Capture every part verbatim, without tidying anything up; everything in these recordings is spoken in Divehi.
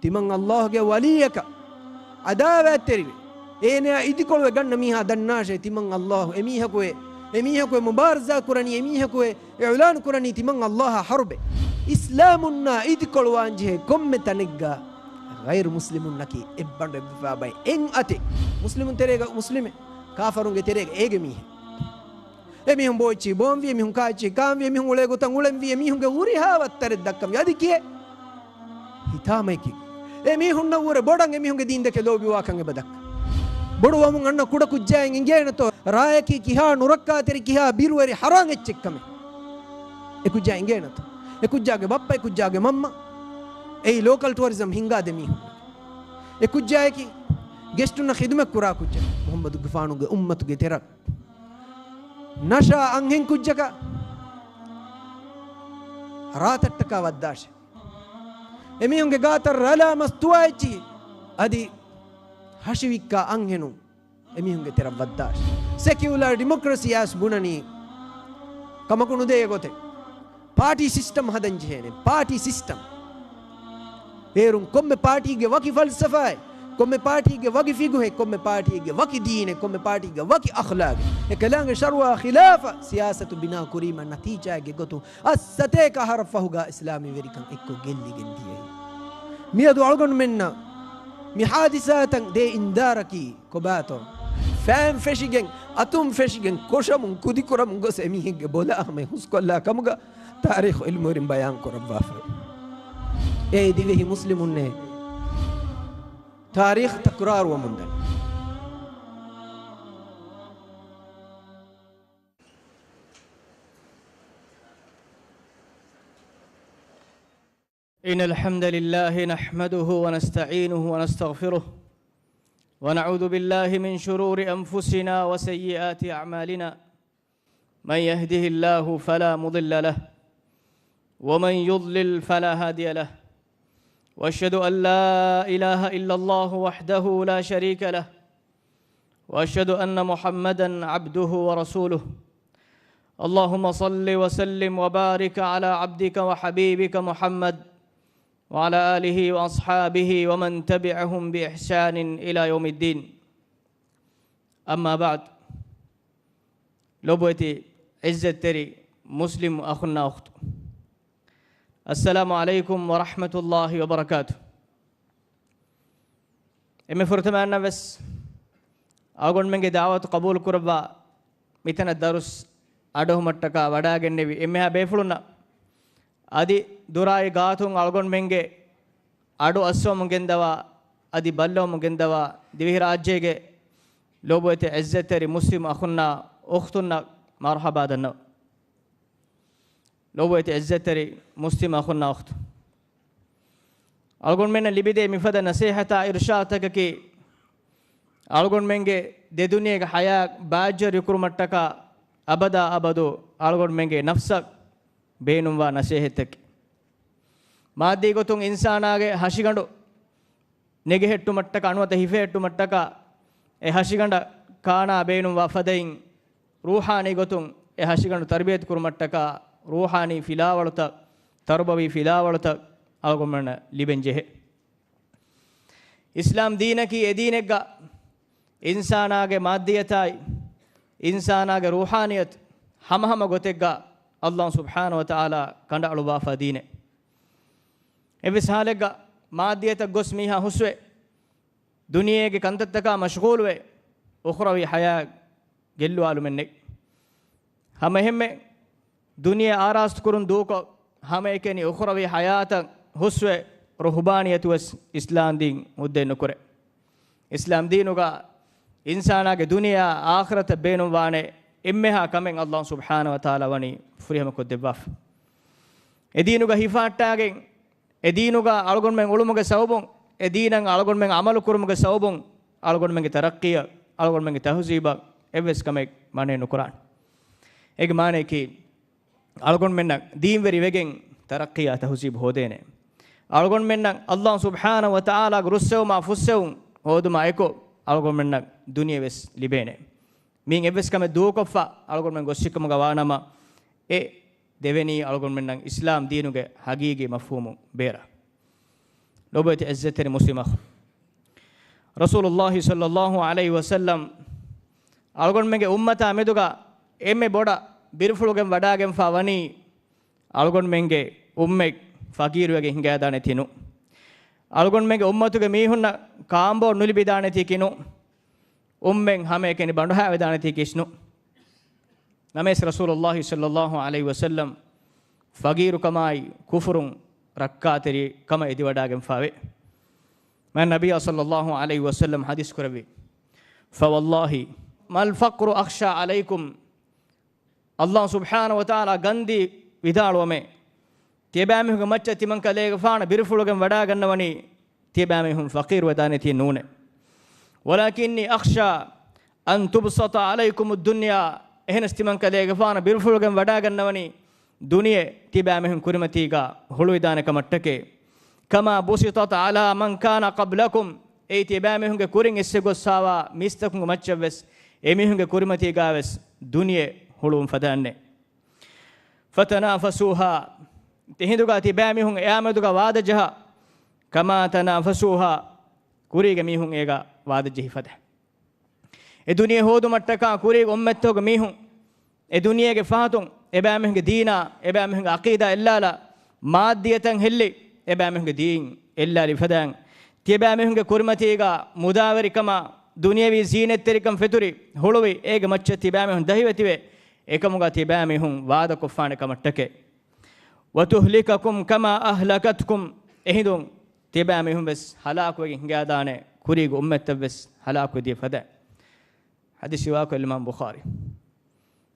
ތިމަން އައްލާހުގެ ވަލީއަކަށް ޢަދާވާތްތެރިވެ، އޭނަޔާ އިދިކޮޅުވެ ގަންނަ މީހާ ދަންނާށޭ، ތިމަން އައްލާހު އެމީހަކުއޭ، އެމީހަކުއޭ މުބާރިޒާ ކުރަނީ، އެމީހަކުއޭ އިޢުލާން ކުރަނީ ތިމަން އައްލާހާ ޙަރުބެއް. އިސްލާމުންނާ އިދިކޮޅުވާންޖެހޭ ކޮންމެ ތަނެއްގަ ޣައިރު މުސްލިމުންނަކީ އެއްބަނޑު އެއްވެފާ ބައެއް. އެއް އަތެއް މުސްލިމުން ތެރޭގަ މުސްލިމެއް، ކާފަރުންގެ ތެރޭގަ އޭގެ މީހެއް. އެމީހުން ބޯއެއްޗި ބޯންވި، އެމީހުން ކާއެއްޗި ކާންވި، އެމީހުން އުޅޭ ގޮތަށް އުޅެންވި، އެމީހުންގެ ހުރިހާ ވައްތަރެއް ދައްކަންވި. އަދި ކިއެއް؟ ހިތާމައަކީ އެމީހުންނަށްވުރެ ބޮޑަށް އެމީހުންގެ ދީންދެކެ ލޯބިވާކަން އެބަ ދައްކަ. ބޮޑުވަމުން އަންނަ ކުޑަކުއްޖާއަށް އިނގޭނެތޯ ރާޔަކީ ކިހާ ނުރައްކާތެރި، ކިހާ ބިރުވެރި ހަރާން އެއްޗެއްކަމެއް. އެކުއްޖާ އިނގޭނެތޯ؟ އެކުއްޖާގެ ބައްޕަ، އެކުއްޖާގެ މަންމަ، އެއީ ލޯކަލް ޓުއަރިޒަމް ހިންގާދޭ މީހުން. އެކުއްޖާއަކީ ގެސްޓުންނަށް ޚިދުމަތް ކުރާ ކުއްޖެއް. މުޙައްމަދުގެފާނުގެ އުއްމަތުގެ ތެރަށް ނަޝާ އަންހެން ކުއްޖަކަށް ރާތައްޓަކާ ވައްދާށޭ. އެމީހުންގެ ގާތަށް ރަލާ މަސް ތުވާ އެއްޗިހި އަދި ހަށިވިއްކާ އަންހެނުން އެމީހުންގެ ތެރަށް ވައްދާށޭ. ސެކިއުލާ ޑިމޮކްރަސީ އައިސް ބުނަނީ ކަމަކު ނުދޭ ގޮތެއް. ޕާޓީ ސިސްޓަމް ހަދަން ޖެހޭނެ. ޕާޓީ ސިސްޓަމް. އޭރުން ކޮންމެ ޕާޓީގެ ވަކި ފަލްސަފާއެއް، ކޮންމެ ޕާޓީގެ ވަކި ފިގުހެއް، ކޮންމެ ޕާޓީގެ ވަކި ދީނެއް، ކޮންމެ ޕާޓީގެ ވަކި އަޚްލާގެއް. އެކަލާނގެ ޝަރުޢާ ޚިލާފަށް ސިޔާސަތު ބިނާ ކުރީމަ ނަތީޖާއެއްގެ ގޮތުން އަށްސަތޭކަ އަހަރަށް ފަހުގަ އިސްލާމީ ވެރިކަން އެއްކޮށް ގެއްލިގެން ދިޔައީ. މިއަދު އަޅުގަނޑުމެންނަށް މި ޙާދިސާތައް ދޭ އިންދާރަކީ ކޮބާތޯ؟ ފައިން ފެށިގެން، އަތުން ފެށިގެން، ކޮށަމުން ކުދިކުރަމުން ގޮސް އެމީހެއްގެ ބޮލާ ހަމަ ހުސްކޮށްލާ ކަމުގަ ތާރީޚު ޢިލްމުވެރިން ބަޔާން ކުރައްވާފައި. އޭ ދިވެހި މުސްލިމުންނޭ، ތާރީޚު ތަކުރާރުވަމުންދަނީ. إن الحمد لله نحمده ونستعينه ونستغفره، ونعوذ بالله من شرور أنفسنا وسيئات أعمالنا. من يهده الله فلا مضل له، ومن يضلل فلا هادي له، وأشهد أن لا إله إلا الله وحده لا شريك له، وأشهد أن محمدا عبده ورسوله. اللهم صل وسلم وبارك على عبدك وحبيبك محمد وعلى آله وأصحابه ومن تبعهم بإحسان إلى يوم الدين. أما بعد. ލޮބުވެތި ޢިއްޒަތްތެރި މުސްލިމް އަޚުންނާ އުޚްތު، السلام عليكم ورحمة الله وبركاته. އެންމެ ފުރަތަމަ އަންނަ ވެސް އަޅުގަނޑުމެންގެ ދަޢުވަތު ޤަބޫލު ކުރައްވާ، މިތަނަށް ދަރުސް އަޑުއެހުމަށްޓަކާ ވަޑާގެންނެވި އެންމެހާ ބޭފުޅުންނަށް، އަދި ދުރާއި ގާތުން އަޅުގަނޑުމެންގެ އަޑު އައްސަވަމުން ގެންދަވާ، އަދި ބައްލަވަމުން ގެންދަވާ ދިވެހިރާއްޖޭގެ ލޮބުވެތި ޢިއްޒަތްތެރި މުސްލިމް އަޚުންނާ އުޚްތުންނަށް މަރުޙަބާ ދަންނަވަން. ލޮބުވެތި ޢިއްޒަތްތެރި މުސްލިމް އަޚުންނާ އުޚްތުން، އަޅުގަނޑުމެންނަށް ލިބިދޭ މިފަދަ ނަސޭހަތާ އިރުޝާދުތަކަކީ، އަޅުގަނޑުމެންގެ ދެދުނިޔޭގެ ޙަޔާތް ބާއްޖަވެރިކުރުމަށްޓަކާ އަބަދާ އަބަދު އަޅުގަނޑުމެންގެ ނަފްސަށް ބޭނުންވާ ނަސޭހަތްތަކެއް. މާއްދީ ގޮތުން އިންސާނާގެ ހަށިގަނޑު ނެގެހެއްޓުމަށްޓަކާ، ނުވަތަ ހިފެހެއްޓުމަށްޓަކާ، އެ ހަށިގަނޑަށް ކާނާ ބޭނުންވާ ފަދައިން، ރޫޙާނީ ގޮތުން އެ ހަށިގަނޑު ތަރުބިޔަތު ކުރުމަށްޓަކާ، ރޫޙާނީ ފިލާވަޅުތައް، ތަރުބަވީ ފިލާވަޅުތައް އަޅުގަނޑުމެންނަށް ލިބެން ޖެހޭ. އިސްލާމް ދީނަކީ އެ ދީނެއްގަ އިންސާނާގެ މާއްދިއްޔަތާއި، އިންސާނާގެ ރޫޙާނިއްޔަތު ހަމަހަމަ ގޮތެއްގަ އައްލާހު ސުބްޙާނަހު ވަތަޢާލާ ކަނޑައަޅުއްވާފަ ދީނެއް. އެއްވެސް ހާލެއްގަ މާއްދިއްޔަތަށް ގޮސް މީހާ ހުސްވެ، ދުނިޔޭގެ ކަންތައްތަކާ މަޝްޣޫލުވެ، އުޚްރަވީ ޙަޔާތް ގެއްލުވާލުމެއް ނެތް. ހަމައެހެންމެ ދުނިޔެ އާރާސްތުކުރުން ދޫކޮށް، ހަމައެކަނި އުޚްރަވީ ޙަޔާތަށް ހުސްވެ، ރުހުބާނިއްޔަތުވެސް އިސްލާމްދީން ހުއްދައެއް ނުކުރޭ. އިސްލާމްދީނުގަ އިންސާނާގެ ދުނިޔެއާ އާޚިރަތަށް ބޭނުންވާނެ އެންމެހާ ކަމެއް އައްލާހު ސުބްޙާނަހު ވަތަޢާލާ ވަނީ ފުރިހަމަކޮށްދެއްވާފަ. އެ ދީނުގަ ހިފަހައްޓާގެން، އެ ދީނުގަ އަޅުގަނޑުމެން އުޅުމުގެ ސަބަބުން، އެ ދީނަށް އަޅުގަނޑުމެން ޢަމަލު ކުރުމުގެ ސަބަބުން، އަޅުގަނޑުމެންގެ ތަރައްޤީއަށް، އަޅުގަނޑުމެންގެ ތަހުޒީބަށް އެއްވެސް ކަމެއް މަނައެއް ނުކުރާނެ. އޭގެ މާނަޔަކީ، އަޅުގަނޑުމެންނަށް ދީންވެރި ވެގެން ތަރައްޤީއާ ތަހުޒީބު ހޯދޭނެ. އަޅުގަނޑުމެންނަށް އައްލާހު ސުބްޙާނަހު ވަތަޢާލާގެ ރުއްސެވުމާ ފުއްސެވުން ހޯދުމާ އެކު، އަޅުގަނޑުމެންނަށް ދުނިޔެ ވެސް ލިބޭނެ. މިއިން އެއްވެސް ކަމެއް ދޫކޮށްފަ އަޅުގަނޑުމެން ގޮއްސިކަމުގަ ވާނަމަ، އެ ދެވެނީ އަޅުގަނޑުމެންނަށް އިސްލާމް ދީނުގެ ހަގީގީ މަފްހޫމު ބޭރަށް. ލޮބުވެތި އިއްޒަތްތެރި މުސްލިމް އަޚުން، ރަސޫލުﷲ ޞައްލަﷲ ޢަލައިހި ވަސައްލަމް އަޅުގަނޑުމެންގެ އުއްމަތާ މެދުގަ އެންމެ ބޮޑަށް ބިރުފުޅުގެން ވަޑާގެންފާ ވަނީ، އަޅުގަނޑުމެންގެ އުއްމަތް ފަގީރުވެގެން ހިނގައިދާނެތީ ނޫން. އަޅުގަނޑުމެންގެ އުއްމަތުގެ މީހުންނަށް ކާނބޯ ނުލިބިދާނެތީކީ ނޫން. އުއްމަތް ހަމައެކަނި ބަނޑުހައިވެދާނެތީ ކީސް ނޫން. ނަމަވެސް ރަސޫލުﷲ ޞައްލަﷲ ޢަލައިހި ވަސައްލަމް ފަގީރުކަމާއި ކުފުރުން ރައްކާތެރިކަމަށް އެދިވަޑާގެންފާވޭ. މާތް ނަބިއްޔާ ޞައްލަﷲ ޢަލައިހި ވަސައްލަމް ޙަދީޘް ކުރެއްވި، فوالله ما الفقر أخشى عليكم، ﷲ ސުބްޙާނަހޫ ވަތަޢާލާ ގަންދީ ވިދާޅުވަމޭ، ތިޔަބައިމީހުންގެ މައްޗަށް ތިމަންކަލޭގެފާނަށް ބިރުފުޅުގެން ވަޑާގަންނަވަނީ، ތިޔަބައިމީހުން ފަޤީރުވެދާނެތީ ނޫނޭ. ولكني أخشى أن تبسط عليكم الدنيا، އެހެނަސް ތިމަންކަލޭގެފާނަށް ބިރުފުޅުގެން ވަޑާގަންނަވަނީ، ދުނިޔެ ތިބައިމީހުން ކުރިމަތީގަ ހުޅުވިދާނެ ކަމަށްޓަކައި. كما بسطت على من كان قبلكم، އެއީ ތިބައިމީހުންގެ ކުރިން އެއްސެއް ގޮއްސާވާ މީސްތަކުންގެ މައްޗަށްވެސް އެމީހުންގެ ކުރިމަތީގަވެސް ދުނިޔެ ހުޅުވުން ފަދައިންނޭ. فتنافسوها، އެހިނދުގަ ތިބައިމީހުން އެއާމެދުގަ ވާދަ ޖަހާ، كما تنافسوها، ކުރީގެ މީހުން އޭގަ ވާދަ ޖެހިފަދަ. އެ ދުނިޔެ ހޯދުމަށްޓަކާ ކުރީގެ އުއްމަތްތަކުގެ މީހުން އެ ދުނިޔޭގެ ފަހަތުން އެބައިމީހުންގެ ދީނާ، އެބައިމީހުންގެ ޢަޤީދާ އެއްލާލާ، މާއްދިއްޔަތަށް ހެއްލި އެބައިމީހުންގެ ދީން އެއްލާލި ފަދައިން، ތިޔަބައިމީހުންގެ ކުރިމަތީގަ މުދާވެރިކަމާ، ދުނިޔަވީ ޒީނަތްތެރިކަން ފެތުރި ހުޅުވި އޭގެ މައްޗަށް ތިބައިމީހުން ދަހިވެތިވެ، އެކަމުގަ ތިބައިމީހުން ވާދަކޮށްފާނެ ކަމަށްޓަކައި. وتهلككم كما أهلكتكم، އެހިނދުން ތިބައިމީހުން ވެސް ހަލާކުވެގެން ހިނގާދާނެ، ކުރީގެ އުއްމަތްތައް ވެސް ހަލާކުވެދިޔަ ފަދަ. ޙަދީޘް ރިވާކޮށް އިމާމް ބުޚާރީ.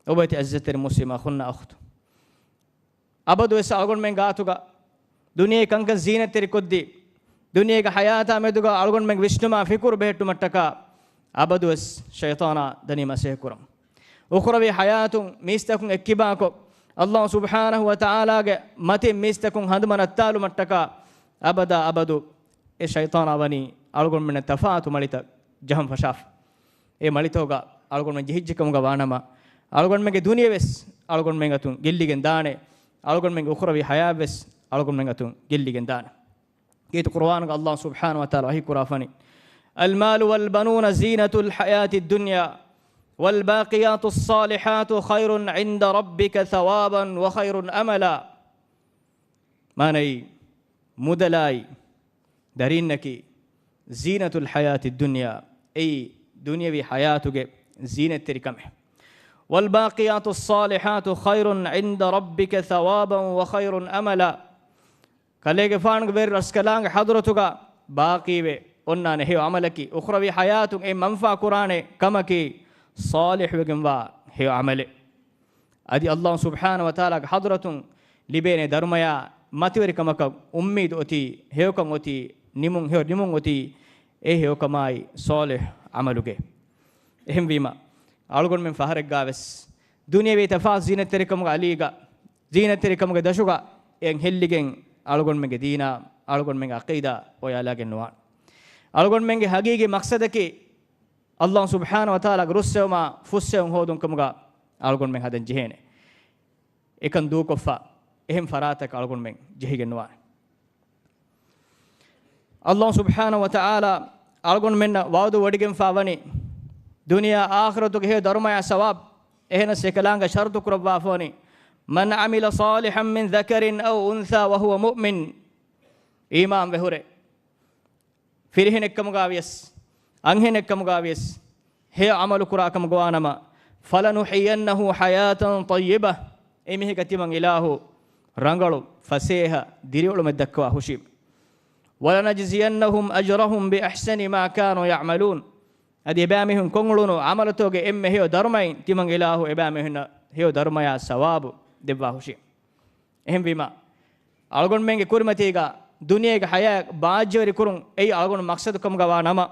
އޮބައިތި އިއްޒަތްތެރި މުސްލިމް އަޚުންނާ އުޚްތު، އަބަދުވެސް އަޅުގަނޑުމެން ގާތުގަ ދުނިޔެ ކަންކަން ޒީނަތްތެރިކޮށްދީ، ދުނިޔޭގެ ޙަޔާތާ މެދުގަ އަޅުގަނޑުމެން ވިސްނުމާ ފިކުރު ބެހެއްޓުމަށްޓަކާ، އަބަދުވެސް ޝައިޠާނާ ދަނީ މަސޭހަކުރަން. އުޚްރަވީ ޙަޔާތުން މީސްތަކުން އެއްކިބާކޮށް، ﷲ ސުބްޙާނަހޫ ވަތަޢާލާގެ މަތިން މީސްތަކުން ހަނދުމަ ނައްތާލުމަށްޓަކާ، އަބަދާ އަބަދު އެ ޝައިޠާނާ ވަނީ އަޅުގަނޑުމެންނަށް ތަފާތު މަޅިތައް ޖަހަން ފަށާފަ. އެ މަޅިތަކުގަ އަޅުގަނޑުމެން ޖެހިއްޖެކަމުގަ ވާނަމަ، އަޅުގަނޑުމެންގެ ދުނިޔެވެސް އަޅުގަނޑުމެން އަތުން ގެއްލިގެން ދާނެ، އަޅުގަނޑުމެންގެ އުޚްރަވީ ޙަޔާތްވެސް އަޅުގަނޑުމެން އަތުން ގެއްލިގެން ދާނެ. ކީރިތި ޤުރުއާނުގަ ﷲ ސުބްޙާނަހޫ ވަތަޢާލާ ވަޙީ ކުރާފަނީ، المال والبنون زينة الحياة الدنيا والباقيات الصالحات خير عند ربك ثوابا وخير أملا. މާނައީ، މުދަލާއި ދަރީންނަކީ، ޒީނަތުލް ޙަޔާތި ދުންޔާ، އެއީ ދުނިޔަވީ ޙަޔާތުގެ ޒީނަތްތެރިކަމެއް. والباقيات الصالحات خير عند ربك ثوابا وخير أملا. ކަލޭގެފާނުގެ ވެރި ރަސްކަލާނގެ ޙަޟްރަތުގަ ބާޤީވެ އޮންނާނެ ހެޔޮ ޢަމަލަކީ، އުޚްރަވީ ޙަޔާތުން އެ މަންފާ ކުރާނެ ކަމަކީ، ޞާލިޙުވެގެންވާ ހެޔޮ ޢަމަލެއް. އަދި ﷲ ސުބްޙާނަހޫ ވަތަޢާލާގެ ޙަޟްރަތުން ލިބޭނެ ދަރުމަޔާ މަތިވެރިކަމަކަށް އުއްމީދު އޮތީ، ހެޔޮކަން އޮތީ، ނިމުން ހެޔޮ ނިމުން އޮތީ، އެ ހެޔޮކަމާއި ޞާލިޙު ޢަމަލުގެ. އެހެންވީމަ، އަޅުގަނޑުމެން ފަހަރެއްގާވެސް ދުނިޔެވީ ތަފާތު ޒީނަތްތެރިކަމުގެ އަލީގަ، ޒީނަތްތެރިކަމުގެ ދަށުގަ އެއަށް ހެއްލިގެން އަޅުގަނޑުމެންގެ ދީނާ، އަޅުގަނޑުމެންގެ ޢަޤީދާ އޮޔާލާގެން ނުވާނެ. އަޅުގަނޑުމެންގެ ޙަޤީޤީ މަޤްޞަދަކީ، ﷲ ސުބްޙާނަހޫ ވަތަޢާލާގެ ރުއްސެވުމާ ފުއްސެވުން ހޯދުން ކަމުގަ އަޅުގަނޑުމެން ހަދަން ޖެހޭނެ. އެކަން ދޫކޮށްފަ އެހެން ފަރާތަކަށް އަޅުގަނޑުމެން ޖެހިގެން ނުވާނެ. ﷲ ސުބްޙާނަހޫ ވަތަޢާލާ އަޅުގަނޑުމެންނަށް ވަޢުދު ވޮޑިގެންފާ ވަނީ، ދުނިޔެ އާޚިރަތުގެ ހެޔޮ ދަރުމަޔާ ސަވާބު. އެހެނަސް އެކަލާނގެ ޝަރުޠު ކުރައްވާފަ ވަނީ، من عمل صالحا من ذكر أو أنثى وهو مؤمن، އީމާން ވެހުރެ ފިރިހެނެއްކަމުގަ ވިޔަސް، އަންހެނެއްކަމުގަ ވިޔަސް، ހެޔޮ ޢަމަލު ކުރާ ކަމުގަ ވާނަމަ، فلنحيينه حياة طيبة، އެމީހަކަށް ތިމަން އިލާހު ރަނގަޅު، ފަސޭހަ ދިރިއުޅުމެއް ދައްކަވާ ހުށީމެ. ولنجزينهم أجرهم بأحسن ما كانوا يعملون، އަދި އެބައިމީހުން ކޮށްއުޅުނު ޢަމަލުތަކުގެ އެންމެ ހެޔޮ ދަރުމައިން ތިމަން އިލާހު އެބައިމީހުންނަށް ހެޔޮ ދަރުމަޔާ ސަވާބު ދެއްވާ ހުށީމެ. އެހެންވީމަ، އަޅުގަނޑުމެންގެ ކުރިމަތީގަ ދުނިޔޭގެ ޙަޔާތް ބާއްޖަވެރިކުރުން އެއީ އަޅުގަނޑު މަޤްޞަދު ކަމުގަ ވާ ނަމަ،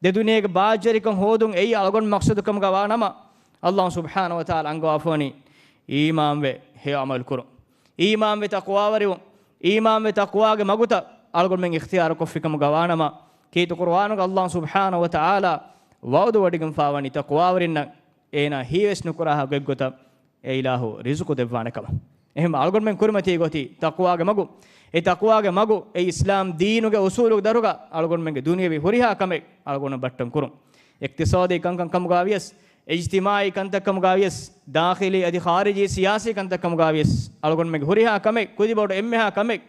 ދެ ދުނިޔޭގެ ބާއްޖަވެރިކަން ހޯދުން އެއީ އަޅުގަނޑު މަޤްޞަދު ކަމުގަ ވާ ނަމަ، ﷲ ސުބްޙާނަހޫ ވަތަޢާލާ އަންގަވާފަ ވަނީ އީމާންވެ ހެޔޮ ޢަމަލު ކުރުން. އީމާންވެ ތަޤްވާވެރިވުން. އީމާންވެ ތަޤްވާގެ މަގުތައް އަޅުގަނޑުމެން އިޚްތިޔާރު ކޮށްފި ކަމުގަ ވާ ނަމަ، ކީރިތި ޤުރުއާނުގަ ﷲ ސުބްޙާނަހޫ ވަތަޢާލާ ވަޢުދު ވޮޑިގެންފާ ވަނީ ތަޤްވާވެރިންނަށް އޭނާ ހީވެސް ނުކުރާހާ ގޮތްގޮތަށް އެ އިލާހު ރިޒުޤު ދެއްވާނެ ކަމަށް. އެހެން އަޅުގަނޑުމެން ކުރިމަތީ ގޮތީ ތަޤްވާގެ މަގު. އެ ތަޤްވާގެ މަގު، އެ އިސްލާމް ދީނުގެ އުޞޫލުގެ ދަށުގަ އަޅުގަނޑުމެންގެ ދުނިޔަވީ ހުރިހާ ކަމެއް އަޅުގަނޑު ބައްޓަން ކުރުން. އިޤްތިޞާދީ ކަންކަން ކަމުގަ ވިޔަސް، އިޖްތިމާޢީ ކަންތައް ކަމުގަ ވިޔަސް، ދާޚިލީ އަދި ޚާރިޖީ ސިޔާސީ ކަންތައް ކަމުގަ ވިޔަސް، އަޅުގަނޑުމެންގެ ހުރިހާ ކަމެއް، ކުދިބޮޑު އެންމެހާ ކަމެއް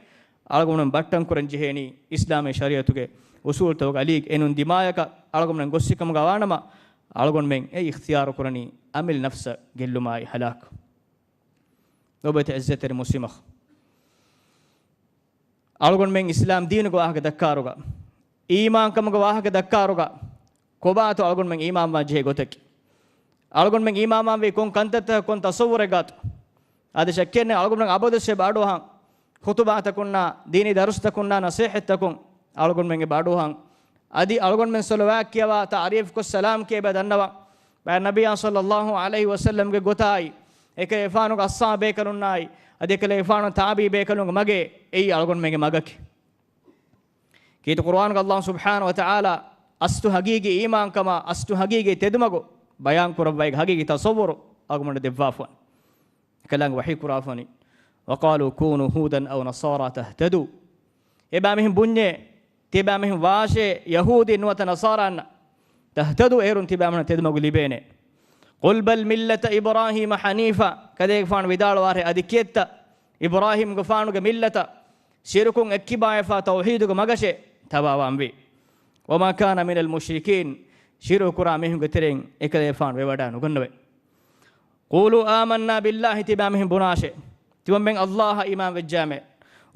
އަޅުގަނޑުމެން ބައްޓަން ކުރަން ޖެހޭނީ އިސްލާމީ ޝަރީޢަތުގެ އުޞޫލުތަކުގެ އަލީގެ އެނޫން ދިމާޔަކަށް އަޅުގަނޑުމެން ގޮއްސި ކަމުގަ ވާނަމަ، އަޅުގަނޑުމެން އެ އިޚްތިޔާރު ކުރަނީ އަމިއްލަ ނަފްސަށް ގެއްލުމާއި ހަލާކު. ލޯބިވެތި އިއްޒަތްތެރި މުސްލިމް އަޚް، އަޅުގަނޑުމެން އިސްލާމް ދީނުގެ ވާހަކަ ދައްކާރުގަ، އީމާންކަމުގެ ވާހަކަ ދައްކާރުގަ، ކޮބާތޯ އަޅުގަނޑުމެން އީމާންވާން ޖެހޭ ގޮތަކީ؟ އަޅުގަނޑުމެން އީމާންވާންވީ ކޮން ކަންތައްތަކަށް، ކޮން ތަޞައްވުރެއްގާތޯ؟ އާދެ، ޝައްކެއް ނެތް، އަޅުގަނޑުމެން އަބަދުވެސް އެބަ އަޑުއަހަން. ޚުތުބާތަކުންނާ، ދީނީ ދަރުސްތަކުންނާ، ނަޞޭޙަތްތަކުން އަޅުގަނޑުމެން އެބަ އަޑުއަހަން. އަދި އަޅުގަނޑުމެން ޞަލަވާތް ކިޔަވާ، ތަޢުރީފްކޮށް ސަލާމް ކިޔައި އެބަ ދަންނަވަން. މާތް ނަބިއްޔާ ޞައްލައްލާހު ޢަލައިހި ވަސައްލަމްގެ ގޮތާއި، އެކަލޭގެފާނުގެ އަޞްޙާބޭކަލުންނާއި، އަދި އެކަލޭގެފާނު ތާބިޢީބޭކަލުންގެ މަގޭ އެއީ އަޅުގަނޑުމެންގެ މަގަކީ. ކީރިތި ޤުރުއާނުގަ އައްލާހު ސުބްޙާނަހު ވަތަޢާލާ އަސްލު ޙަޤީޤީ އީމާންކަމާ، އަސްލު ޙަޤީޤީ ތެދުމަގު ބަޔާން ކުރައްވައިގެ ޙަޤީޤީ ތަޞައްވުރު އަޅުގަނޑު ދެއްވާފަ ވަނީ. އެކަލާނގެ ވަޙީ ކުރާފަ ވަނީ، "وَقَالُوا كُونُوا هُودًا أَوْ نَصَارَىٰ تَهْتَدُوا." އެބައިމީހުން ބުންޏޭ، ތިޔަބައިމީހުން ވާށޭ، ޔަހޫދީން ނުވަތަ ނަޞާރާންނަށް، "تَهْتَدُوا" އޭރުން ތިބާމީހުން ތެދުމަގު ލިބޭނެ. "قُلْ بَلْ مِلَّةَ إِبْرَاهِيمَ حَنِيفًا" ކަލޭގެފާނު ވިދާޅުވާށޭ، އަދި ކިއެއްތަ؟ އިބްރާހީމްގެފާނުގެ މިއްލަތަށް، ޝިރުކުން އެއްކިބާވެފާ ތައުޙީދުގެ މަގަށޭ ތަބާވާންވީ. "وَمَا كَانَ مِنَ الْمُشْرِكِينَ" ޝިރުކު ކުރާ މީހުންގެ ތެރެއިން އެކަލޭގެފާނު ވެވަޑާ ނުގަންނަވައި. "قُولُوا آمَنَّا بِاللَّهِ" ތިބާމީހުން ބުނާށޭ، ތިމަންމެން އައްލާހަށް އީމާން ވެއްޖާމޭ.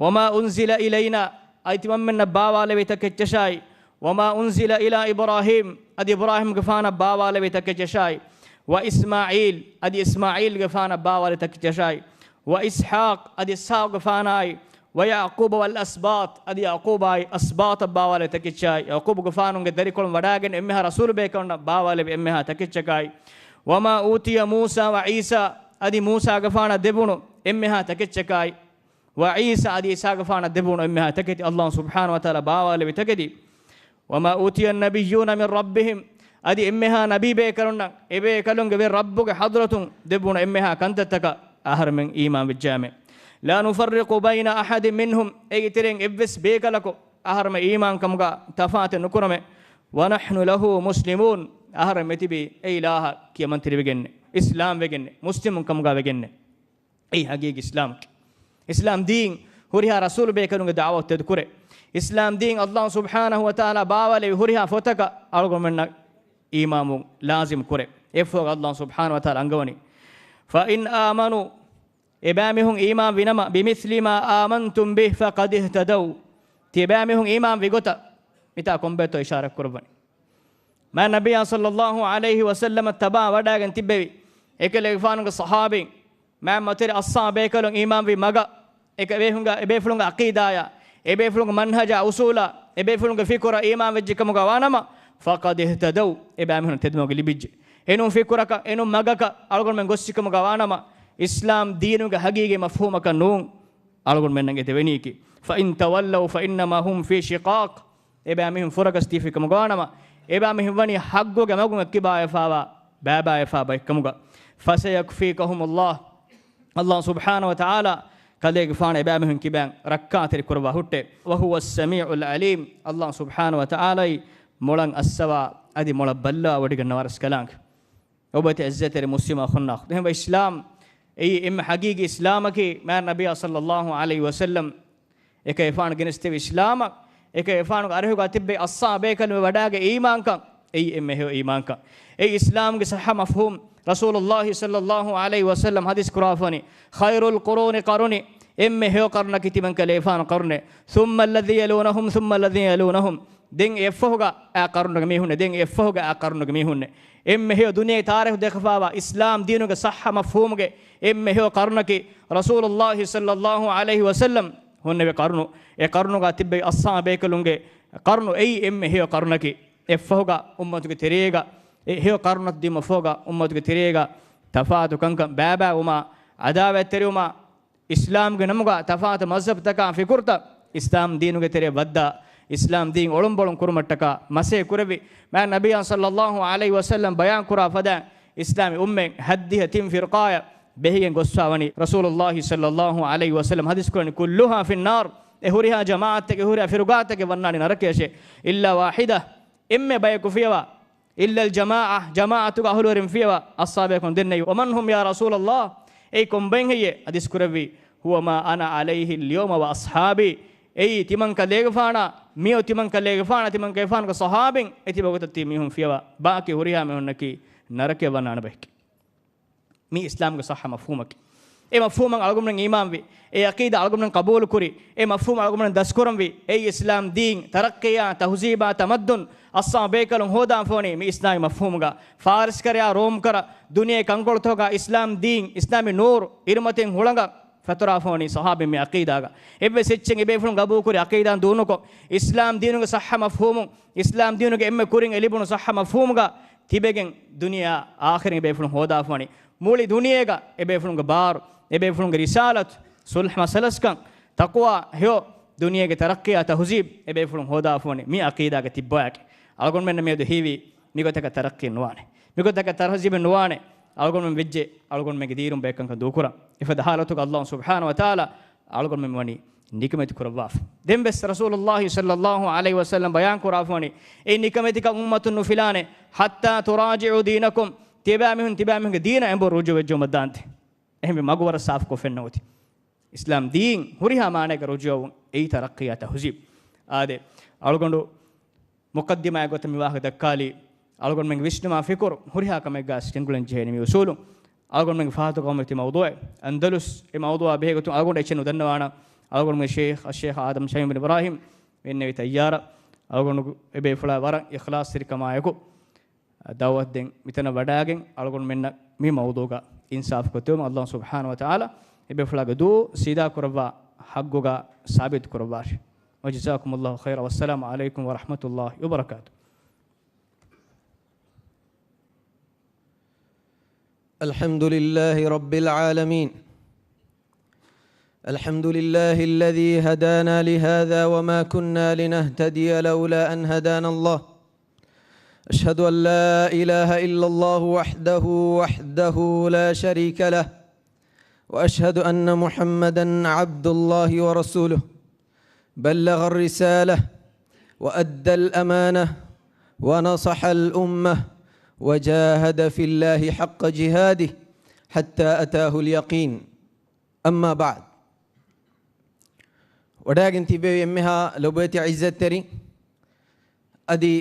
"وَمَا أُنْزِلَ إِلَيْنَا" އަދި ތިމަންމެންނަށް ބާވާލެވި ތަކެއްޗަށާއި، "وَمَا أُنْزِلَ إِلَىٰ إِبْرَاهِيمَ" އަދި އިބްރާހީމްގެފާނަށް ބާވާލެވި ތަކެއްޗަށާއި، "وَإِسْمَاعِيلَ" އަދި އިސްމާޢީލްގެފާނަށް ބާވާލެވި ތަކެއްޗަށާއި، "وَإِسْحَاقَ" އަދި އިސްޙާޤުގެފާނާއި، "وَيَعْقُوبَ وَالْأَسْبَاطَ" އަދި ޔަޢުޤޫބާއި އަސްބާޠަށް ބާވާލެވި ތަކެއްޗާއި، ޔަޢުޤޫބުގެފާނުގެ ދަރިކޮޅުން ވަޑާގެން އެންމެހާ ރަސޫލުބޭކަލުންނަށް ބާވާލެވި އެންމެހާ ތަކެއްޗަކާއި، "وَمَا أُوتِيَ مُوسَىٰ وَعِيسَىٰ" އަދި މޫސާގެފާނަށް ދެވުނު އެންމެހާ ތަކެއްޗަކާއި، "وَعِيسَىٰ" އަދި އީސާގެފާނަށް ދެވުނު އެންމެހާ ތަކެތި، އައްލާހު ސުބްޙާނަހު ވަތަޢާލާ ބާވާލެވި ތަކެތި. "وَمَا أُوتِيَ النَّبِيُّونَ مِنْ رَبِّهِمْ" އަދި އެންމެހާ ނަބީބޭކަލުންނަށް އެބޭކަލުންގެ ވެރި ރައްބުގެ ޙަޟްރަތުން ދެއްވުނު އެންމެހާ ކަންތައްތަކަށް އަހަރެމެން އީމާން ވެއްޖާމެ. "لَا نُفَرِّقُ بَيْنَ أَحَدٍ مِنْهُمْ" އެއިތެރެއިން އެއްވެސް ބޭކަލަކު އަހަރެމެން އީމާންކަމުގަ ތަފާތެއް ނުކުރަމެ. "وَنَحْنُ لَهُ مُسْلِمُونَ" އަހަރެން މިތިބީ އެއިލާހަށް ކިޔަމަންތެރިވެގެންނެ، އިސްލާމްވެގެންނެ، މުސްލިމުން ކަމުގަ ވެގެންނެ. އެއީ ހަގީގީ އިސްލާމް. އިސްލާމް ދީން ހުރިހާ ރަސޫލު ބޭކަލުންގެ ދަޢުވަތު ތެދުކުރޭ. އިސްލާމް ދީން އައްލާހު ސުބްޙާނަހު ވަތަޢާލާ ބާވާލެވި ހުރިހާ ފޮތަކަށް އަޅުގަނޑުމެންނަށް އީމާންވުން ލާޒިމް ކުރޭ. އެއަށްފަހުގަ އައްލާހު ސުބްޙާނަހު ވަތަޢާލާ އަންގަވަނީ، "فَإِنْ آمَنُوا" އެބައިމީހުން އީމާން ވިނަމަ، "بِمِثْلِ مَا آمَنْتُمْ بِهِ فَقَدِ اهْتَدَوْا" ތިޔަބައިމީހުން އީމާން ވިގޮތަށް މިތާ ކޮންބޭތޯ އިޝާރަތް ކުރައްވަނީ؟ މާތް ނަބިއްޔާ ޞައްލައްލާހު ޢަލައިހި ވަސައްލަމަށް ތަބާ ވަޑާގެން ތިއްބެވި އެކަލޭގެފާނުގެ ޞަޙާބީން، މާތް މަތިވެރި އަޞްޙާބޭކަލުން އީމާންވި މަގަށް، އެކަ އެބޭފުޅުންގެ، އެބޭފުޅުންގެ ޢަޤީދާޔަށް، އެބޭފުޅުންގެ މަންހަޖާ އުޞޫލާ، އެބޭފުޅުންގެ ފިކުރަށް އީމާން ވެއްޖެ ކަމުގަ ވާނަމަ، "فَقَدِ اهْتَدَوْا" އެބައިމީހުން ތެދުމަގު ލިބިއްޖެ. އެނޫން ފިކުރަކަށް، އެނޫން މަގަކަށް އަޅުގަނޑުމެން ގޮއްސިކަމުގަ ވާނަމަ، އިސްލާމް ދީނުގެ ހަގީގީ މަފްހޫމަކަށް ނޫން އަޅުގަނޑުމެންނަށް އެ ދެވެނީކީ. "فَإِنْ تَوَلَّوْا فَإِنَّمَا هُمْ فِي شِقَاقٍ" އެބައިމީހުން ފުރަގަސް ދީފިކަމުގަ ވާނަމަ، އެބައިމީހުން ވަނީ ޙައްޤުގެ މަގުން އެއްކިބާވެފާވާ، ބައިބައިވެފާ ބައެއްކަމުގަ. "فَسَيَكْفِيكَهُمُ اللَّهُ" އައްލާހު ސުބްޙާނަހު ވަތަޢާލާ ކަލޭގެފާނަށް އެބައިމީހުން ކިބައިން ރައްކާތެރި ކުރައްވާ ހުއްޓޭ. "وَهُوَ السَّمِيعُ الْعَلِيمُ" އައްލާހު ސުބްޙާނަހު ވަތަޢާލާއީ މޮޅަށް އައްސަވާ އަދި މޮޅަށް ބައްލަވާ ވޮޑިގަންނަވާ ރަސްކަލާނގެ. ލޯބިވެތި އިއްޒަތްތެރި މުސްލިމް އަޚުންނާ އުޚްތުން، އެހެންވެ އިސްލާމް އެއީ އެންމެ ހަގީގީ އިސްލާމަކީ، މާތް ނަބިއްޔާ ޞައްލައްލާހު ޢަލައިހި ވަސައްލަމް އެކަލޭގެފާނު ގެނެސްދެވި އިސްލާމަށް، އެކަލޭގެފާނުގެ އަރިހުގަ ތިއްބެވި އަޞްޙާބޭކަލުން ވަޑާގެ އީމާންކަން، އެއީ އެންމެ ހެޔޮ އީމާންކަން. އެއީ އިސްލާމްގެ ޞައްޙަ މަފްހޫމް، ރަސޫލުއްލާހި ޞައްލައްލާހު ޢަލައިހި ވަސައްލަމް ޙަދީޘް ކުރާފަ ވަނީ، "خَيْرُ الْقُرُونِ قَرْنِي" އެންމެ ހެޔޮ ޤަރުނަކީ ތިމަން ކަލޭގެފާނު ޤަރުނޭ، "ثُمَّ الَّذِينَ يَلُونَهُمْ ثُمَّ الَّذِينَ يَلُونَهُمْ" ދެން އެއަށްފަހުގަ އާ ޤަރުނުގެ މީހުންނޭ، ދެން އެއަށްފަހުގަ އާ ޤަރުނުގެ މީހުންނޭ. އެންމެ ހެޔޮ ދުނިޔެ ތާރީޚު ދެކެފާވާ އިސްލާމް ދީނުގެ ޞައްޙަ މަފްހޫމުގެ އެންމެ ހެޔޮ ޤަރުނަކީ ރަސޫލުއްލާހި ޞައްލައްލާހު ޢަލައިހި ވަސައްލަމް ހުންނެވި ޤަރުނު. އެ ޤަރުނުގަ ތިއްބެވި އަޞްޙާބޭކަލުންގެ ޤަރުނު އެއީ އެންމެ ހެޔޮ ޤަރުނަކީ. އެއަށްފަހުގަ އުއްމަތުގެ ތެރޭގަ، އެ ހެޔޮ ޤަރުނަތައް ދިއުމަށްފަހުގަ އުއްމަތުގެ ތެރޭގަ ތަފާތު ކަންކަން ބައިބައިވުމާ، ޢަދާވާތްތެރިވުމާ، އިސްލާމްގެ ނަމުގަ ތަފާތު މަޒްހަބުތަކާ ފިކުރުތައް އިސްލާމް ދީނުގެ ތެރެއަށް ވައްދާ، އިސްލާމް ދީން އޮޅުންބޮޅުން ކުރުމަށްޓަކާ މަސައްކަތް ކުރެއްވި. މާތް ނަބިއްޔާ ޞައްލައްލާހު ޢަލައިހި ވަސައްލަމް ބަޔާން ކުރާ ފަދައިން، އިސްލާމީ އުއްމަތް ހައްދިހަ ތިން ފިރްޤާއަށް ބެހިގެން ގޮސްފާ ވަނީ. ރަސޫލުއްލާހި ޞައްލައްލާހު ޢަލައިހި ވަސައްލަމް ޙަދީޘް ކުރަނީ، "كُلُّهَا فِي النَّارِ" އެ ހުރިހާ ޖަމާޢަތެއްގެ ހުރިހާ ފިރުގާތެއްގެ ވަންނާނީ ނަރަކަޔަށޭ. إلا واحدة، އެންމެ ބަޔަކު ފިޔަވާ. إلا الجماعة، ޖަމާޢަތުގެ އަހުލުވެރިން ފިޔަވާ. އަޞްޙާބޭކަން ދެންނެވި، ومن هم يا رسول الله؟ އެއީ ކޮންބައެއް ހެއްޔޭ؟ ޙަދީޘް ކުރެއްވީ، هو ما أنا عليه اليوم وأصحابي. އެއީ ތިމަންކަލޭގެފާނާ، މިއޮ ތިމަންކަލޭގެފާނާ، ތިމަންކަލޭގެފާނުގެ ޞަޙާބީން އެތިބަ ގޮތަށް ތި މީހުން ފިޔަވާ. ބާކީ ހުރިހާ މީހުންނަކީ ނަރަކަޔަށް ވަންނާނެ ބަޔެކޭ. މީ އިސްލާމްގެ ޞައްޙަ މަފްހޫމަކީ. އެ މަފްހޫމަށް އަޅުގަނޑުމެން އީމާންވި، އެ ޢަޤީދާ އަޅުގަނޑުމެން ޤަބޫލުކުރި، އެ މަފްހޫމް އަޅުގަނޑުމެން ދަސްކުރަންވީ، އެއީ އިސްލާމް ދީން، ތަރައްޤީއާ، ތަހުޒީބާ، ތަމައްދުން، އައްސާ ބޭކަލުން ހޯދާފަވަނީ މި އިސްލާމީ މަފްހޫމުގަ. ފާރިސް ކަރަޔާ ރޯމް ކަރަ ދުނިޔެ ކަންކޮޅުތަކުގަ އިސްލާމް ދީން، އިސްލާމީ ނޫރު، އިރުމަތިން ހުޅަނގަށް ފެތުރާފަވަނީ ޞަޙާބީން މި ޢަޤީދާގަ. އެއްވެސް އެއްޗެއް އެބޭފުޅުން ގަބޫލުކުރި ޢަޤީދާން ދޫނުކޮށް، އިސްލާމް ދީނުގެ ޞައްޙަ މަފްހޫމުން، އިސްލާމް ދީނުގެ އެންމެ ކުރިން އެ ލިބުނު ޞައްޙަ މަފްހޫމުގަ ތިބެގެން ދުނިޔެއާ އާޚިރަތް އެބޭފުޅުން ހޯދާފަވަނީ. މުޅި ދުނިޔޭގަ އެބޭފުޅުންގެ ބާރު، އެބޭފުޅުންގެ ރިސާލަތު، ޞުލްޙު މަސަލަސްކަން، ތަޤްވާ، ހެޔޮ ދުނިޔޭގެ ތަރައްޤީއާ ތަހުޒީބް އެބޭފުޅުން ހޯދާފަވަނީ މި ޢަޤީދާގަ ތިއްބާއެކޭ. އަޅުގަނޑުމެންނަށް މިއަދު ހީވީ މިގޮތަކަށް ތަރައްޤީ ނުވާނެ. މިގޮތަކަށް ތަހުޒީބެއް ނުވާނެ. އަޅުގަނޑުމެން ވެއްޖެ އަޅުގަނޑުމެންގެ ދީރުން ބައެއް ކަންކަން ދޫކުރަން. އެފަދަ ޙާލަތުގަ ﷲ ސުބްޙާނަހޫ ވަތަޢާލާ އަޅުގަނޑުމެން ވަނީ ނިކަމެތި ކުރައްވާފަ. ދެން ވެސް ރަސޫލުﷲ ޞައްލަﷲ ޢަލައިހި ވަސައްލަމް ބަޔާން ކުރާފަވަނީ، އެ ނިކަމެތިކަން އުއްމަތުން ނުފިލާނެ، حتى تراجعوا دينكم، ތިޔަބައިމީހުން ތިބައިމީހުންގެ ދީނަށް އެނބުރި ރުޖޫޢަވެއްޖައުމަށް ދާންދެން. އެހެންވެ، މަގު ވަރަށް ސާފުކޮށް ފެންނަ އޮތީ. އިސްލާމް ދީން ހުރިހާ މާނައެއްގަ ރުޖޫޢަވުން އެއީ ތަރައްޤީއާ ތަހުޒީބް. އާދެ، އަޅުގަނޑު މުޤައްދިމާއެއް ގޮތަށް މި ވާހަކަ ދައްކާލީ، އަޅުގަނޑުމެންގެ ވިސްނުމާ ފިކުރު ހުރިހާ ކަމެއްގަ ގެންގުޅެން ޖެހޭނެ މި އުޞޫލު. އަޅުގަނޑުމެންގެ ފާހަގަކޮށް އޮތީ މައުޟޫޢެއް އަންދަލުސް. އެ މައުޟޫޢާ ބެހޭގޮތުން އަޅުގަނޑު އެއްޗެއް ނުދަންނަވާނަން. އަޅުގަނޑުމެންގެ ޝޭޚް އައްޝޭޚް އާދަމް ޝަމީމް ބިން އިބްރާހީމް މި އިންނެވި ތައްޔާރަށް. އަޅުގަނޑު އެބޭފުޅާ ވަރަށް އިޚްލާޞްތެރިކަމާއެކު ދަޢުވަތު ދޭން މިތަނަށް ވަޑައިގެން އަޅުގަނޑުމެންނަށް މި މައުޟޫޢުގަ އިންސާފު ކޮށްދެއްވުމަށް ﷲ ސުބްޙާނަހޫ ވަތަޢާލާ އެބޭފުޅާގެ ދޫ ސީދާ ކުރައްވާ ޙައްޤުގަ ސާބިތު ކުރައްވާށި. وجزاكم الله خيرا، والسلام عليكم ورحمة الله وبركاته. الحمد لله رب العالمين. الحمد لله الذي هدانا لهذا وما كنا لنهتدي لولا أن هدانا الله. أشهد أن لا إله إلا الله وحده، وحده لا شريك له، وأشهد أن محمدا عبد الله ورسوله. بلغ الرسالة وأدى الأمانة ونصح الأمة وجاهد في الله حق جهاده حتى أتاه اليقين. أما بعد. ވަޑައިގެން ތިއްބެވި އެންމެހާ ލޮބުވެތި ޢިއްޒަތްތެރި، އަދި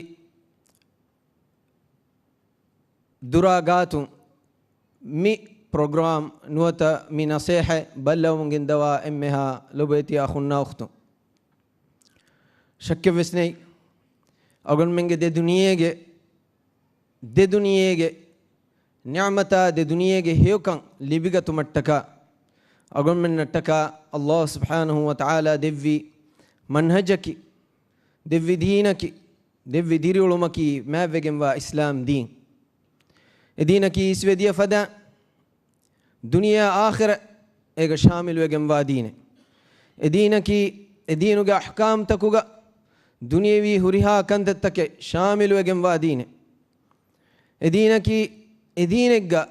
ދުރާ ގާތުން މި ޕްރޮގްރާމް ނުވަތަ މި ނަސޭހަތް ބައްލަވަމުން ގެންދަވާ އެންމެހާ ލޮބުވެތި އަޚުންނާ އުޚްތުން، ޝައްކެއްވެސް ނެތް، އަޅުގަނޑުމެންގެ ދެ ދުނިޔޭގެ، ދެ ދުނިޔޭގެ ނިޢުމަތާ، ދެ ދުނިޔޭގެ ހެޔޮކަން ލިބިގަތުމަށްޓަކާ، އަޅުގަނޑުމެންނަށްޓަކާ ﷲ ސުބްޙާނަހޫ ވަތަޢާލާ ދެއްވި މަންހަޖަކީ، ދެއްވި ދީނަކީ، ދެއްވި ދިރިއުޅުމަކީ މާތްވެގެންވާ އިސްލާމް ދީން. އެ ދީނަކީ އިސްވެދިޔަ ފަދަ ދުނިޔެ އާޚިރަތް އޭގަ ޝާމިލުވެގެންވާ ދީނެއް. އެ ދީނަކީ، އެ ދީނުގެ އަޙްކާމްތަކުގަ ދުނިޔެވީ ހުރިހާ ކަންތައްތަކެއް ޝާމިލުވެގެންވާ ދީނެއް. އެ ދީނަކީ، އެ ދީނެއްގަ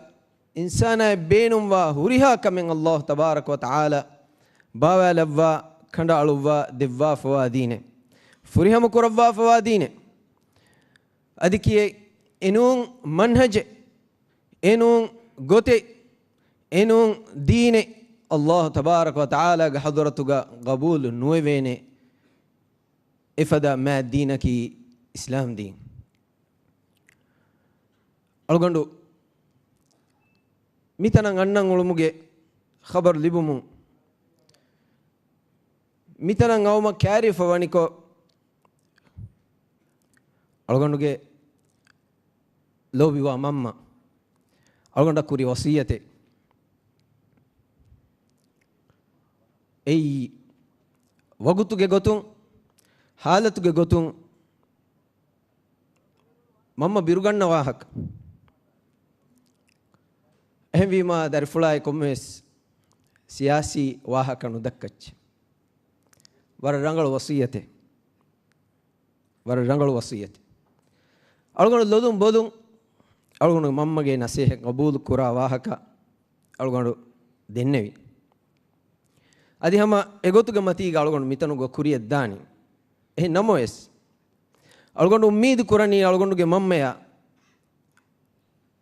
އިންސާނާއަށް ބޭނުންވާ ހުރިހާ ކަމެއް ﷲ ތަބާރަކަ ވަތަޢާލާ ބާވާލައްވާ، ކަނޑައަޅުއްވާ ދެއްވާފަވާ ދީނެއް. ފުރިހަމަ ކުރައްވާފަވާ ދީނެއް. އަދި ކިޔޭ، އެނޫން މަންހަޖެއް، އެނޫން ގޮތެއް، އެނޫން ދީނެއް ﷲ ތަބާރަކަ ވަތަޢާލާގެ ޙަޟްރަތުގަ ޤަބޫލު ނުވެވޭނެ. އެފަދަ މާތް ދީނަކީ އިސްލާމް ދީން. އަޅުގަނޑު މިތަނަށް އަންނަން އުޅުމުގެ ޚަބަރު ލިބުމުން، މިތަނަށް އައުމަށް ކައިރިވެފަ ވަނިކޮށް، އަޅުގަނޑުގެ ލޯބިވާ މަންމަ އަޅުގަނޑަށް ކުރި ވަޞިއްޔަތެއް. އެއީ، ވަގުތުގެ ގޮތުން، ޙާލަތުގެ ގޮތުން، މަންމަ ބިރުގަންނަ ވާހަކަ. އެހެންވީމާ، ދަރިފުޅާއި ކޮންމެވެސް ސިޔާސީ ވާހަކަ ނުދައްކައްޗެ. ވަރަށް ރަނގަޅު ވަޞިއްޔަތެއް. ވަރަށް ރަނގަޅު ވަޞިއްޔަތެއް. އަޅުގަނޑު ލޮލުން ބޮލުން، އަޅުގަނޑު މަންމަގެ ނަސޭހަތް ގަބޫލު ކުރާ ވާހަކަ އަޅުގަނޑު ދެންނެވި. އަދި ހަމަ އެގޮތުގެ މަތީގަ އަޅުގަނޑު މިތަނުގަ ކުރިއަށް ދާނީ. އެހެން ނަމަވެސް، އަޅުގަނޑު އުއްމީދު ކުރަނީ އަޅުގަނޑުގެ މަންމަޔާ،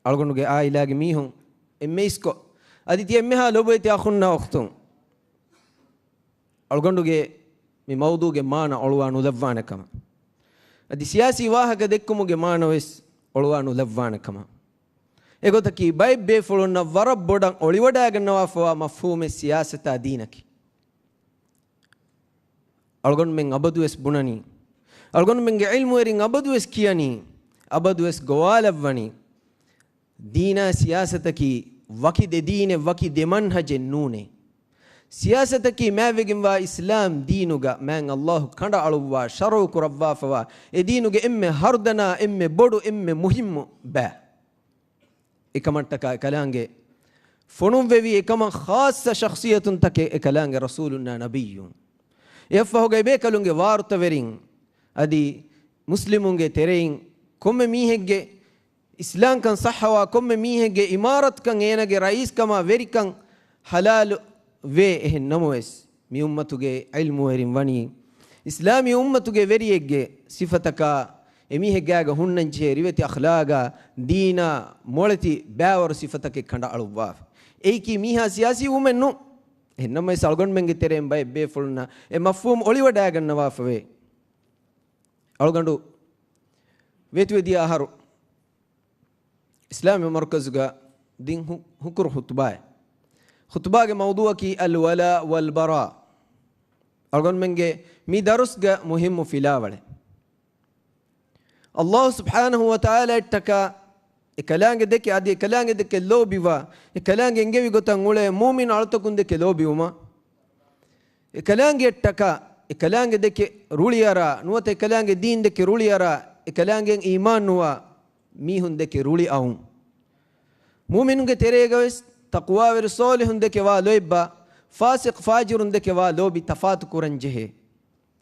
އަޅުގަނޑުގެ އާއިލާގެ މީހުން އެންމެ އިސްކޮށް، އަދި ތިޔަ އެންމެހާ ލޮބުވެތި އަޚުންނާ އުޚްތުން، އަޅުގަނޑުގެ މި މައުޟޫގެ މާނަ އޮޅުވާ ނުލައްވާނެ ކަމަށް، އަދި ސިޔާސީ ވާހަކަ ދެއްކުމުގެ މާނަވެސް އޮޅުވާ ނުލައްވާނެ ކަމަށް. އެގޮތަކީ، ބައެއް ބޭފުޅުންނަށް ވަރަށް ބޮޑަށް އޮޅިވަޑައިގަންނަވާފަވާ މަފްހޫމެއް ސިޔާސަތާ ދީނަކީ. އަޅުގަނޑުމެން އަބަދުވެސް ބުނަނީ، އަޅުގަނޑުމެންގެ ޢިލްމުވެރިން އަބަދުވެސް ކިޔަނީ، އަބަދުވެސް ގޮވާލައްވަނީ، ދީނާ ސިޔާސަތަކީ ވަކި ދެ ދީނެއް، ވަކި ދެ މަންހަޖެއް ނޫނޭ. ސިޔާސަތަކީ މާތްވެގެންވާ އިސްލާމް ދީނުގަ މާތް ﷲ ކަނޑައަޅުއްވާ، ޝަރުޢު ކުރައްވާފަވާ، އެ ދީނުގެ އެންމެ ހަރުދަނާ، އެންމެ ބޮޑު، އެންމެ މުހިއްމު ބައި. އެކަމަށްޓަކާ އެކަލާނގެ ފޮނުއްވެވި އެކަމަށް ޚާއްޞަ ޝަޚްޞިއްޔަތުންތަކެއް އެކަލާނގެ ރަސޫލުންނާ ނަބިއްޔުން. އެއަށްފަހުގަ އެބޭކަލުންގެ ވާރުތަވެރިން އަދި މުސްލިމުންގެ ތެރެއިން ކޮންމެ މީހެއްގެ އިސްލާމްކަން ޞައްޙަވާ، ކޮންމެ މީހެއްގެ އިމާރަތުކަން، އޭނާގެ ރައީސްކަމާ ވެރިކަން ޙަލާލު ވޭ. އެހެން ނަމަވެސް، މި އުއްމަތުގެ ޢިލްމުވެރިން ވަނީ، އިސްލާމީ އުއްމަތުގެ ވެރިއެއްގެ ސިފަތަކާ، އެމީހެއްގާގަ ހުންނަންޖެހޭ ރިވެތި އަޚްލާގާ، ދީނާ މޮޅެތި ބައިވަރު ސިފަތަކެއް ކަނޑައަޅުއްވާފަ. އެއީކީ މީހާ ސިޔާސީ ވުމެއް ނޫން. އެހެންނަމަވެސް، އަޅުގަނޑުމެންގެ ތެރެއިން ބައެއް ބޭފުޅުންނަށް އެ މަފްހޫމް އޮޅިވަޑައިގަންނަވާފަވޭ. އަޅުގަނޑު ވޭތުވެދިޔަ އަހަރު އިސްލާމީ މަރުކަޒުގަ ދިން ހު-، ހުކުރު ޚުތުބާއެއް. ޚުތުބާގެ މައުޟޫއަކީ އަލްވަލާ ވަލްބަރާ. އަޅުގަނޑުމެންގެ މި ދަރުސްގެ މުހިއްމު ފިލާވަޅެއް. ﷲ ސުބްޙާނަހޫ ވަތަޢާލާއަށްޓަކާ އެކަލާނގެ ދެކެ އަދި އެކަލާނގެ ދެކެ ލޯބިވާ، އެކަލާނގެ އެންގެވި ގޮތަށް އުޅޭ މުއުމިނު އަޅުތަކުން ދެކެ ލޯބިވުމަށް، އެކަލާނގެއަށްޓަކާ އެކަލާނގެ ދެކެ ރުޅިއަރާ، ނުވަތަ އެކަލާނގެ ދީން ދެކެ ރުޅިއަރާ، އެކަލާނގެއަށް އީމާންނުވާ މީހުން ދެކެ ރުޅިއައުން. މުއުމިނުންގެ ތެރޭގަވެސް ތަޤްވާވެރި ޞާލިޙުން ދެކެ ވާ ލޯތްބާ، ފާސިޤު ފާޖިރުން ދެކެ ވާ ލޯބި ތަފާތު ކުރަން ޖެހޭ.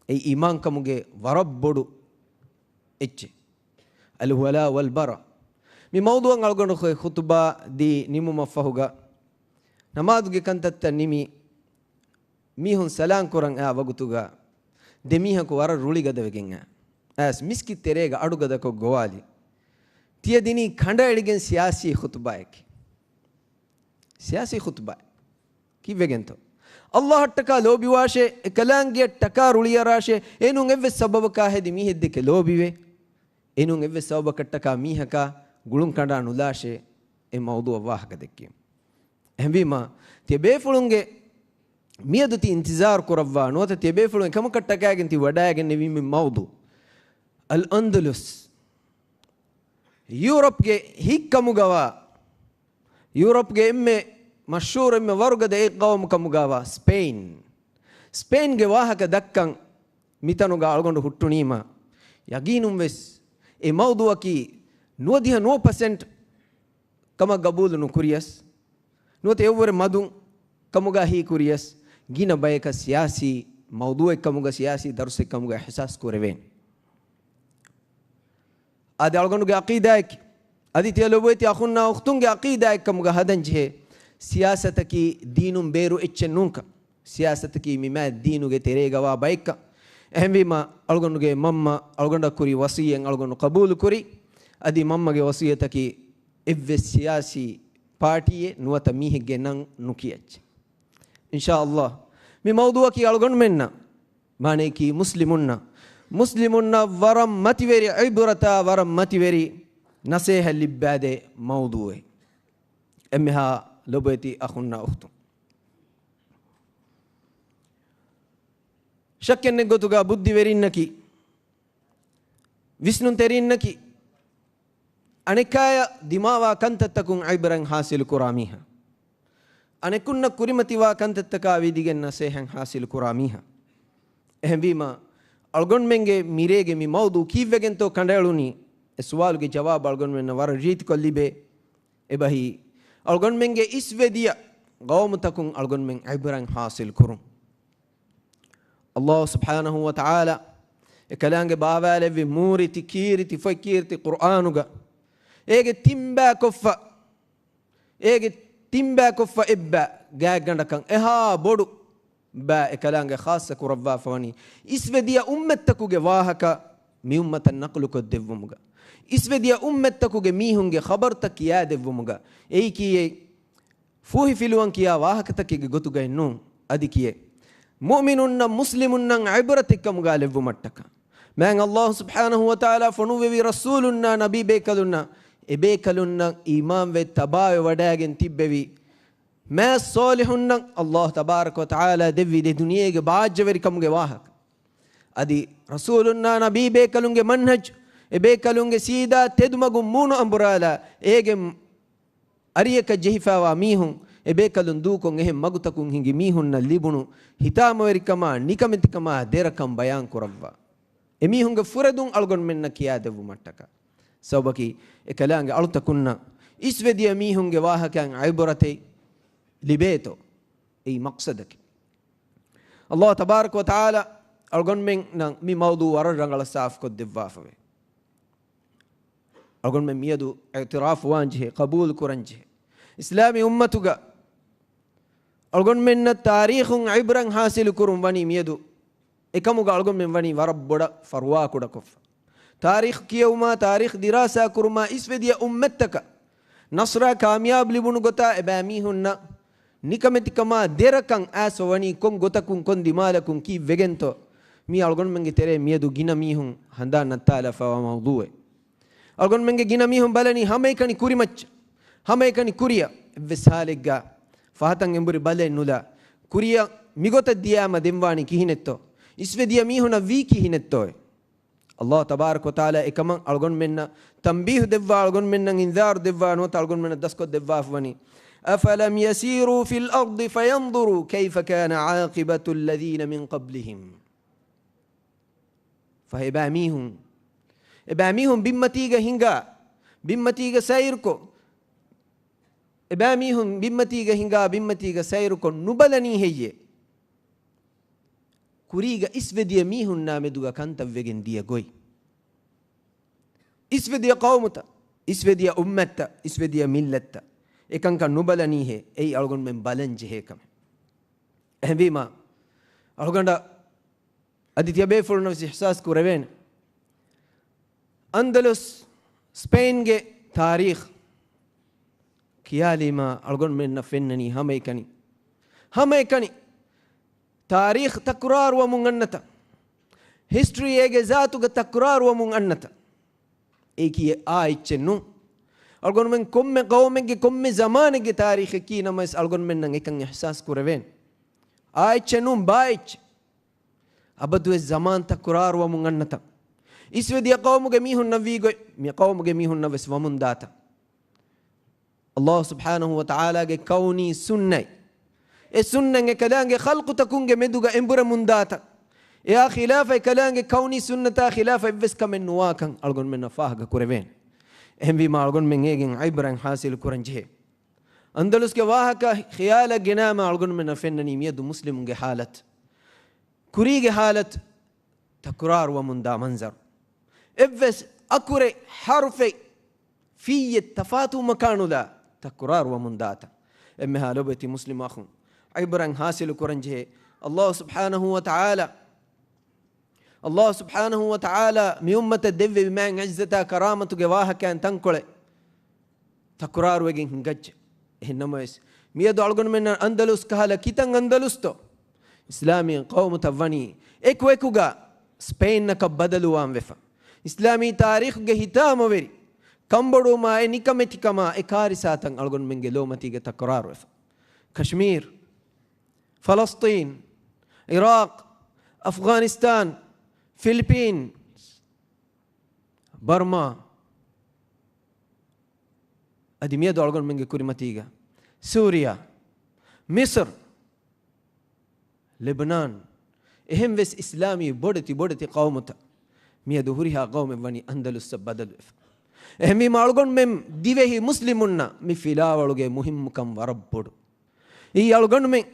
އެއީ އީމާންކަމުގެ ވަރަށް ބޮޑު އެއްޗެއް. އަލްވަލާ ވަލްބަރާ. މި މައުޟޫއަށް އަޅުގަނޑު ޚު-، ޚުތުބާ ދީ ނިމުމަށްފަހުގަ، ނަމާދުގެ ކަންތައްތައް ނިމި، މީހުން ސަލާން ކުރަން އައި ވަގުތުގަ، ދެމީހަކު ވަރަށް ރުޅިގަދަވެގެން އައިސް މިސްކިތް ތެރޭގަ އަޑުގަދަކޮށް ގޮވާލި. ތިޔަ ދިނީ ކަނޑައެޅިގެން ސިޔާސީ ޚުތުބާއެކޭ. ސިޔާސީ ޚުތުބާ ކިއްވެގެންތޯ؟ ﷲ އަށްޓަކާ ލޯބިވާށޭ، އެކަލާނގެއަށްޓަކާ ރުޅިއަރާށޭ، އެނޫން އެއްވެސް ސަބަބަކާ ހެދި މީހެއްދެކެ ލޯބިވޭ، އެނޫން އެއްވެސް ސަބަބަކަށްޓަކާ މީހަކާ ގުޅުން ކަނޑާ ނުލާށޭ، އެ މައުޟޫއަށް ވާހަކަ ދެއްކީމަ. އެހެންވީމަ، ތިޔަ ބޭފުޅުންގެ މިއަދު ތި އިންތިޒާރު ކުރައްވާ، ނުވަތަ ތިޔަ ބޭފުޅުން އެކަމަކަށްޓަކައިގެން ތި ވަޑައިގެންނެވީ މި މައުޟޫ. އަލް އަންދަލުސް. ޔޫރަޕްގެ ހިތްކަމުގަވާ، ޔޫރަޕްގެ އެންމެ މަޝްހޫރު، އެންމެ ވަރުގަދަ އެއް ޤައުމު ކަމުގަވާ ސްޕެއިން. ސްޕެއިންގެ ވާހަކަ ދައްކަން މިތަނުގަ އަޅުގަނޑު ހުއްޓުނީމަ، ޔަގީނުން ވެސް އެ މައުޟޫއަކީ ނުވަދިހަ ނުވަ ޕަސެންޓް ކަމަށް ގަބޫލު ނުކުރިޔަސް، ނުވަތަ އެއްވުރެ މަދުން ކަމުގަ ހީކުރިޔަސް، ގިނަ ބަޔަކަށް ސިޔާސީ މައުޟޫއެއް ކަމުގަ، ސިޔާސީ ދަރުސެއް ކަމުގަ އިޙްސާސް ކުރެވޭނެ. އާދެ، އަޅުގަނޑުގެ ޢަޤީދާއެކޭ، އަދި ތިޔަ ލޮބުވެތި އަޚުންނާ އުޚްތުންގެ ޢަޤީދާއެއް ކަމުގަ ހަދަން ޖެހޭ، ސިޔާސަތަކީ ދީނުން ބޭރު އެއްޗެއް ނޫންކަން. ސިޔާސަތަކީ މި މާތް ދީނުގެ ތެރޭގަވާ ބައެއްކަން. އެހެންވީމަ، އަޅުގަނޑުގެ މަންމަ އަޅުގަނޑަށް ކުރި ވަޞިއްޔަތް އަޅުގަނޑު ޤަބޫލު ކުރި. އަދި މަންމަގެ ވަޞިއްޔަތަކީ އެއްވެސް ސިޔާސީ ޕާޓީއެއް ނުވަތަ މީހެއްގެ ނަން ނުކިޔައްޗެއް. އިންޝާﷲ، މި މައުޟޫއަކީ އަޅުގަނޑުމެންނަށް، މާނަޔަކީ މުސްލިމުންނަށް، މުސްލިމުންނަށް ވަރަށް މަތިވެރި ޢިބްރަތާ، ވަރަށް މަތިވެރި ނަސޭހަތް ލިއްބާދޭ މައުޟޫއެއް. އެންމެހާ ލޮބުވެތި އަޚުންނާ އުޚްތުން، ޝައްކެއް ނެތް ގޮތުގަ ބުއްދިވެރިންނަކީ، ވިސްނުންތެރިންނަކީ، އަނެކާޔަށް ދިމާވާ ކަންތައްތަކުން ޢިބްރަތް ޙާޞިލު ކުރާ މީހާ، އަނެކުންނަށް ކުރިމަތިވާ ކަންތައްތަކާ ވިދިގެން ނަސޭހަތް ޙާޞިލު ކުރާ މީހާ. އެހެންވީމަ، އަޅުގަނޑުމެންގެ މިރޭގެ މި މައުޟޫ ކީއްވެގެންތޯ ކަނޑައެޅުނީ؟ އެ ސުވާލުގެ ޖަވާބު އަޅުގަނޑުމެންނަށް ވަރަށް ރީތިކޮށް ލިބޭ. އެބަހީ، އަޅުގަނޑުމެންގެ އިސްވެދިޔަ ޤައުމުތަކުން އަޅުގަނޑުމެން ޢިބްރަތް ޙާޞިލު ކުރުން. ﷲ ސުބްޙާނަހޫ ވަތަޢާލާ އެކަލާނގެ ބާވާލެއްވި މޫރިތި ކީރިތި ފޮތް ކީރިތި ޤުރްއާނުގަ އޭގެ ތިންބައިކޮށްފަ، އޭގެ ތިންބައިކޮށްފަ އެއްބައި ގާތްގަނޑަކަށް އެހާ ބޮޑު ބާ އެކަލާނގެ ޚާއްޞަ ކުރައްވާފަ ވަނީ، އިސްވެދިޔަ އުއްމަތްތަކުގެ ވާހަކަ މި އުއްމަތަށް ނަޤުލުކޮށްދެއްވުމުގަ، އިސްވެދިޔަ އުއްމަތްތަކުގެ މީހުންގެ ޚަބަރުތައް ކިޔާދެއްވުމުގަ، އެއީކީއެއް ފޫހިފިލުވަން ކިޔާ ވާހަކަތަކެއްގެ ގޮތުގައެއް ނޫން، އަދި ކިޔޭ މުއުމިނުންނަށް މުސްލިމުންނަށް ޢިބްރަތެއްކަމުގަ ލެއްވުމަށްޓަކާ. މާތް ﷲ ސުބްޙާނަހޫ ވަތަޢާލާ ފޮނުއްވެވި ރަސޫލުންނާ ނަބީ ބޭކަލުންނަށް، އެބޭކަލުންނަށް އީމާންވެ ތަބާވެ ވަޑައިގެން ތިއްބެވި މާތް ޞާލިޙުންނަށް ﷲ ތަބާރަކަ ވަތަޢާލާ ދެއްވި ދެ ދުނިޔޭގެ ބާއްޖަވެރިކަމުގެ ވާހަކަ. އަދި ރަސޫލުންނާ ނަބީ ބޭކަލުންގެ މަންހަޖު، އެބޭކަލުންގެ ސީދާ ތެދުމަގުން މޫނު އަނބުރާލާ، އޭގެ އަރިއަކަށް ޖެހިފައިވާ މީހުން، އެބޭކަލުން ދޫކޮށް އެހެން މަގުތަކުން ހިނގި މީހުންނަށް ލިބުނު ހިތާމަވެރިކަމާ، ނިކަމެތިކަމާ ދެރަކަން ބަޔާން ކުރައްވާ. އެމީހުންގެ ފުރެދުން އަޅުގަނޑުމެންނަށް ކިޔާދެއްވުމަށްޓަކާ. ސަބަބަކީ، އެކަލާނގެ އަޅުތަކުންނަށް އިސްވެދިޔަ މީހުންގެ ވާހަކައިން ޢިބްރަތެއް ލިބޭތޯ؟ އެއީ މަޤްޞަދަކީ. ﷲ ތަބާރަކަ ވަތަޢާލާ އަޅުގަނޑުމެންނަށް މި މައުޟޫޢު ވަރަށް ރަނގަޅަށް ސާފުކޮށްދެއްވާފަވޭ. އަޅުގަނޑުމެން މިއަދު އިޢުތިރާފު ވާންޖެހޭ، ޤަބޫލު ކުރަންޖެހޭ. އިސްލާމީ އުއްމަތުގަ އަޅުގަނޑުމެންނަށް ތާރީޚުން ޢިބްރަތް ޙާޞިލު ކުރުން ވަނީ މިއަދު އެކަމުގަ އަޅުގަނޑުމެން ވަނީ ވަރަށް ބޮޑަށް ފަރުވާކުޑަކޮށްފަ. ތާރީޚު ކިޔެވުމާ، ތާރީޚު ދިރާސާ ކުރުމާ، އިސްވެދިޔަ އުއްމަތްތަކަށް ނަޞްރާ ކާމިޔާބު ލިބުނު ގޮތާ އެބައިމީހުންނަށް ނިކަމެތިކަމާ ދެރަކަން އައިސް ވަނީ ކޮން ގޮތަކުން، ކޮން ދިމާލަކުން ކީއްވެގެންތޯ؟ މީ އަޅުގަނޑުމެންގެ ތެރޭ މިއަދު ގިނަ މީހުން ހަނދާން ނައްތާލާފައިވާ މައުޟޫޢެއް. އަޅުގަނޑުމެންގެ ގިނަ މީހުން ބަލަނީ ހަމައެކަނި ކުރިމައްޗަށް، ހަމައެކަނި ކުރިއަށް. އެއްވެސް ހާލެއްގަ ފަހަތަށް އެނބުރި ބަލައެއް ނުލާ، ކުރިއަށް މިގޮތަށް ދިޔާމަ ދެންވާނީ ކިހިނެއްތޯ؟ އިސްވެދިޔަ މީހުނަށް ވީ ކިހިނެއްތޯއޭ؟ ﷲ ތަބާރަކަ ވަތަޢާލާ އެކަމަށް އަޅުގަނޑުމެންނަށް ތަންބީހު ދެއްވާ، އަޅުގަނޑުމެންނަށް އިންޒާރު ދެއްވާ ނުވަތަ އަޅުގަނޑުމެންނަށް ދަސްކޮށްދެއްވާފަ ވަނީ، أفلم يسيروا في الأرض فينظروا كيف كان عاقبة الذين من قبلهم. ފަހެ އެބައިމީހުން، އެބައިމީހުން ބިންމަތީގަ ހިނގާ، ބިންމަތީގަ ސައިރުކޮށް، އެބައިމީހުން ބިންމަތީގަ ހިނގާ، ބިންމަތީގަ ސައިރުކޮށް ނުބަލަނީ ހެއްޔޭ؟ ކުރީގަ އިސްވެދިޔަ މީހުންނާ މެދުގަ ކަންތައްވެގެން ދިޔަ ގޮތް. އިސްވެދިޔަ ޤައުމުތައް، އިސްވެދިޔަ އުއްމަތްތައް، އިސްވެދިޔަ މިއްލަތްތައް އެކަންކަން ނުބަލަނީހޭ؟ އެއީ އަޅުގަނޑުމެން ބަލަން ޖެހޭ ކަމެއް. އެހެންވީމާ، އަޅުގަނޑަށް އަދި ތިޔަބޭފުޅުންނަށް ވެސް އިޙްސާސް ކުރެވޭނެ. އަންދަލުސް، ސްޕެއިންގެ ތާރީޚް ކިޔާލީމާ، އަޅުގަނޑުމެންނަށް ފެންނަނީ ހަމައެކަނި، ހަމައެކަނި ތާރީޚް ތަކުރާރުވަމުން އަންނަތަން، ހިސްޓްރީ އޭގެ ޒާތުގަ ތަކުރާރުވަމުން އަންނަތަން. އެއީކީ އާ އެއްޗެއް ނޫން. އަޅުގަނޑުމެން ކޮންމެ ޤައުމެއްގެ، ކޮންމެ ޒަމާނެއްގެ ތާރީޚަކީ ނަމަވެސް، އަޅުގަނޑުމެންނަށް އެކަން އިޙްސާސް ކުރެވޭނެ. އާ އެއްޗެއް ނޫން، ބާ އެއްޗެއް. އަބަދުވެސް ޒަމާން ތަކުރާރުވަމުން އަންނަތަން. އިސްވެދިޔަ ޤައުމުގެ މީހުންނަށް ވީގޮތް، މި ޤައުމުގެ މީހުންނަށް ވެސް ވަމުން ދާތަން. ﷲ ސުބްޙާނަހޫ ވަތަޢާލާގެ ކައުނީ ސުންނަތް، އެ ސުންނަތް އެކަލާނގެ ޚަލްޤުތަކުންގެ މެދުގަ އެނބުރެމުން ދާތަން. އެއާ ޚިލާފަށް، އެކަލާނގެ ކައުނީ ސުންނަތާ ޚިލާފަށް އެއްވެސް ކަމެއް ނުވާކަން އަޅުގަނޑުމެންނަށް ފާހަގަ ކުރެވޭނެ. އެހެންވީމާ، އަޅުގަނޑުމެން އޭގެން ޢިބްރަތް ޙާޞިލު ކުރަން ޖެހޭ. އަންދަލުސްގެ ވާހަކަ ޚިޔާލަށް ގެނާމަ، އަޅުގަނޑުމެންނަށް ފެންނަނީ މިއަދު މުސްލިމުންގެ ޙާލަތު، ކުރީގެ ޙާލަތު ތަކުރާރުވަމުންދާ މަންޒަރު. އެއްވެސް އަކުރެއް، ޙަރުފެއް، ފިއްޔެއް ތަފާތުވުމަކާ ނުލާ ތަކުރާރުވަމުން ދާތަން. އެންމެހާ ލޮބުވެތި މުސްލިމް އަޚުން، ޢިބްރަތް ޙާޞިލު ކުރަން ޖެހޭ. ﷲ ސުބްޙާނަހޫ ވަތަޢާލާ، ﷲ ސުބްޙާނަހޫ ވަތަޢާލާ މި އުއްމަތަށް ދެއްވެވި މާތް ޢިއްޒަތާ ކަރާމަތުގެ ވާހަކައިން ތަންކޮޅެއް ތަކުރާރުވެގެން ހިނގައްޖެ. އެހެން ނަމަވެސް، މިއަދު އަޅުގަނޑުމެންނަށް އަންދަލުސް ކަހަލަ ކިތަން އަންދަލުސްތޯ؟ އިސްލާމީ ޤައުމުތައް ވަނީ އެކުއެކުގަ ސްޕެއިންއަކަށް ބަދަލުވާން ވެފަ. އިސްލާމީ ތާރީޚުގެ ހިތާމަވެރި ކަންބޮޑުވުމާ، އެ ނިކަމެތިކަމާ، އެ ކާރިސާތައް އަޅުގަނޑުމެންގެ ލޯމަތީގަ ތަކުރާރުވެފަ. ކަޝްމީރު، ފަލަސްޠީން، ޢިރާޤް، އަފްޣާނިސްތާން، ފިލިޕީންސް، ބަރްމާ، އަދި މިއަދު އަޅުގަނޑުމެންގެ ކުރިމަތީގަ ސޫރިޔާ، މިޞްރު، ލެބްނާން، އެހެންވެސް އިސްލާމީ ބޮޑެތި ބޮޑެތި ޤައުމުތައް، މިއަދު ހުރިހާ ޤައުމެއް ވަނީ އަންދަލުސްއަށް ބަދަލުވެފަ. އެހެންވީމާ، އަޅުގަނޑުމެން ދިވެހި މުސްލިމުންނަށް މި ފިލާވަޅުގެ މުހިއްމުކަން ވަރަށް ބޮޑު. އެއީ އަޅުގަނޑުމެން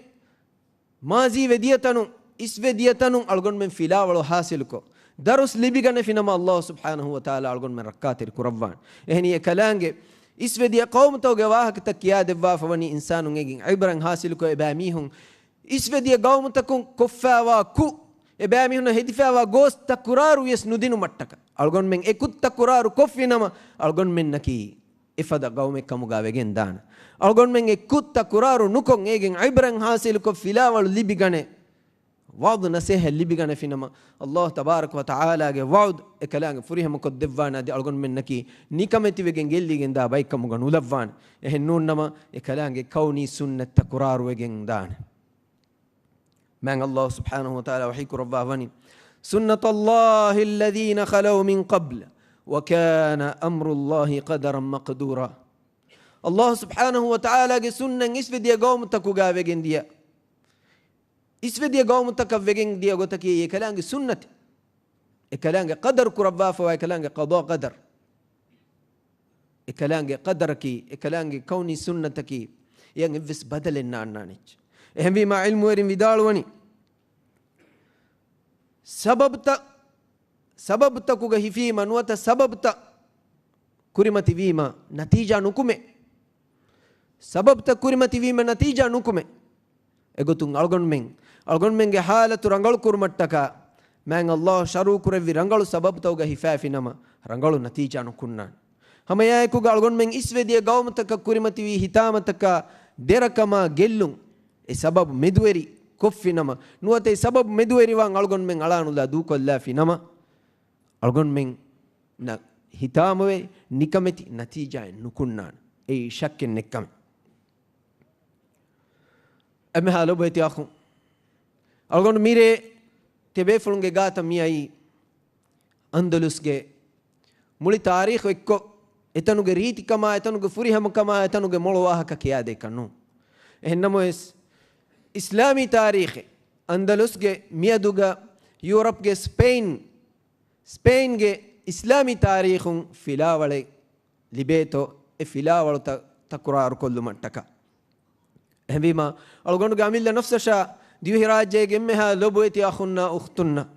މާޒީ ވެދިޔަތަނުން، އިސްވެދިޔަތަނުން އަޅުގަނޑުމެން ފިލާވަޅު ޙާޞިލުކޮށް، ދަރުސް ލިބިގަނެފިނަމަ، ﷲ ސުބްޙާނަހޫ ވަތަޢާލާ އަޅުގަނޑުމެން ރައްކާތެރި ކުރައްވާނެ. އެހެނީ، އެކަލާނގެ އިސްވެދިޔަ ޤައުމުތަކުގެ ވާހަކަތައް ކިޔާދެއްވާފަ ވަނީ އިންސާނުން އޭގެން ޢިބްރަތް ޙާޞިލުކޮށް، އެބައިމީހުން އިސްވެދިޔަ ގައުމުތަކުން ކޮށްފައިވާ ކުށް، އެބައިމީހުންނަށް ހެދިފައިވާ ގޯސް ތަކުރާރު ވިޔަސް ނުދިނުމަށްޓަކާ، އަޅުގަނޑުމެން އެ ކުށް ތަކުރާރު ކޮށްފިނަމަ، އަޅުގަނޑުމެންނަކީ އެފަދަ ގައުމެއް ކަމުގަ ވެގެން ދާނެ. އަޅުގަނޑުމެން އެ ކުށް ތަކުރާރު ނުކޮށް، އޭގެން އިބްރަތް ހާސިލުކޮށް، ފިލާވަޅު ލިބިގަނެ، ވަޢުޒު ނަސޭހަތް ލިބިގަނެފިނަމަ، ﷲ ތަބާރަކަ ވަތަޢާލާގެ ވަޢުދު އެކަލާނގެ ފުރިހަމަކޮށްދެއްވާނެ، އަދި އަޅުގަނޑުމެންނަކީ ނިކަމެތިވެގެން ގެއްލިގެންދާ ބައެއްކަމުގަ ނުލައްވާނެ. އެހެން ނޫންނަމަ، އެކަލާނގެ ކައުނީ ސުންނަތް ތަކުރާރުވެގެން ދާނެ. މާތް ﷲ ސުބްޙާނަހޫ ވަތަޢާލާ ވަޙީ ކުރައްވާ ވަނީ، سُنَّتَ اللَّهِ الَّذِينَ خَلَوْا مِنْ قَبْلُ وَكَانَ أَمْرُ اللَّهِ قَدَرًا مَقْدُورًا. ﷲ ސުބްޙާނަހޫ ވަތަޢާލާގެ ސުންނަތް އިސްވެދިޔަ ގައުމުތަކުގަ ވެގެން ދިޔަ، އިސްވެދިޔަ ގައުމުތަކަށް ވެގެން ދިޔަ ގޮތަކީ އެކަލާނގެ ސުންނަތެއް. އެކަލާނގެ ޤަދަރު ކުރައްވާފަވާ އެކަލާނގެ ޤަޟާ ޤަދަރު. އެކަލާނގެ ޤަދަރަކީ، އެކަލާނގެ ކައުނީ ސުންނަތަކީ، އެޔަށް އެއްވެސް ބަދަލެއް ނާންނާނެއްޗެއް. އެހެންވީމާ، ޢިލްމުވެރިން ވިދާޅުވަނީ، ސަބަބުތައް، ސަބަބުތަކުގަ ހިފީމަ ނުވަތަ ސަބަބުތައް ކުރިމަތިވީމަ ނަތީޖާ ނުކުމޭ. ސަބަބުތައް ކުރިމަތިވީމަ ނަތީޖާ ނުކުމޭ. އެގޮތުން އަޅުގަނޑުމެން، އަޅުގަނޑުމެންގެ ޙާލަތު ރަނގަޅު ކުރުމަށްޓަކާ، މާތް ﷲ ޝަރުޢު ކުރެއްވި ރަނގަޅު ސަބަބުތަކުގަ ހިފާފިނަމަ، ރަނގަޅު ނަތީޖާ ނުކުންނާނެ. ހަމައެއާއެކުގަ އަޅުގަނޑުމެން އިސްވެދިޔަ ގައުމުތަކަށް ކުރިމަތިވީ ހިތާމަތަކާ ދެރަކަމާ ގެއްލުން، އެ ސަބަބު މެދުވެރި ކޮށްފިނަމަ، ނުވަތަ އެ ސަބަބު މެދުވެރިވާން އަޅުގަނޑުމެން އަޅާނުލާ ދޫކޮށްލާފިނަމަ، އަޅުގަނޑުމެންނަށް ހިތާމަވެރި ނިކަމެތި ނަތީޖާއެއް ނުކުންނާނެ. އެއީ ޝައްކެއް ނެތް ކަމެއް. އެންމެހާ ލޮބުވެތި އަޚުން، އަޅުގަނޑު މިރޭ ތިޔަބޭފުޅުންގެ ގާތަށް މިއައީ އަންދަލުސްގެ މުޅި ތާރީޚު އެއްކޮށް، އެތަނުގެ ރީތިކަމާ، އެތަނުގެ ފުރިހަމަކަމާ، އެތަނުގެ މޮޅު ވާހަކަ ކިޔާދޭކަށް ނޫން. އެހެންނަމަވެސް، އިސްލާމީ ތާރީޚެއް، އަންދަލުސްގެ މިއަދުގަ ޔޫރަޕްގެ ސްޕެއިން، ސްޕެއިންގެ އިސްލާމީ ތާރީޚުން ފިލާވަޅެއް ލިބޭތޯ، އެ ފިލާވަޅުތައް ތަކުރާރުކޮށްލުމަށްޓަކާ. އެހެންވީމާ، އަޅުގަނޑުގެ އަމިއްލަ ނަފްސަށާ ދިވެހިރާއްޖޭގެ އެންމެހާ ލޮބުވެތި އަޚުންނާ އުޚްތުންނަށް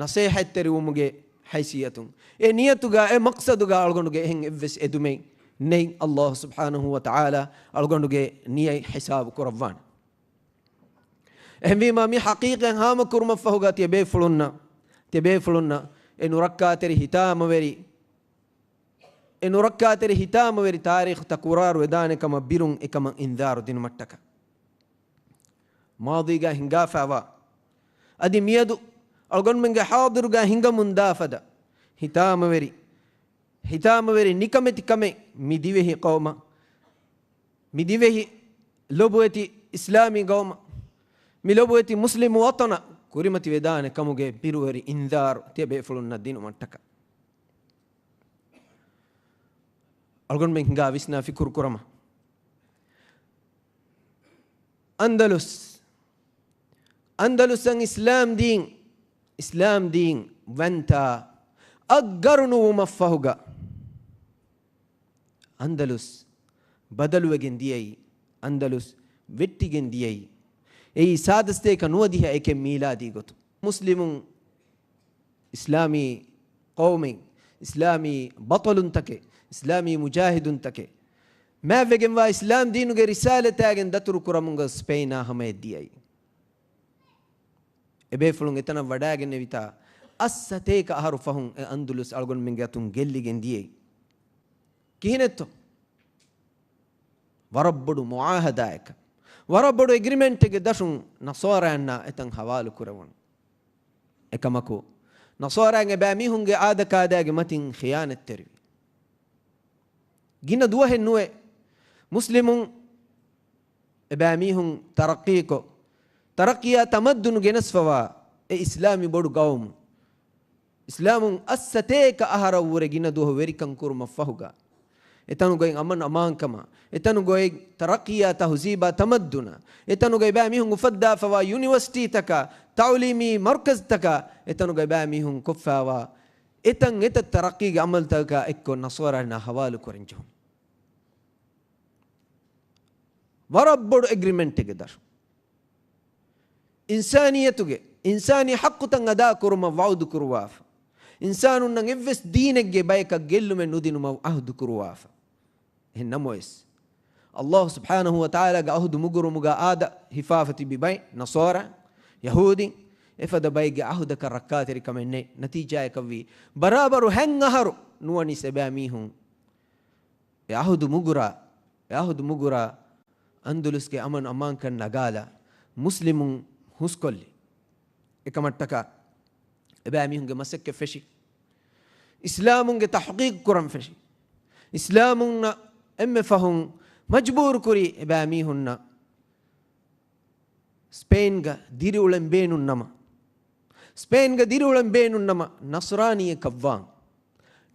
ނަސޭހަތްތެރިވުމުގެ ހައިސިއްޔަތުން، އެ ނިޔަތުގަ، އެ މަޤްޞަދުގަ އަޅުގަނޑުގެ އެހެން އެއްވެސް އެދުމެއް ނެތް. ﷲ ސުބްޙާނަހޫ ވަތަޢާލާ އަޅުގަނޑުގެ ނިޔަތް ހިސާބު ކުރައްވާނެ. އެހެންވީމާ، މި ޙަޤީޤަތް ހާމަކުރުމަށްފަހުގަ ތިޔަބޭފުޅުންނަށް، ތިޔަބޭފުޅުންނަށް އެ ނުރައްކާތެރި ހިތާމަވެރި، އެ ނުރައްކާތެރި ހިތާމަވެރި ތާރީޚު ތަކުރާރު ވެދާނެ ކަމަށް ބިރުން އެކަމަށް އިންޒާރު ދިނުމަށްޓަކާ. މާޟީގަ ހިނގާފައިވާ، އަދި މިއަދު އަޅުގަނޑުމެންގެ ޙާޟިރުގަ ހިނގަމުންދާ ފަދަ ހިތާމަވެރި، ހިތާމަވެރި ނިކަމެތި ކަމެއް މި ދިވެހި ޤައުމަށް، މި ދިވެހި ލޮބުވެތި އިސްލާމީ ޤައުމަށް، މި ލޮބުވެތި މުސްލިމު ވަޠަނަށް ކުރިމަތިވެދާނެ ކަމުގެ ބިރުވެރި އިންޒާރު ތިޔަބޭފުޅުންނަށް ދިނުމަށްޓަކާ. އަޅުގަނޑުމެން ހިނގާ ވިސްނާ ފިކުރު ކުރަމާ. އަންދަލުސް، އަންދަލުސަށް އިސްލާމް ދީން، އިސްލާމް ދީން ވަންތާ އަށް ގަރު ނުވުމަށްފަހުގަ، އަންދަލުސް ބަދަލުވެގެން ދިޔައީ، އަންދަލުސް ވެއްޓިގެން ދިޔައީ، އެއީ ސާދަ ސަތޭކަ ނުވަދިހަ އެކެއް މީލާދީ ގޮތުން. މުސްލިމުން، އިސްލާމީ ޤައުމެއް، އިސްލާމީ ބަޠަލުންތަކެއް، އިސްލާމީ މުޖާހިދުންތަކެއް، މާތްވެގެންވާ އިސްލާމް ދީނުގެ ރިސާލަތާގެން ދަތުރު ކުރަމުން ގޮސް ސްޕެއިނާ ހަމަޔަށް ދިޔައީ. އެބޭފުޅުން އެތަނަށް ވަޑާގެންނެވިތާ، އަށް ސަތޭކަ އަހަރު ފަހުން އެ އަންދުލުސް އަޅުގަނޑުމެންގެ އަތުން ގެއްލިގެން ދިޔައީ. ކިހިނެއްތޯ؟ ވަރަށް ބޮޑު މުޢާހަދާއަކަށް، ވަރަށް ބޮޑު އެގްރިމެންޓެއްގެ ދަށުން ނަޞާރާއަންނާ އެތަން ޙަވާލު ކުރެވުނު. އެކަމަކު، ނަޞާރާއަށް އެބައިމީހުންގެ އާދަކާދައިގެ މަތިން ޚިޔާނަތްތެރިވި. ގިނަ ދުވަހެއް ނުވެ، މުސްލިމުން އެބައިމީހުން ތަރައްޤީކޮށް، ތަރައްޤީއާ ތަމައްދުނު ގެނެސްފަވާ އެ އިސްލާމީ ބޮޑު ގައުމު، އިސްލާމުން އަށް ސަތޭކަ އަހަރަށްވުރެ ގިނަ ދުވަހު ވެރިކަން ކުރުމަށްފަހުގަ، އެތަނުގައި އަމަން އަމާންކަމާ، އެތަނުގައި ތަރައްޤީއާ ތަހުޒީބާ ތަމައްދުނާ، އެތަނުގައި ބައިމީހުން އުފައްދާފަވާ ޔުނިވަރސިޓީތަކާ، ތަޢުލީމީ މަރުކަޒުތަކާ، އެތަނުގައި ބައިމީހުން ކޮށްފައިވާ އެތަން އެތައް ތަރައްޤީގެ ޢަމަލުތަކަކާ އެއްކޮށް ނަޞާރާއަންނާ ޙަވާލު ކުރަން ޖެހުނު. ވަރަށް ބޮޑު އެގްރިމެންޓެއްގެ ދަށު. އިންސާނިއްޔަތުގެ، އިންސާނީ ޙައްޤުތައް އަދާ ކުރުމަށް ވަޢުދު ކުރުވާފަ. އިންސާނުންނަށް އެއްވެސް ދީނެއްގެ ބަޔަކަށް ގެއްލުމެއް ނުދިނުމަށް ޢަހްދު ކުރުވާފަ. އެހެން ނަމަވެސް، ﷲ ސުބްޙާނަހޫ ވަތަޢާލާގެ ޢަހުދު މުގުރުމުގަ އާދަ ހިފާފަ ތިބި ބައެއް ނަޞާރާ، ޔަހޫދީން، އެފަދަ ބައެއްގެ ޢަހުދަކަށް ރައްކާތެރިކަމެއް ނެތް. ނަތީޖާއަކަށްވީ، ބަރާބަރު ހަތް އަހަރު ނުވަނީސް އެބައިމީހުން އެ ޢަހުދު މުގުރާ، އެ ޢަހުދު މުގުރާ އަންދުލުސްގެ އަމަނު އަމާންކަން ނަގާލާ، މުސްލިމުން ހުސްކޮށްލި. އެކަމަށްޓަކާ އެބައިމީހުންގެ މަސައްކަތް ފެށި، އިސްލާމުންގެ ތަޙްޤީޤު ކުރަން ފެށި. އިސްލާމުންނަށް އެންމެ ފަހުން މަޖްބޫރު ކުރީ އެބައިމީހުންނަށް ސްޕެއިންގަ ދިރިއުޅެން ބޭނުން ނަމަ، ސްޕެއިންގަ ދިރިއުޅެން ބޭނުން ނަމަ، ނަޞްރާނީއަކަށް ވާން.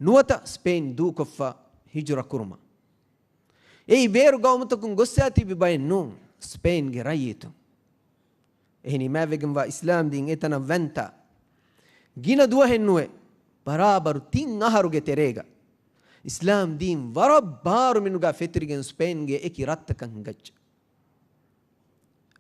ނުވަތަ ސްޕެއިން ދޫކޮށްފަ ހިޖުރަ ކުރުމަށް. އެއީ ބޭރު ގައުމުތަކުން ގޮއްސާ ތިބި ބައެއް ނޫން، ސްޕެއިންގެ ރައްޔިތުން. އެހެނީ މާތްވެގެންވާ އިސްލާމް ދީން އެތަނަށް ވަންތާ ގިނަ ދުވަހެއް ނުވެ، ބަރާބަރު ތިން އަހަރުގެ ތެރޭގަ އިސްލާމް ދީން ވަރަށް ބާރު މިނުގާ ފެތުރިގެން ސްޕެއިންގެ އެކި ރަށްތަކަށް ހިނގައްޖެ.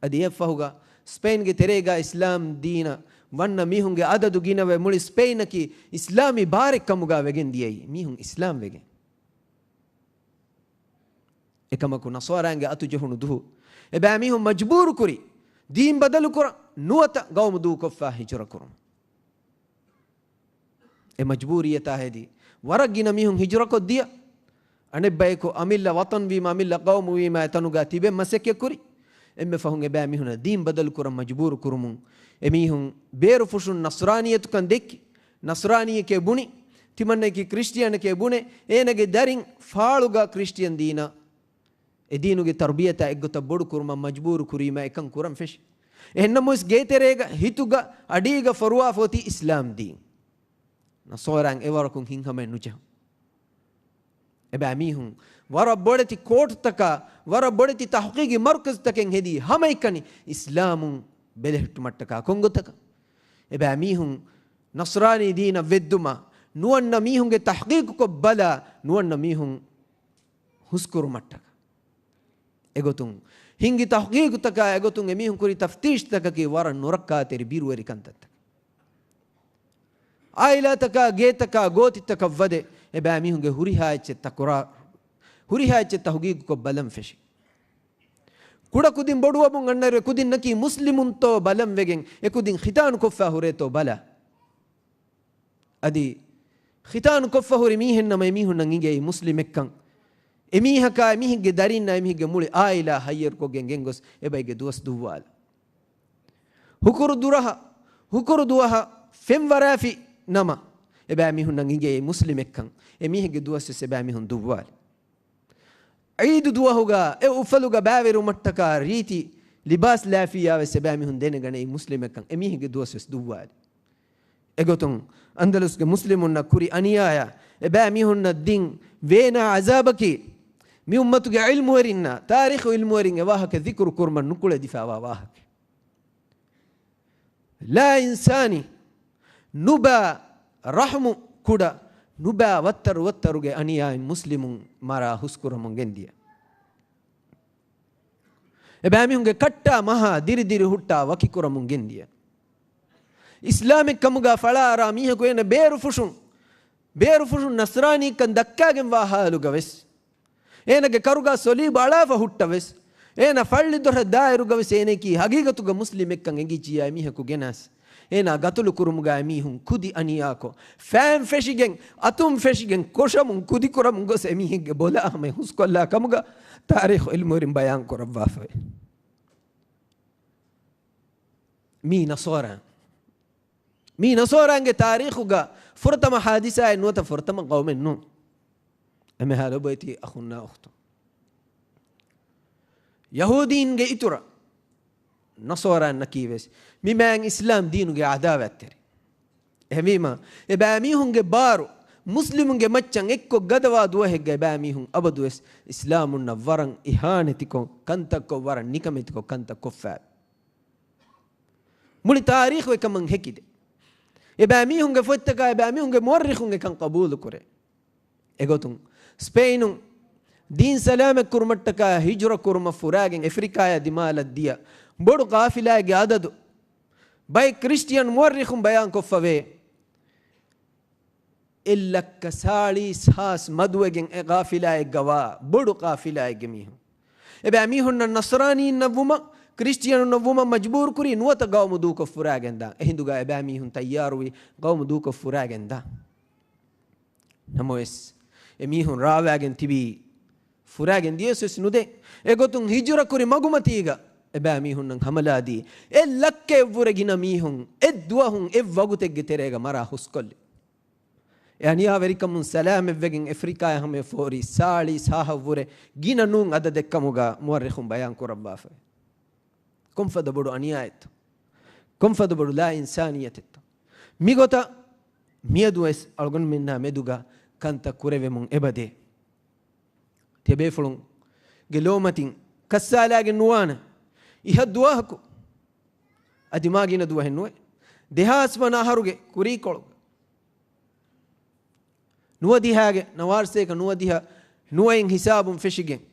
އަދި އެއަށްފަހުގަ ސްޕެއިންގެ ތެރޭގަ އިސްލާމް ދީނަށް ވަންނަ މީހުންގެ އަދަދު ގިނަވެ، މުޅި ސްޕެއިނަކީ އިސްލާމީ ބާރެއް ކަމުގާ ވެގެން ދިޔައީ މީހުން އިސްލާމް ވެގެން. އެކަމަކު ނަޞާރާންގެ އަތުޖެހުނު ދުހު އެބައިމީހުން މަޖްބޫރު ކުރި، ދީން ބަދަލު ކުރަން ނުވަތަ ގައުމު ދޫކޮށްފަ ހިޖުރަ ކުރުމަށް. އެ މަޖްބޫރިއްޔަތާ ހެދި ވަރަށް ގިނަ މީހުން ހިޖުރަކޮށްދިޔަ، އަނެއްބަޔަކު އަމިއްލަ ވަޠަން ވީމަ އަމިއްލަ ގައުމު ވީމަ އެތަނުގާ ތިބެން މަސައްކަތް ކުރި. އެންމެ ފަހުން އެބައިމީހުންނަށް ދީން ބަދަލު ކުރަން މަޖްބޫރު ކުރުމުން އެމީހުން ބޭރު ފުށުން ނަޞްރާނިއްޔަތުކަން ދެއްކި، ނަޞްރާނީއެކޭ ބުނި، ތިމަންނައަކީ ކްރިސްޓިއަނެކޭ ބުނެ، އޭނަގެ ދަރިން ފާޅުގަ ކްރިސްޓިއަން ދީނަށް އެ ދީނުގެ ތަރުބިޔަތާ އެއްގޮތަށް ބޮޑު ކުރުމަށް މަޖްބޫރު ކުރީމަ އެކަން ކުރަން ފެށި. އެހެންނަމަވެސް ގޭތެރޭގަ ހިތުގަ އަޑީގަ ފޮރުވާފަ އޮތީ އިސްލާމް ދީން. ނަޞާރާން އެވަރަކުން ހިތްހަމައެއް ނުޖެހުނު. އެބައިމީހުން ވަރަށް ބޮޑެތި ކޯޓުތަކާ، ވަރަށް ބޮޑެތި ތަޙްޤީޤީ މަރުކަޒުތަކެއް ހެދީ ހަމައެކަނި އިސްލާމުން ބެލެހެއްޓުމަށްޓަކާ ކޮންގޮތަކަށް؟ އެބައިމީހުން ނަޞްރާނީ ދީނަށް ވެއްދުމަށް ނުވަންނަ މީހުންގެ ތަޙްޤީޤުކޮށް ބަލާ، ނުވަންނަ މީހުން ހުސްކުރުމަށްޓަކާ. އެގޮތުން ހިންގި ތަޙްޤީޤުތަކާ އެގޮތުން އެމީހުން ކުރި ތަފްތީޝްތަކަކީ ވަރަށް ނުރައްކާތެރި ބިރުވެރި ކަންތައްތަކެއް. އާއިލާތަކާ، ގޭތަކާ، ގޯތިތަކަށް ވަދެ އެބައިމީހުންގެ ހުރިހާ އެއްޗެއް ތަކުރާ، ހުރިހާ އެއްޗެއް ތަޙުޤީޤުކޮށް ބަލަން ފެށި. ކުޑަކުދިން ބޮޑުވަމުން އަންނައިރު އެކުދިންނަކީ މުސްލިމުންތޯ ބަލަން ވެގެން އެކުދިން ޚިތާނުކޮށްފަ ހުރޭތޯ ބަލާ. އަދި ޚިތާނު ކޮށްފަ ހުރި މީހެއްނަމަ އެމީހުންނަށް އިނގޭ މުސްލިމެއްކަން. އެމީހަކާ އެމީހެއްގެ ދަރިންނާ އެމީހެއްގެ މުޅި އާއިލާ ހައްޔަރުކޮށްގެން ގެންގޮސް އެބައިގެ ދުވަސް ދުއްވާލަ. ހުކުރު ދުރަހަ، ހުކުރު ދުވަހަށް ފެންވަރާފި ނަމަ އެބައިމީހުންނަށް އިނގޭ މުސްލިމެއްކަން. އެމީހެއްގެ ދުވަސްވެސް އެބައިމީހުން ދުއްވާލި. ޢީދު ދުވަހުގަ އެ އުފަލުގަ ބައިވެރިވުމަށްޓަކާ ރީތި ލިބާސް ލާފިއްޔާވެސް އެބައިމީހުން ދެނެގަނެ މުސްލިމެއްކަން އެމީހެއްގެ ދުވަސްވެސް ދުއްވާލި. އެގޮތުން އަންދަލުސްގެ މުސްލިމުންނަށް ކުރި އަނިޔާޔާ އެބައިމީހުންނަށް ދިން ވޭނާ ޢަޒާބަކީ މި އުއްމަތުގެ ޢިލްމުވެރިންނާ ތާރީޚު ޢިލްމުވެރިން އެވާހަކަ ޛިކުރު ކުރުމަށް ނުކުޅެދިފާވާ ވާހަކަ. ލާ އިންސާނީ، ނުބާ ރަޙްމު ކުޑަ، ނުބާ ވައްތަރު ވައްތަރުގެ އަނިޔާއިން މުސްލިމުން މަރާ ހުސްކުރަމުން ގެންދިޔަ. އެބައިމީހުންގެ ކައްޓާ މަހާ ދިރިދިރި ހުއްޓާ ވަކިކުރަމުން ގެންދިޔަ. އިސްލާމެއް ކަމުގާ ފަޅާއަރާ މީހަކު އޭނަ ބޭރު ފުށުން، ބޭރު ފުށުން ނަޞްރާނީކަން ދައްކާގެންވާ ހާލުގަވެސް، އޭނަގެ ކަރުގާ ޞަލީބު އަޅާފަ ހުއްޓަވެސް، އޭނަ ފައްޅި ދޮށަށް ދާއިރުގަވެސް އޭނައަކީ ހަގީގަތުގަ މުސްލިމެއްކަން އެނގިއްޖިއްޔާ އެމީހަކު ގެނާސް، އޭނާ ގަތުލު ކުރުމުގާ އެމީހުން ކުދި އަނިޔާކޮށް، ފައިން ފެށިގެން، އަތުން ފެށިގެން، ކޮށަމުން ކުދިކުރަމުން ގޮސް އެމީހެއްގެ ބޮލާ ހަމަޔަށް ހުސްކޮށްލާ ކަމުގަ ތާރީޚު ޢިލްމުވެރިން ބަޔާން ކުރައްވާފައި. މީ ނަޞާރާ. މީ ނަޞާރާންގެ ތާރީޚުގަ ފުރަތަމަ ޙާދިސާއެއް ނުވަތަ ފުރަތަމަ ޤައުމެއް ނޫން. އެމެހާ ލޮބުވެތި އަޚުންނާ އުޚްތުން. ޔަހޫދީންގެ އިތުރަށް ނަޞާރާންނަކީވެސް މި މާތް އިސްލާމް ދީނުގެ ޢަދާވާތްތެރި. އެހެންވީމަ، އެބައިމީހުންގެ ބާރު މުސްލިމުންގެ މައްޗަށް އެއްކޮށް ގަދަވާ ދުވަހެއްގަ އެބައިމީހުން އަބަދުވެސް އިސްލާމުންނަށް ވަރަށް އިހާނެތިކޮށް ކަންތައްކޮށް، ވަރަށް ނިކަމެތިކޮށް ކަންތައް ކޮށްފައި. މުޅި ތާރީޚު އެކަމަށް ހެކިދޭ. އެބައިމީހުންގެ ފޮތްތަކާ އެބައިމީހުންގެ މުއައްރިޚުން އެކަން ޤަބޫލުކުރޭ. އެގޮތުން، ސްޕެއިނުން ދީން ސަލާމަތް ކުރުމަށްޓަކާ ހިޖުރަ ކުރުމަށް ފުރާގެން އެފްރިކާޔާ ދިމާލަށް ދިޔަ ބޮޑު ޤާފިލާއެއްގެ އަދަދު ބައެއް ކްރިސްޓިއަން މުއައްރިޚުން ބަޔާންކޮށްފަވޭ، އެއް ލައްކަ ސާޅީސް ހާސް މަދުވެގެން އެ ޤާފިލާއެއްގަ ވާ ބޮޑު ޤާފިލާއެއްގެ މީހުން. އެބައިމީހުންނަށް ނަޞްރާނީންނަށް ވުމަށް، ކްރިސްޓިއަނުންނަށް ވުމަށް މަޖްބޫރު ކުރީ ނުވަތަ ގައުމު ދޫކޮށް ފުރާގެން ދާން. އެހިނދުގަ އެބައިމީހުން ތައްޔާރުވީ ގައުމު ދޫކޮށް ފުރާގެން ދާން. ނަމަވެސް، އެ މީހުން ރާވާގެން ތިބީ ފުރާގެން ދިޔަސް ވެސް ނުދޭ. އެގޮތުން ހިޖުރަ ކުރި މަގުމަތީގަ އެބައިމީހުންނަށް ހަމަލާދީ، އެއް ލައްކައެއްވުރެ ގިނަ މީހުން އެއް ދުވަހުން އެއް ވަގުތެއްގެ ތެރޭގަ މަރާ ހުސްކޮށްލި. އެ އަނިޔާވެރިކަމުން ސަލާމަތްވެގެން އެފްރިކާއަށް ހަމަޔަށް ފޯރި ސާޅީސް ހާހަށްވުރެ ގިނަ ނޫން އަދަދެއްކަމުގަ މުއައްރިޚުން ބަޔާން ކުރައްވާފައި. ކޮންފަދަ ބޮޑު އަނިޔާއެއްތަ؟ ކޮންފަދަ ބޮޑު ލާ އިންސާނިއްޔަތެއްތަ؟ މިގޮތަށް މިއަދުވެސް އަޅުގަނޑުމެންނާ މެދުގަ ކަންތައް ކުރެވެމުން އެބަދޭ. ތިޔަބޭފުޅުންގެ ލޯމަތިން ކައްސާލާގެން ނުވާނެ. އިހަށް ދުވަހަކު އަދި މާ ގިނަ ދުވަހެއް ނުވޭ. ދެހާސް ވަނަ އަހަރުގެ ކުރީކޮޅު ނުވަދިހާގެ ނަވާރަސޭކަ ނުވަދިހަ ނުވައިން ހިސާބުން ފެށިގެން،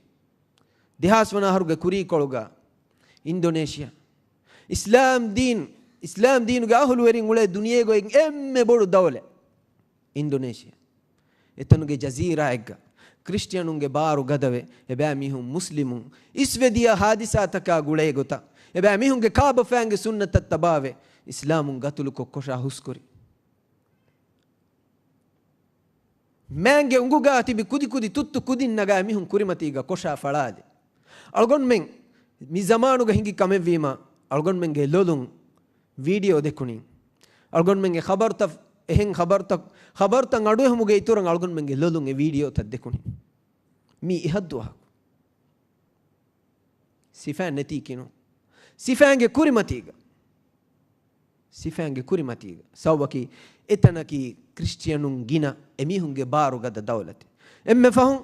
ދެހާސް ވަނަ އަހަރުގެ ކުރީކޮޅުގަ އިންޑޮނޭޝިއާ، އިސްލާމް ދީން، އިސްލާމް ދީނުގެ އަހުލުވެރިން އުޅޭ ދުނިޔޭގައި އެންމެ ބޮޑު ދައުލަތް އިންޑޮނޭޝިއާ. އެތަނުގެ ޖަޒީރާއެއްގަ ކްރިސްޓިއަނުންގެ ބާރު ގަދަވެ، އެބައިމީހުން މުސްލިމުން އިސްވެދިޔަ ހާދިސާތަކާ ގުޅޭ ގޮތަށް، އެބައިމީހުންގެ ކާބަފައިންގެ ސުންނަތަށް ތަބާވެ، އިސްލާމުން ގަތުލުކޮށް ކޮށާ ހުސްކުރި. މާނގެ އުނގުގާ ތިބި ކުދި ކުދި ތުއްތު ކުދިން ނަގާ މީހުން ކުރިމަތީގަ ކޮށާ ފަޅާލި. އަޅުގަނޑުމެން މި ޒަމާނުގަ ހިނގި ކަމެއްވީމަ، އަޅުގަނޑުމެންގެ ލޮލުން ވީޑިއޯ ދެކުނީ. އަޅުގަނޑުމެންގެ ޚަބަރުތައް، އެހެން ޚަބަރުތައް، ޚަބަރުތައް އަޑުއެހުމުގެ އިތުރަށް އަޅުގަނޑުމެންގެ ލޮލުން އެ ވީޑިއޯތައް ދެކުނީ. މީ އިހަށްދުވަހަކު. ސިފައިން ނެތީކީނު. ސިފައިންގެ ކުރިމަތީގަ. ސިފައިންގެ ކުރިމަތީގަ. ސަބަބަކީ އެތަނަކީ ކްރިސްޓިއަނުން ގިނަ އެމީހުންގެ ބާރު ގަދަ ދައުލަތެއް. އެންމެ ފަހުން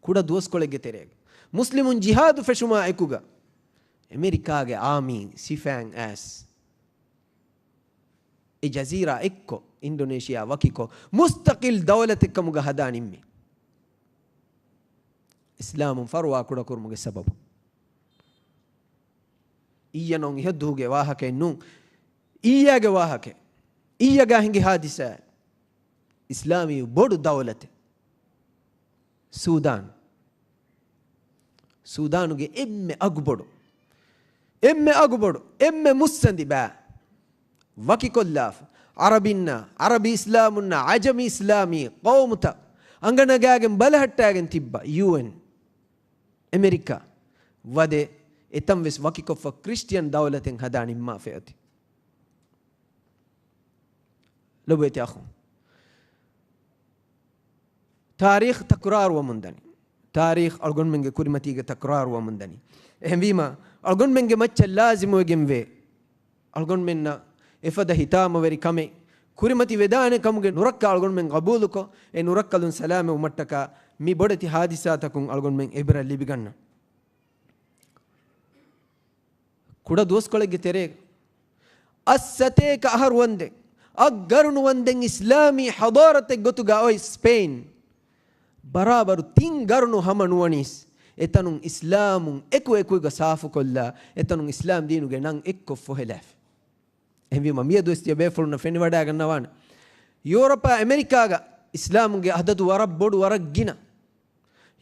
ކުޑަ ދުވަސްކޮޅެއްގެ ތެރޭގަ މުސްލިމުން ޖިހާދު ފެށުމާ އެކުގަ އެމެރިކާގެ އާމީ ސިފައިން އައިސް އެ ޖަޒީރާ އެއްކޮށް، އިންޑޮނޭޝިއާ ވަކިކޮށް، މުސްތަޤިލް ދައުލަތެއް ކަމުގަ ހަދާ ނިންމި. އިސްލާމުން ފަރުވާ ކުޑަކުރުމުގެ ސަބަބު. އިއްޔަ ނޫން އިހަށްދުވަހުގެ ވާހަކައެއް ނޫން. އިއްޔާގެ ވާހަކަ. އިއްޔަގާ ހިނގި ހާދިސާ. އިސްލާމީ ބޮޑު ދައުލަތެއް. ސޫދާން. ސޫދާނުގެ އެންމެ އަގުބޮޑު، އެންމެ އަގުބޮޑު، އެންމެ މުއްސަނދި ބައި ވަކިކޮށްލާފަ. ޢަރަބިންނާ، ޢަރަބި އިސްލާމުންނާ، ޢަޖަމީ އިސްލާމީ ޤައުމުތައް އަނގަނަގާގެން ބަލަހައްޓާގެން ތިއްބާ ޔޫއެން، އެމެރިކާ، ވަދެ އެތަން ވެސް ވަކިކޮށްފަ ކްރިސްޓިއަން ދައުލަތެއް ހަދާ ނިންމާފައި އޮތީ. ލޮބުވެތި އަޚުން. ތާރީޚް ތަކުރާރުވަމުން ދަނީ. ތާރީޚް އަޅުގަނޑުމެންގެ ކުރިމަތީގަ ތަކުރާރުވަމުން ދަނީ. އެހެންވީމަ، އަޅުގަނޑުމެންގެ މައްޗަށް ލާޒިމުވެގެންވޭ އަޅުގަނޑުމެންނަށް އެފަދަ ހިތާމަވެރި ކަމެއް ކުރިމަތި ވެދާނެ ކަމުގެ ނުރައްކަލް އަޅުގަނޑުމެން ގަބޫލުކޮށް، އެ ނުރައްކަލުން ސަލާމަތްވުމަށްޓަކާ މި ބޮޑެތި ހާދިސާތަކުން އަޅުގަނޑުމެން އިބްރަތް ލިބިގަންނަން. ކުޑަ ދުވަސްކޮޅެއްގެ ތެރޭގަ އަށް ސަތޭކަ އަހަރު ވަންދެން، އަށް ގަރުނު ވަންދެން އިސްލާމީ ޙަޟާރަތެއް ގޮތުގަ އޮތް ސްޕެއިން، ބަރާބަރު ތިން ގަރުނު ހަމަ ނުވަނީސް، އެތަނުން އިސްލާމުން އެކު އެކުގަ ސާފުކޮށްލާ، އެތަނުން އިސްލާމް ދީނުގެ ނަން އެއްކޮށް ފޮހެލާފި. އެހެންވީމަ، މިއަދުވެސް ތިޔަބޭފުޅުންނަށް ފެނިވަޑައިގަންނަވާނެ. ޔޫރަޕާ އެމެރިކާގަ އިސްލާމުންގެ އަދަދު ވަރަށް ބޮޑު، ވަރަށް ގިނަ.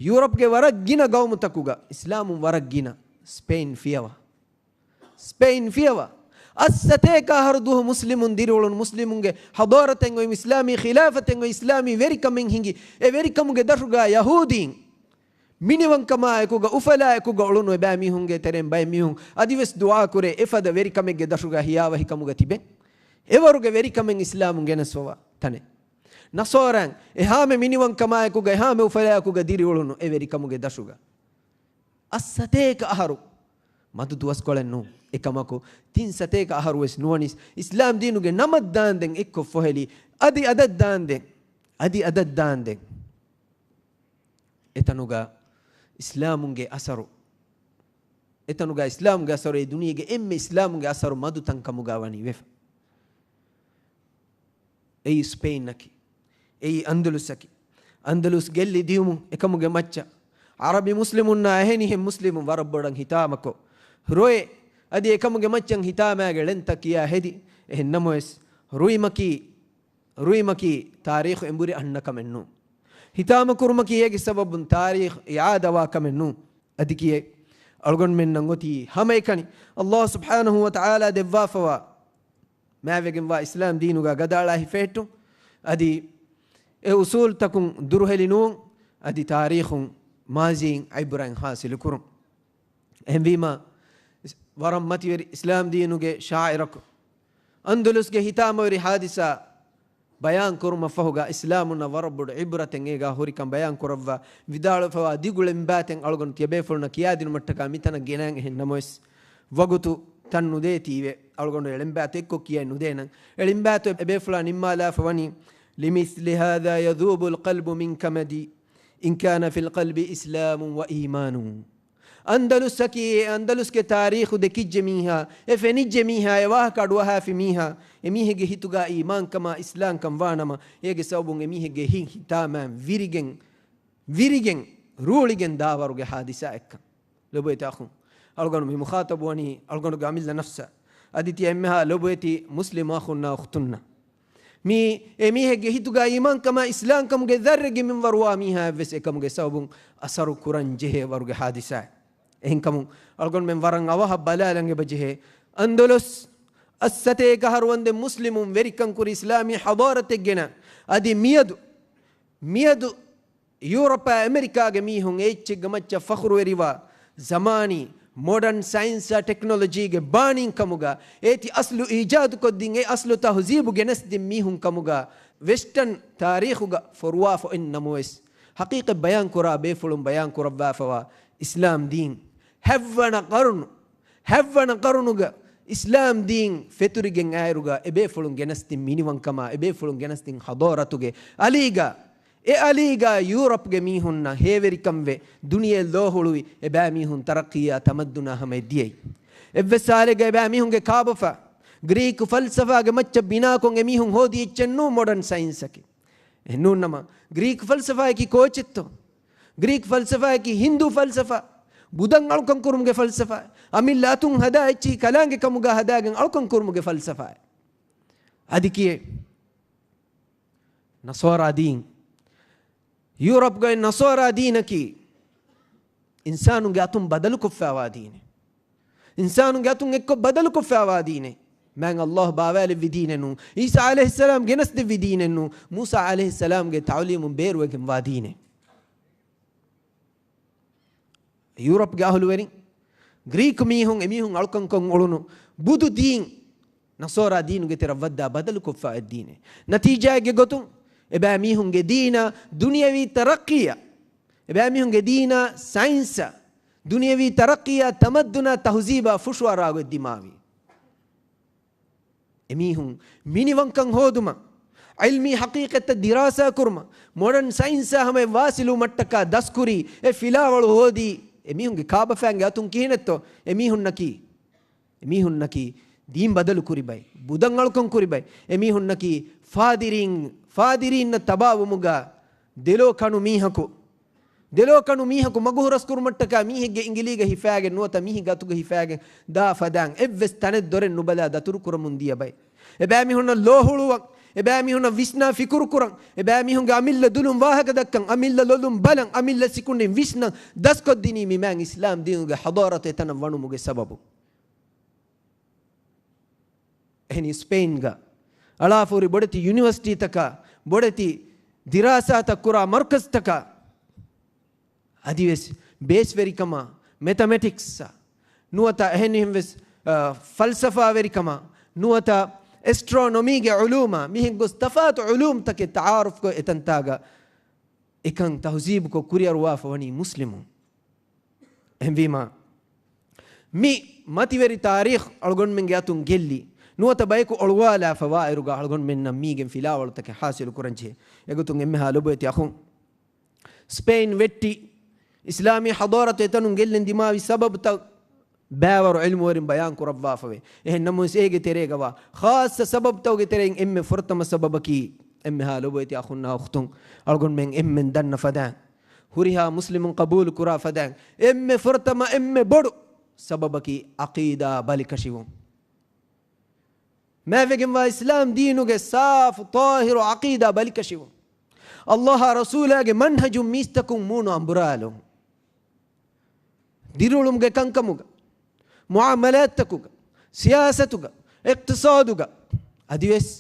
ޔޫރަޕްގެ ވަރަށް ގިނަ ގައުމުތަކުގަ އިސްލާމުން ވަރަށް ގިނަ. ސްޕެއިން ފިޔަވާ. ސްޕެއިން ފިޔަވާ. އަށް ސަތޭކަ އަހަރު ދުވަހު މުސްލިމުން ދިރިއުޅުނު، މުސްލިމުންގެ ޙަޟާރަތެއް އޮތް، އިސްލާމީ ޚިލާފަތެއް އޮތް، އިސްލާމީ ވެރިކަމެއް ހިނގި، އެ ވެރިކަމުގެ ދަށުގަ ޔަހޫދީން މިނިވަންކަމާއެކުގަ، އުފަލާއެކުގަ އުޅުނު އެބައިމީހުންގެ ތެރެއިން ބައެއް މީހުން އަދިވެސް ދުޢާކުރޭ، އެފަދަ ވެރިކަމެއްގެ ދަށުގަ ހިޔާވަހިކަމުގަ ތިބެން. އެވަރުގެ ވެރިކަމެއް އިސްލާމުން ގެނެސްފަވާ ތަނެއް. ނަޞާރާން އެހާމެ މިނިވަންކަމާއެކުގަ، އެހާމެ އުފަލާއެކުގަ ދިރިއުޅުނު އެ ވެރިކަމުގެ ދަށުގަ. އަށް ސަތޭކަ އަހަރު މަދު ދުވަސްކޮޅެއް ނޫން. އެކަމަކު، ތިން ސަތޭކަ އަހަރު ވެސް ނުވަނީސް، އިސްލާމް ދީނުގެ ނަމަށް ދާންދެން އެއްކޮށް ފޮހެލި، އަދި އަދަށް ދާންދެން، އަދި އަދަށް ދާންދެން. އެތަނުގަ އިސްލާމުންގެ އަސަރު، އެތަނުގަ އިސްލާމުގެ އަސަރު، އެ ދުނިޔޭގެ އެންމެ އިސްލާމުގެ އަސަރު މަދު ތަންކަމުގަ ވަނީ ވެފަ. އެއީ ސްޕެއިންއަކީ. އެއީ އަންދަލުސްއަކީ. އަންދަލުސް ގެއްލި ދިޔުމުން އެކަމުގެ މައްޗަށް ޢަރަބި މުސްލިމުންނާ އެހެނިހެން މުސްލިމުން ވަރަށް ބޮޑަށް ހިތާމަކޮށް، ރޮއެ، އަދި އެކަމުގެ މައްޗަށް ހިތާމައިގެ ޅެންތައް ކިޔާ ހެދި. އެހެން ނަމަވެސް، ރުއިމަކީ، ރުއިމަކީ ތާރީޚު އެނބުރި އަންނަ ކަމެއް ނޫން. ހިތާމަކުރުމަކީ އޭގެ ސަބަބުން ތާރީޚް އިޢާދަވާ ކަމެއް ނޫން. އަދި ކިޔޭ، އަޅުގަނޑުމެންނަށް އޮތީ ހަމައެކަނި ﷲ ސުބްޙާނަހޫ ވަތަޢާލާ ދެއްވާފަވާ މާތްވެގެންވާ އިސްލާމް ދީނުގަ ގަދައަޅާ ހިފެހެއްޓުން. އަދި އެ އުސޫލްތަކުން ދުރުހެލި ނުވުން. އަދި ތާރީޚުން މާޒީން ޢިބްރަތް ޙާޞިލު ކުރުން. އެހެންވީމަ، ވަރަށް މަތިވެރި އިސްލާމް ދީނުގެ ޝާޢިރަކު އަންދަލުސްގެ ހިތާމަވެރި ޙާދިސާ ބަޔާން ކުރުމަށްފަހުގަ އިސްލާމުންނަށް ވަރަށް ބޮޑު ޢިބްރަތެއް އޭގާ ހުރިކަން ބަޔާން ކުރައްވާ ވިދާޅުވެފަވާ ދިގު ޅެންބާތެއް އަޅުގަނޑު ތިޔަބޭފުޅުންނަށް ކިޔާދިނުމަށްޓަކާ މިތަނަށް ގެނައިން. އެހެން ނަމަވެސް، ވަގުތު ތަން ނުދޭތީވެ، އަޅުގަނޑު އެ ޅެންބާތު އެއްކޮށް ކިޔައި ނުދޭނަން. އެ ޅެންބާތު އެބޭފުޅާ ނިންމާލާފަ ވަނީ، لمثل هذا يذوب القلب من كمد إن كان في القلب إسلام وإيمان. އަންދަލުސްއަކީ، އެ އަންދަލުސްގެ ތާރީޚު ދެކިއްޖެ މީހާ، އެ ފެނިއްޖެ މީހާ، އެ ވާހަކަ އަޑުއަހާފި މީހާ، އެމީހެއްގެ ހިތުގަ އީމާންކަމާ އިސްލާމްކަން ވާނަމަ، އޭގެ ސަބަބުން އެމީހެއްގެ ހިތް ހިތާމައިން ވިރިގެން، ވިރިގެން، ރޫޅިގެން ދާވަރުގެ ޙާދިސާއެއްކަން. ލޮބުވެތި އަޚުން، އަޅުގަނޑު މި މުޚާޠަބުވަނީ އަޅުގަނޑުގެ އަމިއްލަ ނަފްސަށް. އަދި ތިޔަ އެންމެހާ ލޮބުވެތި މުސްލިމް އަޚުންނާ އުޚްތުންނަށް. މީ އެމީހެއްގެ ހިތުގަ އީމާންކަމާ އިސްލާމްކަމުގެ ޛައްރެއްގެ މިންވަރުވާ މީހާއެއްވެސް އެކަމުގެ ސަބަބުން އަސަރު ކުރަން ޖެހޭ ވަރުގެ ޙާދިސާއެއް. އެހެންކަމުން އަޅުގަނޑުމެން ވަރަށް އަވަހަށް ބަލާލަން އެބަޖެހޭ. އަންދަލުސް އަށް ސަތޭކަ އަހަރު ވަންދެން މުސްލިމުން ވެރިކަން ކުރި އިސްލާމީ ޙަޟާރަތެއް ގެނަ، އަދި މިއަދު، މިއަދު ޔޫރަޕާ އެމެރިކާގެ މީހުން އެ އެއްޗެއްގެ މައްޗަށް ފަޚުރުވެރިވާ ޒަމާނީ މޮޑަން ސައިންސާ ޓެކްނޮލޮޖީގެ ބާނީންކަމުގަ އޭތި އަސްލު އީޖާދުކޮށްދިން އެ އަސްލު ތަހުޒީބު ގެނެސްދިން މީހުން ކަމުގަ ވެސްޓަން ތާރީޚުގަ ފޮރުވާފަ އޮތް ނަމަވެސް، ޙަޤީޤަތް ބަޔާން ކުރާ ބޭފުޅުން ބަޔާން ކުރައްވާފަވާ އިސްލާމް ދީން ހަތްވަނަ ޤަރުނު، ހަތްވަނަ ޤަރުނުގަ އިސްލާމް ދީން ފެތުރިގެން އައިރުގަ އެބޭފުޅުން ގެނެސްދިން މިނިވަންކަމާ، އެބޭފުޅުން ގެނެސްދިން ޙަޟާރަތުގެ އަލީގަ، އެ އަލީގަ ޔޫރަޕްގެ މީހުންނަށް ހޭވެރިކަންވެ، ދުނިޔެ ލޯހުޅުވި، އެބައިމީހުން ތަރައްޤީއާ ތަމައްދުނާ ހަމައަށް ދިޔައީ. އެއްވެސް ސާލެއްގަ އެބައިމީހުންގެ ކާބަފާ، ގްރީކު ފަލްސަފާގެ މައްޗަށް ބިނާކޮށް އެމީހުން ހޯދި އެއްޗެއް ނޫން މޮޑަން ސައިންސަކީ. އެހެން ނޫން ނަމަ، ގްރީކް ފަލްސަފާއަކީ ކޯޗެއްތޯ؟ ގްރީކް ފަލްސަފާއަކީ ހިންދޫ ފަލްސަފާ، ބުދަން އަޅުކަން ކުރުމުގެ ފަލްސަފާ، އަމިއްލަ އަތުން ހަދާ އެއްޗިހި ކަލާނގެ ކަމުގަ ހަދާގެން އަޅުކަން ކުރުމުގެ ފަލްސަފާ. އަދި ކިޔޭ، ނަޞާރާ ދީން. ޔޫރަޕްގައި ނަޞާރާ ދީނަކީ އިންސާނުންގެ އަތުން ބަދަލުކޮށްފައިވާ ދީނެއް. އިންސާނުންގެ އަތުން އެއްކޮށް ބަދަލުކޮށްފައިވާ ދީނެއް. މާތް ﷲ ބާވާލެއްވި ދީނެއް ނޫން. ޢީސާ ޢަލައިހިއްސަލާމް ގެނެސްދެއްވި ދީނެއް ނޫން. މޫސާ ޢަލައިހިއްސަލާމްގެ ތަޢުލީމުން ބޭރުވެގެންވާ ދީނެއް. ޔޫރަޕްގެ އަހުލުވެރިން، ގްރީކު މީހުން، އެމީހުން އަޅުކަންކޮށް އުޅުނު ބުދު ދީން، ނަޞާރާ ދީނުގެ ތެރަށް ވައްދާ ބަދަލުކޮށްފަ އޮތް ދީނެއް. ނަތީޖާއެއްގެ ގޮތުން، އެބައިމީހުންގެ ދީނާ ދުނިޔަވީ ތަރައްޤީއަށް، އެބައިމީހުންގެ ދީނާ ސައިންސަށް، ދުނިޔަވީ ތަރައްޤީއާ ތަމައްދުނާ ތަހުޒީބާ ފުށުއަރާގޮތް ދިމާވީ. އެމީހުން މިނިވަންކަން ހޯދުމަށް، ޢިލްމީ ޙަޤީޤަތްތައް ދިރާސާ ކުރުމަށް، މޮޑަން ސައިންސާ ހަމަޔަށް ވާސިލުވުމަށްޓަކާ ދަސްކުރީ އެ ފިލާވަޅު ހޯދީ އެމީހުންގެ ކާބަފައިންގެ އަތުން ކިހިނެއްތޯ؟ އެމީހުންނަކީ، އެމީހުންނަކީ ދީން ބަދަލު ކުރި ބައެއް، ބުދަން އަޅުކަން ކުރި ބައެއް. އެމީހުންނަކީ ފާދިރީން، ފާދިރީންނަށް ތަބާވުމުގަ ދެލޯ ކަނު މީހަކު، ދެލޯ ކަނު މީހަކު މަގު ހުރަސްކުރުމަށްޓަކާ މީހެއްގެ އިނގިލީގަ ހިފާގެން ނުވަތަ މީހެއްގެ އަތުގަ ހިފާގެން ދާ ފަދައިން އެއްވެސް ތަނެއް ދޮރެއް ނުބަލާ ދަތުރުކުރަމުން ދިޔަ ބައެއް. އެބައިމީހުންނަށް ލޯހުޅުވަން، އެބައިމީހުންނަށް ވިސްނާ ފިކުރުކުރަން، އެބައިމީހުންގެ އަމިއްލަ ދުލުން ވާހަކަ ދައްކަން، އަމިއްލަ ލޮލުން ބަލަން، އަމިއްލަ ސިކުނޑިން ވިސްނަން ދަސްކޮށްދިނީ މި މާތް އިސްލާމް ދީނުގެ ޙަޟާރަތު އެތަނަށް ވަނުމުގެ ސަބަބުން. އެހެނީ ސްޕެއިންގަ އަޅާފަހުރި ބޮޑެތި ޔުނިވަރސިޓީތަކާ، ބޮޑެތި ދިރާސާތައް ކުރާ މަރުކަޒްތަކާ އަދިވެސް ބޭސްވެރިކަމާ، މެތަމެޓިކްސްއާ، ނުވަތަ އެހެން އެހެންވެސް، އަ، ފަލްސަފާވެރިކަމާ، ނުވަތަ އެސްޓްރޯނޮމީގެ ޢުލޫމާ، މިހެން ގޮސް ތަފާތު ޢުލޫމްތަކެއް ތަޢާރުފްކޮށް އެތަންތާގަ އެކަން ތަހުޒީބުކޮށް ކުރިއަރުވާފަ ވަނީ މުސްލިމުން. އެހެންވީމާ، މި މަތިވެރި ތާރީޚް އަޅުގަނޑުމެންގެ އަތުން ގެއްލި، ނުވަތަ ބަޔަކު އޮޅުވާލާފަ ވާއިރުގަ އަޅުގަނޑުމެންނަށް މީގެން ފިލާވަޅުތަކެއް ޙާޞިލު ކުރަންޖެހޭ. އެގޮތުން އެންމެހާ ލޮބުވެތި އަޚުން، ސްޕެއިން ވެއްޓި އިސްލާމީ ޙަޟާރަތު އެތަނުން ގެއްލެން ދިމާވި ސަބަބުތައް ބައިވަރު ޢިލްމުވެރިން ބަޔާން ކުރައްވާފަވޭ. އެހެން ނަމަވެސް އޭގެ ތެރޭގަވާ ޚާއްޞަ ސަބަބުތަކުގެ ތެރެއިން އެންމެ ފުރަތަމަ ސަބަބަކީ، އެންމެހާ ލޮބުވެތި އަޚުންނާ އުޚްތުން، އަޅުގަނޑުމެން އެންމެން ދަންނަ ފަދައިން، ހުރިހާ މުސްލިމުން ޤަބޫލު ކުރާ ފަދައިން، އެންމެ ފުރަތަމަ އެންމެ ބޮޑު ސަބަބަކީ ޢަޤީދާ ބަލިކަށިވުން. މާތްވެގެންވާ އިސްލާމް ދީނުގެ ސާފު ޠާހިރު ޢަޤީދާ ބަލިކަށިވުން. އައްލާހާ ރަސޫލާގެ މަންހަޖުން މީސްތަކުން މޫނު އަނބުރާލުން. ދިރިއުޅުމުގެ ކަންކަމުގަ، މުޢާމަލާތްތަކުގަ، ސިޔާސަތުގަ، އިޤްތިޞާދުގަ، އަދިވެސް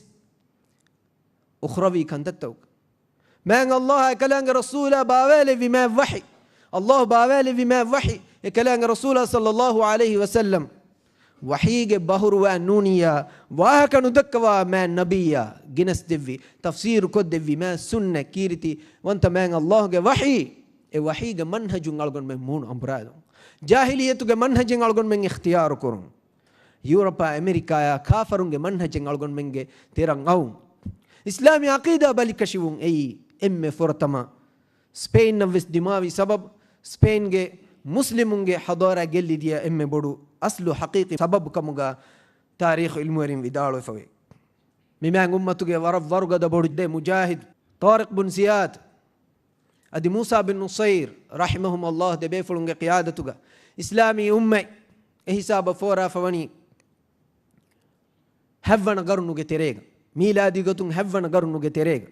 އުޚްރަވީ ކަންތައްތަކުގަ. މާތް އައްލާހާ އެކަލާނގެ ރަސޫލާ ބާވާލެއްވި މާތް ވަޙީ، އައްލާހު ބާވާލެއްވި މާތް ވަޙީ، އެކަލާނގެ ރަސޫލާ ޞައްލައްލާހު ޢަލައިހި ވަސައްލަމް ވަޙީގެ ބަހުރުވާ ނޫނިއްޔާ ވާހަކަ ނުދައްކަވާ މާތް ނަބިއްޔާ ގެނެސްދެއްވި، ތަފްސީރު ކޮށްދެއްވި މާތް ސުންނަތް ކީރިތި ވަންތަ މާތް އައްލާހުގެ ވަޙީ، އެ ވަޙީގެ މަންހަޖުން އަޅުގަނޑުމެން މޫނު އަނބުރާލުން. ޖާހިލިއްޔަތުގެ މަންހަޖެއް އަޅުގަނޑުމެން އިޚްތިޔާރު ކުރުން. ޔޫރަޕާ އެމެރިކާޔާ ކާފަރުންގެ މަންހަޖެއް އަޅުގަނޑުމެންގެ ތެރަށް އައުން. އިސްލާމީ ޢަޤީދާ ބަލިކަށިވުން އެއީ އެންމެ ފުރަތަމަ ސްޕެއިންނަށްވެސް ދިމާވި ސަބަބު، ސްޕެއިންގެ މުސްލިމުންގެ ޙަޟާރާ ގެއްލިދިޔަ އެންމެ ބޮޑު އަސްލު ޙަޤީޤީ ސަބަބު ކަމުގަ ތާރީޚު ޢިލްމުވެރިން ވިދާޅުވެފަވޭ. މި މާތް އުއްމަތުގެ ވަރަށް ވަރުގަދަ ބޮޑު ދެ މުޖާހިދު ޠާރިޤް ބުން ޒިޔާދު އަދި މޫސާ ބިން ނުޞައިރު ރަޙިމަހުމައްލާހު ދެބޭފުޅުންގެ ޤިޔާދަތުގަ އިސްލާމީ އުއްމަތް އެ ހިސާބަށް ފޯރާފަވަނީ ހަތްވަނަ ގަރުނުގެ ތެރޭގަ، މީލާދީ ގޮތުން ހަތްވަނަ ގަރުނުގެ ތެރޭގަ،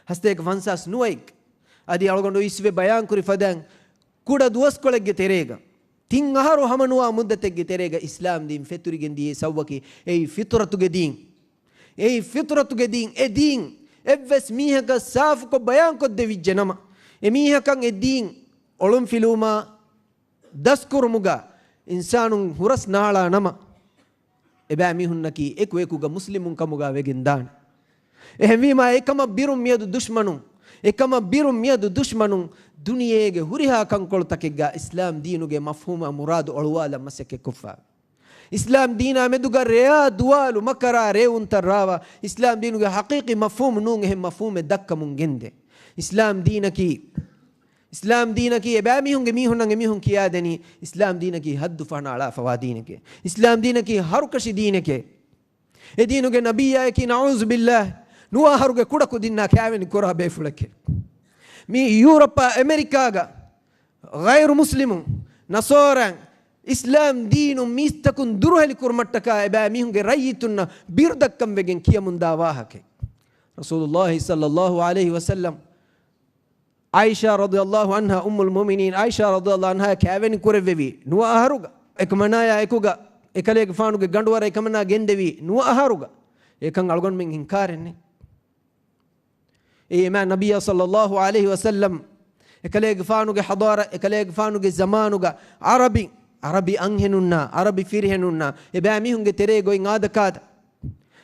ހަސަތޭކަ ފަންސާސް ނުވައެއްގަ، އަދި އަޅުގަނޑު އިސްވެ ބަޔާންކުރި ފަދައިން ކުޑަ ދުވަސްކޮޅެއްގެ ތެރޭގަ، ތިން އަހަރު ހަމަނުވާ މުއްދަތެއްގެ ތެރޭގަ އިސްލާމް ދީން ފެތުރިގެން ދިޔައީ ސަބަބަކީ އެއީ ފިޠުރަތުގެ ދީން. އެއީ ފިޠުރަތުގެ ދީން. އެ ދީން އެއްވެސް މީހަކަށް ސާފުކޮށް ބަޔާންކޮށްދެވިއްޖެ ނަމަ، އެ މީހަކަށް އެ ދީން އޮޅުންފިލުވުމާ ދަސްކުރުމުގަ އިންސާނުން ހުރަސް ނާޅާ ނަމަ، އެބައިމީހުންނަކީ އެކުއެކުގަ މުސްލިމުން ކަމުގަ ވެގެން ދާނެ. އެހެންވީމާ، އެކަމަށް ބިރުން މިއަދު ދުޝްމަނުން، އެކަމަށް ބިރުން މިއަދު ދުޝްމަނުން ދުނިޔޭގެ ހުރިހާ ކަންކޮޅުތަކެއްގަ އިސްލާމް ދީނުގެ މަފްހޫމާ މުރާދު އޮޅުވާލަން މަސައްކަތްކޮށްފަ. އިސްލާމް ދީނާ މެދުގަ ރެޔާ ދުވާލު މަކަރާ ރޭވުންތައް ރާވާ، އިސްލާމް ދީނުގެ ޙަޤީޤީ މަފްހޫމު ނޫން އެހެން މަފްހޫމެއް ދައްކަމުން ގެންދޭ. އިސްލާމް ދީނަކީ، އިސްލާމް ދީނަކީ އެބައިމީހުންގެ މީހުންނަށް އެމީހުން ކިޔާދެނީ، އިސްލާމް ދީނަކީ ޙައްދު ފަހަނައަޅާފަވާ ދީނެކޭ. އިސްލާމް ދީނަކީ ހަރުކަށި ދީނެކޭ. އެ ދީނުގެ ނަބިއްޔާއަކީ ނަޢޫޒުބިއްލާހް ނުވަ އަހަރުގެ ކުޑަކުދިންނާ ކާވެނި ކުރާ ބޭފުޅެކޭ. މި ޔޫރަޕާ އެމެރިކާގަ ޣައިރު މުސްލިމުން، ނަޞާރާން، އިސްލާމް ދީނުން މީސްތަކުން ދުރުހެލި ކުރުމަށްޓަކާ އެބައިމީހުންގެ ރައްޔިތުންނަށް ބިރުދައްކަން ވެގެން ކިޔަމުންދާ ވާހަކައެއް. ރަސޫލުއްލާހި ޞައްލައްލާހު ޢަލައިހި ވަސައްލަމް ޢާއިޝާ ރަޟިޔައްލާހު ޢަންހާ، އުއްމުލް މުއުމިނީން ޢާއިޝާ ރަޟިޔައްލާހު ޢަންހާ ކާވެނި ކުރެއްވެވީ ނުވަ އަހަރުގަ، އެކަމަނާޔާ އެކުގަ އެކަލޭގެފާނުގެ ގަނޑުވަރަށް އެކަމަނާ ގެންދެވީ ނުވަ އަހަރުގަ. އެކަން އަޅުގަނޑުމެން އިންކާރެއް ނެތް. އެއީ މާތް ނަބިއްޔާ ޞައްލައްލާހު ޢަލައިހި ވަސައްލަމް އެކަލޭގެފާނުގެ ޙަޟާރަ، އެކަލޭގެފާނުގެ ޒަމާނުގަ ޢަރަބި، ޢަރަބި އަންހެނުންނާ، ޢަރަބި ފިރިހެނުންނާ އެބައިމީހުންގެ ތެރޭގަ އޮތް އާދަކާދަ،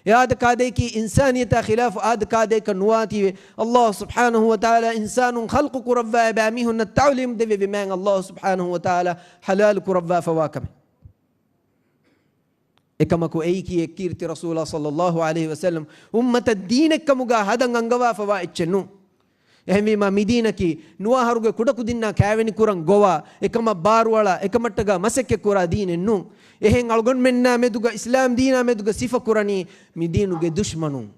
އެ އާދަކާދައަކީ އިންސާނިއްޔަތާ ޚިލާފު އާދަކާދައަކަށް ނުވާތީވެ، އައްލާހު ސުބްޙާނަހު ވަތަޢާލާ އިންސާނުން ޚަލްޤު ކުރައްވާ އެބައިމީހުންނަށް ތަޢުލީމް ދެއްވެވި މާތް އައްލާހު ސުބްޙާނަހު ވަތަޢާލާ ޙަލާލު ކުރައްވާފަވާ ކަމެއް. އެކަމަކު އެއީކީ އެއްކީރިތި ރަސޫލާ ޞައްލައްލާހު ޢަލައިހި ވަސައްލަމް އުއްމަތަށް ދީނެއްކަމުގަ ހަދަން އަންގަވާފަވާ އެއްޗެއް ނޫން. އެހެންވީމާ، މި ދީނަކީ ނުވަ އަހަރުގެ ކުޑަކުދިންނާ ކާވެނިކުރަން ގޮވާ، އެކަމަށް ބާރުއަޅާ، އެކަމަށްޓަކާ މަސައްކަތްކުރާ ދީނެއް ނޫން. އެހެން އަޅުގަނޑުމެންނާ މެދުގަ، އިސްލާމް ދީނާ މެދުގަ ސިފަކުރަނީ މި ދީނުގެ ދުޝްމަނުން.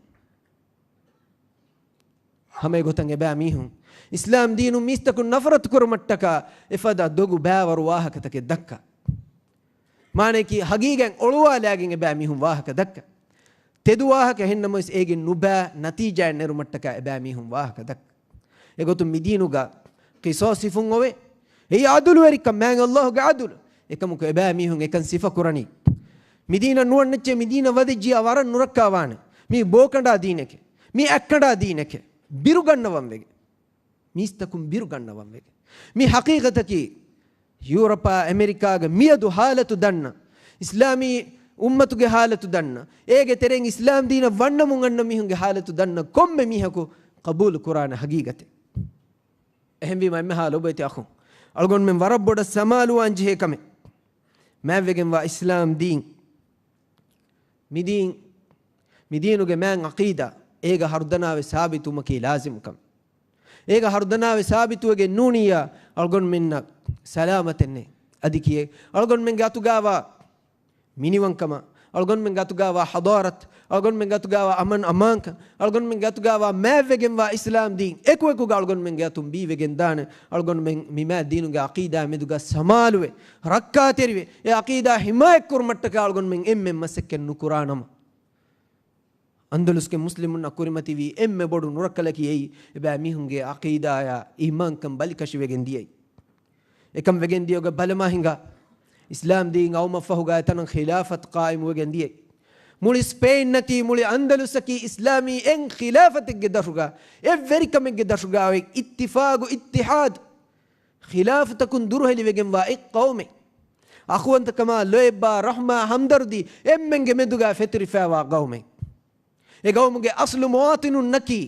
ހަމައެގޮތަށް އެބައިމީހުން އިސްލާމް ދީނުން މީސްތަކުން ނަފްރަތު ކުރުމަށްޓަކާ އެފަދަ ދޮގު ބައިވަރު ވާހަކަތަކެއް ދައްކާ. މާނަޔަކީ ހަގީގަތް އޮޅުވާލާގެން އެބައިމީހުން ވާހަކަ ދައްކާ. ތެދު ވާހަކަ އެހެންނަމަވެސް އޭގެ ނުބައި ނަތީޖާއެއް ނެރުމަށްޓަކާ އެބައިމީހުން ވާހަކަ ދައްކާ. އެގޮތުން މި ދީނުގަ ޤިޞާޞިފުން އޮވޭ. އެއީ ޢަދުލުވެރިކަން، މާތް އައްލާހުގެ ޢަދުލު. އެކަމަކު އެބައިމީހުން އެކަން ސިފަކުރަނީ، މި ދީނަށް ނުވަންނައްޗޭ، މި ދީނަށް ވަދެއްޖިޔާ ވަރަށް ނުރައްކާވާނެ. މީ ބޯކަނޑާ ދީނެކޭ. މީ އަތްކަނޑާ ދީނެކޭ. ބިރުގަންނަވަން ވެގެން. މީސްތަކުން ބިރުގަންނަވަން ވެގެން. މި ޙަޤީޤަތަކީ، ޔޫރަޕާ އެމެރިކާގެ މިއަދު ޙާލަތު ދަންނަ، އިސްލާމީ އުއްމަތުގެ ޙާލަތު ދަންނަ، އޭގެ ތެރެއިން އިސްލާމް ދީނަށް ވަންނަމުން އަންނަ މީހުންގެ ޙާލަތު ދަންނަ ކޮންމެ މީހަކު ޤަބޫލު ކުރާނެ ޙަޤީޤަތެއް. އެހެންވީމަ އެންމެހާ ލޮބުވެތި އަޚުން، އަޅުގަނޑުމެން ވަރަށް ބޮޑަށް ސަމާލުވާން ޖެހޭ ކަމެއް. މާތްވެގެންވާ އިސްލާމް ދީން، މިދީން، މިދީނުގެ މާތް ޢަޤީދާ، އޭގަ ހަރުދަނާވެސް ސާބިތުވުމަކީ ލާޒިމު ކަމެއް. އޭގަ ހަރުދަނާވެސް ސާބިތުވެގެން ނޫނިއްޔާ، އަޅުގަނޑުމެންނަށް ސަލާމަތެއް ނެތް. އަދި ކިޔޭ، އަޅުގަނޑުމެންގެ އަތުގާވާ މިނިވަންކަމަށް، އަޅުގަނޑުމެން ގަތުގާވާ ޙަޟާރަތް، އަޅުގަނޑުމެން ގަތުގާވާ އަމަން އަމާންކަން، އަޅުގަނޑުމެން ގަތުގާވާ މާތްވެގެންވާ އިސްލާމް ދީން އެކުއެކުގަ އަޅުގަނޑުމެންގެ އަތުން ބީވެގެން ދާނެ. އަޅުގަނޑުމެން މި މާތް ދީނުގެ ޢަޤީދާ މެދުގަ ސަމާލުވެ، ރައްކާތެރިވެ، އެ ޢަޤީދާ ޙިމާޔަތްކުރުމަށްޓަކާ އަޅުގަނޑުމެން އެންމެން މަސައްކަތް ނުކުރާނަމަ، އަންދަލުސްގެ މުސްލިމުންނަށް ކުރިމަތިވީ އެންމެ ބޮޑު ނުރައްކަލަކީ އެއީ، އެބައިމީހުންގެ ޢަޤީދާޔާ އީމާންކަން ބަލިކަށިވެގެން ދިޔައީ. އެކަން ވެގެން ދިޔައިގެ ބަލަމާ ހިނގާ، އިސްލާމް ދީން އައުމަށްފަހުގާ އެތަނަށް ޚިލާފަތު ޤާއިމުވެގެން ދިޔައީ. މުޅި ސްޕެއިންއަކީ، މުޅި އަންދަލުސްއަކީ އިސްލާމީ އެއް ޚިލާފަތެއްގެ ދަށުގާ، އެއް ވެރިކަމެއްގެ ދަށުގާ އޮތް އިއްތިފާގު، އިއްތިޙާދު، ޚިލާފުތަކުން ދުރުހެލިވެގެންވާ އެއް ޤައުމެއް. އަޚުވަންތަކަމާ، ލޯތްބާ، ރަޙްމާ، ހަމްދަރްދީ އެންމެންގެ މެދުގާ ފެތުރިފައިވާ ޤައުމެއް. އެ ގައުމުގެ އަސްލު މުވާޠިނުންނަކީ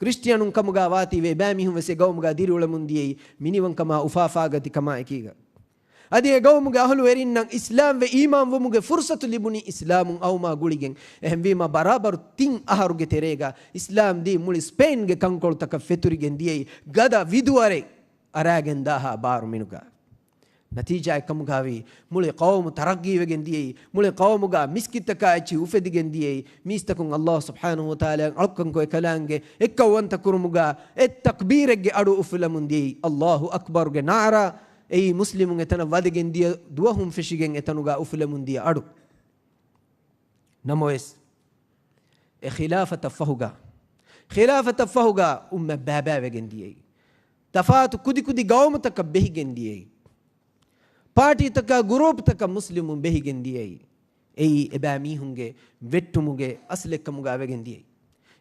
ކްރިސްޓިއަނުން ކަމުގާ ވާތީވެ، އެބައިމީހުން ވެސް އެ ގައުމުގާ ދިރިއުޅެމުން ދިޔައީ މިނިވަންކަމާ އުފާފާގަތި ކަމާ އެކީގަ. އަދި އެ ގައުމުގެ އަހުލުވެރިންނަށް އިސްލާމްވެ އީމާންވުމުގެ ފުރުޞަތު ލިބުނީ އިސްލާމުން އައުމާ ގުޅިގެން. އެހެންވީމާ، ބަރާބަރު ތިން އަހަރުގެ ތެރޭގަ އިސްލާމް ދީން މުޅި ސްޕެއިންގެ ކަންކޮޅުތަކަށް ފެތުރިގެން ދިޔައީ ގަދަ ވިދުވަރެއް އަރާގެން ދާހާ ބާރު މިނުގާ. ނަތީޖާއެއް ކަމުގާވީ، މުޅި ޤައުމު ތަރައްގީވެގެން ދިޔައީ، މުޅި ޤައުމުގާ މިސްކިތްތަކާ އެއްޗިހި އުފެދިގެން ދިޔައީ، މީސްތަކުން ﷲ ސުބްޙާނަހޫ ވަތަޢާލާއަށް އަޅުކަންކޮށް އެކަލާނގެ އެއްކައުވަންތަ ކުރުމުގާ އެއް ތަކްބީރެއްގެ އަޑު އުފުލަމުން ދިޔައީ. ﷲ އަކްބަރުގެ ނާރާ އެއީ މުސްލިމުން އެތަނަށް ވަދެގެން ދިޔަ ދުވަހުން ފެށިގެން އެތަނުގާ އުފުލަމުން ދިޔަ އަޑު. ނަމަވެސް، އެ ޚިލާފަތަށް ފަހުގާ، ޚިލާފަތަށް ފަހުގާ އުއްމަތް ބައިބައިވެގެން ދިޔައީ. ތަފާތު ކުދިކުދި ގައުމުތަކަށް ބެހިގެން ދިޔައީ. ޕާޓީތަކާ ގުރޫޕްތަކަށް މުސްލިމުން ބެހިގެން ދިޔައީ. އެއީ އެބައިމީހުންގެ ވެއްޓުމުގެ އަސްލެއްކަމުގާ ވެގެން ދިޔައީ.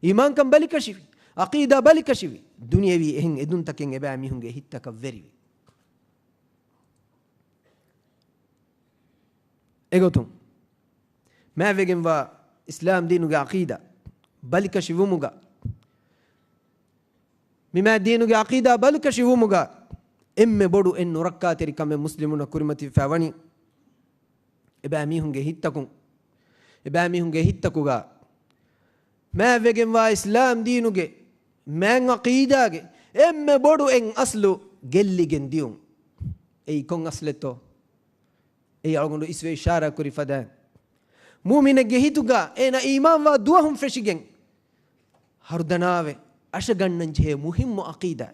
އީމާންކަން ބަލިކަށިވި، ޢަޤީދާ ބަލިކަށިވި، ދުނިޔެވީ އެހެން އެދުންތަކެއް އެބައިމީހުންގެ ހިތްތަކަށް ވެރިވި. އެގޮތުން، މާތްވެގެންވާ އިސްލާމް ދީނުގެ ޢަޤީދާ ބަލިކަށިވުމުގަ، މި މާތް ދީނުގެ ޢަޤީދާ ބަލިކަށިވުމުގަ، އެންމެ ބޮޑު އެއް ނުރައްކާތެރި ކަމެއް މުސްލިމުންނަށް ކުރިމަތިވެފަ ވަނީ، އެބައިމީހުންގެ ހިތްތަކުން، އެބައިމީހުންގެ ހިތްތަކުގަ މާތްވެގެންވާ އިސްލާމް ދީނުގެ މާތް ޢަޤީދާގެ އެންމެ ބޮޑު އެއް އަސްލު ގެއްލިގެން ދިޔުން. އެއީ ކޮން އަސްލެއްތޯ؟ އެއީ އަޅުގަނޑު އިސްވެ އިޝާރާ ކުރި ފަދައިން، މުއުމިނެއްގެ ހިތުގަ އޭނަ އީމާންވާ ދުވަހުން ފެށިގެން، ހަރުދަނާވެ އަށަގަންނަން ޖެހޭ މުހިއްމު ޢަޤީދާ.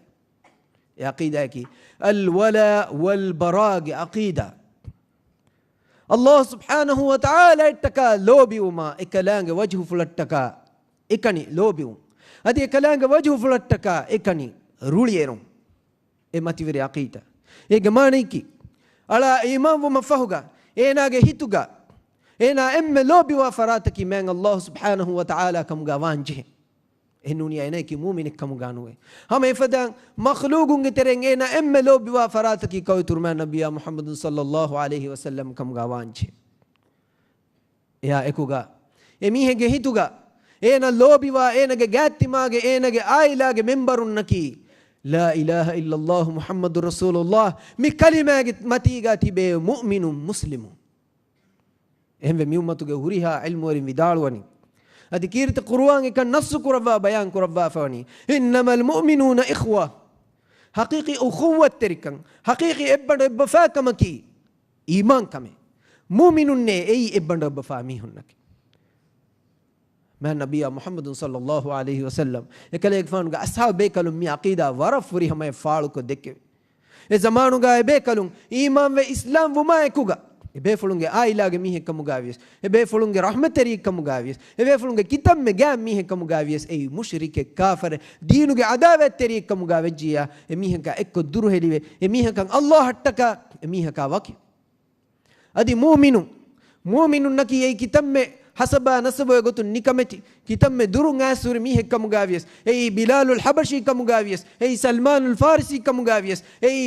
އެ ޢަޤީދާއަކީ އަލްވަލާ ވަލްބަރާގެ ޢަޤީދާ. ﷲ ސުބްޙާނަހޫ ވަތަޢާލާއަށްޓަކާ ލޯބިވުމާ، އެކަލާނގެ ވަޖްހުފުޅަށްޓަކާ އެކަނި ލޯބިވުން. އަދި އެކަލާނގެ ވަޖްހުފުޅަށްޓަކާ އެކަނި ރުޅިއެރުން. އެ މަތިވެރި ޢަޤީދާ. އޭގެ މާނަޔަކީ، އަޅާ އީމާންވުމަށް ފަހުގަ، އޭނާގެ ހިތުގަ، އޭނާ އެންމެ ލޯބިވާ ފަރާތަކީ މާތް ﷲ ސުބްޙާނަހޫ ވަތަޢާލާ ކަމުގަ ވާންޖެހޭ. އެހެންނޫނީ އޭނަޔަކީ މުއުމިނެއްކަމުގަ ނުވޭ. ހަމަ އެފަދައިން މަޚްލޫޤުންގެ ތެރެއިން އޭނާ އެންމެ ލޯބިވާ ފަރާތަކީ ކައުތުރުމާ ނަބިއްޔާ މުޙައްމަދު ޞައްލައްލާހު ޢަލައިހި ވަސައްލަމް ކަމުގަ ވާންޖެހޭ. އެއާ އެކުގަ، އެ މީހެއްގެ ހިތުގަ، އޭނަ ލޯބިވާ، އޭނަގެ ގާތްތިމާގެ، އޭނަގެ ޢާއިލާގެ މެމްބަރުންނަކީ، لا إله إلا الله محمد رسول الله މި ކަލިމާގެ މަތީގަ ތިބޭ މުއުމިނުން މުސްލިމުން. އެހެންވެ، މި އުއްމަތުގެ ހުރިހާ ޢިލްމުވެރިން ވިދާޅުވަނީ، އަދި ކީރިތި ޤުރުއާން އެކަން ނައްޞު ކުރައްވާ، ބަޔާން ކުރައްވާފަވަނީ، إنما المؤمنون إخوة. ޙަޤީޤީ އުޚުއްވަތްތެރިކަން، ޙަޤީޤީ އެއްބަނޑު އެއްބަފާކަމަކީ އީމާންކަމެއް. މުއުމިނުންނޭ އެއީ އެއްބަނޑު އެއްބަފާ މީހުންނަކީ. މާތް ނަބިއްޔާ މުޙައްމަދު ޞައްލައްލާހު ޢަލައިހި ވަސައްލަމް އެކަލޭގެފާނުގެ އަޞްޙާބު ބޭކަލުން މި ޢަޤީދާ ވަރަށް ފުރިހަމަޔަށް ފާޅުކޮށް ދެއްކެވި. އެ ޒަމާނުގަ އެބޭކަލުން އީމާންވެ އިސްލާމް ވުމާ އެކުގަ، އެބޭފުޅުންގެ ޢާއިލާގެ މީހެއްކަމުގަވިޔަސް، އެބޭފުޅުންގެ ރަޙްމަތްތެރިއެއްކަމުގަވިޔަސް، އެބޭފުޅުންގެ ކިތަންމެ ގާތް މީހެއްކަމުގަވިޔަސް، އެއީ މުޝްރިކެއް، ކާފަރެއް، ދީނުގެ ޢަދާވާތްތެރިއެއްކަމުގަ ވެއްޖިއްޔާ، އެމީހަކާ އެއްކޮށް ދުރުހެލިވެ، އެމީހަކަށް ﷲ އަށްޓަކާ، އެމީހަކާ ވަކި. އަދި މުއުމިނުން، މުއުމިނުންނަކީ އެއީ ކިތަންމެ ހަސަބާ ނަސަބުގެ ގޮތުން ނިކަމެތި، ކިތަންމެ ދުރުން އައިސް ހުރި މީހެއްކަމުގަވިޔަސް، އެއީ ބިލާލުލް ޙަބަޝީ ކަމުގަވިޔަސް، އެއީ ސަލްމާނުލް ފާރިސީ ކަމުގަވިޔަސް، އެއީ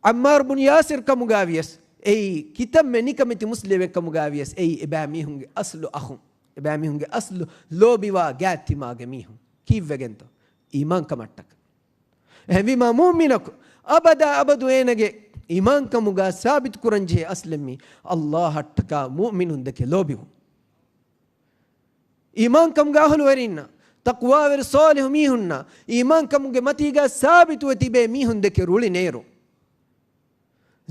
ޢައްމާރު ބުން ޔާސިރް ކަމުގަވިޔަސް، އެއީ ކިތަންމެ ނިކަމެތި މުސްލިމެއްކަމުގަވިޔަސް، އެއީ އެބައިމީހުންގެ އަސްލު އަޚުން، އެބައިމީހުންގެ އަސްލު ލޯބިވާ ގާތްތިމާގެ މީހުން. ކީއްވެގެންތޯ؟ އީމާންކަމަށްޓަކަ. އެހެންވީމާ، މުއުމިނަކު އަބަދާ އަބަދު އޭނަގެ އީމާންކަމުގަ ސާބިތުކުރަންޖެހޭ އަސްލެއް މީ، ﷲ އަށްޓަކާ މުއުމިނުންދެކެ ލޯބިވުން. އީމާންކަމުގެ އަހުލުވެރިންނަށް، ތަޤްވާވެރި ޞާލިޙު މީހުންނަށް، އީމާންކަމުގެ މަތީގަ ސާބިތުވެ ތިބޭ މީހުންދެކެ ރުޅި ނޭރު.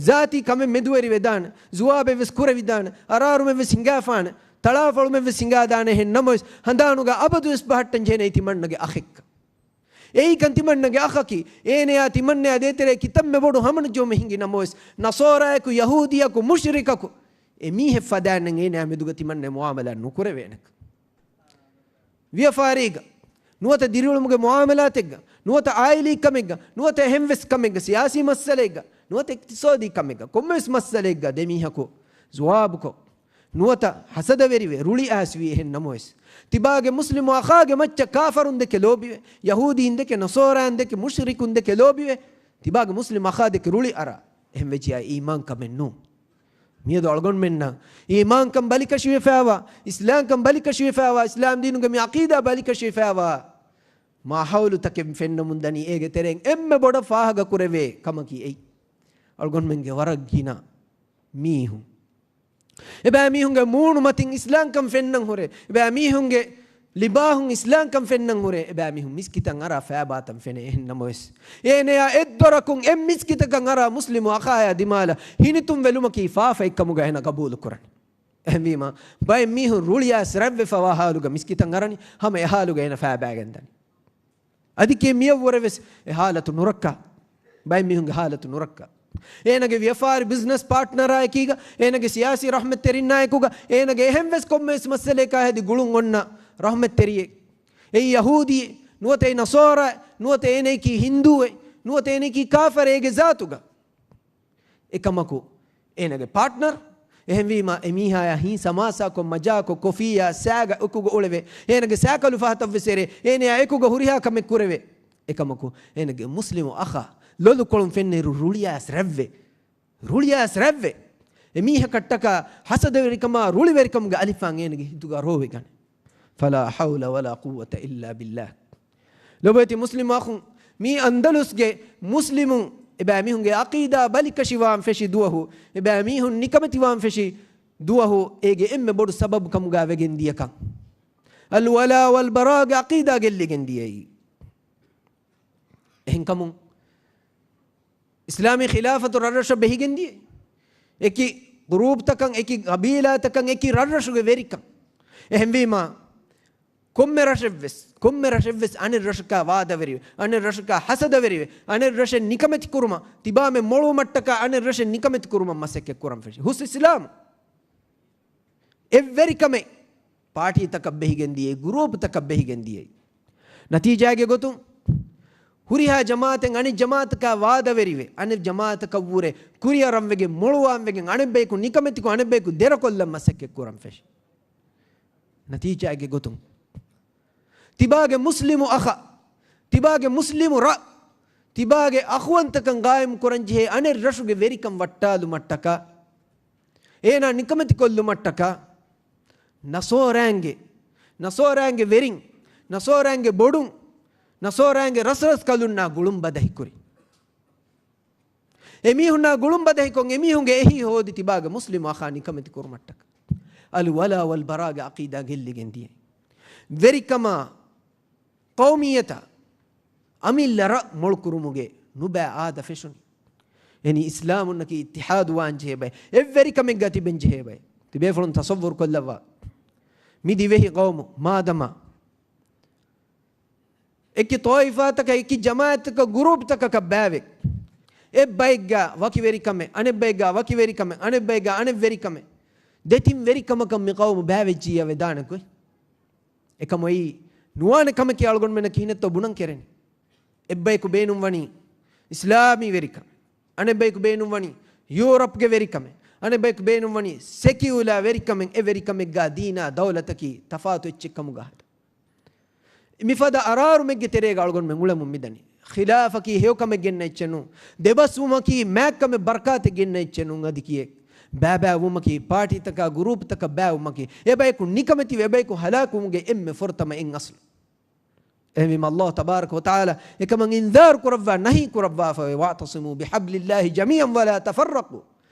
ޒާތީ ކަމެއް މެދުވެރިވެދާނެ، ޒުވާބެއްވެސް ކުރެވިދާނެ، އަރާރުމެއްވެސް ހިނގާފާނެ، ތަޅާފަޅުމެއްވެސް ހިނގާދާނެ. އެހެން ނަމަވެސް، ހަނދާނުގަ އަބަދުވެސް ބަހައްޓަން ޖެހޭނެ ތިމަންނަގެ އަޚެއްކަން. އެއީކަން ތިމަންނަގެ އަޚަކީ، އޭނަޔާ ތިމަންނަޔާ ދޭތެރޭ ކިތަންމެ ބޮޑު ހަމަނުޖެހުމެއް ހިނގި ނަމަވެސް، ނަޞާރާޔަކު، ޔަހޫދީޔަކު، މުޝްރިކަކު، އެ މީހެއް ފަދައިންނަށް އޭނަޔާ މެދުގަ ތިމަންނަ މުޢާމަލާތް ނުކުރެވޭނެކަން. ވިޔަފާރީގަ، ނުވަތަ ދިރިއުޅުމުގެ މުއާމަލާތެއްގަ، ނުވަތަ އާއިލީ ކަމެއްގަ، ނުވަތަ އެހެންވެސް ކަމެއްގަ، ސިޔާސީ މައްސަލައެއްގަ، ނުވަތަ އިޤްތިޞާދީ ކަމެއްގަ، ކޮންމެވެސް މައްސަލައެއްގަ ދެމީހަކު ޒުވާބުކޮށް، ނުވަތަ ހަސަދަވެރިވެ، ރުޅިއައިސްވީ އެހެން ނަމަވެސް، ތިބާގެ މުސްލިމު އަޚާގެ މައްޗަށް ކާފަރުން ދެކެ ލޯބިވެ، ޔަހޫދީން ދެކެ، ނަޞާރާއިން ދެކެ، މުޝްރިކުން ދެކެ ލޯބިވެ، ތިބާގެ މުސްލިމު އަޚާ ދެކެ ރުޅި އަރާ، އެހެން ވެއްޖިއްޔާ އީމާންކަމެއް ނޫން. މިއަދު އަޅުގަނޑުމެންނަށް އީމާންކަން ބަލިކަށިވެފައިވާ، އިސްލާމްކަން ބަލިކަށިވެފައިވާ، އިސްލާމް ދީނުގެ މި ޢަޤީދާ ބަލިކަށިވެފައިވާ މާހައުލުތަކެއް ފެންނަމުން ދަނީ، އޭގެ ތެރެއިން އެންމެ ބޮޑަށް ފާހަގަކުރެވޭ ކަމަކީ އެއީ. އަޅުގަނޑުމެންގެ ވަރަށް ގިނަ މީހުން، އެބައިމީހުންގެ މޫނު މަތިން އިސްލާމްކަން ފެންނަން ހުރޭ، އެބައިމީހުންގެ ލިބާހުން އިސްލާމްކަން ފެންނަން ހުރޭ، އެބައިމީހުން މިސްކިތަށް އަރާ ފައިބާތަން ފެނޭ. އެހެން ނަމަވެސް، އޭނަޔާ އެއްދޮރަކުން އެއް މިސްކިތަކަށް އަރާ މުސްލިމު އަޚާޔާ ދިމާލަށް ހިނިތުންވެލުމަކީ ފާފައެއްކަމުގަ އޭނަ ގަބޫލުކުރަނީ. އެހެންވީމަ، ބައެއް މީހުން ރުޅިއައިސް ރަތްވެފަވާ ހާލުގަ މިސްކިތަށް އަރަނީ، ހަމަ އެ ހާލުގަ އޭނަ ފައިބައިގެންދަނީ. އަދި ކިޔެއް މިއަށްވުރެވެސް އެ ހާލަތު ނުރައްކާ. ބައެއް މީހުންގެ ހާލަތު ނުރައްކާ. އޭނަގެ ވިޔަފާރި ބިޒްނަސް ޕާޓްނަރާއެކީގަ، އޭނަގެ ސިޔާސީ ރަޙްމަތްތެރިންނާއެކުގަ، އޭނަގެ އެހެންވެސް ކޮންމެވެސް މައްސަލައަކާ ހެދި ގުޅުން އޮންނަ ރަޙްމަތްތެރިއެއް. އެއީ ޔަހޫދީއެއް، ނުވަތަ އެއީ ނަޞާރާއެއް، ނުވަތަ އޭނައަކީ ހިންދޫއެއް، ނުވަތަ އޭނައަކީ ކާފަރެއް އޭގެ ޒާތުގަ. އެކަމަކު، އޭނަގެ ޕާޓްނަރ، އެހެންވީމަ، އެމީހާޔާ ހީސަމާސާކޮށް، މަޖާކޮށް، ކޮފީއާ ސާގަ އެކުގަ އުޅެވޭ، އޭނަގެ ސައިކަލު ފަހަތަށްވެސް އެރޭ، އޭނަޔާ އެކުގަ ހުރިހާ ކަމެއް ކުރެވޭ. އެކަމަކު، އޭނަގެ މުސްލިމު އަޚާ ލޮލުކޮޅުން ފެންނައިރު ރުޅިއައިސް ރަތްވެ. ރުޅިއައިސް ރަތްވެ. އެމީހަކަށްޓަކާ ހަސަދަވެރިކަމާ ރުޅިވެރިކަމުގެ އަލިފާން އޭނަގެ ހިތުގަ ރޯވެގަނެ. فلا حول ولا قوة إلا بالله. ލޮބުވެތި މުސްލިމް އަޚުން، މީ އަންދަލުސްގެ މުސްލިމުން އެބައިމީހުންގެ ޢަޤީދާ ބަލިކަށިވާން ފެށި ދުވަހު، އެބައިމީހުން ނިކަމެތިވާން ފެށި ދުވަހު، އޭގެ އެންމެ ބޮޑު ސަބަބު ކަމުގަ ވެގެން ދިޔަ ކަން. އަލްވަލާ ވަލްބަރާގެ ޢަޤީދާ ގެއްލިގެން ދިޔައީ. އެހެންކަމުން، އިސްލާމީ ޚިލާފަތު ރަށްރަށަށް ބެހިގެން ދިޔައީ. އެކި ގްރޫޕްތަކަށް، އެކި ގަބީލާތަކަށް، އެކި ރަށްރަށުގެ ވެރިކަން. އެހެންވީމާ، ކޮންމެ ރަށެއްވެސް، ކޮންމެ ރަށެއްވެސް އަނެއް ރަށަކާ ވާދަވެރިވެ، އަނެއް ރަށަކާ ހަސަދަވެރިވެ، އަނެއް ރަށެއް ނިކަމެތި ކުރުމަށް، ތިބާމެން މޮޅުވުމަށްޓަކާ އަނެއް ރަށެއް ނިކަމެތި ކުރުމަށް މަސައްކަތް ކުރަން ފެށި. ހުސް އިސްލާމް. އެއްވެރިކަމެއް ޕާޓީތަކަށް ބެހިގެން ދިޔައީ، ގްރޫޕްތަކަށް ބެހިގެން ދިޔައީ. ނަތީޖާގެ ގޮތުން، ހުރިހާ ޖަމާއަތެއް އަނެއް ޖަމާއަތަކާ ވާދަވެރިވެ، އަނެއް ޖަމާއަތަކަށްވުރެ ކުރިއަރަންވެގެން، މޮޅުވާންވެގެން، އަނެއްބަޔަކު ނިކަމެތިކޮށް، އަނެއްބަޔަކު ދެރަކޮށްލަން މަސައްކަތް ކުރަން ފެށި. ނަތީޖާގެ ގޮތުން، ތިބާގެ މުސްލިމު އަޚަށް، ތިބާގެ މުސްލިމު ރަށް، ތިބާގެ އަޚުވަންތަކަން ގާއިމް ކުރަންޖެހޭ އަނެއް ރަށުގެ ވެރިކަން ވައްޓާލުމަށްޓަކާ، އޭނާ ނިކަމެތިކޮށްލުމަށްޓަކާ، ނަޞާރާއިންގެ، ނަޞާރާއިންގެ ވެރިން، ނަޞާރާއިންގެ ބޮޑުން، ނަޞާރާއިންގެ ރަސްރަސްކަލުންނާ ގުޅުން ބަދަހިކުރި. އެމީހުންނާ ގުޅުން ބަދަހިކޮށް، އެމީހުންގެ އެހީ ހޯދި ތިބާގެ މުސްލިމު އަޚާ ނިކަމެތި ކުރުމަށްޓަކާ، އަލްވަލާ ވަލްބަރާގެ ޢަޤީދާ ގެއްލިގެން ދިޔައީ. ވެރިކަމާ، ޤައުމިއްޔަތާ، އަމިއްލަ ރަށް މޮޅުކުރުމުގެ ނުބައި އާދަ ފެށުނީ. އެނީ އިސްލާމުންނަކީ އިއްތިޙާދުވާން ޖެހޭ ބައެއް، އެއްވެރިކަމެއްގަ ތިބެން ޖެހޭ ބައެއް. ތިބޭފުޅުން ތަޞައްވުރު ކޮށްލައްވާ. މި ދިވެހި ޤައުމު މާދަމާ އެކި ޠާއިފާތަކަށް، އެކި ޖަމާޢަތްތަކަށް، ގުރޫޕްތަކަކަށް ބައިވެ، އެއްބައެއްގަ ވަކިވެރިކަމެއް، އަނެއްބައެއްގަ ވަކިވެރިކަމެއް، އަނެއްބައެއްގަ އަނެއްވެރިކަމެއް، ދެތިން ވެރިކަމަކަށް މި ޤައުމު ބައިވެއްޖިއްޔާ ވެދާނެ ގޮތް. އެކަމަކު އެއީ ނުވާނެ ކަމަކީ އަޅުގަނޑުމެންނަށް ކިހިނެއްތޯ ބުނަން ކެރެނީ. އެއްބަޔަކު ބޭނުންވަނީ އިސްލާމީ ވެރިކަން، އަނެއްބަޔަކު ބޭނުންވަނީ ޔޫރަޕްގެ ވެރިކަމެއް، އަނެއްބަޔަކު ބޭނުންވަނީ ސެކިއުލާ ވެރިކަމެއް. އެ ވެރިކަމެއްގަ ދީނާ ދައުލަތަކީ ތަފާތު އެއްޗެއް ކަމުގަ ހަދާ. މިފަދަ އަރާރުމެއްގެ ތެރޭގަ އަޅުގަނޑުމެން އުޅެމުން މިދަނީ. ޚިލާފަކީ ހެޔޮކަމެއް ގެންނަ އެއްޗެއް ނޫން. ދެބަސްވުމަކީ މާތްކަމެއް ބަރަކާތެއް ގެންނަ އެއްޗެއް ނޫން. އަދި ކިޔޭ، ބައިބައިވުމަކީ، ޕާޓީތަކާ ގުރޫޕްތަކަށް ބައިވުމަކީ، އެބަޔަކު ނިކަމެތިވެ އެބަޔަކު ހަލާކުވުމުގެ އެންމެ ފުރަތަމަ އެއް އަސްލު. އެހެންވީމަ ﷲ ތަބާރަކަ ވަތަޢާލާ އެކަމަށް އިންޒާރު ކުރައްވާ، ނަހީ ކުރައްވާފަވޭ، "واعتصموا بحبل الله جميعا ولا تفرقوا."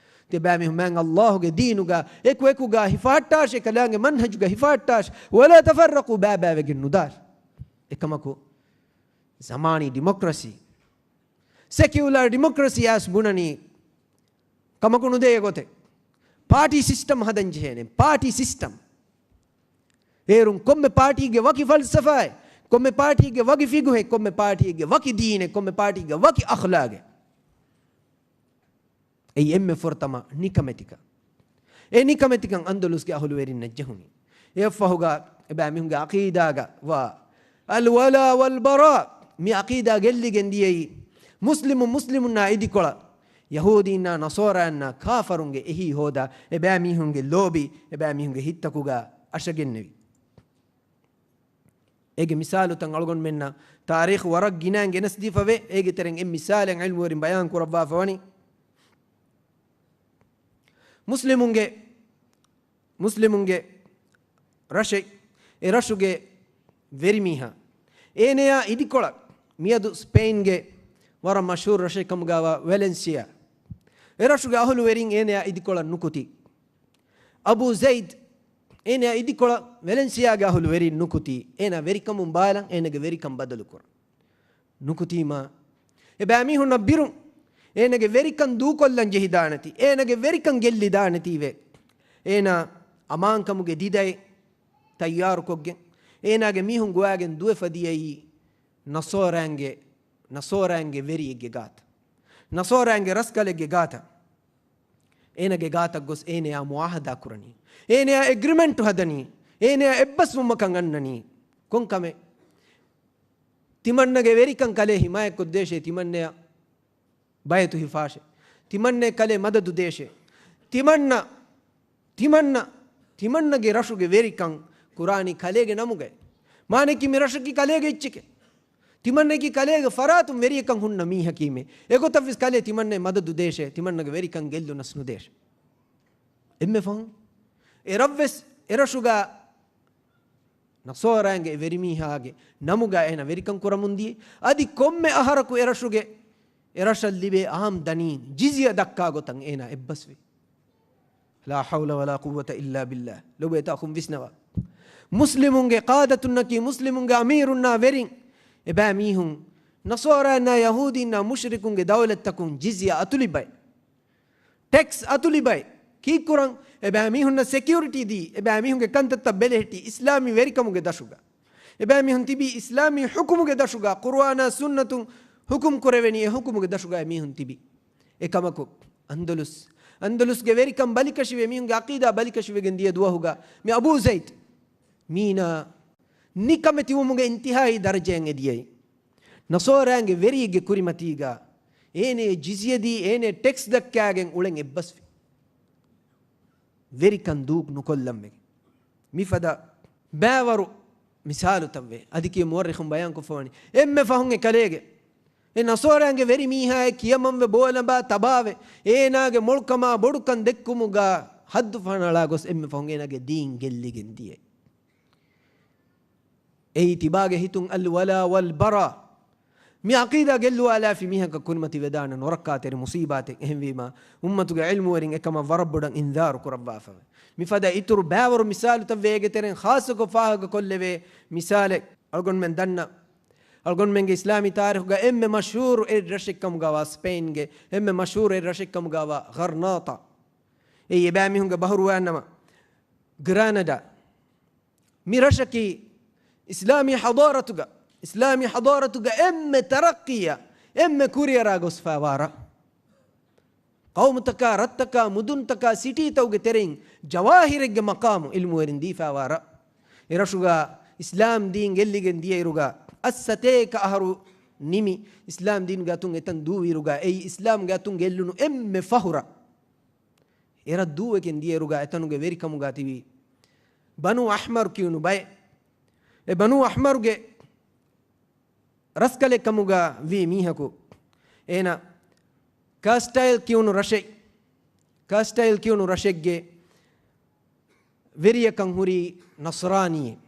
ތިބާމީހުން މާތް ﷲ ގެ ދީނުގަ އެކު އެކުގަ ހިފަހައްޓާށޭ، ކަލާނގެ މަންހަޖުގަ ހިފަހައްޓާށޭ، "ولا تفرقوا." ބައިބައިވެގެން ނުދާށޭ. އެކަމަކު، ޒަމާނީ ޑިމޮކްރަސީ، ސެކިއުލާ ޑިމޮކްރަސީ އައިސް ބުނަނީ ކަމަކު ނުދޭ ގޮތެއް. ޕާޓީ ސިސްޓަމް ހަދަން ޖެހޭނެ. ޕާޓީ ސިސްޓަމް. އޭރުން ކޮންމެ ޕާޓީގެ ވަކި ފަލްސަފާއެއް، ކޮންމެ ޕާޓީގެ ވަކި ފިގުހެއް، ކޮންމެ ޕާޓީގެ ވަކި ދީނެއް، ކޮންމެ ޕާޓީގެ ވަކި އަޚްލާގެއް. އެއީ އެންމެ ފުރަތަމަ ނިކަމެތިކަން. އެ ނިކަމެތިކަން އަންދަލުސްގެ އަހުލުވެރިންނަށް ޖެހުނީ. އެއަށްފަހުގަ އެބައިމީހުންގެ ޢަޤީދާގަ ވާ އަލްވަލާ ވަލްބަރާ، މި ޢަޤީދާ ގެއްލިގެން ދިޔައީ، މުސްލިމުން މުސްލިމުންނާ އިދިކޮޅަށް، ޔަހޫދީންނާ ނަޞާރާއިންނާ ކާފަރުންގެ އެހީ ހޯދާ، އެބައިމީހުންގެ ލޯބި އެބައިމީހުންގެ ހިތްތަކުގަ އަށަގެންނެވި. އޭގެ މިސާލުތައް އަޅުގަނޑުމެންނަށް ތާރީޚު ވަރަށް ގިނައިން ގެނެސްދީފަވޭ. އޭގެ ތެރެއިން އެއް މިސާލެއް ޢިލްމުވެރިން ބަޔާން ކުރައްވާފަ ވަނީ، މުސްލިމުންގެ، މުސްލިމުންގެ ރަށެއް، އެ ރަށުގެ ވެރިމީހާ، އޭނަޔާ އިދިކޮޅަށް މިއަދު ސްޕެއިންގެ ވަރަށް މަޝްހޫރު ރަށެއް ކަމުގައިވާ ވެލެންސިއާ، އެ ރަށުގެ އަހުލުވެރިން އޭނަޔާ އިދިކޮޅަށް ނުކުތީ. އަބޫ ޒައިދް، އޭނަޔާ އިދިކޮޅަށް ވެލެންސިއާގެ އަހުލުވެރިން ނުކުތީ. އޭނާ ވެރިކަމުން ބާލަން އޭނަގެ ވެރިކަން ބަދަލުކުރަން ނުކުތީމާ، އެބައިމީހުންނަށް ބިރުން އޭނަގެ ވެރިކަން ދޫކޮށްލަން ޖެހިދާނެތީ، އޭނަގެ ވެރިކަން ގެއްލިދާނެތީވެ. އޭނާ އަމާންކަމުގެ ދިދައެއް ތައްޔާރުކޮށްގެން، އޭނާގެ މީހުން ގޮވާގެން ދުވެފަ ދިޔައީ ނަޞާރާއިންގެ، ނަޞާރާއިންގެ ވެރިއެއްގެ ގާތަށް، ނަޞާރާއިންގެ ރަސްކަލެއްގެ ގާތަށް. އޭނަގެ ގާތަށް ގޮސް އޭނަޔާ މުޢާހަދާ ކުރަނީ، އޭނަޔާ އެގްރިމެންޓު ހަދަނީ، އޭނަޔާ އެއްބަސްވުމަކަށް އަންނަނީ. ކޮންކަމެއް؟ ތިމަންނަގެ ވެރިކަން ކަލޭ ހިމާޔަތްކޮށްދޭށޭ، ތިމަންނަޔަށް ބައިތު ހިފާށޭ، ތިމަންނަޔަށް ކަލޭ މަދަދު ދޭށޭ. ތިމަންނަ، ތިމަންނަ، ތިމަންނަގެ ރަށުގެ ވެރިކަން ކުރާނީ ކަލޭގެ ނަމުގައި. މާނައަކީ މި ރަށަކީ ކަލޭގެ އެއްޗެކޭ. ތިމަންނައަކީ ކަލޭގެ ފަރާތުން ވެރިޔަކަށް ހުންނަ މީހަކީމޭ. އެގޮތަށްވެސް ކަލޭ ތިމަންނަޔަށް މަދަދު ދޭށޭ، ތިމަންނަގެ ވެރިކަން ގެއްލުނަސް ނުދޭށޭ. އެންމެ ފަހުން އެ ރަށްވެސް އެ ރަށުގަ ނަޞާރާއިންގެ ވެރިމީހާގެ ނަމުގަ އޭނަ ވެރިކަން ކުރަމުން ދިޔަ. އަދި ކޮންމެ އަހަރަކު އެ ރަށުގެ، އެ ރަށަށް ލިބޭ އާމްދަނީ ޖިޒްޔަ ދައްކާ ގޮތަށް އޭނަ އެއްބަސްވި. لا حول ولا قوة إلا بالله. ލޮބުވެތި އަޚުން ވިސްނަވާ. މުސްލިމުންގެ ޤާދަތުންނަކީ، މުސްލިމުންގެ އަމީރުންނާ ވެރިން އެބައިމީހުން ނަޞާރާއިންނާ ޔަހޫދީންނާ މުޝްރިކުންގެ ދައުލަތްތަކުން ޖިޒްޔަ އަތުލިބައި، ޓެކްސް އަތުލިބައި، ކީއްކުރަން؟ އެބައިމީހުންނަށް ސެކިއުރިޓީ ދީ، އެބައިމީހުންގެ ކަންތައްތައް ބެލެހެއްޓި، އިސްލާމީ ވެރިކަމުގެ ދަށުގަ. އެބައިމީހުން ތިބީ އިސްލާމީ ޙުކުމުގެ ދަށުގަ، ޤުރުއާނާ ސުންނަތުން ޙުކުމް ކުރެވެނީ އެ ޙުކުމުގެ ދަށުގަ އެމީހުން ތިބި. އެކަމަކު، އަންދަލުސް، އަންދަލުސްގެ ވެރިކަން ބަލިކަށިވެ، މީހުންގެ ޢަޤީދާ ބަލިކަށިވެގެން ދިޔަ ދުވަހުގަ މި އަބޫ ޒައިދް މީނާ ނިކަމެތިވުމުގެ އިންތިހާއީ ދަރަޖައަށް އެދިޔައީ. ނަޞާރާއިންގެ ވެރިއެއްގެ ކުރިމަތީގަ އޭނަޔަށް ޖިޒްޔަ ދީ، އޭނަޔަށް ޓެކްސް ދައްކާގެން އުޅެން އެއްބަސްވި. ވެރިކަން ދޫ ނުކޮށްލަން ވެގެން. މިފަދަ ބައިވަރު މިސާލުތައްވޭ. އަދި ކިޔެ މުއައްރިޚުން ބަޔާންކޮށްފަވަނީ، އެންމެ ފަހުން އެ ކަލޭގެ، އެ ނަޞާރާއިންގެ ވެރި މީހާއެއް ކިޔަމަންވެ ބޯލަނބާ ތަބާވެ، އޭނާގެ މޮޅުކަމާ ބޮޑުކަން ދެއްކުމުގަ ހައްދު ފަނަޅާ ގޮސް އެންމެ ފަހުން އޭނާގެ ދީން ގެއްލިގެން ދިޔަ. އެއީ ތިބާގެ ހިތުން އަލްވަލާ ވަލްބަރާ، މި ޢަޤީދާ ގެއްލުވާލާފި މީހަކަށް ކުރިމަތިވެދާނެ ނުރައްކާތެރި މުޞީބާތެއް. އެހެންވީމާ، އުއްމަތުގެ ޢިލްމުވެރިން އެކަމަށް ވަރަށް ބޮޑަށް އިންޒާރު ކުރައްވާފަވޭ. މިފަދަ އިތުރު ބައިވަރު މިސާލުތައްވޭ. އޭގެ ތެރެއިން ޚާއްޞަކޮށް ފާހަގަކޮށްލެވޭ މިސާލެއް، އަޅުގަނޑުމެން ދަންނަ، އަޅުގަނޑުމެންގެ އިސްލާމީ ތާރީޚުގަ އެންމެ މަޝްހޫރު އެއް ރަށެއްކަމުގަވާ، ސްޕެއިންގެ އެންމެ މަޝްހޫރު އެއް ރަށެއްކަމުގަވާ ޣަރްނާޠާ. އެއީ އެބައިމީހުންގެ ބަހުރުވާންނަމަ، ގްރާނަޑާ. މި ރަށަކީ އިސްލާމީ ޙަޟާރަތުގަ، އިސްލާމީ ޙަޟާރަތުގަ އެންމެ ތަރައްޤީއަށް، އެންމެ ކުރިއަރާ ގޮސްފައިވާ ރަށް. ޤައުމުތަކާ، ރަށްތަކާ، މުދުންތަކާ، ސިޓީތަކުގެ ތެރެއިން ޖަވާހިރެއްގެ މަޤާމު ޢިލްމުވެރިން ދީފައިވާ ރަށް. އެ ރަށުގަ އިސްލާމް ދީން ގެއްލިގެން ދިޔައިރުގަ އަށް ސަތޭކަ އަހަރު ނިމި، އިސްލާމް ދީންގެ އަތުން އެތަން ދޫވިއިރުގަ، އެއީ އިސްލާމްގެ އަތުން ގެއްލުނު އެންމެ ފަހު ރަށް. އެ ރަށް ދޫވެގެން ދިޔައިރުގަ އެތަނުގެ ވެރިކަމުގަ ތިބީ ބަނޫ އަޙްމަރު ކިޔުނު ބައެއް. އެ ބަނޫ އަޙްމަރުގެ ރަސްކަލެއް ކަމުގަ ވީ މީހަކު، އޭނަ ކާސްޓައިލް ކިޔުނު ރަށެއް، ކާސްޓައިލް ކިޔުނު ރަށެއްގެ ވެރިޔަކަށް ހުރީ ނަޞްރާނީއެއް،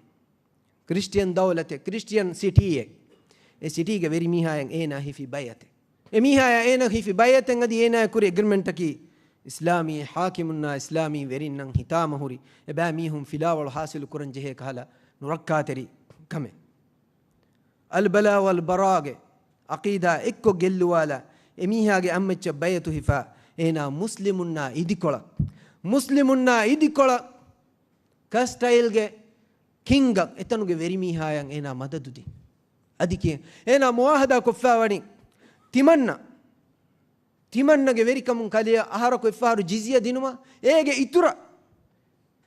ކްރިސްޓިއަން ދައުލަތެއް، ކްރިސްޓިއަން ސިޓީއެއް. އެ ސިޓީގެ ވެރި މީހާޔަށް އޭނާ ހިފި ބައިއަތެއް. އެ މީހާޔާ އޭނާ ހިފި ބައިއަތެއް އަދި އޭނާޔާ ކުރި އެގްރިމެންޓަކީ އިސްލާމީ ޙާކިމުންނާ އިސްލާމީ ވެރިންނަށް ހިތާމަ ހުރި އެބައިމީހުން ފިލާވަޅު ޙާޞިލު ކުރަން ޖެހޭ ކަހަލަ ނުރައްކާތެރި ކަމެއް. އަލްބަލާ ވަލްބަރާގެ ޢަޤީދާ އެއްކޮށް ގެއްލުވާލާ، އެމީހާގެ އަތްމައްޗަށް ބައިޢަތު ހިފާ، އޭނާ މުސްލިމުންނާ އިދިކޮޅަށް، މުސްލިމުންނާ އިދިކޮޅަށް ކާސްޓައިލްގެ ކިންގަށް އެތަނުގެ ވެރިމީހާޔަށް އޭނާ މަދަދު ދިން. އަދި ކިޔެ، އޭނާ މުޢާހަދާ ކޮށްފާވަނީ ތިމަންނަ، ތިމަންނަގެ ވެރިކަމުން ކަލެއަށް އަހަރަކު އެއްފަހަރު ޖިޒްޔަ ދިނުމަށް، އޭގެ އިތުރަށް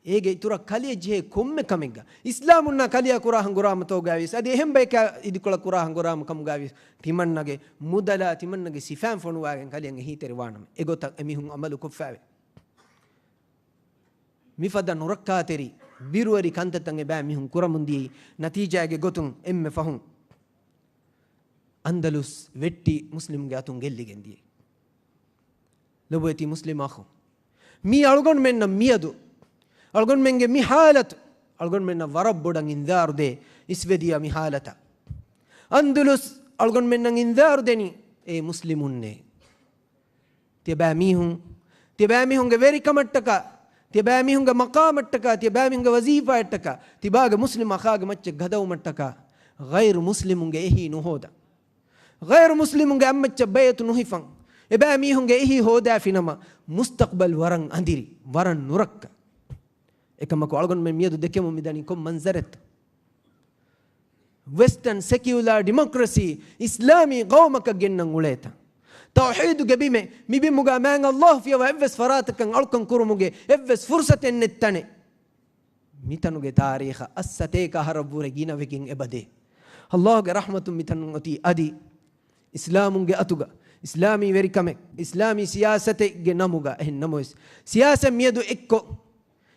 އޭގެ އިތުރަށް ކަލެއަށް ޖެހޭ ކޮންމެ ކަމެއްގަ، އިސްލާމުންނާ ކަލެއަށް ކުރާ ހަނގުރާމަތަކުގައިވިޔަސް، އަދި އެހެން ބަޔަކާ އިދިކޮޅަށް ކުރާ ހަނގުރާމަ ކަމުގައިވިޔަސް، ތިމަންނަގެ މުދަލާ ތިމަންނަގެ ސިފައިން ފޮނުވާގެން ކަލެއަށް އެހީތެރިވާނަމަ، އެގޮތަށް އެމީހުން އަމަލު ކޮށްފައެވެ. މިފަދަ ނުރައްކާތެރި ބިރުވެރި ކަންތައްތައް އެބައިމީހުން ކުރަމުންދިޔައީ ނަތީޖާގެ ގޮތުން އެންމެ ފަހުން އަންދަލުސް ވެއްޓި މުސްލިމުގެ އަތުން ގެއްލިގެން ދިޔައީ. ލޮބުވެތި މުސްލިމް އަޚު، މީ އަޅުގަނޑުމެންނަށް މިއަދު، އަޅުގަނޑުމެންގެ މި ހާލަތު، އަޅުގަނޑުމެންނަށް ވަރަށް ބޮޑަށް އިންޒާރު ދޭ އިސްވެދިޔަ މި ހާލަތަށް. އަންދުލުސް އަޅުގަނޑުމެންނަށް އިންޒާރު ދެނީ އޭ މުސްލިމުންނޭ. ތިޔަބައިމީހުން، ތިޔަބައިމީހުންގެ ވެރިކަމަށްޓަކާ، ތިޔަބައިމީހުންގެ މަޤާމަށްޓަކާ، ތިޔަބައިމީހުންގެ ވަޒީފާއަށްޓަކާ، ތިބާގެ މުސްލިމް އަޚާގެ މައްޗަށް ގަދަވުމަށްޓަކާ، ޣައިރު މުސްލިމުންގެ އެހީ ނުހޯދަން. ޣައިރު މުސްލިމުންގެ އަތްމައްޗަށް ބައިޢަތު ނުހިފަން. އެބައިމީހުންގެ އެހީ ހޯދާފިނަމަ، މުސްތަޤްބަލް ވަރަށް އަނދިރި، ވަރަށް ނުރައްކަ. އެކަމަކު އަޅުގަނޑުމެން މިއަދު ދެކެމުން މިދަނީ ކޮން މަންޒަރެއްތަ؟ ވެސްޓަން ސެކިއުލާ ޑިމޮކްރަސީ އިސްލާމީ ޤައުމަކަށް ގެންނަން އުޅޭތަ؟ ތައުޙީދުގެ ބިމެއް، މި ބިމުގަ މާތް ﷲ ފިޔަވާ އެއްވެސް ފަރާތަކަށް އަޅުކަން ކުރުމުގެ އެއްވެސް ފުރުޞަތެއް ނެތް ތަނެއް. މިތަނުގެ ތާރީޚަށް އަށްސަތޭކަ އަހަރަށްވުރެ ގިނަވެގެން އެބަދޭ. ﷲ ގެ ރަޙްމަތުން މިތަނުން އޮތީ އަދި އިސްލާމުންގެ އަތުގަ، އިސްލާމީ ވެރިކަމެއް، އިސްލާމީ ސިޔާސަތެއްގެ ނަމުގަ. އެހެން ނަމަވެސް، ސިޔާސަތް މިއަދު އެއްކޮށް،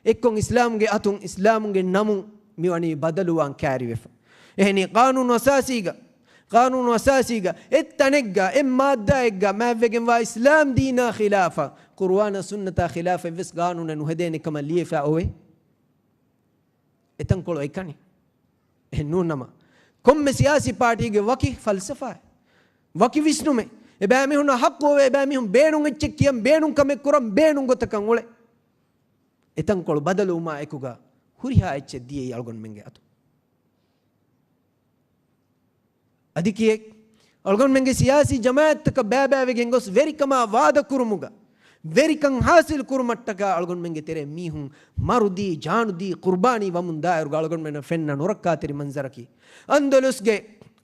އެއްކޮށް އިސްލާމުގެ އަތުން، އިސްލާމުގެ ނަމުން މިވަނީ ބަދަލުވާން ކައިރިވެފަ. އެހެނީ، ޤާނޫނު އަސާސީގަ، ޤާނޫނު އަސާސީގަ އެއް ތަނެއްގަ، އެއް މާއްދާއެއްގަ މާތްވެގެންވާ އިސްލާމް ދީނާ ޚިލާފަށް، ޤުރުއާނާ ސުންނަތާ ޚިލާފަށް އެއްވެސް ޤާނޫނެއް ނުހެދޭނެ ކަމަށް ލިޔެފަ އޮވޭ. އެތަންކޮޅު އެކަނި. އެހެން ނޫން ނަމަ، ކޮންމެ ސިޔާސީ ޕާޓީގެ ވަކި ފަލްސަފާއެއް، ވަކި ވިސްނުމެއް، އެބައިމީހުންނަށް ޙައްޤު އޮވޭ، އެބައިމީހުން ބޭނުން އެއްޗެއް ކިޔަން، ބޭނުން ކަމެއް ކުރަން، ބޭނުން ގޮތަކަށް އުޅެ. އެތަންކޮޅު ބަދަލުވުމާ އެކުގަ ހުރިހާ އެއްޗެއް ދިޔައީ އަޅުގަނޑުމެންގެ އަތުން. އަދި ކިއެއް؟ އަޅުގަނޑުމެންގެ ސިޔާސީ ޖަމާއަތްތަކަށް ބައިބައިވެގެން ގޮސް ވެރިކަމާ ވާދަކުރުމުގަ، ވެރިކަން ޙާޞިލު ކުރުމަށްޓަކާ އަޅުގަނޑުމެންގެ ތެރެއިން މީހުން މަރުދީ، ޖާނުދީ، ޤުރުބާނީ ވަމުން ދާއިރުގަ އަޅުގަނޑުމެންނަށް ފެންނަ ނުރައްކާތެރި މަންޒަރަކީ، އަންދަލުސްގެ،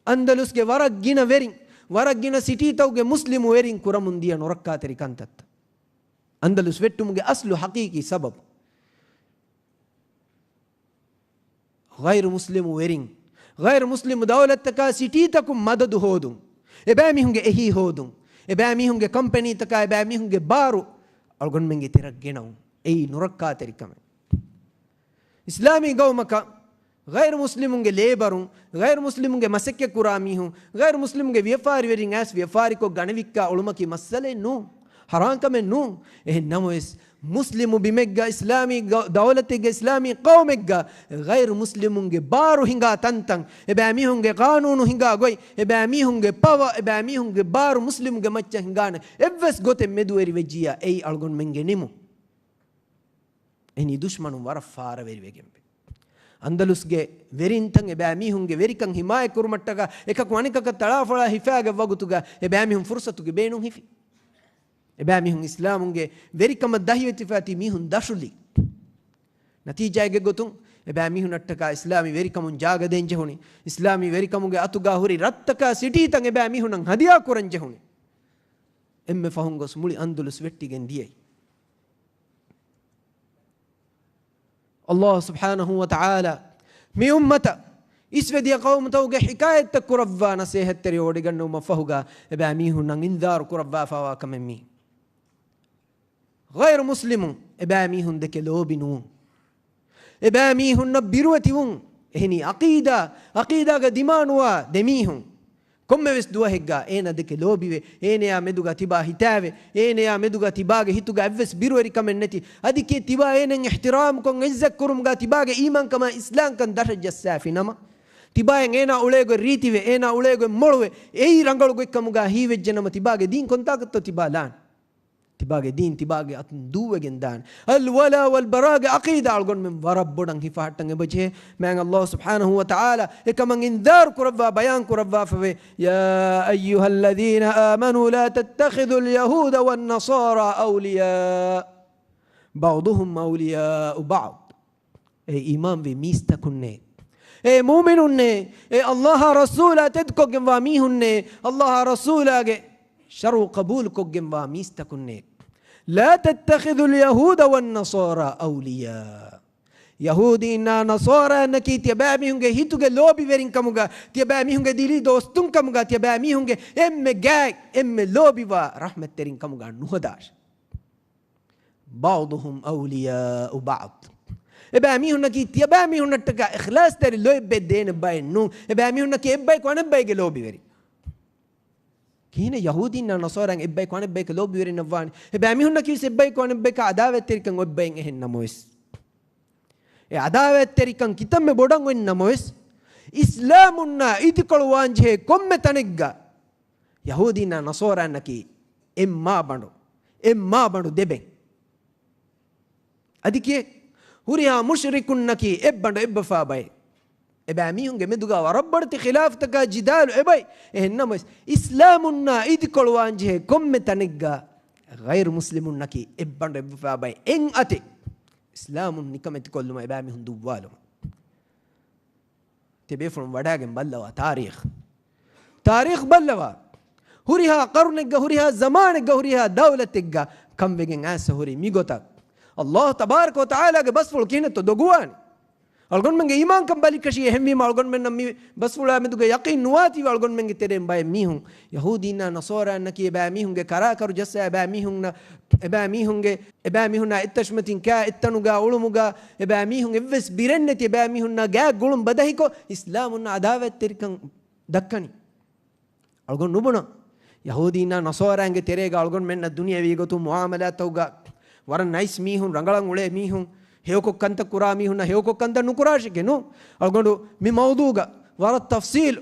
އަންދަލުސްގެ ވަރަށް ގިނަ ވެރިން، ވަރަށް ގިނަ ސިޓީތަކުގެ މުސްލިމު ވެރިން ކުރަމުން ދިޔަ ނުރައްކާތެރި ކަންތައްތައް. އަންދަލުސް ވެއްޓުމުގެ އަސްލު ޙަޤީޤީ ސަބަބު، ޣައިރު މުސްލިމު ވެރިން، ޣައިރު މުސްލިމު ދައުލަތްތަކާ ސިޓީތަކުން މަދަދު ހޯދުން، އެބައިމީހުންގެ އެހީ ހޯދުން، އެބައިމީހުންގެ ކަމްޕެނީތަކާ އެބައިމީހުންގެ ބާރު އަޅުގަނޑުމެންގެ ތެރަށް ގެނައުން، އެއީ ނުރައްކާތެރިކަމެއް. އިސްލާމީ ޤައުމަކަށް ޣައިރު މުސްލިމުންގެ ލޭބަރުން، ޣައިރު މުސްލިމުންގެ މަސައްކަތްކުރާ މީހުން، ޣައިރު މުސްލިމުންގެ ވިޔަފާރިވެރިން އައިސް ވިޔަފާރިކޮށް ގަނެވިއްކާ އުޅުމަކީ މައްސަލައެއް ނޫން، ޙަރާން ކަމެއް ނޫން. އެހެން ނަމަވެސް، މުސްލިމު ބިމެއްގަ، އިސްލާމީ ގަ-، ދައުލަތެއްގަ، އިސްލާމީ ޤައުމެއްގަ، ޣައިރު މުސްލިމުންގެ ބާރު ހިނގާ ތަންތަން، އެބައިމީހުންގެ ޤާނޫނު ހިނގާ ގޮތް، އެބައިމީހުންގެ ޕަވަ، އެބައިމީހުންގެ ބާރު މުސްލިމުގެ މައްޗަށް ހިނގާނެ އެއްވެސް ގޮތެއް މެދުވެރި ވެއްޖިއްޔާ، އެއީ އަޅުގަނޑުމެންގެ ނިމުން. އެހެނީ ދުޝްމަނުން ވަރަށް ފާރަވެރިވެގެންވޭ. އަންދަލުސްގެ ވެރިންތައް އެބައިމީހުންގެ ވެރިކަން ހިމާޔަތް ކުރުމަށްޓަކާ އެކަކު އަނެކަކަށް ތަޅާފޮޅާ ހިފާގެން ވަގުތުގަ އެބައިމީހުން ފުރުޞަތުގެ ބޭނުން ހިފި. އެބައިމީހުން އިސްލާމުންގެ ވެރިކަމަށް ދަހިވެތިފާތީ މީހުން ދަށުލި. ނަތީޖާއެއްގެ ގޮތުން އެބައިމީހުންނަށްޓަކާ އިސްލާމީ ވެރިކަމުން ޖާގަ ދޭން ޖެހުނީ. އިސްލާމީ ވެރިކަމުގެ އަތުގަ ހުރި ރަށްތަކާ ސިޓީތައް އެބައިމީހުންނަށް ހަދިޔާ ކުރަން ޖެހުނީ. އެންމެ ފަހުން ގޮސް މުޅި އަންދުލުސް ވެއްޓިގެން ދިޔައީ. ﷲ ސުބްޙާނަހޫ ވަތަޢާލާ މި އުއްމަތަށް އިސްވެދިޔަ ޤައުމުތަކުގެ ޙިކާޔަތްތައް ކުރައްވާ ނަޞޭޙަތްތެރި ވޮޑިގަންނަވުމަށް ފަހުގަ އެބައިމީހުންނަށް އިންޒާރު ކުރައްވާފަވާ ކަމެއް މީ. ޣައިރު މުސްލިމުން އެބައިމީހުން ދެކެ ލޯބި ނޫން. އެބައިމީހުންނަށް ބިރުވެތިވުން. އެހެނީ ޢަޤީދާ، ޢަޤީދާގަ ދިމާނުވާ ދެމީހުން. ކޮންމެވެސް ދުވަހެއްގަ އޭނަ ދެކެ ލޯބިވެ، އޭނަޔާ މެދުގަ ތިބާ ހިތާވެ، އޭނަޔާ މެދުގަ ތިބާގެ ހިތުގަ އެއްވެސް ބިރުވެރިކަމެއް ނެތި، އަދި ކި ތިބާ އޭނައަށް އިޙްތިރާމްކޮށް ޢިއްޒަތްކުރުމުގަ ތިބާގެ އީމާންކަމާ އިސްލާމްކަން ދަށަށް ޖައްސާފި ނަމަ، ތިބާއަށް އޭނާ އުޅޭގޮތް ރީތިވެ، އޭނާ އުޅޭގޮތް މޮޅުވެ، އެއީ ރަނގަޅު ގޮތްކަމުގަ ހީވެއްޖެނަމަ، ތިބާގެ ދީން ކޮންތާކަށްތޯ ތިބާ ލާން؟ ތިބާގެ ދީން ތިބާގެ އަތުން ދޫވެގެން ދާނެ. އަލްވަލާ ވަލްބަރާގެ ޢަޤީދާ އަޅުގަނޑުމެން ވަރަށް ބޮޑަށް ހިފަހައްޓަން އެބަޖެހޭ. މާތް ﷲ ސުބްޙާނަހޫ ވަތަޢާލާ އެކަމަށް އިންޒާރު ކުރައްވާ، ބަޔާން ކުރައްވާފަވޭ. يا أيها الذين آمنوا لا تتخذوا اليهود والنصارى أولياء بعضهم أولياء بعض. އޭ އީމާންވި މީސްތަކުންނޭ، އޭ މުއުމިނުންނޭ، އޭ ﷲ އާ ރަސޫލާ ތެދުކޮށްގެންވާ މީހުންނޭ، ﷲ އާ ރަސޫލާގެ ޝަރުޢު ޤަބޫލުކޮށްގެންވާ މީސްތަކުންނޭ. لا تتخذوا اليهود والنصارى أولياء. ޔަހޫދީންނާ ނަޞާރާއަންނަކީ ތިޔަބައިމީހުންގެ ހިތުގެ ލޯބިވެރިންކަމުގަ، ތިޔަބައިމީހުންގެ ދިލީ ދޯސްތުންކަމުގަ، ތިޔަބައިމީހުންގެ އެންމެ ގާތް، އެންމެ ލޯބިވާ ރަޙްމަތްތެރިންކަމުގަ ނުހަދާށެ. ބަޢުޟުހުމް އައުލިޔާއު ބަޢުޟް. އެބައިމީހުންނަކީ ތިޔަބައިމީހުންނަށްޓަކާ އިޚްލާޞްތެރި ލޯތްބެއް ދޭނެ ބައެއް ނޫން. އެބައިމީހުންނަކީ އެއްބަޔަކު އަނެއްބައެއްގެ ލޯބިވެރި. ކިހިނެއް ޔަހޫދީންނާ ނަޞާރާއިން އެއްބަޔަކު އަނެއްބަޔަކަށް ލޯބިވެރިންނަށް ވާނީ؟ އެބައިމީހުންނަކީވެސް އެއްބަޔަކު އަނެއްބަޔަކާ އަދާވަތްތެރިކަން އޮތް ބައެއް. އެހެން ނަމަވެސް، އެ އަދާވަތްތެރިކަން ކިތަންމެ ބޮޑަށް އޮތް ނަމަވެސް، އިސްލާމުންނާ އިދިކޮޅު ވާންޖެހޭ ކޮންމެ ތަނެއްގަ ޔަހޫދީންނާ ނަޞާރާއަންނަކީ އެއް މާ ބަނޑު، އެއް މާ ބަނޑު ދެބެން. އަދި ކިއެއް؟ ހުރިހާ މުޝްރިކުންނަކީ އެއް ބަނޑު އެއްބަފާ ބައެއް. އެބައިމީހުންގެ މެދުގަ ވަރަށް ބޮޑެތި ޚިލާފުތަކާ ޖިދާލު އެބައި. އެހެން ނަމަވެސް، އިސްލާމުންނާ އިދިކޮޅުވާންޖެހޭ ކޮންމެ ތަނެއްގަ ޣައިރު މުސްލިމުންނަކީ އެއް ބަނޑު އެއްބަފާ ބައެއް. އެއް އަތެއް އިސްލާމުން ނިކަމެތިކޮށްލުމަށް އެބައިމީހުން ދުއްވާލުމަށް. ތިޔަބޭފުޅުން ވަޑާގެން ބައްލަވާ ތާރީޚް. ތާރީޚް ބައްލަވާ. ހުރިހާ ޤަރުނެއްގަ، ހުރިހާ ޒަމާނެއްގަ، ހުރިހާ ދައުލަތެއްގަ ކަންވެގެން އައިސް ހުރި މިގޮތަށް، ﷲ ތަބާރަކަ ވަތަޢާލާގެ ބަސްފުޅު ކިހިނެއްތޯ ދޮގުވާނެ؟ އަޅުގަނޑުމެންގެ އީމާންކަން ބަލިކަށީ. އެހެންވީމަ އަޅުގަނޑުމެންނަށް މި ބަސްފުޅާ މެދުގަ ޔަޤީން ނުވާތީވެ އަޅުގަނޑުމެންގެ ތެރެއިން ބައެއް މީހުން، ޔަހޫދީންނާ ނަޞާރާއަންނަކީ އެބައިމީހުންގެ ކަރާކަރު ޖައްސާ، އެބައިމީހުންނަށް، އެބައިމީހުންގެ، އެބައިމީހުންނާ އެއްތަށުމަތިން ކާ އެއްތަނުގަ އުޅުމުގަ، އެބައިމީހުން އެއްވެސް ބިރެއްނެތި އެބައިމީހުންނާ ގާތް ގުޅުން ބަދަހިކޮށް، އިސްލާމުންނާ އަދާވަތްތެރިކަން ދައްކަނީ. އަޅުގަނޑު ނުބުނަން، ޔަހޫދީންނާ ނަޞާރާއިންގެ ތެރޭގަ އަޅުގަނޑުމެންނަށް ދުނިޔެވީ ގޮތުން މުޢާމަލާތުގަ ވަރަށް ނައިސް މީހުން، ރަނގަޅަށް އުޅޭ މީހުން، ހެޔޮކޮށް ކަންތައް ކުރާ މީހުންނަށް ހެޔޮކޮށް ކަންތައް ނުކުރާށެކޭ ނޫން. އަޅުގަނޑު މި މައުޟޫގަ ވަރަށް ތަފްޞީލު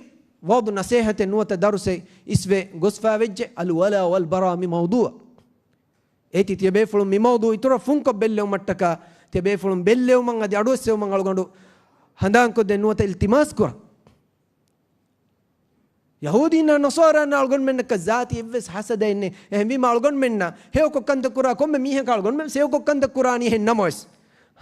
ވަޢުޡު ނަޞޭޙަތެއް ނުވަތަ ދަރުސެއް އިސްވެ ގޮސްފާ ވެއްޖެ، އަލްވަލާ ވަލްބަރާ މި މައުޟޫއަށް. އޭތި ތިޔަބޭފުޅުން މި މައުޟޫ އިތުރަށް ފުންކޮށް ބެއްލެވުމަށްޓަކާ، ތިޔަބޭފުޅުން ބެއްލެވުމަށް އަދި އަޑުއެއްސެވުމަށް އަޅުގަނޑު ހަނދާންކޮށްދޭން ނުވަތަ އިލްތިމާސް ކުރަން. ޔަހޫދީންނާ ނަޞާރާއަންނާ އަޅުގަނޑުމެންނަކަށް ޒާތީ އެއްވެސް ޙަސަދެއް ނެތް. އެހެންވީމަ އަޅުގަނޑުމެންނަށް ހެޔޮކޮށް ކަންތައް ކުރާ ކޮންމެ މީހަކަށް އަޅުގަނޑުމެން ހެޔޮކޮށް ކަންތައް ކުރާނީ. އެހެން ނަމަވެސް،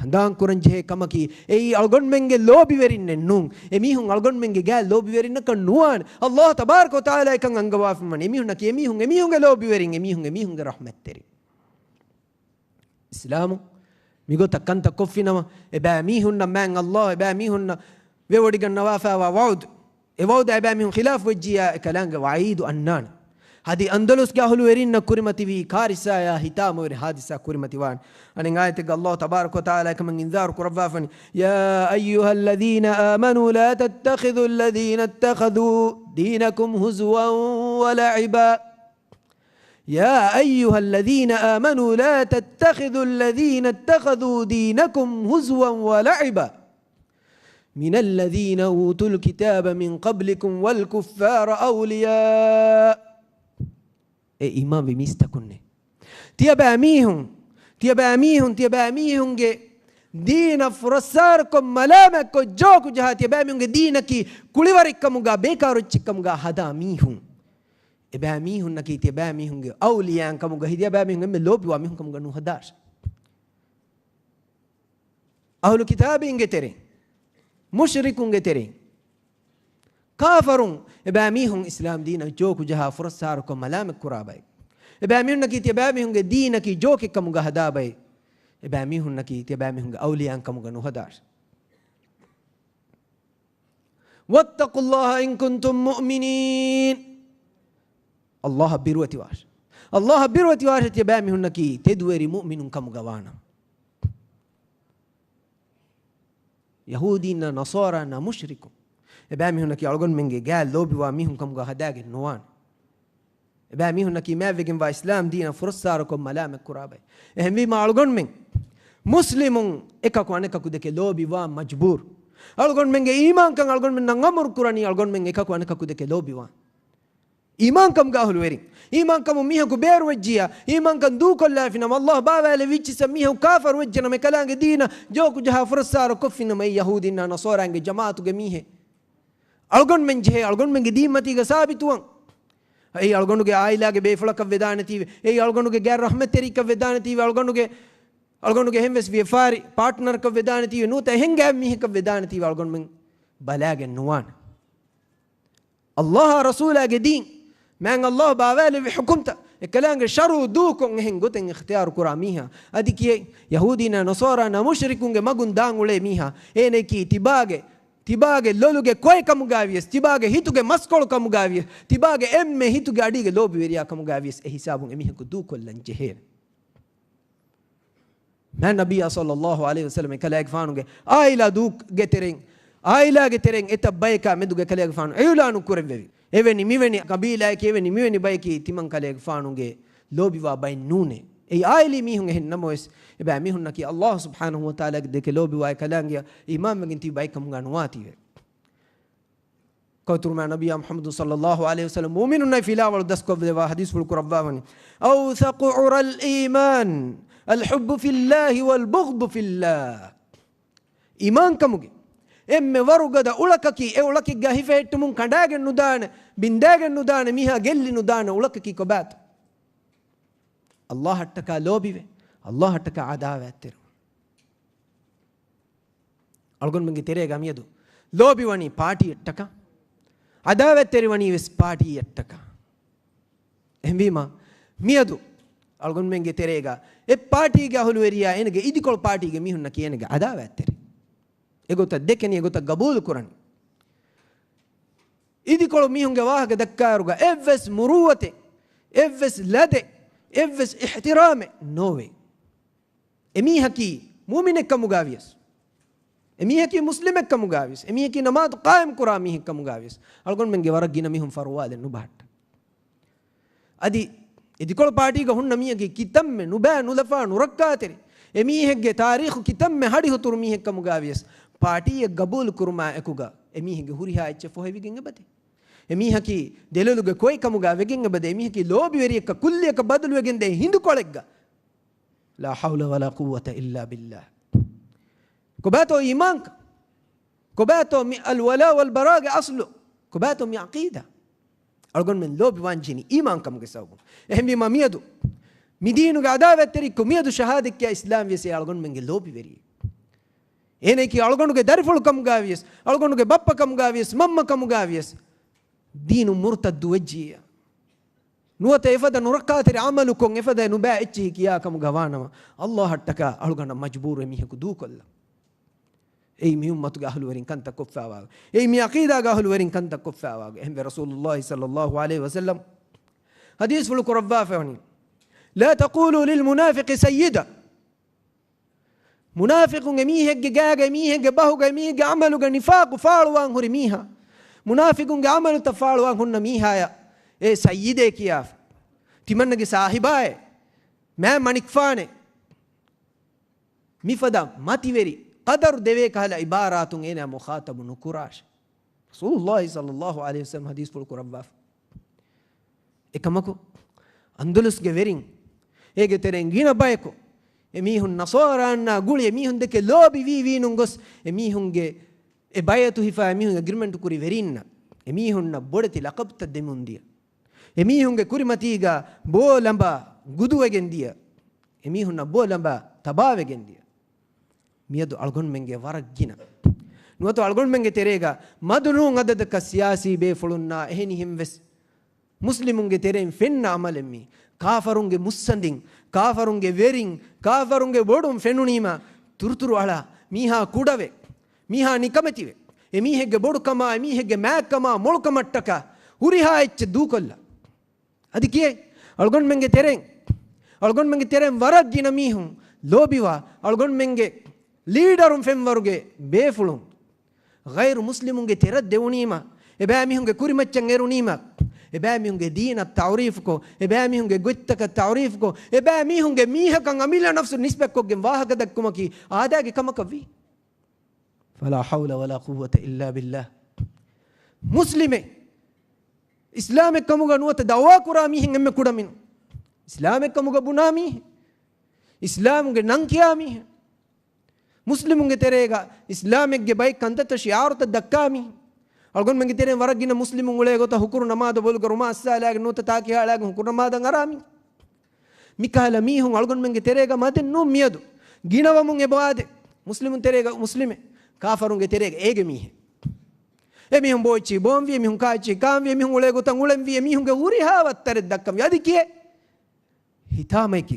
ހަނދާން ކުރަން ޖެހޭ ކަމަކީ، އެއީ އަޅުގަނޑުމެންގެ ލޯބިވެރިންނެއް ނޫން. އެމީހުން އަޅުގަނޑުމެންގެ ގާތް ލޯބިވެރިންނަކަށް ނުވާނެ. ﷲ ތަބާރަކަ ވަތަޢާލާ އެކަން އަންގަވާފައިވަނީ. އެމީހުންނަކީ އެމީހުން، އެމީހުންގެ ލޯބިވެރިން، އެމީހުން، އެމީހުންގެ ރަޙްމަތްތެރިން. އިސްލާމު މިގޮތަށް ކަންތައް ކޮށްފިނަމަ، އެބައިމީހުންނަށް މާތް ﷲ އެބައިމީހުންނަށް ވެވޮޑިގަންނަވާފައިވާ ވަޢުދު، އެ ވަޢުދާ އެބައިމީހުން ޚިލާފު ވެއްޖިއްޔާ އެކަލާނގެ ވަޢީދު އަންނާނެ. އަދި އަންދަލުސްގެ އަހުލުވެރިންނަށް ކުރިމަތިވީ ކާރިސާޔާ ހިތާމަވެރި ޙާދިސާ ކުރިމަތިވާނެ. އަނެއް އާޔަތެއްގަ ﷲ ތަބާރަކަ ވަތަޢާލާ އެކަމަށް އިންޒާރު ކުރައްވާފަނީ، يا أيها الذين آمنوا لا تتخذوا الذين اتخذوا دينكم هزوا ولعبا يا أيها الذين آمنوا لا تتخذوا الذين اتخذوا دينكم هزوا ولعبا من الذين أوتوا الكتاب من قبلكم والكفار أولياء. އޭ އީމާންވި މީސްތަކުންނޭ! ތިޔަބައިމީހުން، ތިޔަބައިމީހުން، ތިޔަބައިމީހުންގެ ދީނަށް ފުރައްސާރަކޮށް، މަލާމަތްކޮށް، ޖޯކު ޖަހާ، ތިޔަބައިމީހުންގެ ދީނަކީ ކުޅިވަރެއްކަމުގަ، ބޭކާރު އެއްޗެއްކަމުގަ ހަދާ މީހުން. އެބައިމީހުންނަކީ ތިޔަބައިމީހުންގެ އައުލިޔާއިން ކަމުގަ، ތިޔަބައިމީހުން އެންމެ ލޯބިވާ މީހުން ކަމުގަ ނުހަދާށެ. އަހުލު ކިތާބީންގެ ތެރެއިން، މުޝްރިކުންގެ ތެރެއިން، ކާފަރުން އެބައިމީހުން އިސްލާމް ދީނަށް ޖޯކު ޖަހާ ފުރައްސާރަކޮށް މަލާމަތް ކުރާ ބައެއް. އެބައިމީހުންނަކީ ތިޔަބައިމީހުންގެ ދީނަކީ ޖޯކެއް ކަމުގަ ހަދާ ބައެއް. އެބައިމީހުންނަކީ ތިޔަބައިމީހުންގެ އައުލިޔާއިން ކަމުގަ ނުހަދާށެ. واتقوا الله إن كنتم مؤمنين. ﷲ އަށް ބިރުވެތިވާށެ. ﷲ އަށް ބިރުވެތިވާށެ، ތިޔަބައިމީހުންނަކީ ތެދުވެރި މުއުމިނުން ކަމުގަ ވާނަމަ. ޔަހޫދީންނާ ނަޞާރާންނާ މުޝްރިކުން އެބައިމީހުންނަކީ އަޅުގަނޑުމެންގެ ގާތް ލޯބިވާ މީހުން ކަމުގަ ހަދާގެން ނުވާނެ. އެބައިމީހުންނަކީ މާތްވެގެންވާ އިސްލާމް ދީނަށް ފުރައްސާރަކޮށް މަލާމަތް ކުރާ ބައެއް. އެހެންވީމަ އަޅުގަނޑުމެން މުސްލިމުން އެކަކު އަނެކަކު ދެކެ ލޯބިވާން މަޖްބޫރު. އަޅުގަނޑުމެންގެ އީމާންކަން އަޅުގަނޑުމެންނަށް އަމުރު ކުރަނީ އަޅުގަނޑުމެން އެކަކު އަނެކަކު ދެކެ ލޯބިވާން. އީމާންކަމުގެ އަހުލުވެރިން، އީމާންކަމުން މީހަކު ބޭރުވެއްޖިއްޔާ، އީމާންކަން ދޫކޮށްލާފިނަމަ، ﷲ ބާވާލެއްވިއްޗިއްސަށް މީހަކު ކާފަރު ވެއްޖެނަމަ، އެކަލާނގެ ދީނަށް ޖޯކު ޖަހާ ފުރައްސާރަ ކޮށްފިނަމަ، އެއީ ޔަހޫދީންނާ ނަޞާރާންގެ ޖަމާޢަތުގެ މީހެއް. އަޅުގަނޑުމެން ޖެހޭ އަޅުގަނޑުމެންގެ ދީންމަތީގަ ސާބިތުވަން. އެއީ އަޅުގަނޑުގެ އާއިލާގެ ބޭފުޅަކަށް ވެދާނެތީވެ، އެއީ އަޅުގަނޑުގެ ގާތް ރަޙްމަތްތެރިކަށް ވެދާނެތީވެ، އަޅުގަނޑުގެ، އަޅުގަނޑުގެ އެހެންވެސް ވިޔަފާރި ޕާޓްނަރަކަށް ވެދާނެތީވެ، ނުވަތަ އެހެން ގާތް މީހަކަށް ވެދާނެތީވެ، އަޅުގަނޑުމެން ބަލާގެން ނުވާނެ. ﷲ އާ ރަސޫލާގެ ދީން، މާތް ﷲ ބާވާލެއްވި ޙުކުމްތައް، އެކަލާނގެ ޝަރުޢު ދޫކޮށް އެހެން ގޮތެއް އިޚްތިޔާރު ކުރާ މީހާ. އަދި ކިޔެއް، ޔަހޫދީންނާ ނަޞާރާނާ މުޝްރިކުންގެ މަގުން ދާން އުޅޭ މީހާ. އޭނައަކީ ތިބާގެ، ތިބާގެ ލޮލުގެ ކޮއެއް ކަމުގައިވިޔަސް، ތިބާގެ ހިތުގެ މަސްކޮޅު ކަމުގައިވިޔަސް، ތިބާގެ އެންމެ ހިތުގެ އަޑީގެ ލޯބިވެރިޔާ ކަމުގައިވިޔަސް، އެ ހިސާބުން އެމީހަކު ދޫކޮށްލަން ޖެހޭނެ. މާތް ނަބިއްޔާ ޞައްލައްލާހު ޢަލައިހި ވަސައްލަމް އެކަލޭގެފާނުގެ ޢާއިލާ ދޫގެ ތެރެއިން، ޢާއިލާގެ ތެރެއިން އެތައް ބަޔަކާ މެދުގެ ކަލޭގެފާނު އިޢުލާނު ކުރެއްވެވި. އެވެނި މިވެނި ޤަބީލާއަކީ، އެވެނި މިވެނި ބަޔަކީ ތިމަން ކަލޭގެފާނުގެ ލޯބިވާ ބައެއް ނޫނޭ. އެއީ ޢާއިލީ މީހުން އެހެން ނަމަވެސް، އެބައިމީހުންނަކީ ﷲ ސުބްޙާނަހު ވަތަޢާލާގެ ދެކެ ލޯބިވާ އެކަލާނގެއަށް އީމާންވެގެން ތިބި ބައެއް ކަމުގަ ނުވާތީވެ. ކައުތުރުމާ ނަބިއްޔާ މުޙައްމަދު ޞައްލައްލާހު ޢަލައިހި ވަސައްލަމް މުއުމިނުންނަށް ފިލާވަޅު ދަސްކޮށްދެއްވާ ޙަދީޘްފުޅު ކުރައްވާވަނީ، أوثق عرى الإيمان الحب في الله والبغض في الله. އީމާންކަމުގެ އެންމެ ވަރުގަދަ އުޅަކަކީ، އެ އުޅަކެއްގަ ހިފެހެއްޓުމުން ކަނޑާގެން ނުދާނެ، ބިންދާގެން ނުދާނެ، މީހާ ގެއްލި ނުދާނެ އުޅަކަކީ ކޮބާތޯ؟ ﷲ އަށްޓަކާ ލޯބިވެ، ﷲ އަށްޓަކާ ޢަދާވާތްތެރިވުން. އަޅުގަނޑުމެންގެ ތެރޭގަ މިއަދު ލޯބިވަނީ ޕާޓީއަށްޓަކާ، ޢަދާވާތްތެރިވަނީ ވެސް ޕާޓީއަށްޓަކާ. އެހެންވީމަ، މިއަދު އަޅުގަނޑުމެންގެ ތެރޭގަ އެ ޕާޓީގެ އަހުލުވެރިޔާ އޭނަގެ އިދިކޮޅު ޕާޓީގެ މީހުންނަކީ އޭނަގެ ޢަދާވާތްތެރި. އެގޮތަށް ދެކެނީ، އެގޮތަށް ގަބޫލު ކުރަނީ. އިދިކޮޅު މީހުންގެ ވާހަކަ ދައްކާއިރުގަ އެއްވެސް މުރޫއަތެއް، އެއްވެސް ލަދެއް، އެއްވެސް އިޙްތިރާމެއް ނޯވޭ. އެމީހަކީ މުއުމިނެއްކަމުގައިވިޔަސް، އެމީހަކީ މުސްލިމެއްކަމުގައިވިޔަސް، އެމީހަކީ ނަމާދު ޤާއިމްކުރާ މީހެއްކަމުގައިވިޔަސް، އަޅުގަނޑުމެންގެ ވަރަށް ގިނަ މީހުން ފަރުވާލެއް ނުބަހައްޓަ. އަދި އިދިކޮޅު ޕާޓީގަ ހުންނަ މީހަކީ ކިތަންމެ ނުބައި ނުލަފާ ނުރައްކާތެރި، އެމީހެއްގެ ތާރީޚު ކިތަންމެ ހަޑިހުތުރު މީހެއްކަމުގައިވިޔަސް، ޕާޓީއެއް ގަބޫލު ކުރުމާ އެކުގަ އެމީހެއްގެ ހުރިހާ އެއްޗެއް ފޮހެވިގެން އެބަދޭ. އެމީހަކީ ދެލޮލުގެ ކޮއެއް ކަމުގަ ވެގެން އެބަދޭ. އެމީހަކީ ލޯބިވެރިއެއްކަ ކުއްލިއަކަށް ބަދަލުވެގެން ދޭ ހިނދުކޮޅެއްގަ. لا حول ولا قوة إلا بالله. ކޮބާތޯ އީމާންކަން؟ ކޮބާތޯ މި الولاء والبراء ގެ އަޞްލު؟ ކޮބާތޯ މި ޢަޤީދާ؟ އަޅުގަނޑުމެން ލޯބިވާން ޖެހެނީ އީމާންކަމުގެ ސަބަބުން. އެހެންވީމާ މިއަދު މި ދީނުގެ ޢަދާވާތްތެރިކޮށް މިއަދު ޝަހާދަތްކިޔާ އިސްލާމްވިޔަސް އެ އަޅުގަނޑުމެންގެ ލޯބިވެރިއެއް. އޭނައަކީ އަޅުގަނޑުގެ ދަރިފުޅު ކަމުގައިވިޔަސް، އަޅުގަނޑުގެ ބައްޕަ ކަމުގައިވިޔަސް، މަންމަ ކަމުގައިވިޔަސް، ދީނުން މުރުތައްދު ވެއްޖިއްޔާ، ނުވަތަ އެފަދަ ނުރައްކާތެރި ޢަމަލުކޮށް އެފަދައެއް ނުބައި އެއްޗެހި ކިޔާ ކަމުގަ ވާނަމަ، ﷲ އަށްޓަކާ އަޅުގަނޑަށް މަޖުބޫރު އެމީހަކު ދޫކޮށްލަން. އެއީ މި އުއްމަތުގެ އަހުލުވެރިން ކަންތައް ކޮށްފައިވާ، އެއީ މި ޢަޤީދާގެ އަހުލުވެރިން ކަންތައް ކޮށްފައިވާ. އެހެންވެ ރަސޫލުﷲ ޞައްލައްލާހު ޢަލައިހި ވަސައްލަމް ޙަދީޘްފުޅު ކުރައްވާފައިވަނީ، لا تقولوا للمنافق سيدا. މުނާފިޤުން އެމީހެއްގެ ގާގަ، އެމީހެއްގެ ބަހުގަ، އެމީހެއްގެ ޢަމަލުގަ ނިފާޤު ފާޅުވާން ހުރި މީހާ، މުނާފިޤުންގެ ޢަމަލުތައް ފާޅުވާން ހުންނަ މީހާޔަށް އޭ ސައްޔިދޭ ކިޔާފަ، ތިމަންނަގެ ސާހިބާއޭ، މާތް މަނިކުފާނޭ، މިފަދަ މަތިވެރި ޤަދަރު ދެވޭ ކަހަލަ ޢިބާރާތުން އޭނާ މުޚާޠަބު ނުކުރާށޭ. ރަސޫލުﷲ ޞައްލައްލާހު ޢަލައިހި ވަސައްލަމް ޙަދީޘްފުޅު ކުރައްވާފަ. އެކަމަކު، އަންދަލުސްގެ ވެރިން، އޭގެ ތެރެއިން ގިނަ ބަޔަކު، އެމީހުން ނަޞާރާންނާ ގުޅި އެމީހުން ދެކެ ލޯބިވީ ވީނުން ގޮސް، އެމީހުންގެ އެ ބައިޢަތު ހިފާ އެމީހުން އެގްރިމެންޓު ކުރި ވެރިންނަށް، އެމީހުންނަށް ބޮޑެތި ލަޤަބުތައް ދެމުން ދިޔަ. އެމީހުންގެ ކުރިމަތީގަ ބޯ ލަނބާ ގުދުވެގެން ދިޔަ. އެމީހުންނަށް ބޯ ލަނބާ ތަބާވެގެން ދިޔަ. މިއަދު އަޅުގަނޑުމެންގެ ވަރަށް ގިނަ. ނުވަތަ އަޅުގަނޑުމެންގެ ތެރޭގަ މަދު ނޫން އަދަދަކަށް ސިޔާސީ ބޭފުޅުންނާ އެހެނިހެން ވެސް މުސްލިމުންގެ ތެރެއިން ފެންނަ ޢަމަލެއް މީ. ކާފަރުންގެ މުއްސަނދިން، ކާފަރުންގެ ވެރިން، ކާފަރުންގެ ބޮޑުން ފެނުނީމަ، ތުރުތުރު އަޅާ، މީހާ ކުޑަވެ، މީހާ ނިކަމެތިވެ، އެމީހެއްގެ ބޮޑުކަމާ، އެމީހެއްގެ މާތްކަމާ، މޮޅުކަމަށްޓަކާ ހުރިހާ އެއްޗެއް ދޫކޮށްލާ. އަދި ކިޔޭ، އަޅުގަނޑުމެންގެ ތެރެއިން، އަޅުގަނޑުމެންގެ ތެރެއިން ވަރަށް ގިނަ މީހުން ލޯބިވާ، އަޅުގަނޑުމެންގެ ލީޑަރުން ފެންވަރުގެ ބޭފުޅުން، ޣައިރު މުސްލިމުންގެ ތެރަށް ދެވުނީމަ، އެބައިމީހުންގެ ކުރިމައްޗަށް އެރުނީމަ، އެބައިމީހުންގެ ދީނަށް ތަޢުރީފުކޮށް، އެބައިމީހުންގެ ގޮތްތަކަށް ތަޢުރީފުކޮށް، އެބައިމީހުންގެ މީހަކަށް އަމިއްލަ ނަފްސު ނިސްބަތްކޮށްގެން ވާހަކަ ދައްކުމަކީ އާދައިގެ ކަމަކަށް ވީ. فلا حول ولا قوة إلا بالله. މުސްލިމެއް، އިސްލާމެއް ކަމުގަ ނުވަތަ ދަޢުވާ ކުރާ މީހެއް އެންމެ ކުޑަމިނުން، އިސްލާމެއް ކަމުގަ ބުނާ މީހެއް، އިސްލާމުގެ ނަން ކިޔާ މީހެއް، މުސްލިމުންގެ ތެރޭގަ އިސްލާމެއްގެ ބައެއް ކަންތައްތައް ޝިޢާރުތައް ދައްކާ މީހެއް، އަޅުގަނޑުމެންގެ ތެރެއިން ވަރަށް ގިނަ މުސްލިމުން އުޅޭ ގޮތަށް ހުކުރު ނަމާދަށް ބޮލުގަ ރުމާ އައްސާލާގެން ނުވަތަ ތާކިހާ އަޅާގެން ހުކުރު ނަމާދަށް އަރާ މީހެއް. މިކަހަލަ މީހުން އަޅުގަނޑުމެންގެ ތެރޭގަ މަދެއް ނޫން މިއަދު. ގިނަވަމުން އެބައާދެ، މުސްލިމުން ތެރޭގަ މުސްލިމެއް، ކާފަރުންގެ ތެރޭގަ އޭގެ މީހެއް. އެމީހުން ބޯއެއްޗިހި ބޯންވި، އެމީހުން ކާއެއްޗިހި ކާންވި، އެމީހުން އުޅޭ ގޮތަށް އުޅެންވި، އެމީހުންގެ ހުރިހާ ވައްތަރެއް ދައްކަންވި. އަދި ކިޔޭ، ހިތާމަޔަކީ.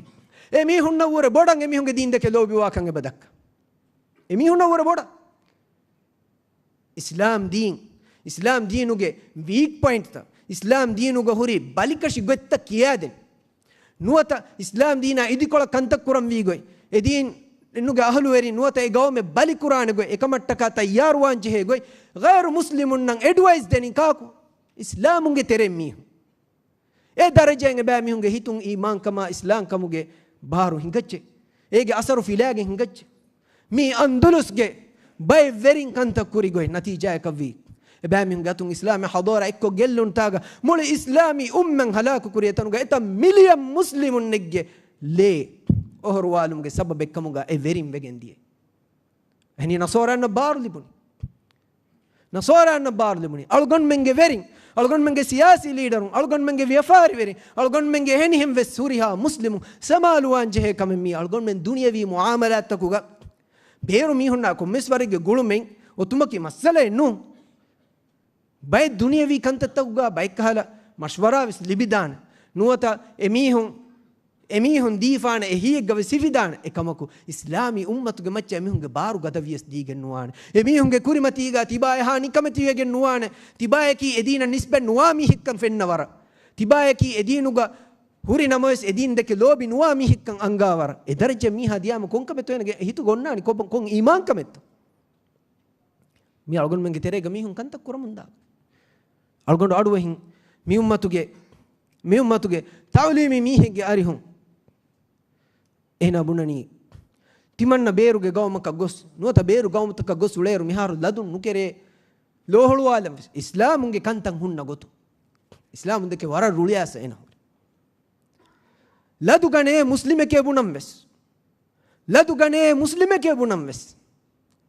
އެ މީހުންނަށްވުރެ ބޮޑަށް އެ މީހުންގެ ދީންދެކެ ލޯބިވާކަން އެބަ ދައްކާ. އެ މީހުންނަށްވުރެ ބޮޑަށް. އިސްލާމް ދީން، އިސްލާމް ދީނުގެ ވީކް ޕޮއިންޓްތައް، އިސްލާމް ދީނުގަ ހުރި ބަލިކަށި ގޮތްތައް ކިޔާދެން. ނުވަތަ އިސްލާމް ދީނާ އިދިކޮޅަށް ކަންތައް ކުރަންވީ ގޮތް، އެ ދީނުގެ އަހުލުވެރިން ނުވަތަ އެ ގައުމެއް ބަލިކުރާނެ ގޮތް، އެކަމަށްޓަކާ ތައްޔާރުވާން ޖެހޭ ގޮތް، ޣައިރު މުސްލިމުންނަށް އެޑްވައިސް ދެނީ ކާކު؟ އިސްލާމުންގެ ތެރެއިން މީހުން. އެ ދަރަޖައިން އެބައިމީހުންގެ ހިތުން އީމާންކަމާ އިސްލާމްކަމުގެ ބާރު ހިނގައްޗޭ. އޭގެ އަސަރު ފިލާގެން ހިނގައްޖެ. މީ އަންދުލުސްގެ ބައެއް ވެރިން ކަންތައް ކުރި ގޮތް ނަތީޖާއަކަށްވީ. އެބައިމީހުންގެ އަތުން އިސްލާމީ ޙަޟާރާ އެއްކޮށް ގެއްލުންތާގަ މުޅި އިސްލާމީ އުއްމަތް ހަލާކުކުރި އެތަނުގަ އެތައް މިލިއަން މުސްލިމުންނެއްގެ ލޭ އޮހޮރުވާލުމުގެ ސަބަބެއްކަމުގަ އެ ވެރިން ވެގެން ދިޔަ. އެހެނީ ނަޞާރާއަށް ބާރު ލިބުނީ. ނަޞާރާއަށް ބާރު ލިބުނީ. އަޅުގަނޑުމެންގެ ވެރިން، އަޅުގަނޑުމެންގެ ސިޔާސީ ލީޑަރުން، އަޅުގަނޑުމެންގެ ވިޔަފާރިވެރިން، އަޅުގަނޑުމެންގެ އެހެނިހެން ވެސް ހުރިހާ މުސްލިމުން ސަމާލުވާން ޖެހޭ ކަމެއް މީ. އަޅުގަނޑުމެން ދުނިޔަވީ މުޢާމަލާތްތަކުގަ ބޭރު މީހުންނާ ކޮންމެސް ވަރެއްގެ ގުޅުމެއް އޮތުމަކީ މައްސަލައެއް ނޫން. ބައެއް ދުނިޔަވީ ކަންތައްތަކުގަ ބައެއްކަހަލަ މަޝްވަރާ ވެސް ލިބިދާނެ. ނުވަތަ އެމީހުން، އެމީހުން ދީފާނެ އެހީއެއްގަ ވެސް ހިފިދާނެ. އެކަމަކު، އިސްލާމީ އުއްމަތުގެ މައްޗަށް އެމީހުންގެ ބާރު ގަދަވިޔަސް ދީގެން ނުވާނެ. އެމީހުންގެ ކުރިމަތީގަ ތިބާ އެހާ ނިކަމެތިވެގެން ނުވާނެ. ތިބާޔަކީ އެދީނަށް ނިސްބަތް ނުވާ މީހެއްކަން ފެންނަ ވަރަށް. ތިބާޔަކީ އެދީނުގަ ހުރި ނަމަވެސް އެދީން ދެކެ ލޯބި ނުވާ މީހެއްކަން އަންގާ ވަރަށް. އެ ދަރަޖަ މީހާ ދިޔާމަ ކޮންކަމެއްތޯ އޭނަގެ ހިތުގަ އޮންނާނީ؟ ކޮބަ-، ކޮން އީމާންކަމެއްތޯ؟ މި އަޅުގަނޑުމެންގެ ތެރޭގަ މީހުން ކަންތައް ކުރަމުންދާ. އަޅުގަނޑު އަޑުއެހިން މި އުއްމަތުގެ، މި އުއްމަތުގެ ތަޢުލީމީ މީހެއްގެ އަރިހުން އޭނާ ބުނަނީ، ތިމަންނަ ބޭރުގެ ގައުމަކަށް ގޮސް، ނުވަތަ ބޭރު ގައުމުތަކަށް ގޮސް އުޅޭއިރު މިހާރު ލަދުން ނުކެރޭ ލޯހުޅުވާލަން ވެސް އިސްލާމުންގެ ކަންތައް ހުންނަ ގޮތުން. އިސްލާމުން ދެކެ ވަރަށް ރުޅިއައިސް އޭނާ ހުރި. ލަދުގަނޭ މުސްލިމެކޭ ބުނަން ވެސް. ލަދުގަނޭ މުސްލިމެކޭ ބުނަން ވެސް.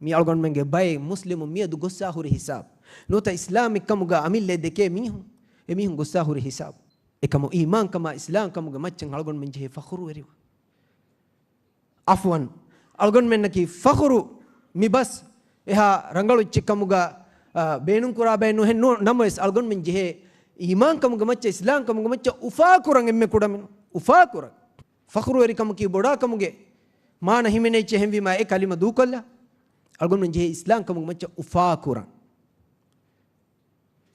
މި އަޅުގަނޑުމެންގެ ބައެއް މުސްލިމުން މިއަދު ގޮއްސާ ހުރި ހިސާބު. ނުވަތަ އިސްލާމް އެއްކަމުގަ އަމިއްލައެއް ދެކޭ މީހުން، އެމީހުން ގޮއްސާ ހުރި ހިސާބު. އެކަމު އީމާންކަމާ އިސްލާމްކަމުގެ މައްޗަށް އަޅުގަނޑުމެން ޖެހޭ ފަޚުރުވެރިވާން. އަފްވަން، އަޅުގަނޑުމެންނަކީ ފަޚުރު މި ބަސް އެހާ ރަނގަޅު އެއްޗެއްކަމުގަ، އާ، ބޭނުންކުރާ ބައެއް ނުހެން ނޫ-، ނަމަވެސް އަޅުގަނޑުމެން ޖެހޭ އީމާންކަމުގެ މައްޗަށް، އިސްލާމްކަމުގެ މައްޗަށް އުފާކުރަން އެންމެ ކުޑަމިނު. އުފާކުރަން. ފަޚުރުވެރިކަމަކީ ބޮޑާކަމުގެ މާނަ ހިމެނޭ އެއްޗެއް ހެންވީމާ އެ ކަލިމަ ދޫކޮށްލާ. އަޅުގަނޑުމެން ޖެހޭ އިސްލާމްކަމުގެ މައްޗަށް އުފާކުރަން.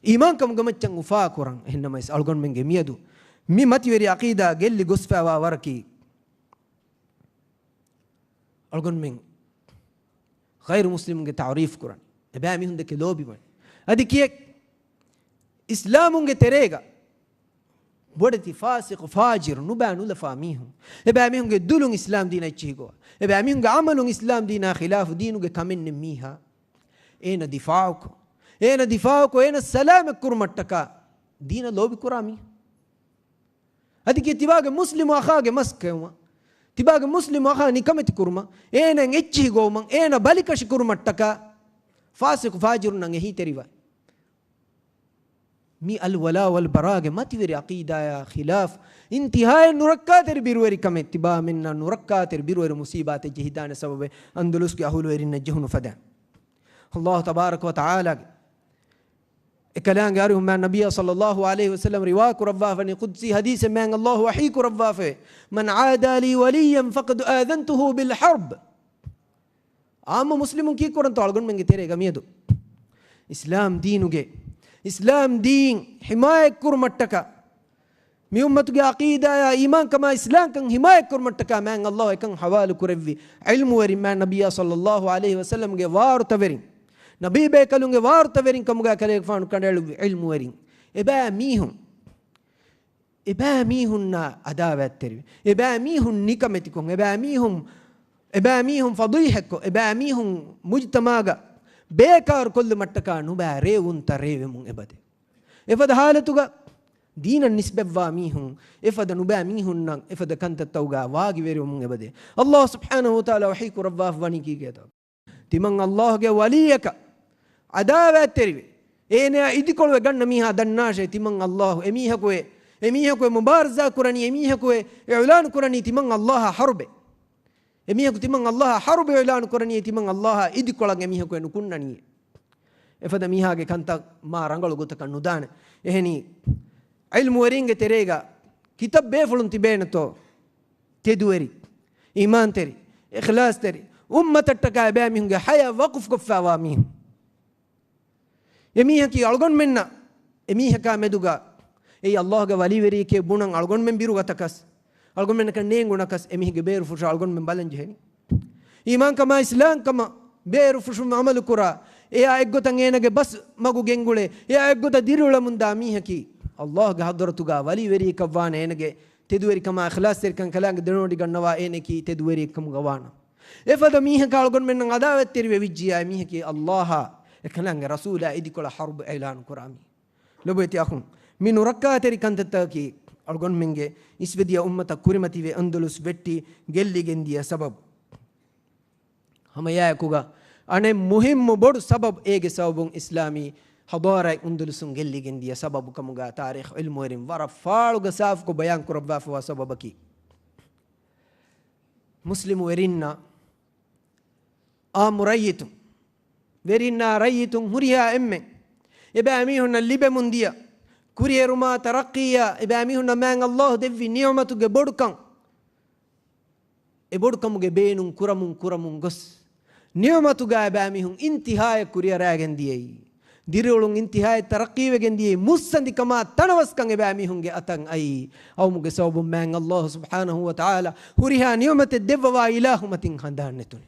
އީމާންކަމުގެ މައްޗަށް އުފާކުރަން. އެހެންނަމަވެސް އަޅުގަނޑުމެންގެ މިއަދު މި މަތިވެރި ޢަޤީދާ ގެއްލި ގޮސްފައިވާ ވަރަކީ، އަޅުގަނޑުމެން ޣައިރު މުސްލިމުންގެ ތަޢުރީފް ކުރަން. އެބައިމީހުން ދެކެ ލޯބިވަން. އަދި ކިއެއް އިސްލާމުންގެ ތެރޭގަ ބޮޑެތި ފާސިޤު ފާޖިރު ނުބައި ނުލަފާ މީހުން. އެބައިމީހުންގެ ދުލުން އިސްލާމް ދީނަށް އެއްޗިހި ގޮވާ. އެބައިމީހުންގެ ޢަމަލުން އިސްލާމް ދީނާ ޚިލާފު ދީނުގެ ކަމެއް ނެތް މީހާ. އޭނަ ދިފާޢުކޮށް، އޭނަ ދިފާޢުކޮށް، އޭނަ ސަލާމަތް ކުރުމަށްޓަކާ ދީނަށް ލޯބި ކުރާ މީހުން. އަދި ކި ތިބާގެ މުސްލިމު އަޚާގެ މަސް ކެއުމަށް، ތިބާގެ މުސްލިމު އަޚާ ނިކަމެތި ކުރުމަށް، އޭނަ އެއްޗިހި ގޮވުމަށް، އޭނަ ބަލިކަށި ކުރުމަށްޓަކާ ފާސިޤު ފާޖިރުންނަށް އެހީތެރިވާ. މި އަލްވަލާ ވަލްބަރާގެ މަތިވެރި ޢަޤީދާޔާ ޚިލާފް އިންތިހާއެއް ނުރައްކާތެރި ބިރުވެރިކަމެއް، ތިބާމެންނަށް ނުރައްކާތެރި ބިރުވެރި މުސީބާތެއް ޖެހިދާނެ ސަބަބެއް އަންދުލުސްގެ އަހުލުވެރިންނަށް ޖެހުނު ފަދައިން. ﷲ ތަބާރަކަ ވަ ތަޢާލާގެ އެކަލާނގެ އަރިހުން މާތް ނަބިއްޔާ ޞައްލަﷲ ޢަލައިހި ވަސައްލަމް ރިވާ ކުރައްވާފަނީ ޤުދްސީ ޙަދީޘެއް މާތް ﷲ ވަޙީ ކުރައްވާފައި، "من عادى لي وليا فقد آذنته بالحرب." ޢާއްމު މުސްލިމުން ކީއްކުރަންތޯ އަޅުގަނޑުމެންގެ ތެރޭގަ މިއަދު؟ އިސްލާމް ދީނުގެ، އިސްލާމް ދީން ޙިމާޔަތްކުރުމަށްޓަކާ، މި އުއްމަތުގެ ޢަޤީދާޔާ އީމާންކަމާ އިސްލާމްކަން ޙިމާޔަތްކުރުމަށްޓަކާ މާތް ﷲ އެކަން ޙަވާލު ކުރެއްވި ޢިލްމުވެރިން މާތް ނަބިއްޔާ ޞައްލަﷲ ޢަލައިހި ވަސައްލަމްގެ ވާރުތަވެރިން، ނަބީ ބޭކަލުންގެ ވާރުތަވެރިން ކަމުގަ ކަލޭގެފާނު ކަނޑައެޅުއްވި ޢިލްމުވެރިން. އެބައި މީހުން، އެބައި މީހުންނާ ޢަދާވާތްތެރިވެ، އެބައި މީހުން ނިކަމެތިކޮށް، އެބައި މީހުން، އެބައި މީހުން ފަޟީޙަތްކޮށް، އެބައި މީހުން މުޖްތަމަޢުގަ ބޭކާރު ކޮށްލުމަށްޓަކާ ނުބައި ރޭވުންތައް ރޭވެމުން އެބަދޭ. އެފަދަ ޙާލަތުގަ ދީނަށް ނިސްބަތްވާ މީހުން، އެފަދަ ނުބައި މީހުންނަށް އެފަދަ ކަންތައްތަކުގަ ވާގިވެރިވަމުން އެބަދޭ. ﷲ ސުބްޙާނަހޫ ވަތަޢާލާ ވަޙީ ކުރައްވާފަ ވަނީ ކީކޭތޯ؟ ތިމަން ﷲ ގެ ވަލިއްޔަކަށް ޢަދާވާތްތެރިވެ، އޭނަޔާ އިދިކޮޅުވެ ގަންނަ މީހާ ދަންނާށޭ، ތިމަން ﷲ އެމީހަކުއެ، އެމީހަކުއެ މުބާރިޒާ ކުރަނީ، އެމީހަކުއެ އިޢުލާނު ކުރަނީ ތިމަން ﷲ އާ ޙަރުބެއް. އެމީހަކު ތިމަން ﷲ އާ ޙަރުބެއް އިޢުލާނު ކުރަނީ، ތިމަން ﷲ އާ އިދިކޮޅަށް އެމީހަކު ނުކުންނަނީ. އެފަދަ މީހާގެ ކަންތައް މާ ރަނގަޅު ގޮތަކަށް ނުދާނެ. އެހެނީ، ޢިލްމުވެރިންގެ ތެރޭގަ ކިތައް ބޭފުޅުން ތިބޭނެތޯ، ތެދުވެރި، އީމާންތެރި، އިޚްލާޞްތެރި، އުއްމަތަށްޓަކާ އެބައިމީހުންގެ ޙަޔާތް ވަޤުފުކޮށްފައިވާ މީހުން. އެމީހަކީ އަޅުގަނޑުމެންނަށް އެމީހަކާ މެދުގަ އެއީ އައްލާހުގެ ވަލީވެރިއެކޭ ބުނަން އަޅުގަނޑުމެން ބިރު ގަތަކަސް، އަޅުގަނޑުމެންނަކަށް ނޭނގުނަކަސް އެމީހެއްގެ ބޭރު ފުށު އަޅުގަނޑުމެން ބަލަން ޖެހެނީ. އީމާންކަމާ އިސްލާމްކަމަށް ބޭރު ފުށުން ޢަމަލުކުރާ، އެޔާ އެއްގޮތަށް އޭނަގެ ބަސް މަގު ގެންގުޅޭ، އެޔާ އެއްގޮތަށް ދިރިއުޅެމުންދާ މީހަކީ އައްލާހުގެ ޙަޟްރަތުގަ ވަލީވެރިއެއްކަށްވާނެ. އޭނަގެ ތެދުވެރިކަމާ އިޚްލާޞްތެރިކަން ކަލާނގެ ދެނޯޑިގަންނަވާ އޭނަކީ ތެދުވެރިއެއްކަމުގަ ވާނަން. އެފަދަ މީހަކާ އަޅުގަނޑުމެންނަށް ޢަދާވަތްތެރިވެ ވިއްޖިޔާ މީހަކީ އައްލާހާ އެކަލާނގެ ރަސޫލާ އިދިކޮޅަށް ޙަރުބު އިޢުލާނު ކުރާ މީ. ލޮބުވެތި އަޚުން، މި ނުރައްކާތެރި ކަންތައްތަކަކީ އަޅުގަނޑުމެންގެ އިސްވެދިޔަ އުއްމަތަށް ކުރިމަތިވެ އަންދަލުސް ވެއްޓި ގެއްލިގެން ދިޔަ ސަބަބު. ހަމައެއާއެކުގަ އަނެއް މުހިއްމު ބޮޑު ސަބަބު އޭގެ ސަބަބުން އިސްލާމީ ޙަޟާރަތް އަންދަލުސުން ގެއްލިގެން ދިޔަ ސަބަބު ކަމުގަ ތާރީޚު ޢިލްމުވެރިން ވަރަށް ފާޅުގަ ސާފުކޮށް ބަޔާން ކުރައްވާފަވާ ސަބަބަކީ، މުސްލިމު ވެރިންނަށް އާއްމު ރައްޔިތުން، ވެރިންނާ ރައްޔިތުން ހުރިހާ އެންމެން އެބައިމީހުންނަށް ލިބެމުން ދިޔަ ކުރިއެރުމާ ތަރައްޤީއާ އެބައިމީހުންނަށް މާތް އައްލާހު ދެއްވި ނިޢުމަތުގެ ބޮޑުކަން، އެ ބޮޑުކަމުގެ ބޭނުން ކުރަމުން ކުރަމުން ގޮސް، ނިޢުމަތުގަ އެބައިމީހުން އިންތިހާޔަށް ކުރިއަރައިގެން ދިޔައީ. ދިރިއުޅުން އިންތިހާޔަށް ތަރައްޤީވެގެން ދިޔައީ. މުއްސަނދިކަމާ ތަނަވަސްކަން އެބައިމީހުންގެ އަތަށް އައީ. އައުމުގެ ސަބަބުން މާތް އައްލާހު ސުބްޙާނަހޫ ވަތަޢާލާ ހުރިހާ ނިޢުމަތެއް ދެއްވަވާ އިލާހު މަތިން ހަނދާން ނެތުނީ.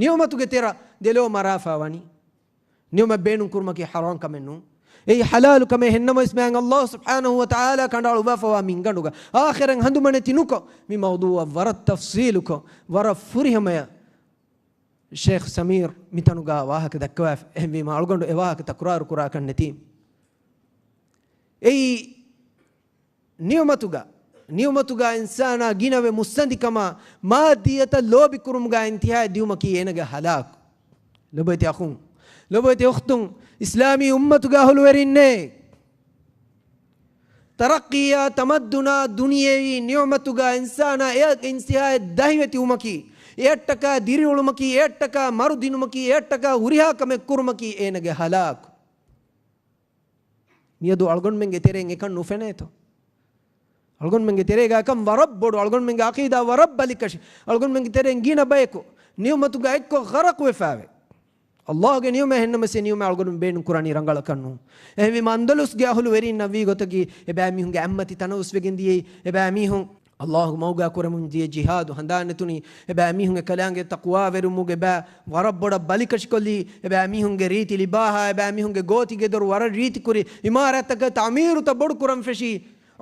ނިޢުމަތުގެ ތެރަށް ދެލޯ މަރާފަ ވަނީ. ނިޢުމަތް ބޭނުން ކުރުމަކީ ޙަރާމް ކަމެއް ނޫން. އެއީ ޙަލާލު ކަމެއް. އެހެންނަމަވެސް މާތް އައްލާހު ސުބްޙާނަހޫ ވަތަޢާލާ ކަނޑައަޅުއްވާފަވާ މިންގަނޑުގަ އާޚިރަތް ހަނދުމަނެތި ނުކޮށް، މި މައުޟޫޢަށް ވަރަށް ތަފްޞީލުކޮށް، ވަރަށް ފުރިހަމަޔަށް ޝޭޚް ސަމީރު މިތަނުގަ ވާހަކަ ދައްކަވާފަ. އެހެންވީމަ އަޅުގަނޑު އެ ވާހަކަ ތަކުރާރު ކުރާކަށް ނެތީ. އެއީ ނިޢުމަތުގަ، ނިޢުމަތުގަ އިންސާނާ ގިނަވެ މުއްސަނދިކަމާ މާއްދިއްޔަތަށް ލޯބިކުރުމުގަ އިންތިހާޔަށް ދިއުމަކީ އޭނަގެ ހަލާކު. ލޮބުވެތި އަޚުން، ލޮބުވެތި އުޚްތުން، އިސްލާމީ އުއްމަތުގެ އަހުލުވެރިންނޭ! ތަރައްޤީއާ ތަމައްދުނާ ދުނިޔެވީ ނިޢުމަތުގަ އިންސާނާ އެއަށް އިންތިހާޔަށް ދަހިވެ ދިއުމަކީ، އެއަށްޓަކާ ދިރިއުޅުމަކީ، އެއަށްޓަކާ މަރު ދިނުމަކީ، އެއަށްޓަކާ ހުރިހާ ކަމެއް ކުރުމަކީ އޭނަގެ ހަލާކު. މިއަދު އަޅުގަނޑުމެންގެ ތެރެއިން އެކަން ނުފެނޭތޯ؟ އަޅުގަނޑުމެންގެ ތެރޭގަ އެކަން ވަރަށް ބޮޑު، އަޅުގަނޑުމެންގެ ޢަޤީދާ ވަރަށް ބަލިކަށި، އަޅުގަނޑުމެންގެ ތެރެއިން ގިނަ ބަޔަކު ނިޢުމަތުގަ އެއްކޮށް ޣަރަޤުވެފައިވޭ. އައްލާހުގެ ނިޢުމަތް އެހެންނަމަސް އެ ނިޢުމަތް އަޅުގަނޑު ބޭނުން ކުރާނީ ރަނގަޅަކަށް ނޫން. އެހެންވީމަ އަންދަލުސްގެ އަހުލުވެރީންނަށް ވީ ގޮތަކީ، އެބައިމީހުންގެ އަތްމަތި ތަނަވަސްވެގެން ދިޔައީ، އެބައިމީހުން އައްލާހު މަގުގަ ކުރެމުން ދިޔަ ޖިހާދު ހަނދާން ނެތުނީ، އެބައިމީހުންގެ ކަލާނގެ ތަޤްވާވެރިވުމުގެ ބައި ވަރަށް ބޮޑަށް ބަލިކަށިކޮށްލީ، އެބައިމީހުންގެ ރީތި ލިބާހާ، އެބައިމީހުންގެ ގޯތިގެދޮރު ވަރަށް ރީތިކުރި، އިމާރާތްތަކަށް ތަޢުމީރުތައް ބޮޑުކުރަން ފެށީ،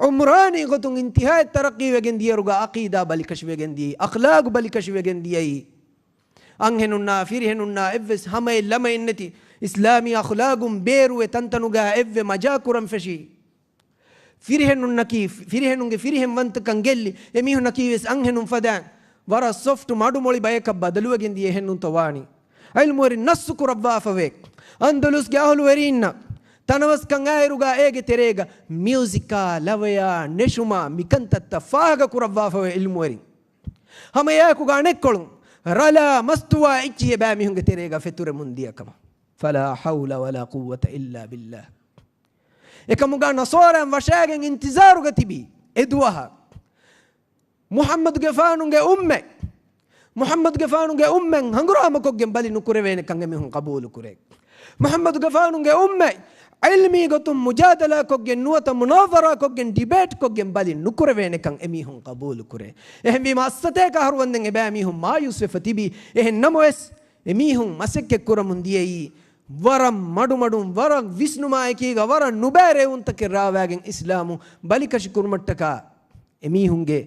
ޢުމްރާނީ ގޮތުން އިންތިހާއަށް ތަރައްޤީވެގެން ދިޔައިރުގަ ޢަޤީދާ ބަލިކަށިވެގެން ދިޔައީ، އަޚްލާގު ބަލިކަށިވެގެން ދިޔައީ. އަންހެނުންނާ ފިރިހެނުންނާ އެއްވެސް ހަމައެއް ލަމައެއް ނެތި އިސްލާމީ އަޚްލާގުން ބޭރުވެ ތަންތަނުގަ އެއްވެ މަޖާ ކުރަން ފެށީ. ފިރިހެނުންނަކީ، ފިރިހެނުންގެ ފިރިހެން ވަންތަކަން ގެއްލި، އެމީހުންނަކީ ވެސް އަންހެނުން ފަދައިން ވަރަށް ސޮފްޓް މަޑުމޮޅި ބަޔަކަށް ބަދަލުވެގެން ދިޔަ އެހެންނޫންތޯ ވާނީ. ޢިލްމުވެރިން ނައްސު ކުރައްވާފަވޭ. އަންދަލުސްގެ އަހުލުވެރީންނަށް ތަނަވަސްކަން އާއިރުގަ އޭގެ ތެރޭގަ މިއުޒިކާ، ލަވަޔާ، ނެށުމާ މިކަންތައްތައް ފާހަގަ ކުރައްވާފަވޭ ޢިލްމުވެރިން. ހަމައެއާއެކުގަ އަނެއްކޮޅުން ރަލާ މަސްތުވާ އެއްޗިހި އެބައިމީހުންގެ ތެރޭގަ ފެތުރެމުން ދިޔަ ކަމަށް. ފަލާ ޙައުލަ ވަލާ ޤުއްވަތަ އިއްލާ ބިއްލާހް. އެކަމުގަ ނަޞާރާއިން ވަށާގެން އިންތިޒާރުގަ ތިބީ އެ ދުވަހަށް. މުޙައްމަދުގެފާނުގެ އުއްމަތް، މުޙައްމަދުގެފާނުގެ އުއްމަތް ހަނގުރާމަކޮށްގެން ބަލި ނުކުރެވޭނެކަން އެމީހުން ޤަބޫލުކުރޭ. މުޙައްމަދުގެފާނުގެ އުއްމަތް ޢިލްމީ ގޮތުން މުޖާދަލާކޮށްގެން ނުވަތަ މުނާޒަރާކޮށްގެން ޑިބޭޓްކޮށްގެން ބަލި ނުކުރެވޭނެކަން އެމީހުން ޤަބޫލުކުރޭ. އެހެންވީމަ އަށްސަތޭކަ އަހަރު ވަންދެން އެބައިމީހުން މާޔޫސްވެފަ ތިބީ. އެހެން ނަމަވެސް އެމީހުން މަސައްކަތްކުރަމުން ދިޔައީ ވަރަށް މަޑުމަޑުން، ވަރަށް ވިސްނުމާއެކީގަ ވަރަށް ނުބައި ރޭވުންތަކެއް ރާވާގެން އިސްލާމު ބަލިކަށި ކުރުމަށްޓަކާ އެމީހުންގެ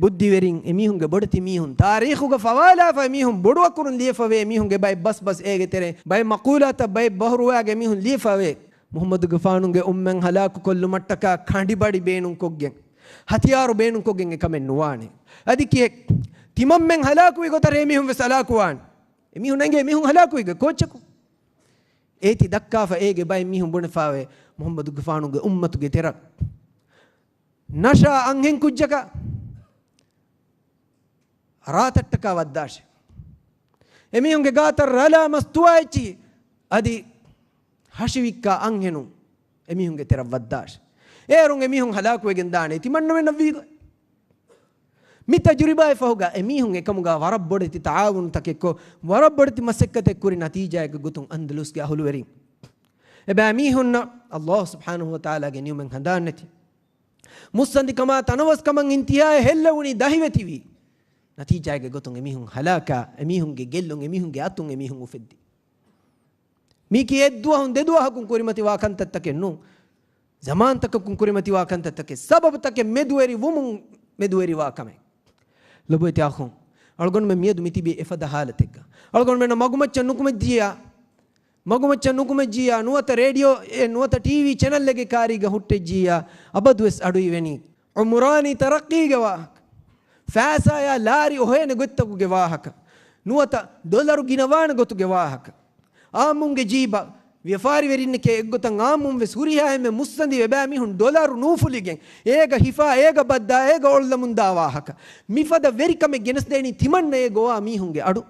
ބުއްދިވެރިން، އެމީހުންގެ ބޮޑެތި މީހުން ތާރީޚުގަ ފަވާލާފަ އެމީހުން ބޮޑުއަކުރުން ލިޔެފަވޭ، އެމީހުންގެ ބައެއް ބަސް ބަސް އޭގެ ތެރެއިން ބައެއް މަޤޫލާތައް ބައެއް ބަހުރުވާގެ އެމީހުން ލިޔެފަވޭ. މުޙައްމަދުގެފާނުގެ އުއްމަތް ހަލާކުކޮށްލުމަށްޓަކާ ކަނޑިބަޑި ބޭނުންކޮށްގެން، ހަތިޔާރު ބޭނުންކޮށްގެން އެކަމެއް ނުވާނެ. އަދި ކިއެއް ތިމަންމެން ހަލާކުވި ގޮތަށް އެމީހުން ވެސް ހަލާކުވާނެ. އެމީހުން އެނގޭ މީހުން ހަލާކުވީގަ ކޯއްޗަކު؟ އޭތި ދައްކާފަ އޭގެ ބައެއް މީހުން ބުނެފާވޭ މުޙައްމަދުގެފާނުގެ އުއްމަތުގެ ތެރަށް ނަޝާ އަންހެން ކުއްޖަކަށް ރާތަށްޓަކާ ވައްދާށޭ. އެމީހުންގެ ގާތަށް ރަލާ މަސް ތުވާ އެއްޗި އަދި ހަށިވިއްކާ އަންހެނުން އެމީހުންގެ ތެރަށް ވައްދާށޭ. އޭރުން އެމީހުން ހަލާކުވެގެން ދާނެ ތިމަންނަމެންނަށް ވީގޮތް. މި ތަޖުރިބާއެއް ފަހުގަ އެމީހުން އެކަމުގަ ވަރަށް ބޮޑެތި ތަޢާވުނުތަކެއްކޮށް، ވަރަށް ބޮޑެތި މަސައްކަތެއް ކުރި ނަތީޖާއެއްގެ ގޮތުން އަންދަލުސްގެ އަހުލުވެރިން އެބައިމީހުންނަށް ﷲ ސުބްޙާނަހޫ ވަތަޢާލާގެ ނިޢުމަތް ހަނދާންނެތި މުއްސަނދިކަމާ ތަނަވަސްކަމަށް އިންތިހާއެއް ހެއްލެވުނީ ދަހިވެތިވީ. ނަތީޖާގެ ގޮތުން އެމީހުން ހަލާކާ، އެމީހުންގެ ގެއްލުން އެމީހުންގެ އަތުން އެމީހުން އުފެއްދި. މީކީ އެއްދުވަހުން ދެދުވަހަކުން ކުރިމަތިވާ ކަންތައްތަކެއް ނޫން. ޒަމާންތަކަކުން ކުރިމަތިވާ ކަންތައްތަކެއް، ސަބަބުތަކެއް މެދުވެރި ވުމުން މެދުވެރިވާ ކަމެއް. ލޮބުވެތި އަޚުން، އަޅުގަނޑުމެން މިއަދު މިތިބީ އެފަދަ ހާލަތެއްގަ. އަޅުގަނޑުމެންނަށް މަގުމައްޗަށް ނުކުމެއްޖިއްޔާ، މަގުމައްޗަށް ނުކުމެއްޖިއްޔާ، ނުވަތަ ރޭޑިއޯ އެ ނުވަތަ ޓީވީ ޗެނަލްއެއްގެ ކާރީގަ ހުއްޓެއްޖިއްޔާ، އަބަދުވެސް އަޑުއިވެނީ ޢުމުރާނީ ތަރައްޤީގެ ވާހަކަ، ފައިސާޔާ ލާރި އޮހޭނެ ގޮތްތަކުގެ ވާހަކަ، ނުވަތަ ޑޮލަރު ގިނަވާނެ ގޮތުގެ ވާހަކަ. އާއްމުންގެ ޖީބަށް ވިޔަފާރިވެރިންނެކޭ އެއްގޮތަށް އާއްމުން ވެސް ހުރިހާ އެންމެ މުއްސަނދި އެބައިމީހުން ޑޮލަރު ނޫފުލިގެން، އޭގަ ހިފާ، އޭގަ ބައްދާ، އޭގަ އޮޅުލަމުންދާ ވާހަކަ. މިފަދަ ވެރިކަމެއް ގެނެސްދޭނީ ތިމަންނައޭ ގޮވާ މީހުންގެ އަޑު.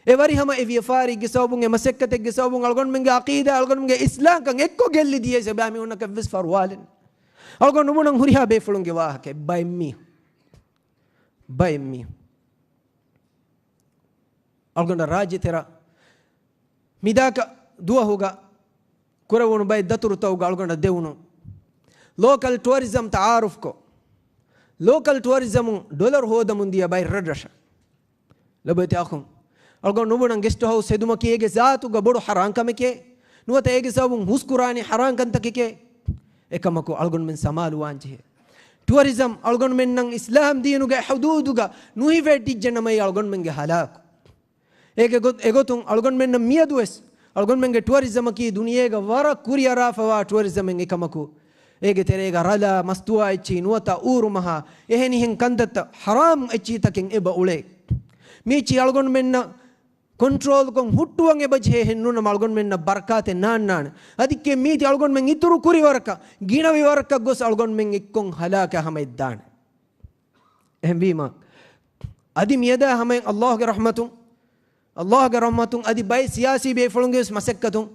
އެ ވަރިހަމަ އެ ވިޔަފާރީގެ ސަބަބުން، އެ މަސައްކަތެއްގެ ސަބަބުން އަޅުގަނޑުމެންގެ ޢަޤީދާ، އަޅުގަނޑުމެންގެ އިސްލާމްކަން އެއްކޮށް ގެއްލި ދިޔައީ އެބައިމީހުންނަކަށްވެސް ފަރުވާލެއް. އަޅުގަނޑު ނުބުނަން ހުރިހާ ބޭފުޅުންގެ ވާހަކަ ބައެއްމީ. ބައެއްމީ. އަޅުގަނޑަށް ރާއްޖެތެރެ މިދާކަ ދުވަހުގަ ކުރެވުނު ބައެއް ދަތުރުތަކުގަ އަޅުގަނޑަށް ދެވުނު ލޯކަލް ޓުއަރިޒަމް ތަޢާރުފްކޮށް، ލޯކަލް ޓުއަރިޒަމުން ޑޮލަރު ހޯދަމުން ދިޔަ ބައެއް ރަށްރަށަށް. ލޮބުވެތި އަޚުން، އަޅުގަނޑު ނުބުނަން ގެސްޓް ހައުސް ހެދުމަކީ އޭގެ ޒާތުގަ ބޮޑު ޙަރާން ކަމެކޭ، ނުވަތަ އޭގެ ސަބަބުން ހުސްކުރާނީ ޙަރާން ކަންތަކެކޭ. އެކަމަކު އަޅުގަނޑުމެން ސަމާލުވާން ޖެހޭ. ޓުއަރިޒަމް އަޅުގަނޑުމެންނަށް އިސްލާމް ދީނުގެ ޙުދޫދުގަ ނުހިފެއްޓިއްޖެ ނަމައީ އަޅުގަނޑުމެންގެ ހަލާކު. އޭގެ ގޮ-، އެގޮތުން އަޅުގަނޑުމެންނަށް މިއަދުވެސް އަޅުގަނޑުމެންގެ ޓުއަރިޒަމަކީ ދުނިޔޭގަ ވަރަށް ކުރިއަރާފަވާ ޓުއަރިޒަމެއް އެކަމަކު، އޭގެ ތެރޭގަ ރަލާ، މަސްތުވާ އެއްޗިހި ނުވަތަ އޫރުމަހާ އެހެނިހެން ކަންތައްތައް، ޙަރާމް އެއްޗިހިތަކެއް އެބަ އުޅޭ. މީޗި އަޅުގަނޑުމެންނަށް ކޮންޓްރޯލްކޮށް ހުއްޓުވަން އެބަޖެހޭ ހެންނޫނަމަ އަޅުގަނޑުމެންނަށް ބަރަކާތެއް ނާންނާނެ. އަދިކޭ މީތި އަޅުގަނޑުމެން އިތުރު ކުރި ވަރަކަށް، ގިނަވި ވަރަކަށް ގޮސް އަޅުގަނޑުމެން އެއްކޮށް ހަލާކާ ހަމަ އެއްދާނެ. އެހެންވީމަ، އަދި މިއަދާ ހަމައިން ﷲގެ ރަޙްމަތުން، ﷲގެ ރަޙްމަތުން އަދި ބައެއް ސިޔާސީ ބޭފުޅުންގެ ވެސް މަސައްކަތުން،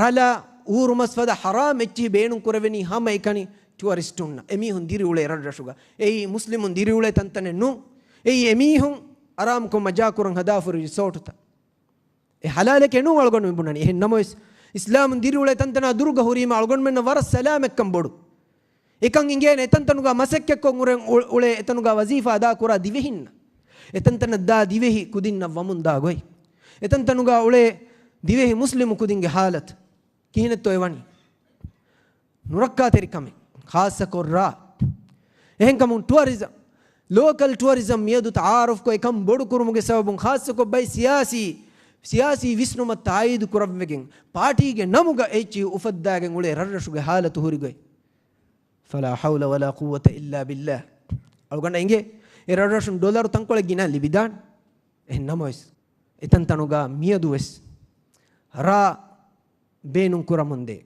ރަލާ، އޫރުމަސް ފަދަ ޙަރާމް އެއްޗިހި ބޭނުން ކުރެވެނީ ހަމައެކަނި ޓުއަރިސްޓުންނަށް. އެމީހުން ދިރިއުޅޭ ރަށްރަށުގަ. އެއީ މުސްލިމުން ދިރިއުޅޭ ތަންތަނެއް ނޫން. އެއީ އެމީހުން އަރާމްކޮށް މަޖާކުރަން ހަދާފަ ހުރި ރިސޯޓުތައް. އެ ޙަލާލެކޭ ނޫން އަޅުގަނޑު މި ބުނަނީ. އެހެން ނަމަވެސް، އިސްލާމުން ދިރިއުޅޭ ތަންތަނާ ދުރުގަ ހުރީމަ އަޅުގަނޑުމެންނަށް ވަރަށް ސަލާމަތްކަން ބޮޑު. އެކަން އިނގޭނެ އެތަންތަނުގަ މަސައްކަތްކޮށް އުޅެ-، އު-، އުޅޭ އެތަނުގަ ވަޒީފާ އަދާކުރާ ދިވެހިންނަށް. އެތަންތަނަށް ދާ ދިވެހި ކުދިންނަށް ވަމުންދާ ގޮތް. އެތަންތަނުގަ އުޅޭ ދިވެހި މުސްލިމު ކުދިންގެ ޙާލަތު. ކިހިނެއްތޯ އެ ވަނީ؟ ނުރައްކާތެރިކަމެއް، ޚާއްޞަކޮށް ރާ. އެހެންކަމުން ޓުއަރިޒަމް، ލޯކަލް ޓުއަރިޒަމް މިއަދު ތަޢާރުފްކޮށް އެކަން ބޮޑުކުރުމުގެ ސަބަބުން ޚާއްޞަކޮށް ބައެއް ސިޔާސީ، ސިޔާސީ ވިސްނުމަށް ތާއީދު ކުރައްވެގެން، ޕާޓީގެ ނަމުގަ އެއްޗިހި އުފައްދާގެން އުޅޭ ރަށްރަށުގެ ޙާލަތު ހުރިގޮތް. ފަލާ ޙައުލަ ވަލާ ޤުއްވަތަ އިއްލާ ބިއްލާ. އަޅުގަނޑަށް އެނގޭ، އެ ރަށްރަށުން ޑޮލަރު ތަންކޮޅެއް ގިނަ ލިބިދާނެ. އެހެން ނަމަވެސް، އެތަންތަނުގަ މިއަދުވެސް ރާ ބޭނުން ކުރަމުންދޭ.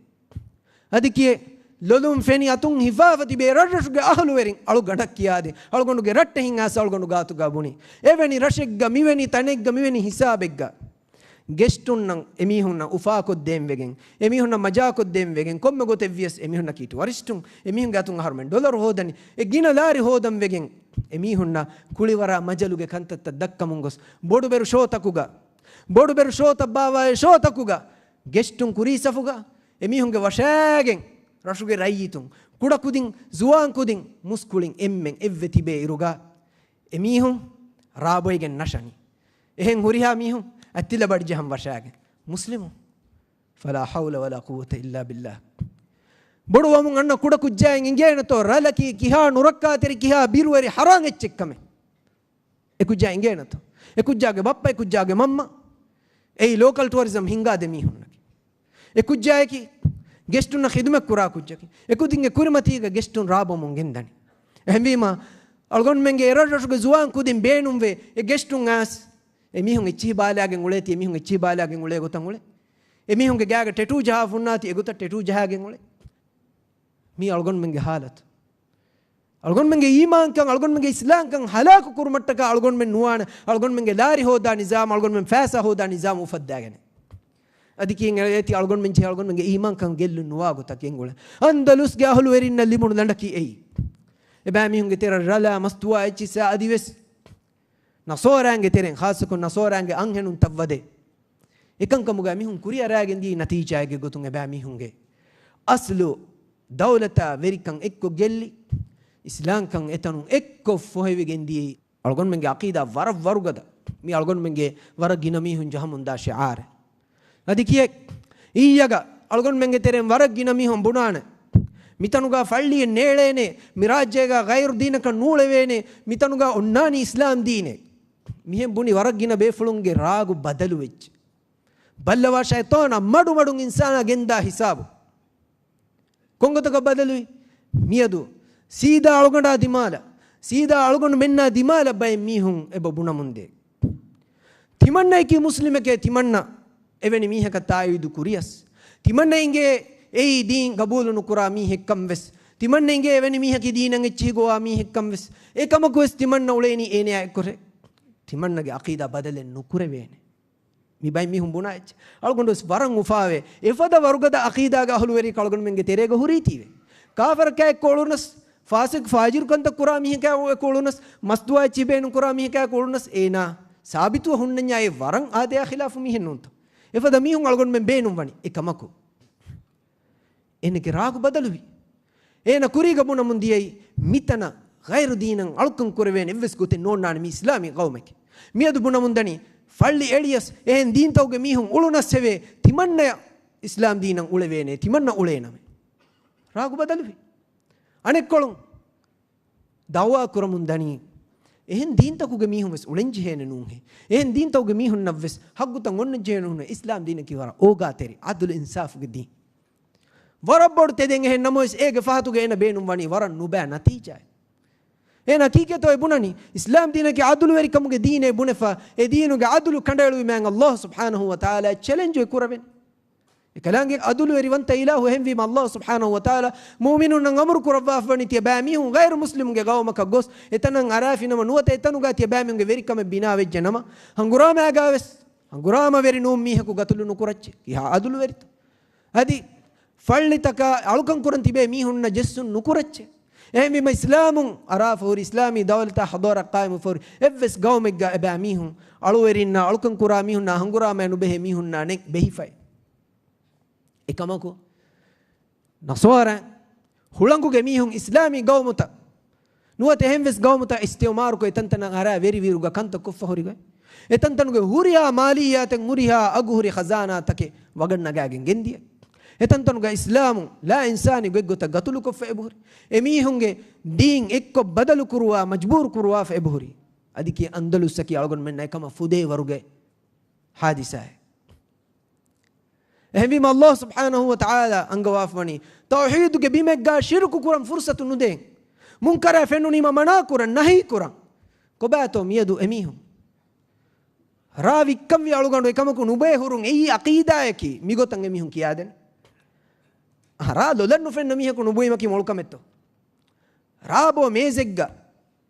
އަދި ކިޔޭ، ލޮލުން ފެނި އަތުން ހިފާފަ ތިބޭ ރަށްރަށުގެ އަހުލުވެރިން އަޅުގަނޑަށް ކިޔާދޭ. އަޅުގަނޑުގެ ރައްޓެހިން އައިސް އަޅުގަނޑު ގާތުގަ ބުނި. އެވެނި ރަށެއްގަ މިވެނި ތަނެއްގަ މިވެނި ހިސާބެއްގަ ގެސްޓުންނަށް އެމީހުންނަށް އުފާކޮށްދޭން ވެގެން، އެމީހުންނަށް މަޖާކޮށްދޭން ވެގެން، ކޮންމެ ގޮތެއް ވިޔަސް އެމީހުންނަކީ ޓުއަރިސްޓުން، އެމީހުންގެ އަތުން އަހަރުމެން ޑޮލަރު ހޯދަނީ، އެ ގިނަ ލާރި ހޯދަން ވެގެން، އެމީހުންނަށް ކުޅިވަރާ މަޖަލުގެ ކަންތައްތައް ދައްކަމުން ގޮސް، ބޮޑުބެރު ޝޯތަކުގަ، ބޮޑުބެރު ޝޯތައް ބާވާ އެ ޝޯތަކުގަ، ގެސްޓުން ކުރީ ސަފުގަ، އެމީހުންގެ ވަށާގެން، ރަށުގެ ރައްޔިތުން، ކުޑަކުދިން، ޒުވާން ކުދިން، މުސްކުޅިން އެންމެން އެއްވެ ތިބޭ އިރުގަ، އެމީހުން ރާބޮއިގެން ނަށަނީ. އެހެން ހުރިހާ މީހުން އަތްތިލަ ބަޑިޖަހަން ވަށާގެން. މުސްލިމު. ފަލާ ޙައުލަ ވަލާ ޤުއްވަތަ އިއްލާ ބިއްލާ. ބޮޑުވަމުން އަންނަ ކުޑަކުއްޖާއަށް އެނގޭނެތޯ ރަލަކީ ކިހާ ނުރައްކާތެރި ކިހާ ބިރުވެރި ޙަރާން އެއްޗެއްކަމެއް. އެކުއްޖާ އެނގޭނެތޯ؟ އެކުއްޖާގެ ބައްޕަ، އެކުއްޖާގެ މަންމަ. އެއީ ލޯކަލް ޓުއަރިޒަމް ހިންގާ ދެ މީހުންނަކީ. އެކުއްޖާއަކީ ގެސްޓުންނަށް ޚިދުމަތް ކުރާ ކުއްޖަކީ. އެކުދިންގެ ކުރިމަތީގަ ގެސްޓުން ރާބޮމުން ގެންދަނީ. އެހެންވީމަ، އަޅުގަނޑުމެންގެ އެ ރަށްރަށުގެ ޒުވާން ކުދިން ބޭނުންވޭ އެ ގެސްޓުން އައިސް އެމީހުން އެއްޗިހި ބާލާގެން އުޅޭތީ، އެމީހުން އެއްޗިހި ބާލާގެން އުޅޭ ގޮތަށް އުޅޭ. އެމީހުންގެ ގާގަ ޓެޓޫ ޖަހާފަ ހުންނާތީ، އެގޮތަށް ޓެޓޫ ޖަހާގެން އުޅޭ. މީ އަޅުގަނޑުމެންގެ ހާލަތު. އަޅުގަނޑުމެންގެ އީމާންކަން، އަޅުގަނޑުމެންގެ އިސްލާމްކަން ހަލާކު ކުރުމަށްޓަކާ އަޅުގަނޑުމެން ނުވާނެ. އަޅުގަނޑުމެންގެ ލާރި ހޯދާ ނިޒާމް، އަޅުގަނޑުމެން ފައިސާ ހޯދާ ނިޒާމް އުފައްދާގެން. އަދި ކިޔަން އެޅޭތީ އަޅުގަނޑުމެން ޖެހޭ އަޅުގަނޑުމެންގެ އީމާންކަން ގެއްލުން ނުވާ ގޮތަކީ އެނގުޅެ. އަންދަލުސްގެ އަހުލުވެރިންނަށް ލިބުނު ލަނޑަކީ އެއީ. އެބައިމީހުންގެ ތެރެ ރަލާ މަސްތުވާ އެއްޗިއްސާ އަދިވެސް ނަސޯރާންގެ ތެރެއިން، ޚާއްޞަކޮށް ނަސޯރާންގެ އަންހެނުން ތައްވަދޭ. އެކަންކަމުގަ މިހުން ކުރިއަރާގެން ދިޔައީ ނަތީޖާއެއްގެ ގޮތުން އެބައިމީހުންގެ އަސްލު ދައުލަތާ ވެރިކަން އެއްކޮށް ގެއްލި، އިސްލާމްކަން އެތަނުން އެއްކޮށް ފޮހެވިގެން ދިޔައީ. އަޅުގަނޑުމެންގެ އަޤީދާ ވަރަށް ވަރުގަދަ. މި އަޅުގަނޑުމެންގެ ވަރަށް ގިނަ މީހުން ޖަހަމުންދާ ޝިޢާރެއް. އަދި ކިޔެއް، އިއްޔަގަ އަޅުގަނޑުމެންގެ ތެރެއިން ވަރަށް ގިނަ މީހުން ބުނާނެ، މިތަނުގަ ފައްޅިއެއް ނޭޅޭނެ، މި ރާއްޖޭގަ ޣައިރު ދީނަކަށް ނޫޅެވޭނެ، މިތަނުގަ އޮންނާނީ އިސްލާމް ދީނެއް. މިހެން ބުނި ވަރަށް ގިނަ ބޭފުޅުންގެ ރާގު ބަދަލުވެއްޖެ. ބައްލަވާ ޝައިޠާނާ މަޑުމަޑުން އިންސާނާ ގެންދާ ހިސާބު. ކޮންގޮތަކަށް ބަދަލުވީ؟ މިއަދު ސީދާ އަޅުގަނޑާ ދިމާލަށް، ސީދާ އަޅުގަނޑުމެންނާ ދިމާލަށް ބައެއް މީހުން އެބަ ބުނަމުންދޭ. ތިމަންނައަކީ މުސްލިމެކޭ، ތިމަންނަ އެވެނި މީހަކަށް ތާއީދު ކުރިޔަސް، ތިމަންނަ އިނގޭ އެއީ ދީން ގަބޫލު ނުކުރާ މީހެއްކަން ވެސް، ތިމަންނަ އިނގޭ އެވެނި މީހަކީ ދީނަށް އެއްޗިހި ގޮވާ މީހެއްކަން ވެސް. އެކަމަކު ވެސް ތިމަންނަ އުޅޭނީ އޭނަޔާ އެއްކޮށް. ތިމަންނަގެ އަޤީދާ ބަދަލެއް ނުކުރެވޭނެ. މި ބައެއް މީހުން ބުނާ އެއްޗެއް. އަޅުގަނޑު ވެސް ވަރަށް އުފާވޭ. އެފަދަ ވަރުގަދަ އަޤީދާގެ އަހުލުވެރިއަކު އަޅުގަނޑުމެންގެ ތެރޭގަ ހުރީތީވެ. ކާފަރަކާއެއްކޮ އުޅުނަސް، ފާސިޤު ފާޖިރު ކަންތައް ކުރާ މީހަކާއެކު އުޅުނަސް، މަސްތުވާ އެއްޗިހި ބޭނުން ކުރާ މީހަކާއެކު އުޅުނަސް، އޭނާ ސާބިތުވެ ހުންނަންޏާ އެ ވަރަށް އާދަޔާ ޚިލާފު މީހެއް ނޫންތޯ؟ އެފަދަ މީހުން އަޅުގަނޑުމެން ބޭނުންވަނީ އެކަމަކު. އޭނަގެ ރާގު ބަދަލުވި. އޭނަ ކުރީގަ ބުނަމުން ދިޔައީ، މިތަނަށް ޣައިރު ދީނަށް އަޅުކަން ކުރެވޭނެ އެއްވެސް ގޮތެއް ނޯންނާނެ، މި އިސްލާމީ ޤައުމެކޭ. މިއަދު ބުނަމުން ދަނީ، ފައްޅި އެޅިޔަސް އެހެން ދީންތަކުގެ މީހުން އުޅުނަސް އެވެ، ތިމަންނަޔަށް އިސްލާމް ދީނަށް އުޅެވޭނެ، ތިމަންނަ އުޅޭނަމޭ. ރާގު ބަދަލުވި. އަނެއްކޮޅުން ދައުވާ ކުރަމުން ދަނީ، އެހެން ދީންތަކުގެ މީހުން ވެސް އުޅެންޖެހޭނެ ނޫންހޭ. އެހެން ދީންތަކުގެ މީހުންނަށް ވެސް ޙައްޤުތައް އޮންނަންޖެހޭނެ ނޫންހޭ. އިސްލާމް ދީނަކީ ވަރަށް އޯގާތެރި، ޢަދުލު އިންސާފުގެ ދީން. ވަރަށް ބޮޑު ތެދެއް އެހެން ނަމަވެސް، އޭގެ ފަހަތުގަ އޭނަ ބޭނުންވަނީ ވަރަށް ނުބައި ނަތީޖާއެއް. އޭނަ ކީކޭތޯ އެ ބުނަނީ؟ އިސްލާމް ދީނަކީ ޢަދުލުވެރިކަމުގެ ދީނޭ ބުނެފަ، އެ ދީނުގެ ޢަދުލު ކަނޑައެޅުވި މާތް ﷲ ސުބްޙާނަހޫ ވަތަޢާލާ ޗެލެންޖު ކުރެވެން. އެކަލާނގެ ޢަދުލުވެރިވަންތަ އިލާހު. އެހެންވީމަ ﷲ ސުބްޙާނަހޫ ވަތަޢާލާ މުއުމިނުންނަށް އަމުރު ކުރައްވާފަވަނީ، ތިޔަބައިމީހުން ޣައިރު މުސްލިމުންގެ ޤައުމަކަށް ގޮސް، އެތަނަށް އަރާފިނަމަ ނުވަތަ އެތަނުގަ ތިޔަބައިމީހުންގެ ވެރިކަމެއް ބިނާވެއްޖެނަމަ، ހަނގުރާމައިގަވެސް ހަނގުރާމަވެރި ނޫން މީހަކު ގަތުލު ނުކުރައްޗޭ. ކިހާ ޢަދުލުވެރިތަ؟ އަދި ފައްޅިތަކާ އަޅުކަން ކުރަން ތިބޭ މީހުންނަށް ޖެއްސުން ނުކުރައްޗޭ. އެހެންވީމަ އިސްލާމުން އަރާފަ ހުރި، އިސްލާމީ ދައުލަތާ ޙަޟާރަތް ޤާއިމުވެފަ ހުރި އެއްވެސް ޤައުމެއްގަ އެބައިމީހުން އަޅުވެރިންނާ އަޅުކަން ކުރާ މީހުންނާ ހަނގުރާމައެއް ނުބެހޭ މީހުންނާ ނެތް ބެހިފައެއް. އެކަމަކު، ނަޞާރާ ހުޅަނގުގެ މީހުން އިސްލާމީ ގައުމުތައް ނުވަތަ އެހެންވެސް ގައުމުތައް އިސްތިޢުމާރުކޮށް، އެތަންތަނަށް އަރާ ވެރިވިއިރުގަ ކަންތައް ކޮށްފަ ހުރިގޮތް، އެތަންތަނުގެ ހުރިހާ މާލިއްޔާތެއް، ހުރިހާ އަގުހުރި ޚަޒާނާތަކެއް ވަގަށް ނަގާގެން ގެންދިޔަ، އެތަންތަނުގަ އިސްލާމު ލާ އިންސާނީ ގޮތްގޮތަށް ގަތުލުކޮށްފަ އެބަހުރި، އެމީހުންގެ ދީން އެއްކޮށް ބަދަލު ކުރުވާ، މަޖްބޫރު ކުރުވާފަ އެބަހުރި. އަދި ކިޔަ އަންދަލުސްއަކީ އަޅުގަނޑުމެންނަށް އެކަމަށް ފުދޭ ވަރުގެ ޙާދިސާއެއް. އެހެންވީމަ، ﷲ ސުބްޙާނަހޫ ވަތަޢާލާ އަންގަވާފަވަނީ، ތައުޙީދުގެ ބިމެއްގާ ޝިރުކު ކުރަން ފުރުޞަތު ނުދޭން. މުންކަރާ ފެނުނީމަ މަނާ ކުރަން، ނަހީ ކުރަން. ކޮބާތޯ މިއަދު އެމީހުން؟ ރާ ވިއްކަންވީ އަޅުގަނޑު އެކަމަކު ނުބޮއެ ހުރުން އެއީ ޢަޤީދާއަކީ، މިގޮތަށް އެމީހުން ކިޔާދެން. އަހަ، ރާ ލޮލަށް ނުފެންނަ މީހަކު ނުބުއިމަކީ މޮޅު ކަމެއްތޯ؟ ރާ ބޯ މޭޒެއްގަ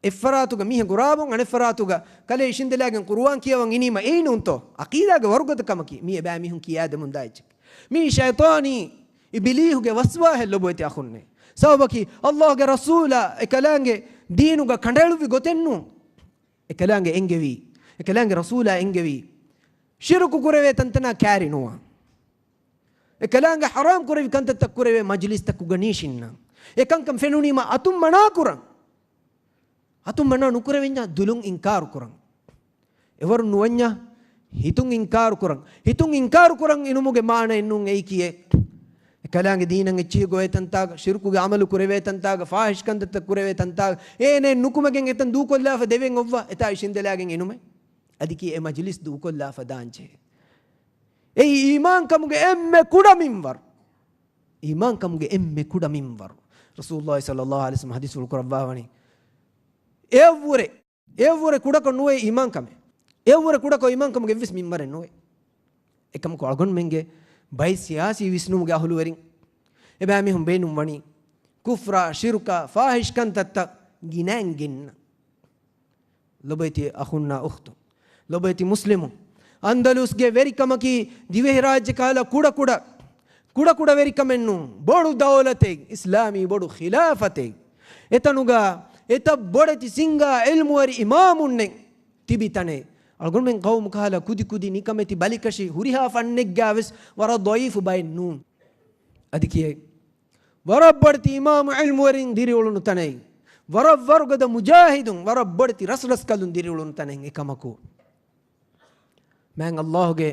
އެއްފަރާތުގަ މީހަކު ރާ ބޯން، އަނެއްފަރާތުގަ ކަލޭ އިށިންދެލާގެން ޤުރުއާން ކިޔަވަން އިނީމަ އެއީ ނޫންތޯ؟ ޢަޤީދާގެ ވަރުގަދަ ކަމަކީ މީ އެބައިމީހުން ކިޔާދެމުންދާ އެއްޗެއް. މީ ޝައިޠާނީ އިބިލީހުގެ ވަސްވާހެއް ލޮބުވެތި އަޚުންނޭ. ސަބަބަކީ ﷲގެ ރަސޫލާ އެކަލާނގެ ދީނުގަ ކަނޑައެޅުއްވި ގޮތެއްނޫން. އެކަލާނގެ އެންގެވީ، އެކަލާނގެ ރަސޫލާ އެންގެވީ، ޝިރުކު ކުރެވޭ ތަންތަނާ ކާރި ނުވާ. އެކަލާނގެ ޙަރާމް ކުރެވި ކަންތައްތައް ކުރެވޭ މަޖިލިސްތަކުގަ ނީށިންނާ. އެކަންކަން ފެނުނީމަ އަތުން މަނާ ކުރަން. އަތުން މަނާ ނުކުރެވެންޏާ ދުލުން އިންކާރު ކުރަން. އެވަރުން ނުވަންޏާ ހިތުން އިންކާރު ކުރަން. ހިތުން އިންކާރު ކުރަން އިނުމުގެ މާނައެއް ނޫން އެއީ ކިޔޭ. އެކަލާނގެ ދީނަށް އެއްޗިހި ގޮވޭ ތަންތާގަ، ޝިރުކުގެ ޢަމަލު ކުރެވޭ ތަންތާގަ، ފާޙިޝް ކަންތައްތައް ކުރެވޭ ތަންތާގަ، އޭނައެއް ނުކުމެގެން އެތަން ދޫކޮށްލާފަ ދެވެން އޮއްވާ، އެތާ އިށިންދެލާގެން އިނުމެއް. އަދި ކިޔޭ އެ މަޖިލިސް ދޫކޮށްލާފަ ދާންޖެހޭ. އެއީ އީމާންކަމުގެ އެންމެ ކުޑަ މިންވަރު. އީމާންކަމުގެ އެންމެ ކުޑަ މިންވަރު. ރަސޫލުﷲ ޞައްލަﷲު ޢަލައިހި ވަސައްލަމަ ޙަދީޘްފުޅު ކުރައްވާވަނީ، އެއަށްވުރެ، އެއަށްވުރެ ކުޑަކޮށް ނުވޭ އީމާންކަމެއް. އެއަށްވުރެ ކުޑަކޮށް އީމާންކަމުގެ އެއްވެސް މިންވަރެއް ނުވޭ. އެކަމަކު އަޅުގަނޑުމެންގެ ބައެއް ސިޔާސީ ވިސްނުމުގެ އަހުލުވެރިން، އެބައިމީހުން ބޭނުންވަނީ، ކުފްރާ، ޝިރުކާ، ފާޙިޝް ކަންތައްތައް ގިނައިން ގެންނަ. ލޮބުވެތި އަޚުންނާ އުޚްތުން، ލޮބުވެތި މުސްލިމުން، އަންދަލުސްގެ ވެރިކަމަކީ ދިވެހިރާއްޖެ ކަހަލަ ކުޑަކުޑަ، ކުޑަކުޑަ ވެރިކަމެއް ނޫން. ބޮޑު ދައުލަތެއް، އިސްލާމީ ބޮޑު ޚިލާފަތެއް. އެތަނުގަ އެތައް ބޮޑެތި ސިންގާ ޢިލްމުވެރި އިމާމުންނެއް ތިބި ތަނެއް. އަޅުގަނޑުމެން ޤައުމު ކަހަލަ ކުދި ކުދި ނިކަމެތި ބަލިކަށި ހުރިހާ ފަންނެއްގަ ވެސް ވަރަށް ޟަޢީފު ބައެއް ނޫން. އަދި ކިޔޭ، ވަރަށް ބޮޑެތި އިމާމު ޢިލްމުވެރިން ދިރިއުޅުނު ތަނެއް، ވަރަށް ވަރުގަދަ މުޖާހިދުން، ވަރަށް ބޮޑެތި ރަސްރަސްކަލުން ދިރިއުޅުނު ތަނެއް. އެކަމަކު، މާތް ﷲ ގެ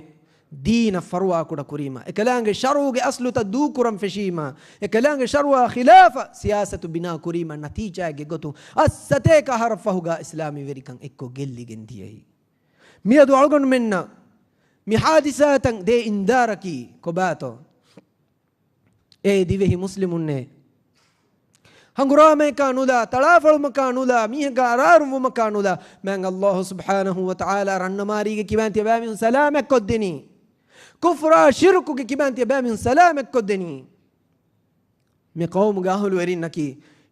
ދީނަށް ފަރުވާ ކުޑަ ކުރީމަ، އެކަލާނގެ ޝަރުޢުގެ އަޞްލުތައް ދޫކުރަން ފެށީމަ، އެކަލާނގެ ޝަރުޢާ ޚިލާފަށް ސިޔާސަތު ބިނާ ކުރީމަ، ނަތީޖާގެ ގޮތުން އަށް ސަތޭކަ އަހަރަށް ފަހުގަ އިސްލާމީ ވެރިކަން އެއްކޮށް ގެއްލިގެން ދިޔައީ. މިއަދު އަޅުގަނޑުމެންނަށް މި ޙާދިސާތައް ދޭ އިންޒާރަކީ ކޮބާތޯ؟ އޭ ދިވެހި މުސްލިމުންނޭ! ހަނގުރާމަޔަކާ ނުލާ، ތަޅާފަޅުމަކާ ނުލާ، މީހަކާ އަރާރުވުމަކާ ނުލާ، މާތް ﷲ ސުބްޙާނަހޫ ވަތަޢާލާ ރަންނަމާރީގެ ކިބައިން ތިޔަބައިމީހުން ސަލާމަތްކޮށްދެނީ. ކުފްރާ ޝިރުކުގެ ކިބައިން ތިޔަބައިމީހުން ސަލާމަތްކޮށްދެނީ. މި ޤައުމުގެ އަހުލުވެރިންނަކީ،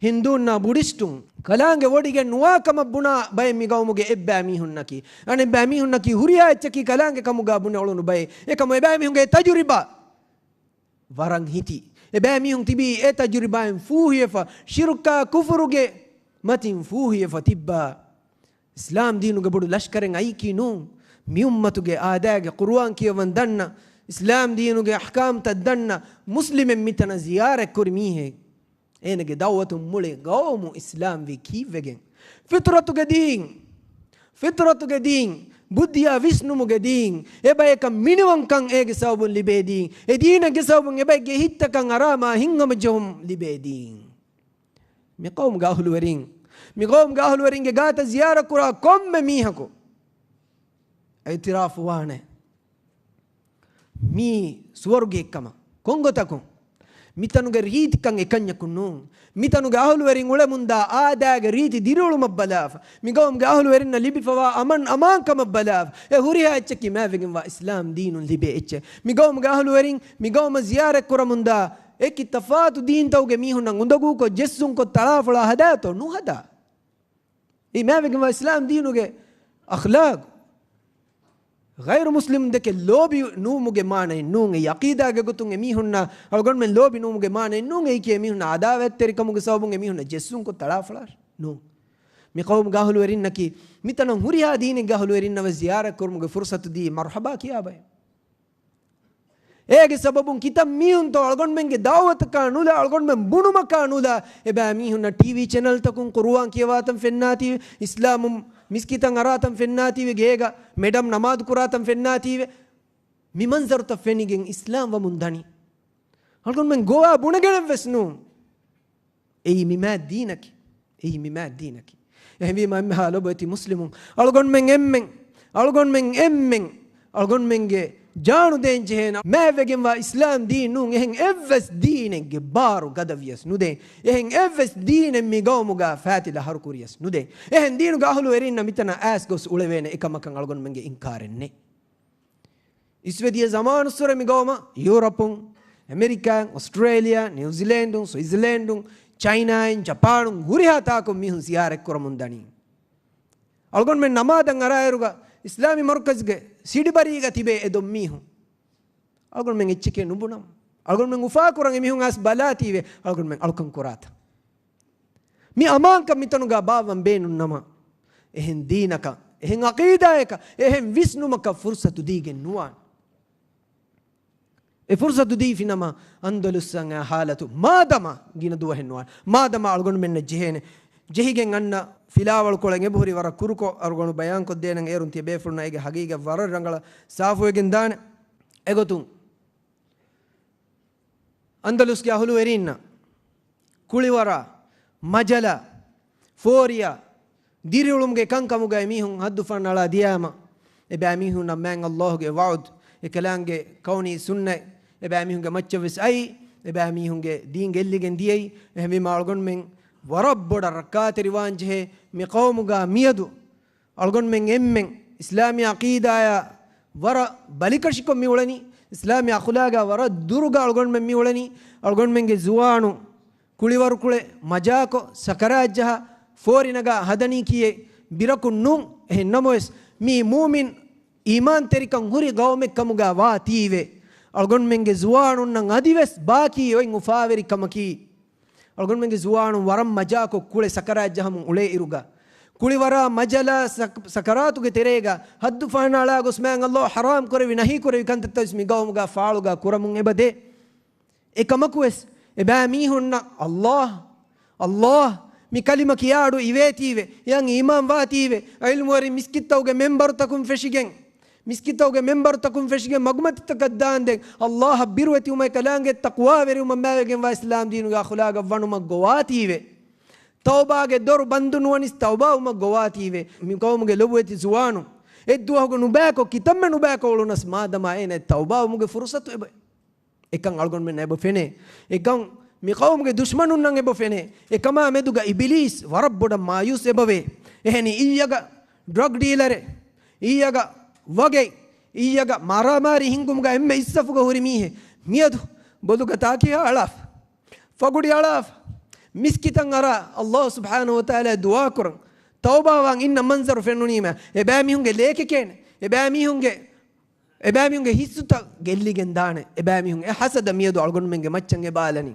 ހިންދޫންނާ ބުޑިސްޓުން ކަލާނގެ ވޮޑިގެން ނުވާ ކަމަށް ބުނާ ބައެއް މި ޤައުމުގެ އެއްބައިމީހުންނަކީ. އަނެއްބައިމީހުންނަކީ ހުރިހާ އެއްޗަކީ ކަލާނގެ ކަމުގަ ބުނެ އުޅުނު ބައެއް. އެކަމު އެބައިމީހުންގެ ތަޖުރިބާ ވަރަށް ހިތި. އެބައިމީހުން ތިބީ އެ ތަޖުރިބާއިން ފޫހިވެފަ، ޝިރުކާ ކުފުރުގެ މަތިން ފޫހިވެފަ ތިއްބާ. އިސްލާމް ދީނުގެ ބޮޑު ލަޝްކަރެއް އައީކީ ނޫން. މި އުއްމަތުގެ އާދައިގެ ޤުރުއާން ކިޔަވަން ދަންނަ، އިސްލާމް ދީނުގެ އަޙްކާމްތައް ދަންނަ މުސްލިމެއް މިތަނަށް ޒިޔާރަތްކުރި މީހެއް. އޭނަގެ ދަޢުވަތުން މުޅި ޤައުމު އިސްލާމްވީ ކީއްވެގެން؟ ފިޠުރަތުގެ ދީން، ފިޠުރަތުގެ ދީން، ބުއްދިއާ ވިސްނުމުގެ ދީން، އެބަޔަކަށް މިނިވަންކަން އޭގެ ސަބަބުން ލިބޭ ދީން، އެ ދީނެއްގެ ސަބަބުން އެބައެއްގެ ހިތްތަކަށް އަރާމާ ހިތްހަމަޖެހުން ލިބޭ ދީން. މި ޤައުމުގެ އަހުލުވެރިން، މި ޤައުމުގެ އަހުލުވެރިންގެ ގާތަށް ޒިޔާރަތްކުރާ ކޮންމެ މީހަކު އިޢުތިރާފު ވާނެ މީ ސުވަރުގެއެއްކަމަށް. ކޮންގޮތަކުން؟ މިތަނުގެ ރީތިކަން އެކަންޏަކު ނޫން. މިތަނުގެ އަހުލުވެރިން އުޅެމުންދާ އާދައިގެ ރީތި ދިރިއުޅުމަށް ބަލާފަ، މި ޤައުމުގެ އަހުލުވެރިންނަށް ލިބިފަވާ އަމަން އަމާންކަމަށް ބަލާފަ، އެ ހުރިހާ އެއްޗަކީ މާތްވެގެންވާ އިސްލާމް ދީނުން ލިބޭ އެއްޗެއް. މި ޤައުމުގެ އަހުލުވެރިން މި ޤައުމަށް ޒިޔާރަތްކުރަމުންދާ އެކި ތަފާތު ދީންތަކުގެ މީހުންނަށް އުނދަގޫކޮށް، ޖެއްސުންކޮށް، ތަޅާފޮޅާ ހަދާތޯ؟ ނުހަދާ. އެއީ މާތްވެގެންވާ އިސްލާމް ދީނުގެ އަޚްލާޤު. ޣައިރު މުސްލިމުން ދެކެ ލޯބި ނުވުމުގެ މާނައެއް ނޫން އެއީ. ޢަޤީދާގެ ގޮތުން އެމީހުންނާ އަޅުގަނޑުމެން ލޯބި ނުވުމުގެ މާނައެއް ނޫން އެއީކީ، އެމީހުންނާ ޢަދާވަތްތެރިކަމުގެ ސަބަބުން އެމީހުންނަށް ޖެއްސުންކޮށް ތަޅާފޮޅާށް ނޫން. މި ޤައުމުގެ އަހުލުވެރިންނަކީ މިތަނަށް ހުރިހާ ދީނެއްގެ އަހުލުވެރިންނަށް ވެސް ޒިޔާރަތްކުރުމުގެ ފުރުޞަތު ދީ މަރުޙަބާ ކިޔާ ބައެއް. އޭގެ ސަބަބުން ކިތައް މީހުންތޯ އަޅުގަނޑުމެންގެ ދަޢުވަތަކާ ނުލާ، އަޅުގަނޑުމެން ބުނުމަކާ ނުލާ، އެބައިމީހުންނަށް ޓީވީ ޗެނަލްތަކުން ޤުރުއާން ކިޔަވާތަން ފެންނާތީވެ، އިސްލާމު މިސްކިތަށް އަރާތަން ފެންނާތީވެ، ގޭގަ މެޑަމް ނަމާދު ކުރާތަން ފެންނާތީވެ، މި މަންޒަރުތައް ފެނިގެން އިސްލާމް ވަމުން ދަނީ. އަޅުގަނޑުމެން ގޮވާ ބުނެގެނެއްވެސް ނޫން. އެއީ މި މާތް ދީނަކީ. އެއީ މި މާތް ދީނަކީ. އެހެންވީމަ އެންމެހާ ލޮބުވެތި މުސްލިމުން، އަޅުގަނޑުމެން އެންމެން، އަޅުގަނޑުމެން އެންމެން، އަޅުގަނޑުމެންގެ ޖާނު ދޭން ޖެހޭނެ މާތްވެގެންވާ އިސްލާމް ދީން ނޫން. އެހެން އެއްވެސް ދީނެއްގެ ބާރު ގަދަވިޔަސް ނުދޭ. އެހެން އެއްވެސް ދީނެއް މި ގައުމުގަ ފާތިލަ ހަރުކުރިޔަސް ނުދޭ. އެހެން ދީނުގެ އަހުލުވެރިންނަށް މިތަނަށް އައިސް ގޮސް އުޅެވޭނެ އެކަމަކަށް އަޅުގަނޑުމެންގެ އިންކާރެއް ނެތް. އިސްވެދިޔަ ޒަމާނުއްސުރެ މި ގައުމަށް ޔޫރަޕުން، އެމެރިކާއިން، އޮސްޓްރޭލިޔާ، ނިއުޒިލޭންޑުން، ސުއިޒަލޭންޑުން، ޗައިނާއިން، ޖަޕާނުން ހުރިހާ ތާކުން މީހުން ޒިޔާރަތްކުރަމުން ދަނީ. އަޅުގަނޑުމެން ނަމާދަށް އަރާއިރުގަ އިސްލާމީ މަރުކަޒުގެ ސިޑިބަރީގަ ތިބޭ އެ ދޮންމީހުން. އަޅުގަނޑުމެން އެއްޗެކޭ ނުބުނަމު. އަޅުގަނޑުމެން އުފާކުރަން އެމީހުން އައިސް ބަލާތީވެ، އަޅުގަނޑުމެން އަޅުކަން ކުރާތަ؟ މި އަމާންކަން މިތަނުގަ ބާއްވަން ބޭނުން ނަމަ، އެހެން ދީނަކަށް، އެހެން ޢަޤީދާއަކަށް، އެހެން ވިސްނުމަކަށް ފުރުޞަތު ދީގެން ނުވާނެ. އެ ފުރުޞަތު ދީފިނަމަ، އަންދަލުސްއަށް އައި ޙާލަތު މާދަމާ ގިނަ ދުވަހެއް ނުވާނެ. މާދަމާ އަޅުގަނޑުމެންނަށް ޖެހޭނެ. ޖެހިގެން އަންނަ ފިލާވަޅުކޮޅެއް އެބަހުރި ވަރަށް ކުރުކޮށް، އަޅުގަނޑު ބަޔާންކޮށްދޭނަން އޭރުން ތިޔަ ބޭފުޅުންނަށް އޭގެ ޙަޤީޤަތް ވަރަށް ރަނގަޅަށް ސާފުވެގެން ދާނެ. އެގޮތުން އަންދަލުސްގެ އަހުލުވެރީންނަށް ކުޅިވަރާ، މަޖަލާ، ފޯރިޔާ، ދިރިއުޅުމުގެ ކަންކަމުގައި މީހުން ހައްދުފަން އަޅާ ދިޔާމަ، އެބައިމީހުންނަށް މާތް ﷲ ގެ ވަޢުދު، އެކަލާނގެ ކައުނީ ސުންނަތް، އެބައިމީހުންގެ މައްޗަށް ވެސް އައީ، އެބައިމީހުންގެ ދީން ގެއްލިގެން ދިޔައީ. އެހެންވީމާ އަޅުގަނޑުމެން ވަރަށް ބޮޑަށް ރައްކާތެރިވާން ޖެހޭ މި ޤައުމުގަ މިއަދު އަޅުގަނޑުމެން އެންމެން އިސްލާމީ ޢަޤީދާއާ ވަރަށް ބަލިކަށިކޮށް މި އުޅެނީ، އިސްލާމީ އަޚުލާގާ ވަރަށް ދުރުގަ އަޅުގަނޑުމެން މި އުޅެނީ. އަޅުގަނޑުމެންގެ ޒުވާނު ކުޅިވަރުކުޅެ މަޖާކޮށް، ސަކަރާތްޖަހާ، ފޯރިނަގާ ހަދަނީކީއެއް ބިރަކުން ނޫން. އެހެން ނަމަވެސް، މީ މޫމިން އީމާންތެރިކަން ހުރި ޤައުމެއްކަމުގާ ވާތީވެ، އަޅުގަނޑުމެންގެ ޒުވާނުންނަށް އަދިވެސް ބާކީ އޮތް އުފާވެރިކަމަކީ، އަޅުގަނޑުމެންގެ ޒުވާނުން ވަރަށް މަޖާކޮށް ކުޅެ ސަކަރާތް ޖަހަމުން އުޅޭ އިރުގަ، ކުޅިވަރާ މަޖަލާ ސަކް-، ސަކަރާތުގެ ތެރޭގަ ހައްދު ފަހަނަ އަޅާ ގޮސް މާތް ﷲ ޙަރާމް ކުރެއްވި ނަހީ ކުރެއްވި ކަންތައްތައް ވެސް މި ގައުމުގަ ފާޅުގަ ކުރަމުން އެބަދޭ. އެކަމަކުވެސް އެބައިމީހުންނަށް ﷲ، ﷲ، މި ކަލިމަ ކިޔާ އަޑު އިވޭތީވެ، އެޔަން އީމާން ވާތީވެ، ޢިލްމުވެރި މިސްކިތްތަކުގެ މެންބަރުތަކުން ފެށިގެން، މިސްކިތްތަކުގެ މެންބަރުތަކުން ފެށިގެން މަގުމަތިތަކަށް ދާންދެން، ﷲ އަށް ބިރުވެތިވުމާއި ކަލާނގެ ތަޤްވާވެރިވުމަށް މާވެގެންވާ އިސްލާމް ދީނުގެ އަޚުލާގަށް ވަނުމަށް ގޮވާތީވެ. ތައުބާގެ ދޮރު ބަންދު ނުވަނީސް ތައުބާވުމަށް ގޮވާތީވެ. މި ޤައުމުގެ ލޮބުވެތި ޒުވާނުން އެއްދުވަހުގަ ނުބައިކޮށް ކިތަންމެ ނުބައިކޮށް އުޅުނަސް މާދަމާ އޭނަ ތައުބާވުމުގެ ފުރުޞަތު އެބަ އެކަން އަޅުގަނޑުމެންނަށް އެބަ ފެނޭ. އެކަން މި ޤައުމުގެ ދުޝްމަނުންނަށް އެބަ ފެނޭ. އެކަމާ މެދުގަ އިބިލީސް ވަރަށް ބޮޑަށް މާޔޫސް އެބަވޭ. އެހެނީ އިއްޔަގަ ޑްރަގް ޑީލަރެއް، އިއްޔަގަ ވަގެއް، އިއްޔަގަ މާރާމާރީ ހިންގުމުގަ އެންމެ އިސްސަފުގަ ހުރި މީހެއް މިއަދު ބޮލުގަ ތާކިހާ އަޅާފަ، ފަގުޑި އަޅާފަ، މިސްކިތަށް އަރާ ﷲ ސުބްޙާނަހޫ ވަތަޢާލާ ދުޢާ ކުރަން، ތައުބާވާން އިންނަ މަންޒަރު ފެނުނީމަ، އެބައިމީހުންގެ ލޭކެކޭނެ، އެބައިމީހުންގެ އެބައިމީހުންގެ ހިއްސުތައް ގެއްލިގެން ދާނެ. އެބައިމީހުން އެ ހަސަދަ މިއަދު އަޅުގަނޑުމެންގެ މައްޗަށް އެބަ އަޅަނީ.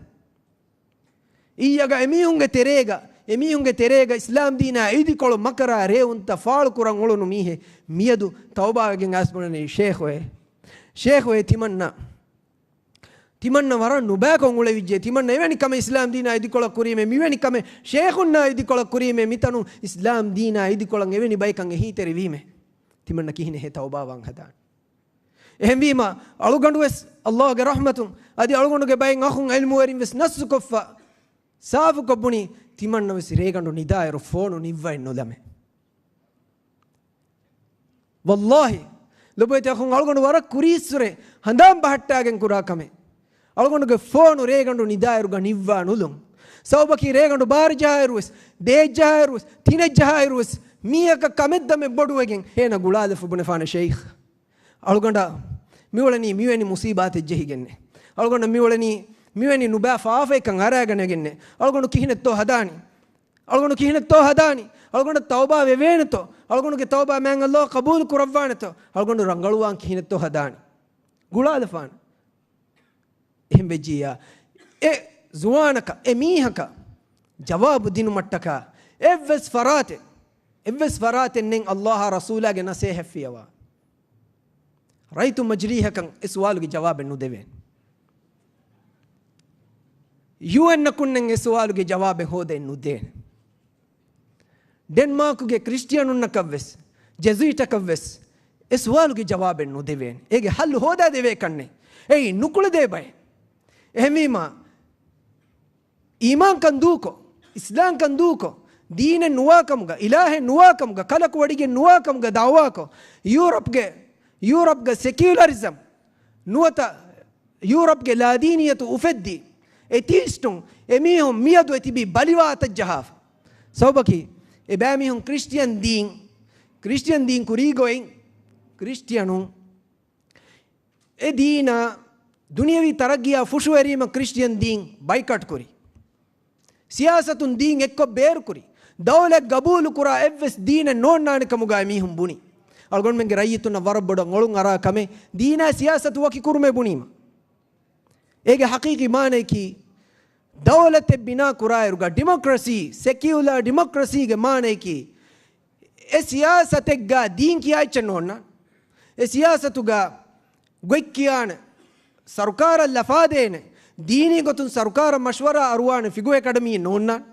އިއްޔަގަ އެމީހުންގެ ތެރޭގަ، އެމީހުންގެ ތެރޭގަ އިސްލާމް ދީނާ އިދިކޮޅު މަކަރާ ރޭވުންތައް ފާޅުކުރަން އުޅުނު މީހެއް މިއަދު ތައުބާވެގެން އައިސް ބުނަނީ، ޝޭޚުއޭ، ޝޭޚުއޭ ތިމަންނަ، ތިމަންނަ ވަރަށް ނުބައިކޮށް އުޅެވިއްޖެ. ތިމަންނަ އެވެނި ކަމެއް އިސްލާމް ދީނާ އިދިކޮޅަށް ކުރީމޭ، މިވެނި ކަމެއް ޝޭޚުންނާ އިދިކޮޅަށް ކުރީމޭ، މިތަނުން އިސްލާމް ދީނާ އިދިކޮޅަށް އެވެނި ބައެއްކަން އެހީތެރިވީމޭ. ތިމަންނަ ކިހިނެއް ހޭ ތައުބާވާން ހަދާނެ؟ އެހެންވީމަ، އަޅުގަނޑުވެސް ﷲގެ ރަޙްމަތުން އަދި އަޅުގަނޑުގެ ބައެއް އަޚުން ޢިލްމުވެރިން ވެސް ނައްސުކޮށްފަ، ސާފުކޮށް ބުނީ، ތިމަންނަވެސް ރޭގަނޑު ނިދާއިރު ފޯނު ނިއްވައެއް ނުލަމޭ. ވައްލާހި، ލޮބުވެތި އަޚުން އަޅުގަނޑު ވަރަށް ކުރީއްސުރެ ހަނދާން ބަހައްޓާގެން ކުރާ ކަމެއް. އަޅުގަނޑުގެ ފޯނު ރޭގަނޑު ނިދާއިރުގަ ނިއްވާ ނުލުން. ސަބަބަކީ ރޭގަނޑު ބާރަ ޖަހާއިރުވެސް، ދޭއް ޖަހާއިރުވެސް، ތިނެއް ޖަހާއިރުވެސް، މީހަކަށް ކަމެއް ދަމެއް ބޮޑުވެގެން ހޭނަ ގުޅާލަފަ ބުނެފާނެ ޝެއިޚް. އަޅުގަނޑަށް މިއުޅެނީ މިވެނި މުސީބާތެއް ޖެހިގެންނޭ. އަޅުގަނޑަށް މިއުޅެނީ މިވެނި ނުބައި ފާފައެއްކަން އަރާގަނެގެންނޭ. އަޅުގަނޑު ކިހިނެއްތޯ ހަދާނީ؟ އަޅުގަނޑު ކިހިނެއްތޯ ހަދާނީ؟ އަޅުގަނޑަށް ތައުބާ ވެވޭނެތޯ؟ އަޅުގަނޑުގެ ތައުބާ މާތް ﷲ ޤަބޫލު ކުރައްވާނެތޯ؟ އަޅުގަނޑު ރަނގަޅުވާން ކިހިނެއްތޯ ހަދާނީ؟ ގުޅާލަފާނެ. އެހެން ވެއްޖިއްޔާ، އެ ޒުވާނަކަށް، އެ މީހަކަށް ޖަވާބު ދިނުމަށްޓަކާ އެއްވެސް ފަރާތެއް، އެއްވެސް ފަރާތެއް ނެތް ﷲ އާ ރަސޫލާގެ ނަސޭހަތް ފިޔަވާ. ރައްޔިތު މަޖިލީހަކަށް އެ ސުވާލުގެ ޖަވާބެއް ނުދެވޭނެ. ޔޫއެންއަކުންނެއް އެ ސުވާލުގެ ޖަވާބެއް ހޯދައެއް ނުދޭނެ. ޑެންމާކުގެ ކްރިސްޓިއަނުންނަކަށްވެސް، ޖެޒުއިޓަކަށްވެސް އެ ސުވާލުގެ ޖަވާބެއް ނުދެވޭނެ. އޭގެ ހައްލު ހޯދާ ދެވޭކަށްނެއް. އެއީ ނުކުޅެދޭ ބައެއް. އެހެންވީމާ، އީމާންކަން ދޫކޮށް، އިސްލާމްކަން ދޫކޮށް، ދީނެއް ނުވާކަމުގަ، އިލާހެއް ނުވާކަމުގަ، ކަލަކު ވަޑިގެން ނުވާކަމުގަ ދައުވާކޮށް، ޔޫރަޕްގެ، ޔޫރަޕްގަ ސެކިއުލަރިޒަމް ނުވަތަ ޔޫރަޕްގެ ލާދީނިއްޔަތު އުފެއްދި އެތީސްޓުން އެމީހުން މިއަދު އެތިބީ ބަލިވާ އަތަށްޖަހާފަ. ސަބަބަކީ، އެބައިމީހުން ކްރިސްޓިއަން ދީން، ކްރިސްޓިއަން ދީން ކުރީގޮތް ކްރިސްޓިއަނުން އެ ދީނާ ދުނިޔަވީ ތަރައްގީއާ ފުށުއެރީމަ ކްރިސްޓިއަން ދީން ބައިކަޓް ކުރި. ސިޔާސަތުން ދީން އެއްކޮށް ބޭރުކުރި. ދައުލަތް ގަބޫލުކުރާ އެއްވެސް ދީނެއް ނޯންނާނެ ކަމުގައި މީހުން ބުނި. އަޅުގަނޑުމެންގެ ރައްޔިތުންނަށް ވަރަށް ބޮޑަށް އޮޅުން އަރާ ކަމެއް ދީނާ ސިޔާސަތު ވަކި ކުރުމޭ ބުނީމަ. އޭގެ ޙަޤީޤީ މާނަޔަކީ، ދައުލަތެއް ބިނާ ކުރާއިރުގަ ޑިމޮކްރަސީ، ސެކިއުލާ ޑިމޮކްރަސީގެ މާނަޔަކީ، އެ ސިޔާސަތެއްގަ ދީން ކިޔާ އެއްޗެއް ނޯންނާނެ. އެ ސިޔާސަތުގަ ގޮތް ކިޔާނެ، ސަރުކާރަށް ލަފާދޭނެ، ދީނީ ގޮތުން ސަރުކާރަށް މަޝްވަރާ އަރުވާނެ ފިގު އެކަޑަމީ ނޯންނާނެ.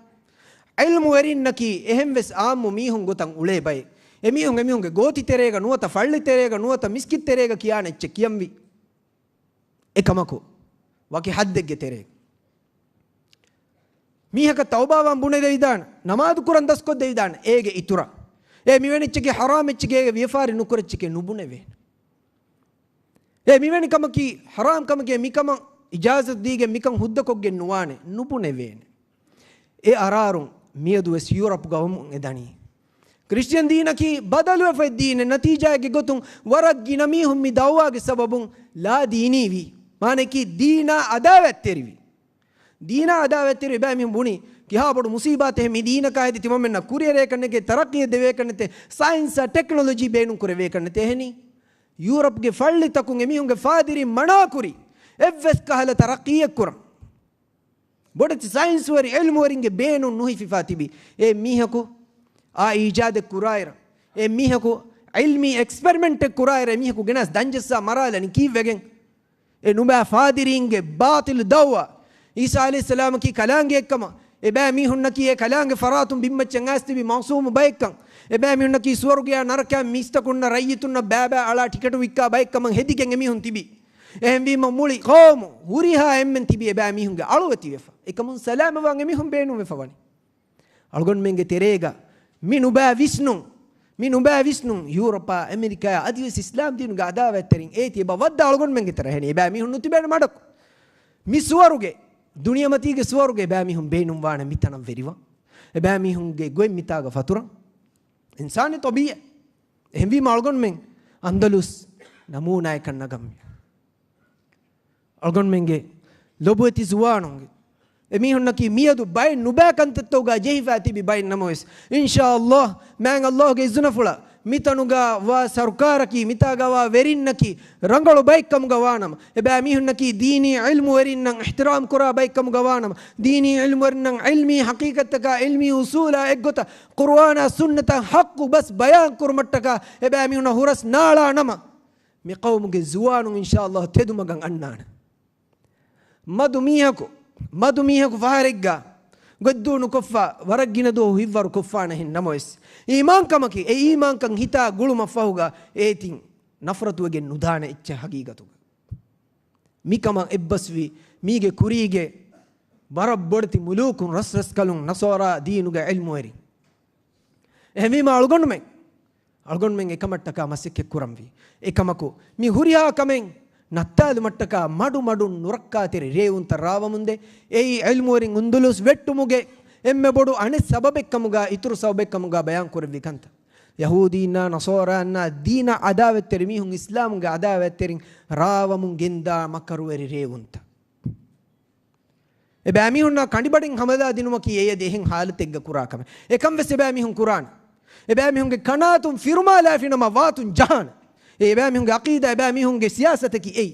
ޢިލްމުވެރިންނަކީ އެހެންވެސް ޢާއްމު މީހުން ގޮތަށް އުޅޭ ބައެއް. އެމީހުން އެމީހުންގެ ގޯތި ތެރޭގަ ނުވަތަ ފައްޅި ތެރޭގަ ނުވަތަ މިސްކިތް ތެރޭގަ ކިޔާނެ އެއްޗެއް ކިޔަންވީ. އެކަމަކު، ވަކި ޙައްދެއްގެ ތެރޭ މީހަކަށް ތައުބާވާން ބުނެދެވިދާނެ، ނަމާދު ކުރަން ދަސްކޮށްދެވިދާނެ، އޭގެ އިތުރަށް އޭ މިވެނި އެއްޗެކޭ ޙަރާމް އެއްޗެކޭ، އޭގެ ވިޔަފާރި ނުކުރައްޗެކޭ ނުބުނެވޭނެ. އޭ މިވެނި ކަމަކީ ޙަރާމް ކަމެކޭ، މިކަމަށް އިޖާޒަތު ދީގެން މިކަން ހުއްދަކޮށްގެން ނުވާނެ، ނުބުނެވޭނެ. އެ އަރާރުން މިއަދުވެސް ޔޫރަޕް ގައުމުން އެ ދަނީ. ކްރިސްޓިއަން ދީނަކީ ބަދަލުވެފައި ދީނެއް، ނަތީޖާއެއްގެ ގޮތުން ވަރަށް ގިނަ މީހުން މި ދައުވާގެ ސަބަބުން ލާ ދީނީ ވީ. މާނައަކީ ދީނާ އަދާވަތްތެރިވި. ދީނާ އަދާވަތްތެރި އެބައިމީހުން ބުނީ، ކިހާ ބޮޑު މުސީބާތެއް މި ދީނަކާ ހެދި ތިމަންމެންނަށް ކުރިއެރޭކަށްނެގޭ، ތަރައްޤީއެއް ދެވޭކަށްނެތޭ، ސައިންސާ ޓެކްނޮލޮޖީ ބޭނުން ކުރެވޭކަށްނެތޭ. އެހެނީ ޔޫރަޕްގެ ފައްޅިތަކުން އެމީހުންގެ ފާދިރީން މަނާކުރި، އެއްވެސް ކަހަލަ ތަރައްޤީއެއް ކުރަން. ބޮޑެތި ސައިންސްވެރި އިލްމުވެރިންގެ ބޭނުން ނުހިފިފާ ތިބި. އެ މީހަކު އާ އީޖާދެއް ކުރާއިރަށް، އެ މީހަކު އިލްމީ އެކްސްޕެރިމެންޓެއް ކުރާއިރަށް، އެ މީހަކު ގެނަސް ދަންޖައްސާ މަރާލަނީ ކީއްވެގެން؟ އެ ނުބައި ފާދިރީންގެ ބާޠިލު ދައުވާ، އީސާ ޢަލައިހިއްސަލާމަކީ ކަލާނގެއެއްކަމަށް، އެބައިމީހުންނަކީ އެ ކަލާނގެ ފަރާތުން ބިންމައްޗަށް އައިސް ތިބި މައުސޫމު ބައެއްކަން، އެބައިމީހުންނަކީ ސުވަރުގެއާ ނަރަކައާ މީސްތަކުންނަށް ރައްޔިތުންނަށް ބައިބައި އަޅާ ޓިކެޓު ވިއްކާ ބައެއްކަމަށް ހެދިގެން އެމީހުން ތިބި. އެހެންވީމަ މުޅި ޤައުމު ހުރިހާ އެންމެން ތިބި އެބައިމީހުންގެ އަޅުވެތިވެފަ. އެކަމުން ސަލާމަތްވާން އެމީހުން ބޭނުންވެފަ ވަނީ. އަޅުގަނޑުމެންގެ ތެރޭގަ މި ނުބައި ވިސްނުން، މި ނުބައި ވިސްނުން ޔޫރަޕާ، އެމެރިކާ އަދިވެސް އިސްލާމް ދީނުގެ އަދާވަތްތެރިން އޭތި އެބަ ވައްދާ އަޅުގަނޑުމެންގެ ތެރޭ ހެނި އެބައިމީހުން ނުތިބޭނެ މަޑަކު. މި ސުވަރުގެ، ދުނިޔެމަތީގެ ސުވަރުގެ އެބައިމީހުން ބޭނުންވާނެ މިތަނަށް ވެރިވަން. އެބައިމީހުންގެ ގޮތް މިތާގަ ފަތުރަން. އިންސާނީ ޠަބީޢަތް. އެހެންވީމަ އަޅުގަނޑުމެން އަންދަލުސް ނަމޫނާއެއްކަން ނަގަންވީ. އަޅުގަނޑުމެންގެ ލޮބުވެތި ޒުވާނުންގެ އެމީހުންނަކީ މިއަދު ބައެއް ނުބައި ކަންތައްތަކުގަ ޖެހިފައި ތިބި ބައެއް ނަމަވެސް، އިންޝާﷲ، މާތް ﷲ ގެ އިޒުނަފުޅަށް މިތަނުގަ ވާ ސަރުކާރަކީ، މިތާގަ ވާ ވެރިންނަކީ ރަނގަޅު ބައެއްކަމުގަ ވާނަމަ، އެބައިމީހުންނަކީ ދީނީ ޢިލްމުވެރިންނަށް އިޙްތިރާމް ކުރާ ބައެއްކަމުގަ ވާނަމަ، ދީނީ ޢިލްމުވެރިންނަށް ޢިލްމީ ޙަޤީޤަތްތަކާ ޢިލްމީ އުޞޫލާ އެއްގޮތަށް ޤުރުއާނާ ސުންނަތާ ޙައްޤު ބަސް ބަޔާން ކުރުމަށްޓަކާ އެބައިމީހުންނަށް ހުރަސް ނާޅާ ނަމަ، މި ޤައުމުގެ ޒުވާނުން އިންޝާﷲ ތެދުމަގަށް އަންނާނެ. މަދު މީހަކު، މަދު މީހަކު ފަހަރެއްގަ ގޮތްދޫނުކޮށްފަ ވަރަށް ގިނަ ދުވަހު ހިތްވަރު ކޮށްފާނެހެން ނަމަވެސް، އީމާންކަމަކީ އެ އީމާންކަން ހިތާ ގުޅުމަށްފަހުގަ އޭތިން ނަފްރަތުވެގެން ނުދާނެ އެއްޗެއް ހަގީގަތުގަ. މިކަމަށް އެއްބަސްވީ މީގެ ކުރީގެ ވަރަށް ބޮޑެތި މުލޫކުން، ރަސްރަސްކަލުން، ނަޞާރާ ދީނުގެ ޢިލްމުވެރިން. އެހެންވީމަ އަޅުގަނޑުމެން، އަޅުގަނޑުމެން އެކަމަށްޓަކާ މަސައްކަތް ކުރަންވީ. އެކަމަކު، މި ހުރިހާ ކަމެއް ނައްތާލުމަށްޓަކާ މަޑުމަޑުން ނުރައްކާތެރި ރޭވުންތައް ރާވަމުންދޭ. އެއީ ޢިލްމުވެރިން އުނދުލުސް ވެއްޓުމުގެ އެންމެ ބޮޑު އަނެއް ސަބަބެއްކަމުގަ، އިތުރު ސަބަބެއްކަމުގަ ބަޔާން ކުރެއްވި ކަންތައް. ޔަހޫދީންނާ ނަޞާރާންނާ ދީނަށް އަދާވަތްތެރި މީހުން، އިސްލާމުގެ އަދާވަތްތެރިން ރާވަމުން ގެންދާ މަކަރުވެރި ރޭވުންތައް. އެބައިމީހުންނާ ކަނޑިބަޑިން ހަމަލާ ދިނުމަކީ އެއަދި އެހެން ހާލަތެއްގަ ކުރާ ކަމެއް. އެކަން ވެސް އެބައިމީހުން ކުރާނެ. އެބައިމީހުންގެ ކަނާތުން ފިރުމާލާފިނަމަ ވާތުން ޖަހާނެ. އެ އެބައިމީހުންގެ ޢަޤީދާ، އެބައިމީހުންގެ ސިޔާސަތަކީ އެއީ.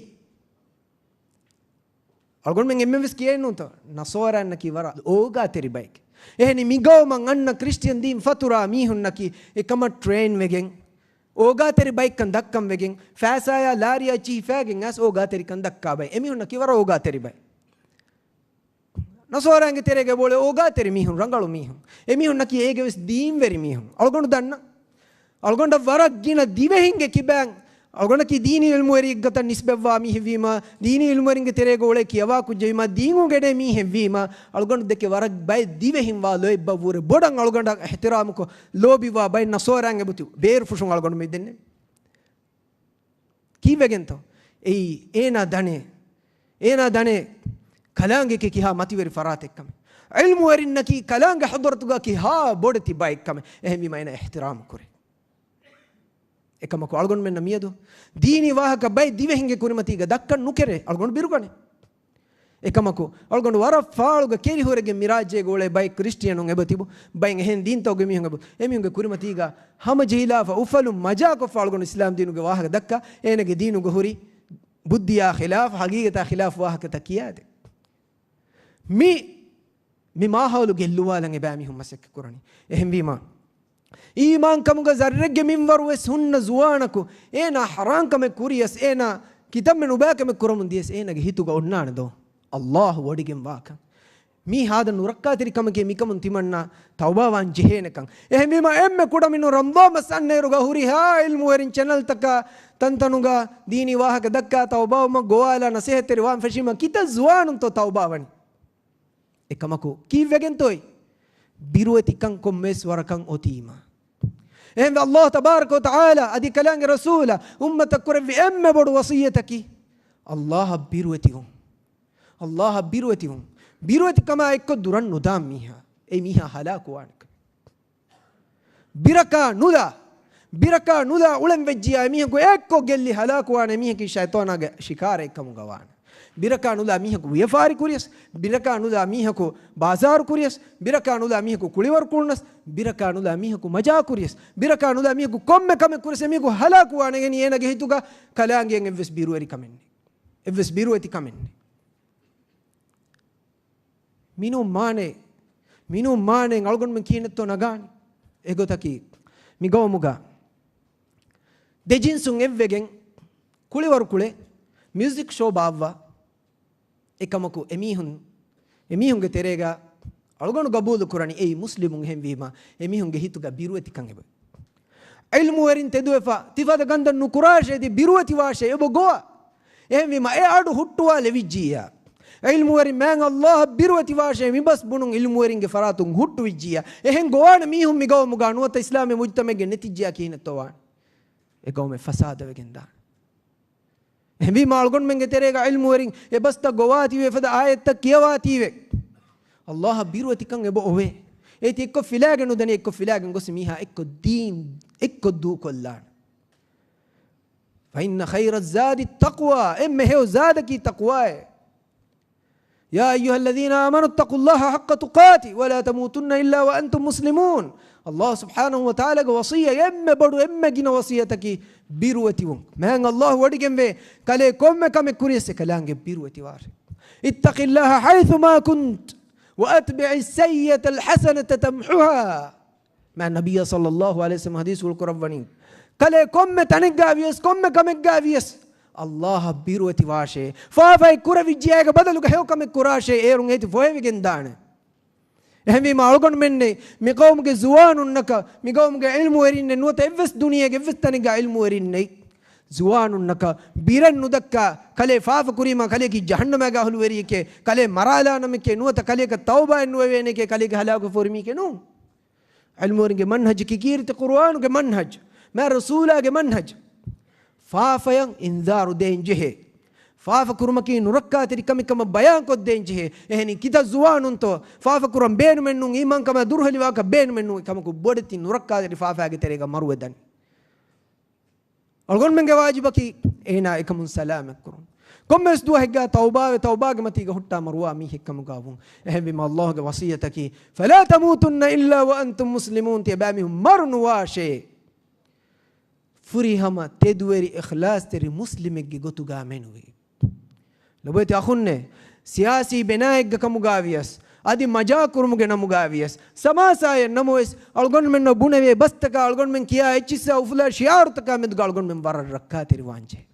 އަޅުގަނޑުމެން އެންމެން ވެސް ކިޔައެއްނޫންތޯ؟ ނަޞާރާންނަކީ ވަރަށް އޯގާތެރި ބައެކޭ. އެހެނީ މި ގައުމަށް އަންނަ ކްރިސްޓިއަން ދީން ފަތުރާ މީހުންނަކީ އެކަމަށް ޓްރޭން ވެގެން، އޯގާތެރި ބައެއްކަން ދައްކަން ވެގެން، ފައިސާޔާ ލާރިޔާ އެއްޗިހި ހިފާގެން އައިސް އޯގާތެރިކަން ދައްކާ ބައެއް. އެމީހުންނަކީ ވަރަށް އޯގާތެރި ބައެއް. ނަޞާރާންގެ ތެރޭގަ އެބައުޅޭ އޯގާތެރި މީހުން، ރަނގަޅު މީހުން. އެމީހުންނަކީ އޭގެ ވެސް ދީންވެރި މީހުން. އަޅުގަނޑު ދަންނަ، އަޅުގަނޑަށް ވަރަށް ގިނަ ދިވެހިންގެ ކިބައިން، އަޅުގަނޑަކީ ދީނީ ޢިލްމުވެރިއެއްގަތަށް ނިސްބަތްވާ މީހެއްވީމަ، ދީނީ ޢިލްމުވެރިންގެ ތެރޭގަ އުޅޭ ކިޔަވާ ކުއްޖެވީމަ، ދީން އުނގެނޭ މީހެއްވީމަ، އަޅުގަނޑު ދެކެ ވަރަށް ބައެއް ދިވެހިން ވާ ލޯތްބަށްވުރެ ބޮޑަށް އަޅުގަނޑަށް އިޙްތިރާމުކޮށް ލޯބިވާ ބައެއް ނަޞާރާން އެބަތި ބޭރުފުށުން އަޅުގަނޑު މި ދެންނެވި. ކީއްވެގެންތޯ؟ އެއީ އޭނާ ދަނޭ، އޭނާ ދަނޭ ކަލާނގެކޭ ކިހާ މަތިވެރި ފަރާތެއްކަމެއް. ޢިލްމުވެރިންނަކީ ކަލާނގެ ޙަޟްރަތުގަ ކިހާ ބޮޑެތި ބައެއްކަމެއް. އެހެންވީމަ އޭނާ އިޙްތިރާމު ކުރޭ. އެކަމަކު އަޅުގަނޑުމެންނަށް މިއަދު ދީނީ ވާހަކަ ބައެއް ދިވެހިންގެ ކުރިމަތީގަ ދައްކަން ނުކެރޭ. އަޅުގަނޑު ބިރުގަނޭ. އެކަމަކު، އަޅުގަނޑު ވަރަށް ފާޅުގަ ކެރިހުރެގެން މި ރާއްޖޭގަ އުޅޭ ބައެއް ކްރިސްޓިއަނުން އެބަތިބު، ބައެއް އެހެން ދީންތަކުގެ މީހުން އެބަ، އެމީހުންގެ ކުރިމަތީގަ ހަމަޖެހިލާފަ އުފަލުން މަޖާކޮށްފަ އަޅުގަނޑު އިސްލާމް ދީނުގެ ވާހަކަ ދައްކާ، އޭނަގެ ދީނުގަ ހުރި ބުއްދިޔާ ޚިލާފް، ހަގީގަތާ ޚިލާފް ވާހަކަތައް ކިޔާދޭ. މި، މި މާހައުލު ގެއްލުވާލަން އެބައިމީހުން މަސައްކަތް ކުރަނީ. އެހެންވީމަ، އީމާންކަމުގަ ޒައްރެއްގެ މިންވަރު ވެސް ހުންނަ ޒުވާނަކު، އޭނާ ޙަރާން ކަމެއް ކުރިޔަސް، އޭނާ ކިތަންމެ ނުބައިކަމެއް ކުރަމުން ދިޔަސް، އޭނާގެ ހިތުގަ އޮންނާނެ ދޯ؟ ﷲ ވޮޑިގެން ވާކަން. މީ ހާދަ ނުރައްކާތެރި ކަމެކޭ، މިކަމުން ތިމަންނަ ތައުބާވާން ޖެހޭނެކަން. އެހެންވީމަ، އެންމެ ކުޑަމިނު ރަމަޟާން މަސް އަންނައިރުގަ ހުރިހާ ޢިލްމުވެރިން ޗެނަލްތަކާ ތަންތަނުގަ ދީނީ ވާހަކަ ދައްކާ ތައުބާވުމަށް ގޮވާލާ ނަސޭހަތްތެރި ވާން ފެށީމަ، ކިތައް ޒުވާނުންތޯ ތައުބާވަނީ؟ އެކަމަކު، ކީއްވެގެންތޯއި؟ ބިރުވެތިކަން ކޮންމެވެސް ވަރަކަށް އޮތީމަ. އެހެންވެ، ﷲ ތަބާރަކަ ވަތަޢާލާ އަދި ކަލާނގެ ރަސޫލާ އުއްމަތަށް ކުރެއްވި އެންމެ ބޮޑު ވަޞިއްޔަތަކީ، ﷲ އަށް ބިރުވެތިވުން. ﷲ އަށް ބިރުވެތިވުން. ބިރުވެތިކަމާ އެއްކޮށް ދުރަށް ނުދާން މީހާ، އެ މީހާ ހަލާކުވާނެކަން. ބިރަކާ ނުލާ، ބިރަކާ ނުލާ އުޅެން ވެއްޖިޔާ އެމީހަކު އެއްކޮށް ގެއްލި ހަލާކުވާނެ މީހަކީ ޝައިޠާނާގެ ޝިކާރައެއްކަމުގަ ވާނެ. ބިރަކާ ނުލާ މީހަކު ވިޔަފާރި ކުރިޔަސް، ބިރަކާ ނުލާ މީހަކު ބާޒާރު ކުރިޔަސް، ބިރަކާ ނުލާ މީހަކު ކުޅިވަރު ކުޅުނަސް، ބިރަކާ ނުލާ މީހަކު މަޖާ ކުރިޔަސް، ބިރަކާ ނުލާ މީހަކު ކޮންމެ ކަމެއް ކުރިޔަސް، އެމީހަކު ހަލާކުވާނެ. އެނގެނީ އޭނަގެ ހިތުގަ ކަލާނގެއަށް އެއްވެސް ބިރުވެރިކަމެއް ނެތް. އެއްވެސް ބިރުވެތިކަމެއް ނެތް. މިނޫން މާނައެއް، މިނޫން މާނައެއް އަޅުގަނޑުމެން ކިހިނެއްތޯ ނަގާނީ؟ އެގޮތަކީ، މި ގައުމުގަ ދެ ޖިންސުން އެއްވެގެން ކުޅިވަރު ކުޅެ މިއުޒިކް ޝޯ ބާއްވާ. އެކަމަކު އެމީހުން، އެމީހުންގެ ތެރޭގަ އަޅުގަނޑު ގަބޫލު ކުރަނީ އެއީ މުސްލިމުން. އެހެންވީމަ، އެމީހުންގެ ހިތުގަ ބިރުވެތިކަން އެބަ. ޢިލްމުވެރިން ތެދުވެފަ، ތިފަދަ ކަންތައް ނުކުރާށޭ، ތި ބިރުވެތިވާށޭ، އެބަ ގޮވާ. އެހެންވީމަ، އެ އަޑު ހުއްޓުވާލެވިއްޖިއްޔާ، ޢިލްމުވެރިން މާތް ﷲ އަށް ބިރުވެތިވާށޭ، މިބަސް ބުނުން ޢިލްމުވެރިންގެ ފަރާތުން ހުއްޓުވިއްޖިއްޔާ، އެހެން ގޮވާނެ މީހުން މި ގައުމުގަ ނުވަތަ އިސްލާމީ މުޖްތަމަޢެއްގެ ނެތިއްޖެޔާ ކިހިނެއްތޯ ވާނެ؟ އެ ގައުމެއް ފަސާދަވެގެން ދާނެ. އެހެންވީމާ އަޅުގަނޑުމެންގެ ތެރޭގަ ޢިލްމުވެރިން އެ ބަސްތައް ގޮވާތީވެ، އެފަދަ އާޔަތްތައް ކިޔަވާތީވެ، ﷲ އަށް ބިރުވެތިކަން އެބަ އޮވޭ. އޭތި އެއްކޮށް ފިލާގެން ނުދަނީ، އެއްކޮށް ފިލާގެން ގޮސް މީހާ އެއްކޮށް ދީން އެއްކޮށް ދޫކޮށްލާނެ. فإن خير الزاد التقوى، އެންމެ ހެޔޮ ޒާދަކީ ތަޤްވާއޭ. يا أيها الذين آمنوا اتقوا الله حق تقاته ولا تموتن إلا وأنتم مسلمون. ﷲ ސުބްޙާނަހޫ ވަތަޢާލާގެ ވަޞިއްޔަތް، އެންމެ ބޮޑު، އެންމެ ގިނަ ވަޞިއްޔަތަކީ ބިރުވެތިވުން. މާތް ﷲ ވޮޑިގެންވޭ، ކަލޭ ކޮންމެ ކަމެއް ކުރިޔަސް އެކަލާނގެ ބިރުވެތިވާށޭ. اتق الله حيثما كنت وأتبع السيئة الحسنة تمحها. މާތް ނަބިއްޔާ ޞައްލައްލާހު ޢަލައިހި ވަސައްލަމަ ޙަދީޘްފުޅު ކުރައްވަނީ، ކަލޭ ކޮންމެ ތަނެއްގަ ވިޔަސް، ކޮންމެ ކަމެއްގަ ވިޔަސް، ﷲ އަށް ބިރުވެތިވާށޭ. ފާފައެއް ކުރެވިއްޖެޔާ އޭގެ ބަދަލުގަ ހެޔޮ ކަމެއް ކުރާށޭ، އޭރުން އޭތި ފޮހެވިގެން ދާނެ. އެހެންވީމާ އަޅުގަނޑުމެންނެއް، މި ޤައުމުގެ ޒުވާނުންނަކަށް، މި ޤައުމުގެ ޢިލްމުވެރިންނެއް ނުވަތަ އެއްވެސް ދުނިޔޭގެ އެއްވެސް ތަނެއްގަ ޢިލްމުވެރިންނެއް، ޒުވާނުންނަކަށް ބިރެއް ނުދައްކާ، ކަލޭ ފާފަ ކުރީމާ ކަލޭކީ ޖަހަންނަމާގެ އަހުލުވެރިއެކޭ، ކަލޭ މަރާލާނަމެކޭ، ނުވަތަ ކަލޭކަށް ތައުބާއެއް ނުވެވޭނެކޭ، ކަލޭގެ ހަލާކުވެފަ ހުރި މީހެކޭ ނޫން. ޢިލްމުވެރިންގެ މަންހަޖަކީ ކީރިތި ޤުރުއާނުގެ މަންހަޖު، މާތް ރަސޫލާގެ މަންހަޖު. ފާފަޔަށް އިންޒާރު ދޭން ޖެހޭ. ފާފަ ކުރުމަކީ ނުރައްކާތެރި ކަމެއް ކަމަށް ބަޔާންކޮށްދޭން ޖެހޭ. އެހެނީ ކިތައް ޒުވާނުންތޯ ފާފަ ކުރަން ބޭނުމެއް ނޫން، އީމާންކަމާ ދުރުހެލިވާކަށް ބޭނުމެއް ނޫން، އެކަމަކު ބޮޑެތި ނުރައްކާތެރި ފާފައިގެ ތެރޭގަ މަރުވެދަނީ. އަޅުގަނޑުމެންގެ ވާޖިބަކީ އޭނާ އެކަމުން ސަލާމަތްކުރުން. ކޮންމެވެސް ދުވަހެއްގަ ތައުބާވެ، ތައުބާގެ މަތީގަ ހުއްޓާ މަރުވާ މީހެއްކަމުގަ ވުން. އެހެންވީމަ ﷲ ގެ ވަޞިއްޔަތަކީ، فلا تموتن إلا وأنتم مسلمون، ތިޔަބައިމީހުން މަރު ނުވާށޭ. ފުރިހަމަ ތެދުވެރި އިޚްލާޞްތެރި މުސްލިމެއްގެ ގޮތުގަ މެނުވީ. ލޮބުވެތި އަޚުންނޭ، ސިޔާސީ ބެނާއެއްގަ ކަމުގަ ވިޔަސް، އަދި މަޖާކުރުމުގެ ނަމުގަ ވިޔަސް، ސަމާސާއެއް ނަމަވެސް، އަޅުގަނޑުމެންނަށް ބުނެވޭ ބަސްތަކާ، އަޅުގަނޑުމެން ކިޔާ އެއްޗިއްސާ އުފުލާ ޝިޢާރުތަކާ މެދުގަ އަޅުގަނޑުމެން ވަރަށް ރައްކާތެރިވާންޖެހޭ.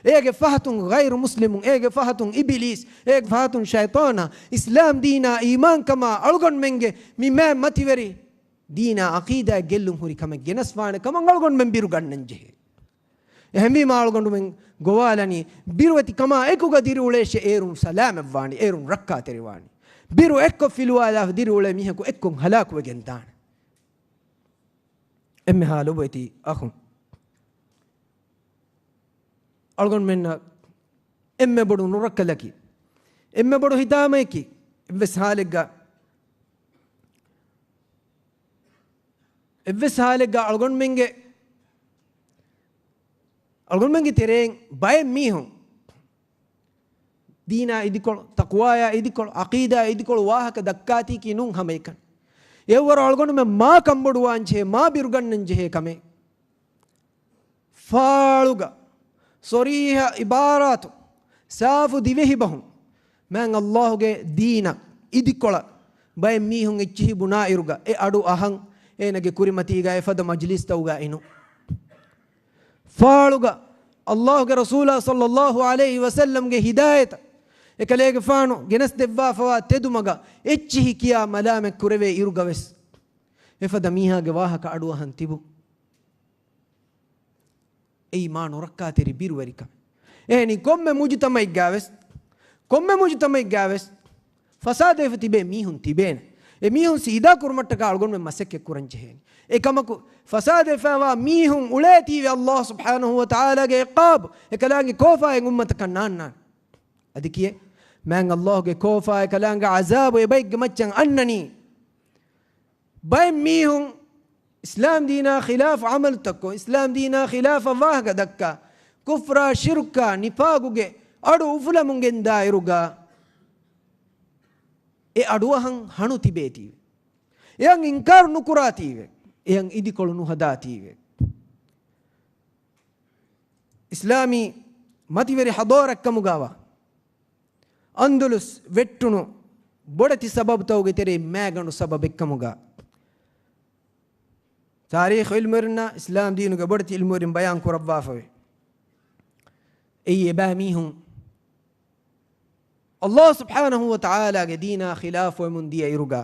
އޭގެ ފަހަތުން ޣައިރު މުސްލިމުން، އޭގެ ފަހަތުން އިބިލީސް، އޭގެ ފަހަތުން ޝައިޠާނާ، އިސްލާމް ދީނާ އީމާންކަމާ، އަޅުގަނޑުމެންގެ މި މާތް މަތިވެރި ދީނާ ޢަޤީދާ ގެއްލުން ހުރި ކަމެއް ގެނަސްވާނެ ކަމަށް އަޅުގަނޑުމެން ބިރުގަންނަން ޖެހޭ. އެހެންވީމާ އަޅުގަނޑުމެން ގޮވާލަނީ، ބިރުވެތި ކަމާ އެކުގަ ދިރިއުޅޭށޭ، އޭރުން ސަލާމަތްވާނީ، އޭރުން ރައްކާތެރިވާނީ. ބިރު އެއްކޮށް ފިލުވާލާފަ ދިރިއުޅޭ މީހަކު އެއްކޮށް ހަލާކުވެގެން ދާނެ. އެންމެހާ ލޮބުވެތި އަޚުން، އަޅުގަނޑުމެންނަށް އެންމެ ބޮޑު ނުރައްކަލަކީ، އެންމެ ބޮޑު ހިތާމަޔަކީ، އެއްވެސް ހާލެއްގަ، އެއްވެސް ހާލެއްގަ އަޅުގަނޑުމެންގެ، އަޅުގަނޑުމެންގެ ތެރެއިން ބައެއް މީހުން ދީނާ އިދިކޮޅު، ތަޤްވާޔާ އިދިކޮޅު، ޢަޤީދާ އިދިކޮޅު ވާހަކަ ދައްކާތީކީ ނޫން ހަމައެކަނި. އެއަށްވުރެ އަޅުގަނޑުމެން މާ ކަންބޮޑުވާންޖެހޭ، މާ ބިރުގަންނަންޖެހޭ ކަމެއް. ފާޅުގަ، ޞަރީޙަ ޢިބާރާތު، ސާފު ދިވެހިބަހުން، މާތް ﷲ ގެ ދީނަށް، އިދިކޮޅަށް ބައެއް މީހުން އެއްޗިހި ބުނާއިރުގަ، އެ އަޑު އަހަން، އޭނަގެ ކުރިމަތީގަ އެފަދަ މަޖިލީސްތަކުގަ އިނުން. ފާޅުގަ، ﷲ ގެ ރަސޫލާ ޞައްލައްލާހު ޢަލައިހި ވަސައްލަމްގެ ހިދާޔަތަށް، އެކަލޭގެފާނު ގެނެސްދެއްވާފަވާ ތެދުމަގަށް އެއްޗިހި ކިޔާ މަލާމަތް ކުރެވޭ އިރުގަވެސް، އެފަދަ މީހާގެ ވާހަކަ އަޑުއަހަން ތިބުން. އެއީ މާ ނުރައްކާތެރި ބިރުވެރިކަމެއް. އެހެނީ ކޮންމެ މުޖުތަމައެއްގަވެސް، ކޮންމެ މުޖުތަމައެއްގަވެސް ފަސާދަވެފަ ތިބޭ މީހުން ތިބޭނެ. އެ މީހުން ސީދާ ކުރުމަށްޓަކާ އަޅުގަނޑުމެން މަސައްކަތް ކުރަން ޖެހޭނެ. އެކަމަކު، ފަސާދަވެފައިވާ މީހުން އުޅޭތީވެ ﷲ ސުބްޙާނަހޫ ވަތަޢާލާގެ ޢިޤާބު އެކަލާނގެ ކޯފާއިން އުއްމަތަކަށް ނާންނާނެ. އަދި ކިޔޭ، މާތް ﷲ ގެ ކޯފާ އެކަލާނގެ ޢަޒާބު އެބައެއްގެ މައްޗަށް އަންނަނީ. ބައެއް މީހުން އިސްލާމް ދީނާ ޚިލާފު ޢަމަލުތައްކޮށް، އިސްލާމް ދީނާ ޚިލާފަށް ވާހަކަ ދައްކާ، ކުފްރާ، ޝިރުކާ، ނިފާގުގެ އަޑު އުފުލަމުން ގެންދާއިރުގަ، އެ އަޑުއަހަން ހަނު ތިބޭތީވެ. އެއަށް އިންކާރު ނުކުރާތީވެ. އެއަށް އިދިކޮޅު ނުހަދާތީވެ. އިސްލާމީ މަތިވެރި ޙަޟާރަތްކަމުގަވާ އަންދަލުސް ވެއްޓުނު ބޮޑެތި ސަބަބުތަކުގެ ތެރެއިން މާގަނޑު ސަބަބެއްކަމުގަ ތާރީޚު ޢިލްމުވެރިންނާ އިސްލާމް ދީނުގެ ބޮޑެތި ޢިލްމުވެރިން ބަޔާން ކުރައްވާފަވޭ. އެއީ އެބައިމީހުން ﷲ ސުބްޙާނަހޫ ވަތަޢާލާގެ ދީނާ ޚިލާފުވެމުން ދިޔަ އިރުގަ،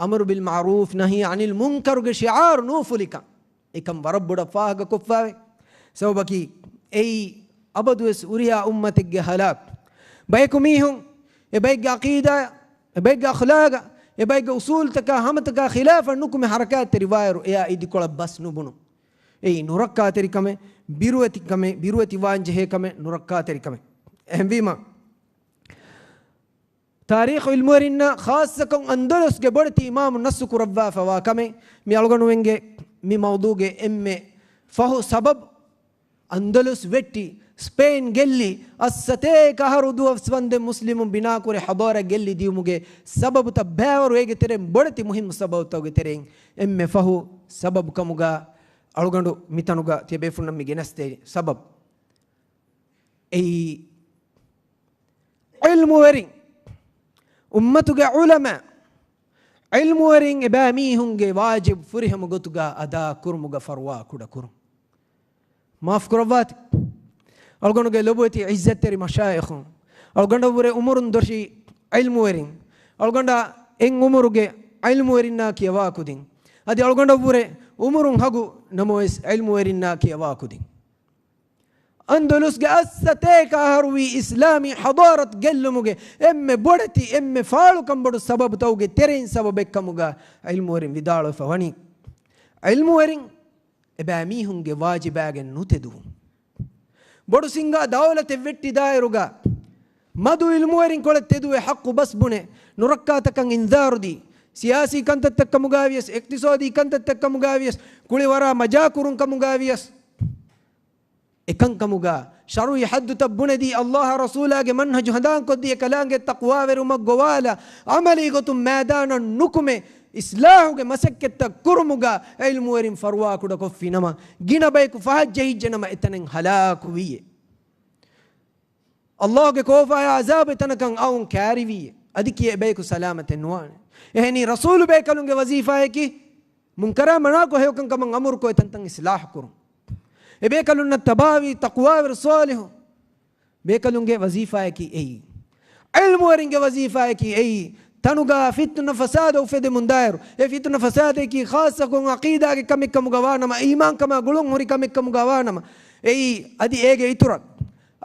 އަމްރު ބިލް މަޢުރޫފް ނަހީ ޢަނިލް މުންކަރުގެ ޝިޢާރު ނޫފުލިކަން، އެކަން ވަރަށް ބޮޑަށް ފާހަގަކޮށްފައިވޭ. ސަބަބަކީ އެއީ އަބަދުވެސް ހުރިހާ އުއްމަތެއްގެ ހަލާކު. ބަޔަކު މީހުން އެބައެއްގެ ޢަޤީދާއަށް، އެބައެއްގެ އަޚްލާޤަށް، އެބައެއްގެ އުޞޫލުތަކާ ހަމަތަކާ ޚިލާފަށް ނުކުމެ ޙަރަކާތްތެރިވާއިރު، އެއާ އިދިކޮޅަށް ބަސް ނުބުނުން. އެއީ ނުރައްކާތެރިކަމެއް، ބިރުވެތިކަމެއް، ބިރުވެތިވާން ޖެހޭ ކަމެއް، ނުރައްކާތެރިކަމެއް. އެހެންވީމަ، ތާރީޚު ޢިލްމުވެރިންނަށް ޚާއްޞަކޮށް އަންދަލުސްގެ ބޮޑެތި އިމާމު ނައްޞު ކުރައްވާފަވާ ކަމެއް މި އަޅުގަނޑުމެންގެ މި މައުޟޫޢުގެ އެންމެ ފަހު ސަބަބު. އަންދަލުސް ވެއްޓި، ސްޕެއިން ގެއްލި، އަށްސަތޭކަ އަހަރު ދުވަސްވަންދެން މުސްލިމުން ބިނާކުރި ޙަޟާރަތް ގެއްލި ދިޔުމުގެ ސަބަބުތައް ބައިވަރު އޭގެ ތެރެއިން ބޮޑެތި މުހިއްމު ސަބަބުތަކުގެ ތެރެއިން އެންމެ ފަހު ސަބަބު ކަމުގަ އަޅުގަނޑު މިތަނުގަ ތިޔަބޭފުޅުންނަށް މި ގެނެސްދޭ ސަބަބު. އެއީ ޢިލްމުވެރިން، އުއްމަތުގެ ޢުލަމާ، ޢިލްމުވެރިން އެބައިމީހުންގެ ވާޖިބު ފުރިހަމަ ގޮތުގަ އަދާ ކުރުމުގަ ފަރުވާ ކުޑަ ކުރުން. މާފު ކުރައްވާތި. އަޅުގަނޑުގެ ލޮބުވެތި ޢިއްޒަތްތެރި މަޝާއިޚުން، އަޅުގަނޑަށްވުރެ އުމުރުން ދޮށީ ޢިލްމުވެރިން، އަޅުގަނޑާ އެއް އުމުރުގެ ޢިލްމުވެރިންނާ ކިޔަވާ ކުދިން، އަދި އަޅުގަނޑަށްވުރެ އުމުރުން ހަގު ނަމަވެސް ޢިލްމުވެރިންނާ ކިޔަވާ ކުދިން. އަންދަލުސްގެ އަށްސަތޭކަ އަހަރުވީ އިސްލާމީ ޙަޟާރަތް ގެއްލުމުގެ އެންމެ ބޮޑެތި، އެންމެ ފާޅުކަންބޮޑު ސަބަބުތަކުގެ ތެރެއިން ސަބަބެއްކަމުގަ ޢިލްމުވެރިން ވިދާޅުވެފަ ވަނީ. ޢިލްމުވެރިން އެބައިމީހުންގެ ވާޖިބާގެން ނުތެދުވުން. ބޮޑު ސިންގާ ދައުލަތެއް ވެއްޓި ދާއިރުގަ މަދު ޢިލްމުވެރިންކޮޅެއް ތެދުވެ ޙައްޤު ބަސް ބުނެ، ނުރައްކާތަކަށް އިންޒާރު ދީ، ސިޔާސީ ކަންތައްތައް ކަމުގައިވިޔަސް، އިޤްތިޞާދީ ކަންތައްތައް ކަމުގައިވިޔަސް، ކުޅިވަރާ މަޖާކުރުން ކަމުގައިވިޔަސް، އެކަންކަމުގަ ޝަރުޢީ ޙައްދުތައް ބުނެދީ، ﷲ އާ ރަސޫލާގެ މަންހަޖު ހަނދާންކޮށްދީ، އެކަލާނގެ ތަޤްވާވެރިވުމަށް ގޮވާލާ، ޢަމަލީ ގޮތުން މައިދާނަށް ނުކުމެ، އިޞްލާޙުގެ މަސައްކަތްތައް ކުރުމުގަ ޢިލްމުވެރިން ފަރުވާކުޑަކޮށްފި ނަމަ، ގިނަ ބަޔަކު ފަހަށްޖެހިއްޖެ ނަމަ، އެތަނެއް ހަލާކުވީއޭ. ﷲގެ ކޯފާއާ ޢަޒާބު އެތަނަކަށް އައުން ކާރިވީއޭ. އަދި ކިޔޭ އެބަޔަކު ސަލާމަތެއް ނުވާނެ. އެހެނީ ރަސޫލު ބޭކަލުންގެ ވަޒީފާއަކީ، މުންކަރާ މަނާކޮށް ހެޔޮކަންކަމަށް އަމުރުކޮށް އެތަންތަން އިޞްލާޙު ކުރުން. އެބޭކަލުންނަށް ތަބާވީ ތަޤްވާވެރި ޞާލިޙު ބޭކަލުންގެ ވަޒީފާއަކީ އެއީ. ޢިލްމުވެރިންގެ ވަޒީފާއަކީ އެއީ. ތަނުގަ ފިތުނަ ފަސާދަ އުފެދެމުން ދާއިރު، އެ ފިތުނަ ފަސާދައަކީ ޚާއްޞަކޮށް ޢަޤީދާގެ ކަމެއްކަމުގަ ވާނަމަ، އީމާންކަމާ ގުޅުން ހުރި ކަމެއްކަމުގަ ވާނަމަ، އެއީ އަދި އޭގެ އިތުރަށް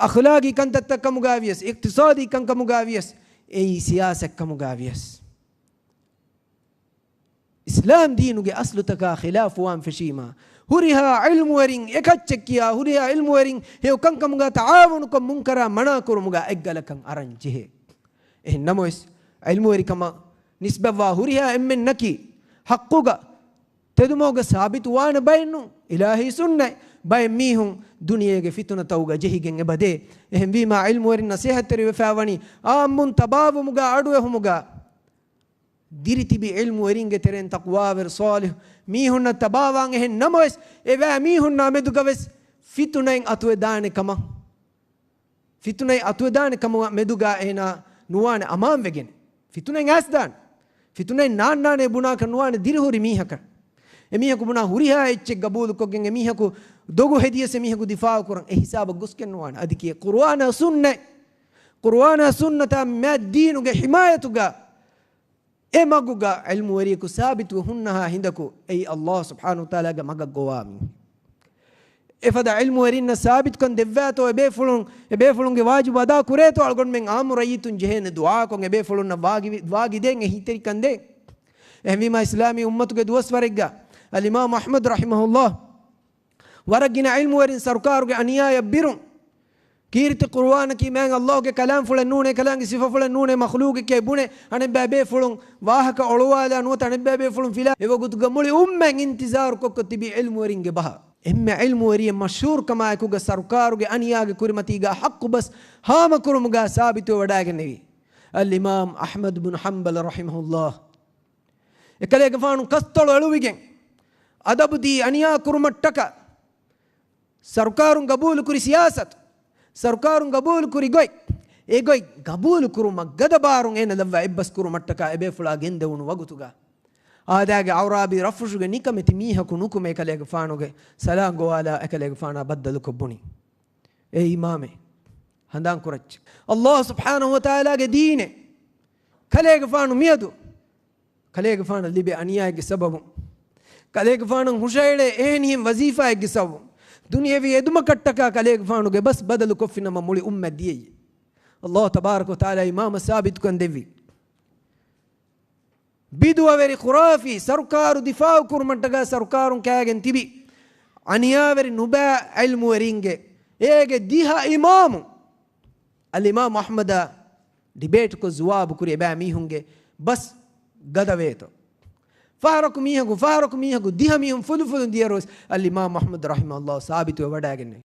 އަޚްލާގީ ކަންތައްތައް ކަމުގައިވިޔަސް، އިޤްތިޞާދީ ކަންކަމުގައިވިޔަސް، އެއީ ސިޔާސަތް ކަމުގައިވިޔަސް. އިސްލާމް ދީނުގެ އަސްލުތަކާ ޚިލާފުވާން ފެށީމާ، ހުރިހާ ޢިލްމުވެރިން އެކައްޗެއް ކިޔާ، ހުރިހާ ޢިލްމުވެރިން ހެޔޮ ކަންކަމުގަ ތަޢާވުނުކޮށް، މުންކަރާ މަނާކުރުމުގަ އެއްގަލަކަށް އަރަން ޖެހޭ. އެހެން ނަމަވެސް، ޢިލްމުވެރިކަމަށް ނިސްބަތްވާ ހުރިހާ އެންމެންނަކީ ޙައްޤުގަ ތެދުމަގުގަ ސާބިތު ވާނެ ބައެއް ނޫން. އިލާހީ ސުންނަތް ބައެއް މީހުން ދުނިޔޭގެ ފިތުނަތަކުގަ ޖެހިގެން އެބަދޭ. އެހެންވީމާ، ޢިލްމުވެރިން ނަޞޭޙަތްތެރިވެފައިވަނީ އާއްމުން ތަބާވުމުގަ އަޑުއެހުމުގަ ދިރިތިބި ޢިލްމުވެރިންގެ ތެރެއިން ތަޤްވާވެރި ޞާލިޙު މީހުންނަށް ތަބާވާން އެހެން ނަމަވެސް، އެބައިމީހުންނާ މެދުގަވެސް ފިތުނައިން އަތުވެދާނެ ކަމަށް، ފިތުނައިން އަތުވެދާނެ ކަމުގަ މެދުގަ އޭނާ ނުވާނެ އަމާންވެގެން. ފިތުނައިން އައިސްދާނެ. ފިތުނައިން ނާންނާނެ ބުނާކަށް ނުވާނެ ދިރިހުރި މީހަކަށް. އެމީހަކު ބުނާ ހުރިހާ އެއްޗެއް ގަބޫލުކޮށްގެން އެމީހަކު ދޮގު ހެދިޔަސް އެމީހަކު ދިފާޢު ކުރަން އެ ހިސާބަށް ގޮސްގެން ނުވާނެ. އަދި ކިޔޭ ޤުރުއާނާ ސުންނަތް، ޤުރުއާނާ ސުންނަތާ މާތް ދީނުގެ ޙިމާޔަތުގަ އެ މަގުގަ ޢިލްމުވެރިޔަކު ސާބިތުވެ ހުންނަހާ ހިނދަކު، އެއީ ﷲ ސުބްޙާނަހޫ ވަތަޢާލާގެ މަގަށް ގޮވާ މީހެއް. އެފަދަ ޢިލްމުވެރިންނަށް ސާބިތުކަން ދެއްވާތޯ، އެބޭފުޅުން، އެބޭފުޅުންގެ ވާޖިބު އަދާ ކުރޭތޯ، އަޅުގަނޑުމެން ޢާއްމު ރައްޔިތުން ޖެހޭނެ ދުޢާކޮށް، އެބޭފުޅުންނަށް ވާގި-، ވާގިދޭން އެހީތެރިކަން ދޭން. އެހެންވީމާ، އިސްލާމީ އުއްމަތުގެ ދުވަސްވަރެއްގަ އަލްއިމާމު އަޙްމަދު ރަޙިމަހުﷲ ވަރަށް ގިނަ ޢިލްމުވެރިން ސަރުކާރުގެ އަނިޔާއަށް ބިރުން، ކީރިތި ޤުރުއާނަކީ މާތް ﷲގެ ކަލާމްފުޅެއް ނޫނޭ، ކަލާނގެ ސިފަފުޅެއް ނޫނޭ، މަޚްލޫޤެކޭ ބުނެ، އަނެއްބައި ބޭފުޅުން ވާހަކަ އޮޅުވާލާ ނުވަތަ އަނެއްބައި ބޭފުޅުން ފިލާ، އެވަގުތުގަ މުޅި އުއްމަތް އިންތިޒާރު ކޮށްކޮށް ތިބީ ޢިލްމުވެރިންގެ ބަހަށް. އެންމެ ޢިލްމުވެރިއެއް މަޝްހޫރުކަމާއެކުގަ ސަރުކާރުގެ އަނިޔާގެ ކުރިމަތީގަ ޙައްޤު ބަސް ހާމަކުރުމުގަ ސާބިތުވެވަޑައިގެންނެވީ އަލްއިމާމް އަޙްމަދު ބުނު ޙަންބަލް ރަޙިމަހުﷲ. އެކަލޭގެފާނު ކަސްތޮޅު އެޅުވިގެން، އަދަބުދީ އަނިޔާ ކުރުމަށްޓަކާ، ސަރުކާރުން ގަބޫލުކުރި ސިޔާސަތު، ސަރުކާރުން ގަބޫލުކުރި ގޮތް، އެ ގޮތް ގަބޫލު ކުރުމަށް ގަދަ ބާރުން އޭނަ ލައްވާ އެއްބަސް ކުރުމަށްޓަކާ އެބޭފުޅާ ގެންދެވުނު ވަގުތުގަ، އާދައިގެ އަޢުރާބީ ރަފުށުގެ ނިކަމެތި މީހަކު ނުކުމެ އެކަލޭގެފާނުގެ ސަލާން ގޮވާލާ އެކަލޭގެފާނާ ބައްދަލުކޮށް ބުނި، އޭ އިމާމޭ، ހަނދާން ކުރައްޗޭ. އައްލާހު ސުބްޙާނަހު ވަތަޢާލާގެ ދީނެއް ކަލޭގެފާނު މިއަދު ކަލޭގެފާނަށް ލިބޭ އަނިޔާއެއްގެ ސަބަބުން، ކަލޭގެފާނަށް ހުށައެޅޭ އެހެނިހެން ވަޒީފާއެއްގެ ސަބަބުން، ދުނިޔެވީ އެދުމަކަށްޓަކާ ކަލޭގެފާނުގެ ބަސް ބަދަލު ކޮށްފިނަމަ މުޅި އުއްމަތް ދިޔައީ. އައްލާހު ތަބާރަކަ ވަތަޢާލާ އިމާމަށް ސާބިތުކަން ދެއްވި. ބިދުޢަވެރި ޚުރާފީ ސަރުކާރު ދިފާޢު ކުރުމަށްޓަކާ ސަރުކާރުން ކާގެން ތިބި އަނިޔާވެރި ނުބައި ޢިލްމުވެރީންގެ އޭގެ ދިހަ އިމާމު އަލްއިމާމު އަޙްމަދާ ޑިބޭޓްކޮށް ޒުވާބު ކުރި އެބައިމީހުންގެ ބަސް ގަދަވޭތޯ. ފަހަރަކު މީހަކު، ފަހަރަކު މީހަކު، ދިހަ މީހުން ފުލުފުލުން ދިޔަރުވެސް އަލްއިމާމު އަޙްމަދު ރަޙިމަހުﷲ ސާބިތުވެވަޑައިގެންނެވި.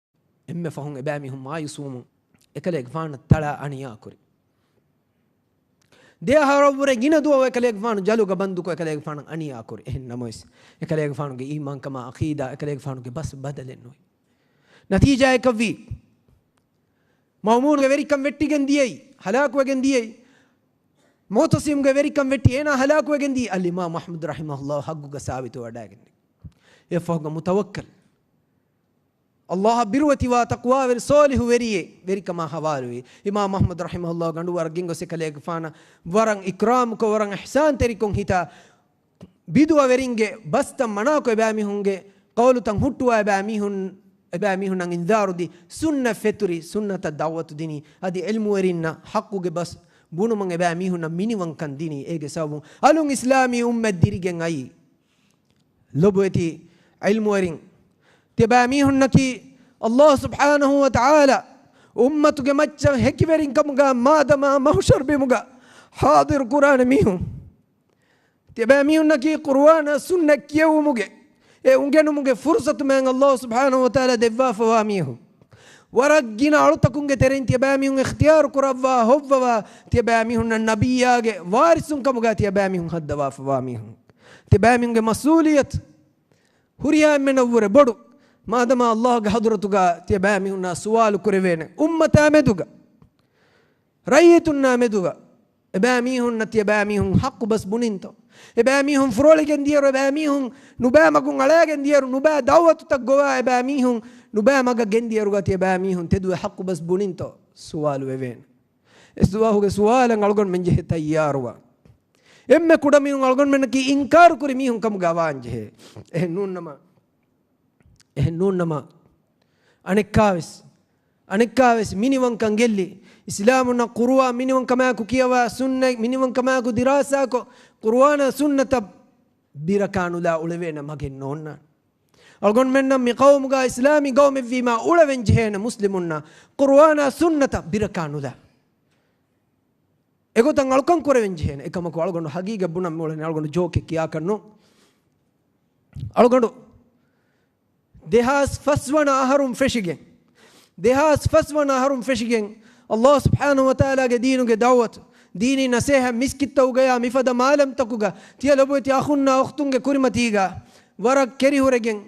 އެންމެ ފަހުން އެބައިމީހުން މާޔޫސްވުމުން އެކަލޭގެފާނަށް ތަޅާ އަނިޔާކުރި. ދެއަހަރަށްވުރެ ގިނަ ދުވަހު އެކަލޭގެފާނު ޖަލުގަ ބަންދުކޮށް އެކަލޭގެފާނަށް އަނިޔާކުރި. އެހެން ނަމަވެސް، އެކަލޭގެފާނުގެ އީމާންކަމާ ޢަޤީދާ އެކަލޭގެފާނުގެ ބަސް ބަދަލެއް ނުވި. ނަތީޖާއަކަށްވީ، މައުމޫނުގެ ވެރިކަން ވެއްޓިގެން ދިޔައީ، ހަލާކުވެގެން ދިޔައީ. މުޢުތަސިމްގެ ވެރިކަން ވެއްޓި އޭނާ ހަލާކުވެގެން ދިޔައީ އަލްއިމާމު އަޙްމަދު ރަޙިމަހުﷲ ޙައްޤުގަ ސާބިތުވެވަޑައިގެންނެވި. އެއަށްފަހުގަ މުތަވައްކަލް، އައްލާހަށް ބިރުވެތިވާ ތަޤްވާވެރި ޞާލިޙު ވެރިއެއް ވެރިކަމާ ޙަވާލުވި. އިމާމު އަޙްމަދު ރަޙިމަހުﷲ ގަނޑުވަރަށް ގެންގޮސް އެކަލޭގެފާނަށް ވަރަށް އިކްރާމުކޮށް، ވަރަށް އިޙްސާންތެރިކޮށް ހިތާ، ބިދުޢަވެރިންގެ ބަސްތައް މަނާކޮށް، އެބައިމީހުންގެ ޤައުލުތައް ހުއްޓުވާ، އެބައިމީހުން، އެބައިމީހުންނަށް އިންޒާރު ދީ، ސުންނަތް ފެތުރި، ސުންނަތަށް ދަޢުވަތު ދިނީ. އަދި ޢިލްމުވެރިންނަށް ޙައްޤުގެ ބަސް ބުނުމަށް އެބައިމީހުންނަށް މިނިވަންކަން ދިނީ. އޭގެ ސަބަބުން އަލުން އިސްލާމީ އުއްމަތް ދިރިގެން އައީ. ލޮބުވެތި ޢިލްމުވެރިން، ތިޔަބައިމީހުންނަކީ އައްލާހު ސުބްޙާނަހު ވަ ތަޢާލާ އުއްމަތުގެ މައްޗަށް ހެކިވެރިން ކަމުގަ މާދަމާ މަޙުޝަރު ބިމުގަ ޙާޟިރު ކުރާނެ މީހުން. ތިޔަބައިމީހުންނަކީ ޤުރުއާނާ ސުންނަތް ކިޔެވުމުގެ، އެ އުނގެނުމުގެ ފުރުޞަތު މާތް އައްލާހު ސުބްޙާނަހު ވަ ތަޢާލާ ދެއްވާފަވާ މީހުން. ވަރަށް ގިނަ އަޅުތަކުންގެ ތެރެއިން ތިޔަބައިމީހުން އިޚްތިޔާރު ކުރައްވާ ހޮއްވަވާ، ތިޔަބައިމީހުންނަށް ނަބިއްޔާގެ ވާރިސުން ކަމުގަ ތިޔަބައިމީހުން ހައްދަވާފަވާ މީހުން. ތިޔަބައިމީހުންގެ މަސްއޫލިއްޔަތު ހުރިހާ އެންމެނަށްވުރެ ބޮޑު. މާދަމާ އައްލާހުގެ ޙަޟްރަތުގަ ތިޔަބައިމީހުންނާ ސުވާލު ކުރެވޭނެ، އުއްމަތާ މެދުގަ، ރައްޔިތުންނާ މެދުގަ، އެބައިމީހުންނަށް ތިޔަބައިމީހުން ޙައްޤު ބަސް ބުނިންތޯ؟ އެބައިމީހުން ފުރޮޅިގެން ދިޔައިރު، އެބައިމީހުން ނުބައި މަގުން އަޅައިގެން ދިޔައިރު، ނުބައި ދަޢުވަތުތައް ގޮވާ، އެބައިމީހުން ނުބައި މަގަށް ގެންދިޔައިރުގަ ތިޔަބައިމީހުން ތެދުވެ ޙައްޤު ބަސް ބުނިންތޯ؟ ސުވާލު ވެވޭނެ. އެއްދުވަހުގެ ސުވާލަށް އަޅުގަނޑުމެން ޖެހޭ ތައްޔާރުވާން. އެންމެ ކުޑަމިނުން އަޅުގަނޑުމެންނަކީ އިންކާރު ކުރި މީހުން ކަމުގަ ވާން ޖެހޭ. އެހެން ނޫންނަމަ، އެހެން ނޫންނަމަ، އަނެއްކާވެސް، އަނެއްކާވެސް މިނިވަންކަން ގެއްލި، އިސްލާމުންނަށް ޤުރުއާން މިނިވަންކަމާއެކު ކިޔަވާ، ސުންނަތް މިނިވަންކަމާއެކު ދިރާސާކޮށް، ޤުރުއާނާ ސުންނަތަށް ބިރަކާނުލާ އުޅެވޭނެ މަގެއް ނޯންނާނެ. އަޅުގަނޑުމެންނަށް މި ޤައުމުގަ އިސްލާމީ ޤައުމެއްވީމާ އުޅެވެން ޖެހޭނެ މުސްލިމުންނަށް ޤުރުއާނާ ސުންނަތަށް ބިރަކާނުލާ. އެގޮތަށް އަޅުކަން ކުރެވެން ޖެހޭނެ. އެކަމަކު އަޅުގަނޑު ހަގީގަތް ބުނަން މިއުޅެނީ އަޅުގަނޑު ޖޯކެއް ކިޔާކަށް ނޫން. އަޅުގަނޑު ދެހާސް ފަސް ވަނަ އަހަރުން ފެށިގެން، ދެހާސް ފަސް ވަނަ އަހަރުން ފެށިގެން، އައްލާހު ސުބްޙާނަހު ވަ ތަޢާލާގެ ދީނުގެ ދަޢުވަތު، ދީނީ ނަސޭހަތް މިސްކިތްތަކުގަޔާ މިފަދަ މާލަމްތަކުގަ ތިޔަ ލޮބުވެތި އަޚުންނާ އުޚްތުންގެ ކުރިމަތީގަ ވަރަށް ކެރިހުރެގެން،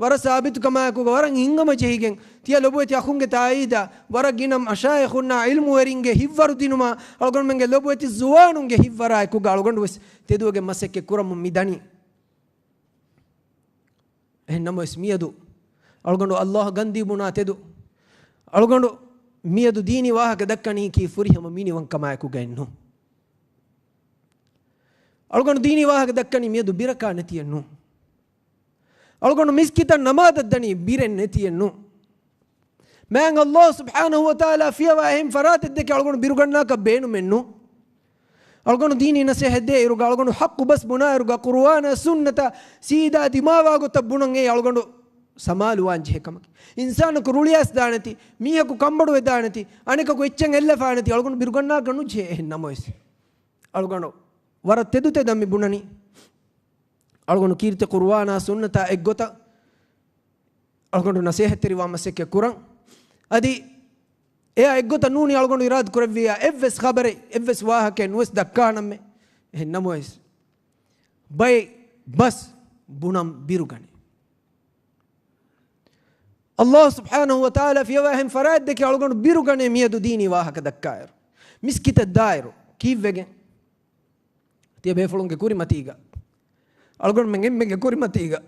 ވަރަށް ސާބިތުކަމާއެކުގަ ވަރަށް ހިތްހަމަޖެހިގެން، ތިޔަ ލޮބުވެތި އަޚުންގެ ތާއީދާ ވަރަށް ގިނަ މަޝާއިޚުންނާ ޢިލްމުވެރިންގެ ހިތްވަރުދިނުމާ، އަޅުގަނޑުމެންގެ ލޮބުވެތި ޒުވާނުންގެ ހިތްވަރާއެކުގަ އަޅުގަނޑުވެސް ތެދުވެގެން މަސައްކަތް ކުރަމުން މި ދަނީ. އެހެން ނަމަވެސް މިއަދު އަޅުގަނޑު އައްލާހަށް ގަންދީ ބުނާ ތެދު، އަޅުގަނޑު މިއަދު ދީނީ ވާހަކަ ދައްކަނީކީ ފުރިހަމަ މިނިވަންކަމާއެކުގައެއް ނޫން. އަޅުގަނޑު ދީނީ ވާހަކަ ދައްކަނީ މިއަދު ބިރަކާ ނެތިއެއް ނޫން. އަޅުގަނޑު މިސްކިތަށް ނަމާދަށް ދަނީ ބިރެއް ނެތިއެއް ނޫން. މާތް އައްލާހު ސުބްޙާނަހު ވަ ތަޢާލާ ފިޔަވާ އެހެން ފަރާތެއް ދެކެ އަޅުގަނޑު ބިރުގަންނާކަށް ބޭނުމެއް ނޫން. އަޅުގަނޑު ދީނީ ނަސޭހަތް ދޭ އިރުގަ، އަޅުގަނޑު ޙައްޤު ބަސް ބުނާ އިރުގަ، ޤުރުއާނާ ސުންނަތަށް ސީދާ ދިމާވާ ގޮތަށް ބުނަން އެއީ އަޅުގަނޑު ސަމާލުވާން ޖެހޭ ކަމަކީ. އިންސާނަކު ރުޅިއައިސް ދާނެތި، މީހަކު ކަންބޮޑުވެ ދާނެތި، އަނެކަކު އެއްޗެއް އެއްލަފާނެތި، އަޅުގަނޑު ބިރުގަންނާކަށް ނުޖެހޭ. އެހެން ނަމަވެސް، އަޅުގަނޑު ވަރަށް ތެދުތެދަށް މި ބުނަނީ. އަޅުގަނޑު ކީރިތި ޤުރުއާނާ ސުންނަތާ އެއްގޮތަށް އަޅުގަނޑު ނަސޭހަތްތެރިވާ މަސައްކަތް ކުރަން. އަދި އެއާ އެއްގޮތަށް ނޫނީ އަޅުގަނޑު އިރާދަ ކުރެއްވިޔާ އެއްވެސް ޚަބަރެއް، އެއްވެސް ވާހަކައެއް ނުވެސް ދައްކާނަމޭ. އެހެން ނަމަވެސް، ބައެއް ބަސް ބުނަން ބިރުގަނެ. ﷲ ސުބްޙާނަހޫ ވަތަޢާލާ ފިޔަވާހެން ފަރާތްދެކެ އަޅުގަނޑު ބިރުގަނޭ މިއަދު ދީނީ ވާހަކަ ދައްކާއިރު. މިސްކިތަށް ދާއިރު. ކީއްވެގެން؟ ތިޔަ ބޭފުޅުންގެ ކުރިމަތީގަ. އަޅުގަނޑުމެން އެންމެންގެ ކުރިމަތީގަ.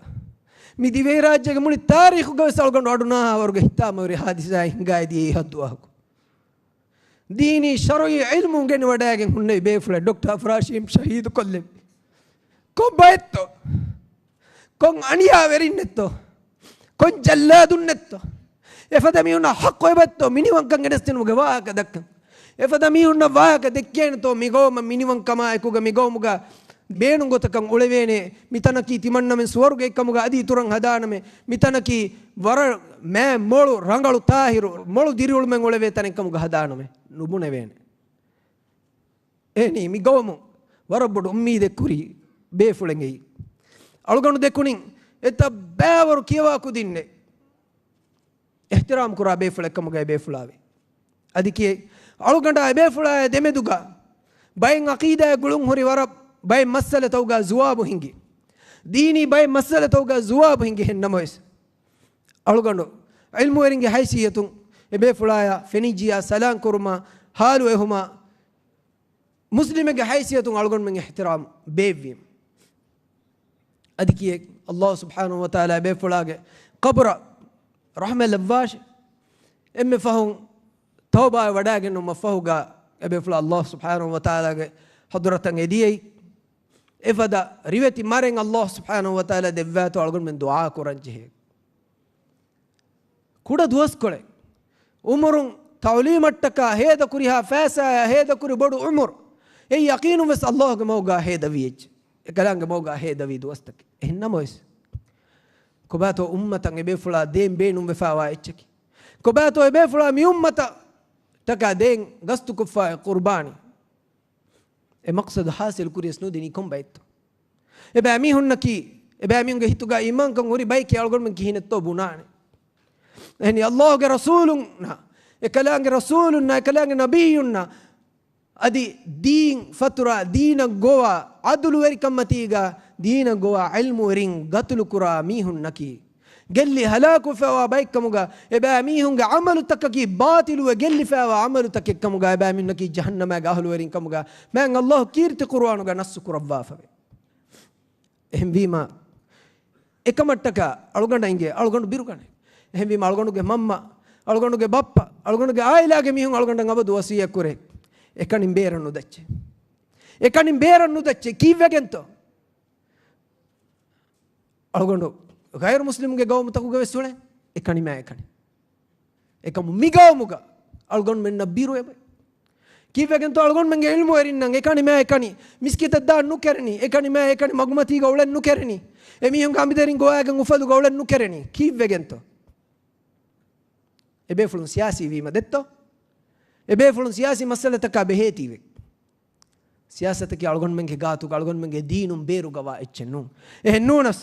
މި ދިވެހިރާއްޖޭގެ މުޅި ތާރީޚުގަ ވެސް އަޅުގަނޑު އަޑުނާހާވަރުގެ ހިތާމަވެރި ހާދިސާއެއް ހިނގާއިދިޔަ އެ ހައްދު ވާހަކަ. ދީނީ ޝަރުޢީ ޢިލްމު އުނގެނިވަޑައިގެން ހުންނެވި ބޭފުޅެއް ޑޮކްޓަރ އަފްރާޝީމް ޝަހީދުކޮށްލެވި. ކޮން ބައެއްތޯ؟ ކޮން އަނިޔާވެރިންނެއްތޯ؟ ކޮން ޖައްލާދުންނެއްތޯ؟ އެފަދަ މީހުންނަށް ޙައްޤު އެބައްތޯ މިނިވަންކަން ގެނެސްދިނުމުގެ ވާހަކަ ދައްކަން؟ އެފަދަ މީހުންނަށް ވާހަކަ ދެއްކޭނެތޯ މިގައުމަށް މިނިވަންކަމާއެކުގަ މިގައުމުގަ ބޭނުން ގޮތަކަށް އުޅެވޭނެ؟ މިތަނަކީ ތިމަންނަމެން ސުވަރުގެއެއްކަމުގަ އަދި އިތުރަށް ހަދާނަމޭ. މިތަނަކީ ވަރަށް މާތް މޮޅު ރަނގަޅު ތާހިރު މޮޅު ދިރިއުޅުމެއް އުޅެވޭ ތަނެއްކަމުގަ ހަދާނަމޭ. ނުބުނެވޭނެ. އެހެނީ މި ގައުމު ވަރަށް ބޮޑު އުއްމީދެއް ކުރި ބޭފުޅެންގެއީ. އަޅުގަނޑު ދެކުނިން އެތައް ބައިވަރު ކިޔަވާ ކުދިންނެއް އިޙްތިރާމް ކުރާ ބޭފުޅެއްކަމުގައި ބޭފުޅާވި. އަދި ކިޔެއް އަޅުގަނޑާ އެބޭފުޅާއާ ދެމެދުގަ ބައެއް ޢަޤީދާއެއް ގުޅުން ހުރި ވަރަށް ބައެއް މައްސަލަތަކުގަ ޒުވާބު ހިނގި. ދީނީ ބައެއް މައްސަލަތަކުގަ ޒުވާބު ހިނގި ހެންނަމަވެސް. އަޅުގަނޑު ޢިލްމުވެރިންގެ ހައިސިއްޔަތުން އެބޭފުޅާޔާ ފެނިއްޖިޔާ ސަލާން ކުރުމާ، ހާލު އެހުމާ، މުސްލިމެއްގެ ހައިސިއްޔަތުން އަޅުގަނޑުމެން އިޙްތިރާމް ބޭއްވީމަ. އަދި ކިޔެއް ﷲ ސުބްޙާނަހޫ ވަތަޢާލާ އެބޭފުޅާގެ ޤަބުރަށް ރަޙްމަތް ލައްވާށި. އެންމެ ފަހުން ތައުބާއަށް ވަޑައިގެންނުމަށް ފަހުގަ އެބޭފުޅާ ﷲ ސުބްޙާނަހޫ ވަތަޢާލާގެ ޙަޟްރަތަށް އެދިޔައީ. އެފަދަ ރިވެތި މަރެއް ﷲ ސުބްޙާނަހޫ ވަތަޢާލާ ދެއްވާތޯ އަޅުގަނޑުމެން ދުޢާ ކުރަން ޖެހޭ. ކުޑަ ދުވަސްކޮޅެއް. އުމުރުން ތަޢުލީމަށްޓަކާ ހޭދަކުރިހާ ފައިސާއާ ހޭދަކުރި ބޮޑު އުމުރު. އެއީ ޔަޤީނުން ވެސް ﷲގެ މަގުގާ ހޭދަވި އެއްޗެއް. އެކަލާނގެ މަގުގާ ހޭދަވި ދުވަސްތަކެއް. އެހެން ނަމަވެސް، ކޮބާތޯ އުއްމަތަށް އެބޭފުޅާ ދޭން ބޭނުންވެފާވާ އެއްޗަކީ؟ ކޮބާތޯ އެބޭފުޅާ މި އުއްމަތަށް ޓަކާ ދޭން ގަސްތުކޮށްފާ އެ ޤުރުބާނީ؟ އެ މަޤްޞަދު ޙާޞިލް ކުރިޔަސް ނުދިނީ ކޮން ބައެއްތޯ؟ އެބައިމީހުންނަކީ، އެބައިމީހުންގެ ހިތުގަ އީމާންކަން ހުރި ބައެކޭ އަޅުގަނޑުމެން ކިހިނެއްތޯ ބުނާނެ. އެހެނީ ﷲގެ ރަސޫލުންނާ، އެކަލާނގެ ރަސޫލުންނާ، އެކަލާނގެ ނަބިއްޔުންނާ، އަދި ދީން ފަތުރާ، ދީނަށް ގޮވާ ޢަދުލުވެރިކަންމަތީގަ، ދީނަށް ގޮވާ ޢިލްމުވެރިން ގަތުލުކުރާ މީހުންނަކީ، ގެއްލި ހަލާކުވެފައިވާ ބައެއްކަމުގަ، އެބައިމީހުންގެ ޢަމަލުތަކަކީ ބާޠިލުވެ ގެއްލިފައިވާ ޢަމަލުތަކެއްކަމުގަ، އެބައިމީހުންނަކީ ޖަހަންނަމާގެ އަހުލުވެރިންކަމުގަ، މާތް ﷲ ކީރިތި ޤުރުއާނުގަ ނައްޞު ކުރައްވާފަވޭ. އެހެންވީމަ، އެކަމަށްޓަކާ އަޅުގަނޑަށް އިނގޭ އަޅުގަނޑު ބިރުގަނެ. އެހެންވީމަ، އަޅުގަނޑުގެ މަންމަ، އަޅުގަނޑުގެ ބައްޕަ، އަޅުގަނޑުގެ ޢާއިލާގެ މީހުން އަޅުގަނޑަށް އަބަދު ވަޞިއްޔަތް ކުރޭ، އެކަނި ބޭރަށް ނުދައްޗޭ. އެކަނި ބޭރަށް ނުދައްޗޭ. ކީއްވެގެންތޯ؟ އަޅުގަނޑު ޣައިރު މުސްލިމުގެ ގައުމުތަކުގަ ވެސް އުޅޭ، އެކަނި މާ އެކަނި. އެކަމު މި ގައުމުގަ އަޅުގަނޑުމެންނަށް ބިރު އެބަ. ކީއްވެގެންތޯ އަޅުގަނޑުމެންގެ ޢިލްމުވެރިންނަށް އެކަނި މާ އެކަނި، މިސްކިތަށް ދާން ނުކެރެނީ، އެކަނި މާ އެކަނި، މަގުމަތީގަ އުޅެން ނުކެރެނީ، އެމީހުންގެ އަނބިދަރިން ގޮވާގެން އުފަލުގަ އުޅެން ނުކެރެނީ. ކީއްވެގެންތޯ؟ އެބޭފުޅުން ސިޔާސީ ވީމަ ދެއްތޯ؟ އެބޭފުޅުން ސިޔާސީ މައްސަލަތަކާ ބެހޭތީވެ. ސިޔާސަތަކީ އަޅުގަނޑުމެންގެ ގާތުގަ އަޅުގަނޑުމެންގެ ދީނުން ބޭރުގަވާ އެއްޗެއް ނޫން. އެހެން ނޫނަސް،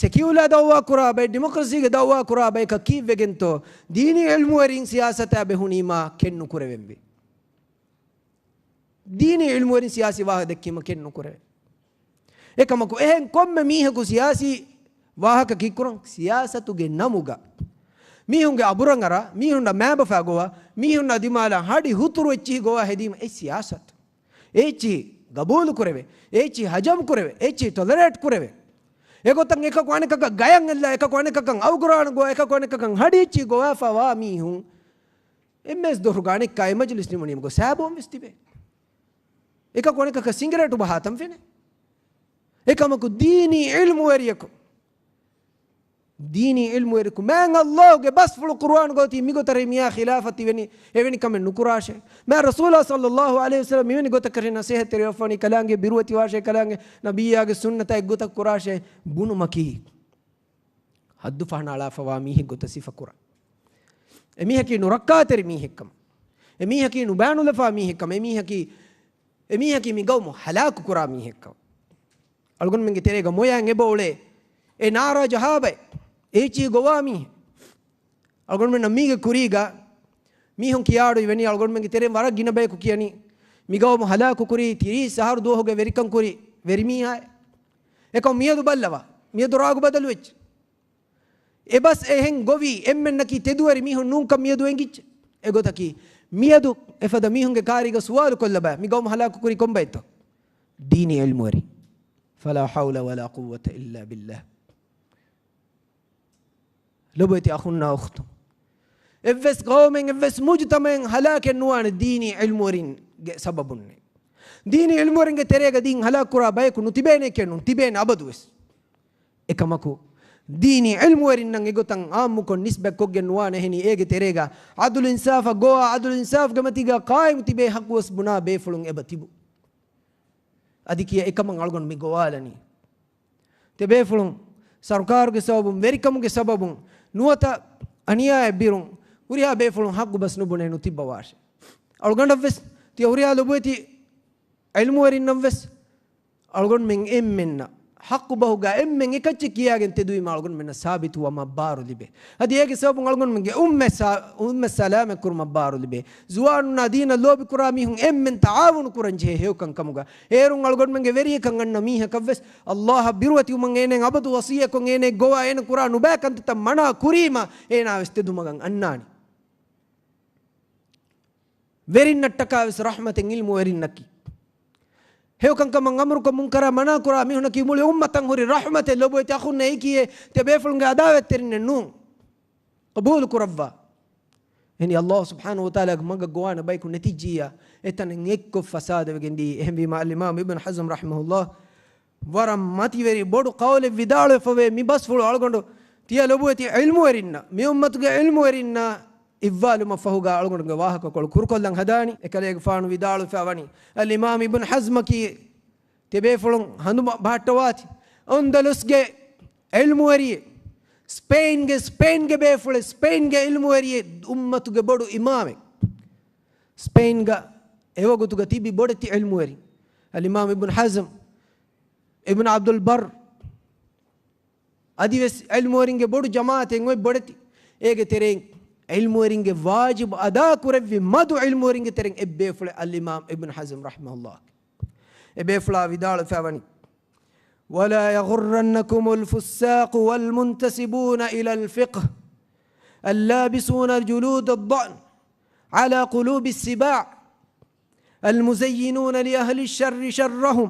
ސެކިއުލާ ދައުވާ ކުރާ ބައެއް، ޑިމޮކްރަސީގެ ދައުވާ ކުރާ ބަޔަކަށް ކީއްވެގެންތޯ ދީނީ ޢިލްމުވެރިން ސިޔާސަތާ ބެހުނީމާ ކެތް ނުކުރެވެންވީ؟ ދީނީ ޢިލްމުވެރިން ސިޔާސީ ވާހަކަ ދެއްކީމަ ކެތް ނުކުރެވޭ. އެކަމަކު އެހެން ކޮންމެ މީހަކު ސިޔާސީ ވާހަކަ ކީއްކުރަން؟ ސިޔާސަތުގެ ނަމުގަ މީހުންގެ އަބުރަށް އަރާ، މީހުންނަށް މާބަފާ ގޮވާ، މީހުންނާ ދިމާލަށް ހަޑި ހުތުރު އެއްޗިހި ގޮވާ ހެދީމަ އެ ސިޔާސަތު. އެ އެއްޗިހި ގަބޫލު ކުރެވޭ، އެ އެއްޗިހި ހަޖަމް ކުރެވޭ، އެ އެއްޗިހި ޓޮލަރޭޓް ކުރެވޭ. އެގޮތަށް އެކަކު އަނެކަކަށް ގަޔަށް އެއްލާ، އެކަކު އަނެކަކަށް އައުގުރާނަ ގޮވާ، އެކަކު އަނެކަކަށް ހަޑި އެއްޗިހި ގޮވާފަ ވާ މީހުން އެންމެސް ދޮރުގަ އަނެއްކާ އެ މަޖިލިސް ނިމުނީމަ ގޮސް ހާބޯން ވެސް ތިބޭ. އެކަކު އަނެކަކަށް ސިނގިރޭޓު ބަހާތަން ފެނޭ. އެކަމަކު ދީނީ ޢިލްމުވެރިޔަކު، ދީނީ ޢިލްމުވެރިޔަކު މާތް ﷲގެ ބަސްފުޅު ޤުރުއާނުގަ އޮތީ މިގޮތަށް މިއާ ޚިލާފަށް ތިވެނި އެވެނި ކަމެއް ނުކުރާށޭ. މާތް ރަސޫލާ ޞައްލައްލާހު ޢަލައިހި ވަސައްލަމް މިވެނި ގޮތަކަށް ނަޞޭޙަތްތެރިވެފަނީ، ކަލާނގެ ބިރުވެތިވާށޭ، ކަލާނގެ ނަބިއްޔާގެ ސުންނަތާ އެއްގޮތަށް ކުރާށޭ ބުނުމަކީ ހައްދު ފަހަނައަޅާފަވާ މީހެއް ގޮތަށް ސިފަކުރާ. އެމީހަކީ ނުރައްކާތެރި މީހެއްކަމަށް، އެމީހަކީ ނުބާނުލަފާ މީހެއްކަމަށް، އެމީހަކީ، އެމީހަކީ މި ގައުމު ހަލާކު ކުރާ މީހެއްކަމަށް. އަޅުގަނޑުމެންގެ ތެރޭގަ މޮޔައިން އެބަ އުޅޭ އެ ނާރާ ޖަހާބައި އޭޗީ ގޮވާ މީހެއް. އަޅުގަނޑުމެންނަށް މީގެ ކުރީގަ މީހުން ކިޔާއަޑު އިވެނީ އަޅުގަނޑުމެންގެ ތެރެއިން ވަރަށް ގިނަ ބަޔަކު ކިޔަނީ މި ގައުމު ހަލާކު ކުރީ ތިރީސް އަހަރު ދުވަހުގެ ވެރިކަން ކުރި ވެރިމީހާއޭ. އެކަމު މިއަދު ބައްލަވާ، މިއަދު ރާގު ބަދަލުވެއްޖެ. އެބަސް އެހެން ގޮވީ އެންމެންނަކީ ތެދުވެރި މީހުން ނޫންކަން މިއަދު އެނގިއްޖެ. އެގޮތަކީ މިއަދު އެފަދަ މީހުންގެ ކާރީގަ ސުވާލު ކޮށްލަބަ، މި ގައުމު ހަލާކު ކުރީ ކޮންބައެއްތޯ؟ ދީނީ ޢިލްމުވެރިން. ފަލާ ޙައުލަ ވަލާ ޤުއްވަތަ އިއްލާ ބިއްލާ. ލޮބުވެތި އަޚުންނާ އުޚްތުން، އެއްވެސް ޤައުމެއް އެއްވެސް މުޖުތަމަޢެއް ހަލާކެއް ނުވާނެ ދީނީ ޢިލްމުވެރިންގެ ސަބަބުންނޭ. ދީނީ ޢިލްމުވެރިންގެ ތެރޭގަ ދީން ހަލާކު ކުރާ ބަޔަކު ނުތިބޭނެކޭ ނޫން، ތިބޭނެ އަބަދުވެސް. އެކަމަކު، ދީނީ ޢިލްމުވެރިންނަށް އެގޮތަށް ޢާއްމުކޮށް ނިސްބަތްކޮށްގެން ނުވާނެ. އެހެނީ އޭގެ ތެރޭގަ ޢަދުލު އިންސާފަށް ގޮވާ، ޢަދުލު އިންސާފުގެ މަތީގަ ޤާއިމު ތިބޭ ޙައްޤުވެސް ބުނާ ބޭފުޅުން އެބަ ތިބު. އަދި ކިޔަ އެކަމަށް އަޅުގަނޑު މި ގޮވާލަނީ. ތިޔަބޭފުޅުން ސަރުކާރުގެ ސަބަބުން، ވެރިކަމުގެ ސަބަބުން، ނުވަތަ އަނިޔާއެއް ބިރުން، ހުރިހާ ބޭފުޅުން ޙައްޤު ބަސް ނުބުނެ ނުތިއްބަވާށޭ. އަޅުގަނޑަށްވެސް، ތިޔަ ހުރިހާ ލޮބުވެތި ޢިލްމުވެރިންނަށްވެސް، އަޅުގަނޑުމެން އެންމެންނަށް ޙައްޤު ބަހުގަ އެންމެން އެކައްޗެއް ކިޔާގެން ތެދުވީމަ އަޅުގަނޑުމެންނަށް ސާބިތުވުމަށް ބާރު ލިބޭ. އަދި އޭގެ ސަބަބުން އަޅުގަނޑުމެންގެ އުއްމަތް ސާ-، އުއްމަތް ސަލާމަތް ކުރުމަށް ބާރު ލިބޭ. ޒުވާނުންނާ ދީނަށް ލޯބި ކުރާ މީހުން އެންމެން ތަޢާވުނު ކުރަން ޖެހޭ ހެޔޮކަން ކަމުގަ. އޭރުން އަޅުގަނޑުމެންގެ ވެރިޔަކަން އަންނަ މީހަކަށްވެސް ﷲ އަށް ބިރުވެތިވުމަށް އޭނައަށް އަބަދު ވަޞިއްޔަތްކޮށް އޭނައަށް ގޮވާ އޭނަ ކުރާ ނުބައި ކަންތައްތައް މަނާ ކުރީމަ އޭނާވެސް ތެދުމަގަށް އަންނާނެ. ވެރިންނަށްޓަކާވެސް ރަޙްމަތެއް ޢިލްމުވެރިންނަކީ. ހެޔޮކަންކަމަށް އަމުރުކޮށް މުންކަރާ މަނާކުރާ މީހުންނަކީ މުޅި އުއްމަތަށް ހުރި ރަޙްމަތެއް. ލޮބުވެތި އަޚުންނޭ އެއީކީއޭ ތިޔަބޭފުޅުންގެ ޢަދާވަތްތެރިންނެއް ނޫން. ޤަބޫލު ކުރައްވާ. އެހެނީ ﷲ ސުބްޙާނަހޫ ވަތަޢާލާގެ މަގަށް ގޮވާނެ ބަޔަކު ނެތިއްޖިއްޔާ އެތަނެއް އެއްކޮށް ފަސާދަވެގެން ދިޔައީ. އެހެންވީމަ އަލްއިމާމް އިބްނު ޙަޒްމް ރަޙިމަހުﷲ ވަރަށް މަތިވެރި ބޮޑު ޤައުލެއް ވިދާޅުވެފަވޭ. މި ބަސްފުޅު އަޅުގަނޑު ތިޔަ ލޮބުވެތި ޢިލްމުވެރިންނަށް، މި އުއްމަތުގެ ޢިލްމުވެރިންނަށް އިއްވާލުމަށް ފަހުގަ އަޅުގަނޑުގެ ވާހަކަކޮޅު ކުރުކޮށްލަން ހަދާނީ. އެކަލޭގެފާނު ވިދާޅުވެފަ ވަނީ، އަލްއިމާމް އިބްނު ޙަޒްމަކީ ތިޔަބޭފުޅުން ހަނދުމަ ބަހައްޓަވާތި. އަންދަލުސްގެ ޢިލްމުވެރިއެއް، ސްޕެއިންގެ، ސްޕެއިންގެ ބޭފުޅެއް، ސްޕެއިންގެ ޢިލްމުވެރިއެއް، އުއްމަތުގެ ބޮޑު އިމާމެއް. ސްޕެއިންގަ އެވަގުތުގަ ތިބި ބޮޑެތި ޢިލްމުވެރިން އަލްއިމާމް އިބްނު ޙަޒްމް، އިބްނު ޢަބްދުލް ބައްރް، އަދިވެސް ޢިލްމުވެރިންގެ ބޮޑު ޖަމާޢަތެއް އޮތް ބޮޑެތި. އޭގެ ތެރެއިން ޢިލްމުވެރިންގެ ވާޖިބު އަދާކުރެއްވި މަދު ޢިލްމުވެރިންގެ ތެރެއިން އެއްބޭފުޅެއް އަލްއިމާމް އިބްނު ޙަޒްމް ރަޙިމަހުﷲ. އެބޭފުޅާ ވިދާޅުވެފަ ވަނީ، ولا يغرنكم الفساق والمنتسبون إلى الفقه اللابسون جلود الضأن على قلوب السباع المزينون لأهل الشر شرهم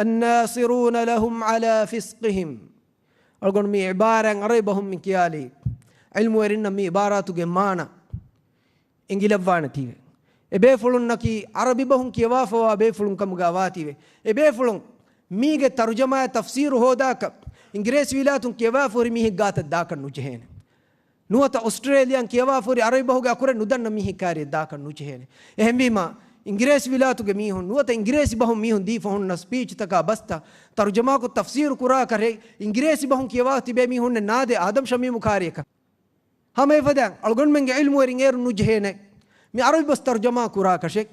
الناصرون لهم على فسقهم. އަޅުގަނޑު މި ޢިބާރާތް ޢަރަބި ބަހުން މި ކިޔާލީ، ޢިލްމުވެރިންނަށް މި ޢިބާރާތުގެ މާނަ އެނގިލައްވާނެތީވެ. އެބޭފުޅުންނަކީ ޢަރަބި ބަހުން ކިޔަވާފަވާ ބޭފުޅުން ކަމުގަ ވާތީވެ. އެބޭފުޅުން މީގެ ތަރުޖަމާއާ ތަފްސީރު ހޯދާކަށް އިނގިރޭސި ވިލާތުން ކިޔަވާފަ ހުރި މީހެއް ގާތަށް ދާކަށް ނުޖެހޭނެ. ނުވަތަ އޮސްޓްރޭލިޔާން ކިޔަވާފަ ހުރި ޢަރަބި ބަހުގެ އަކުރެއް ނުދަންނަ މީހެއް ކާރިއަށް ދާކަށް ނުޖެހޭނެ. އެހެންވީމަ، އިނގިރޭސި ވިލާތުގެ މީހުން ނުވަތަ އިނގިރޭސި ބަހުން މީހުން ދީފަ ހުންނަ ސްޕީޗްތަކާ ބަސްތައް ތަރުޖަމާކޮށް ތަފްސީރު ކުރާކަށް އިނގިރޭސި ބަހުން ކިޔަވާ ތިބޭ މީހުންނެއް ނާދޭ އާދަމް ޝަމީމު ކާރިއަކަށް. ހަމަ އެފަދައިން އަޅުގަނޑުމެންގެ ޢިލްމުވެރިން އޭރުން ނުޖެހޭނެ މި ޢަރަބި ބަސް ތަރުޖަމާ ކުރާކަށެއް.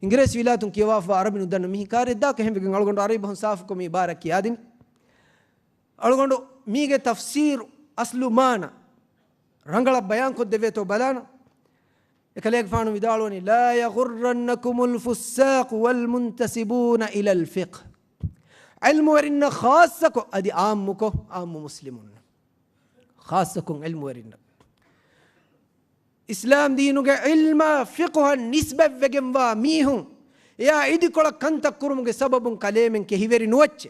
އިނގިރޭސި ވިލާތުން ކިޔަވާފަ ޢަރަބި ނުދަންނަ މީހެއް ކާރިއަށް ދާކަށް. އެހެންވެގެން އަޅުގަނޑު ޢަރަބި ބަހުން ސާފުކޮށް މި ޢިބާރާތް ކިޔާދިނީ. އަޅުގަނޑު މީގެ ތަފްސީރު އަސްލު މާނަ ރަނގަޅަށް ބަޔާންކޮށްދެވޭތޯ ބަލާނަން. އެކަލޭގެފާނު ވިދާޅުވަނީ، لا يغرنكم الفساق والمنتسبون إلى الفقه. ޢިލްމުވެރިންނަށް ޚާއްޞަކޮށް އަދި ޢާއްމުކޮށް، ޢާއްމު މުސްލިމުންނަށް ޚާއްޞަކޮށް ޢިލްމުވެރިންނަށް، އިސްލާމް ދީނުގެ ޢިލްމާ ފިޤުހަށް ނިސްބަތްވެގެންވާ މީހުން އެޔާ އިދިކޮޅަށް ކަންތައް ކުރުމުގެ ސަބަބުން ކަލޭމެން ކެހިވެރި ނުވައްޗޭ.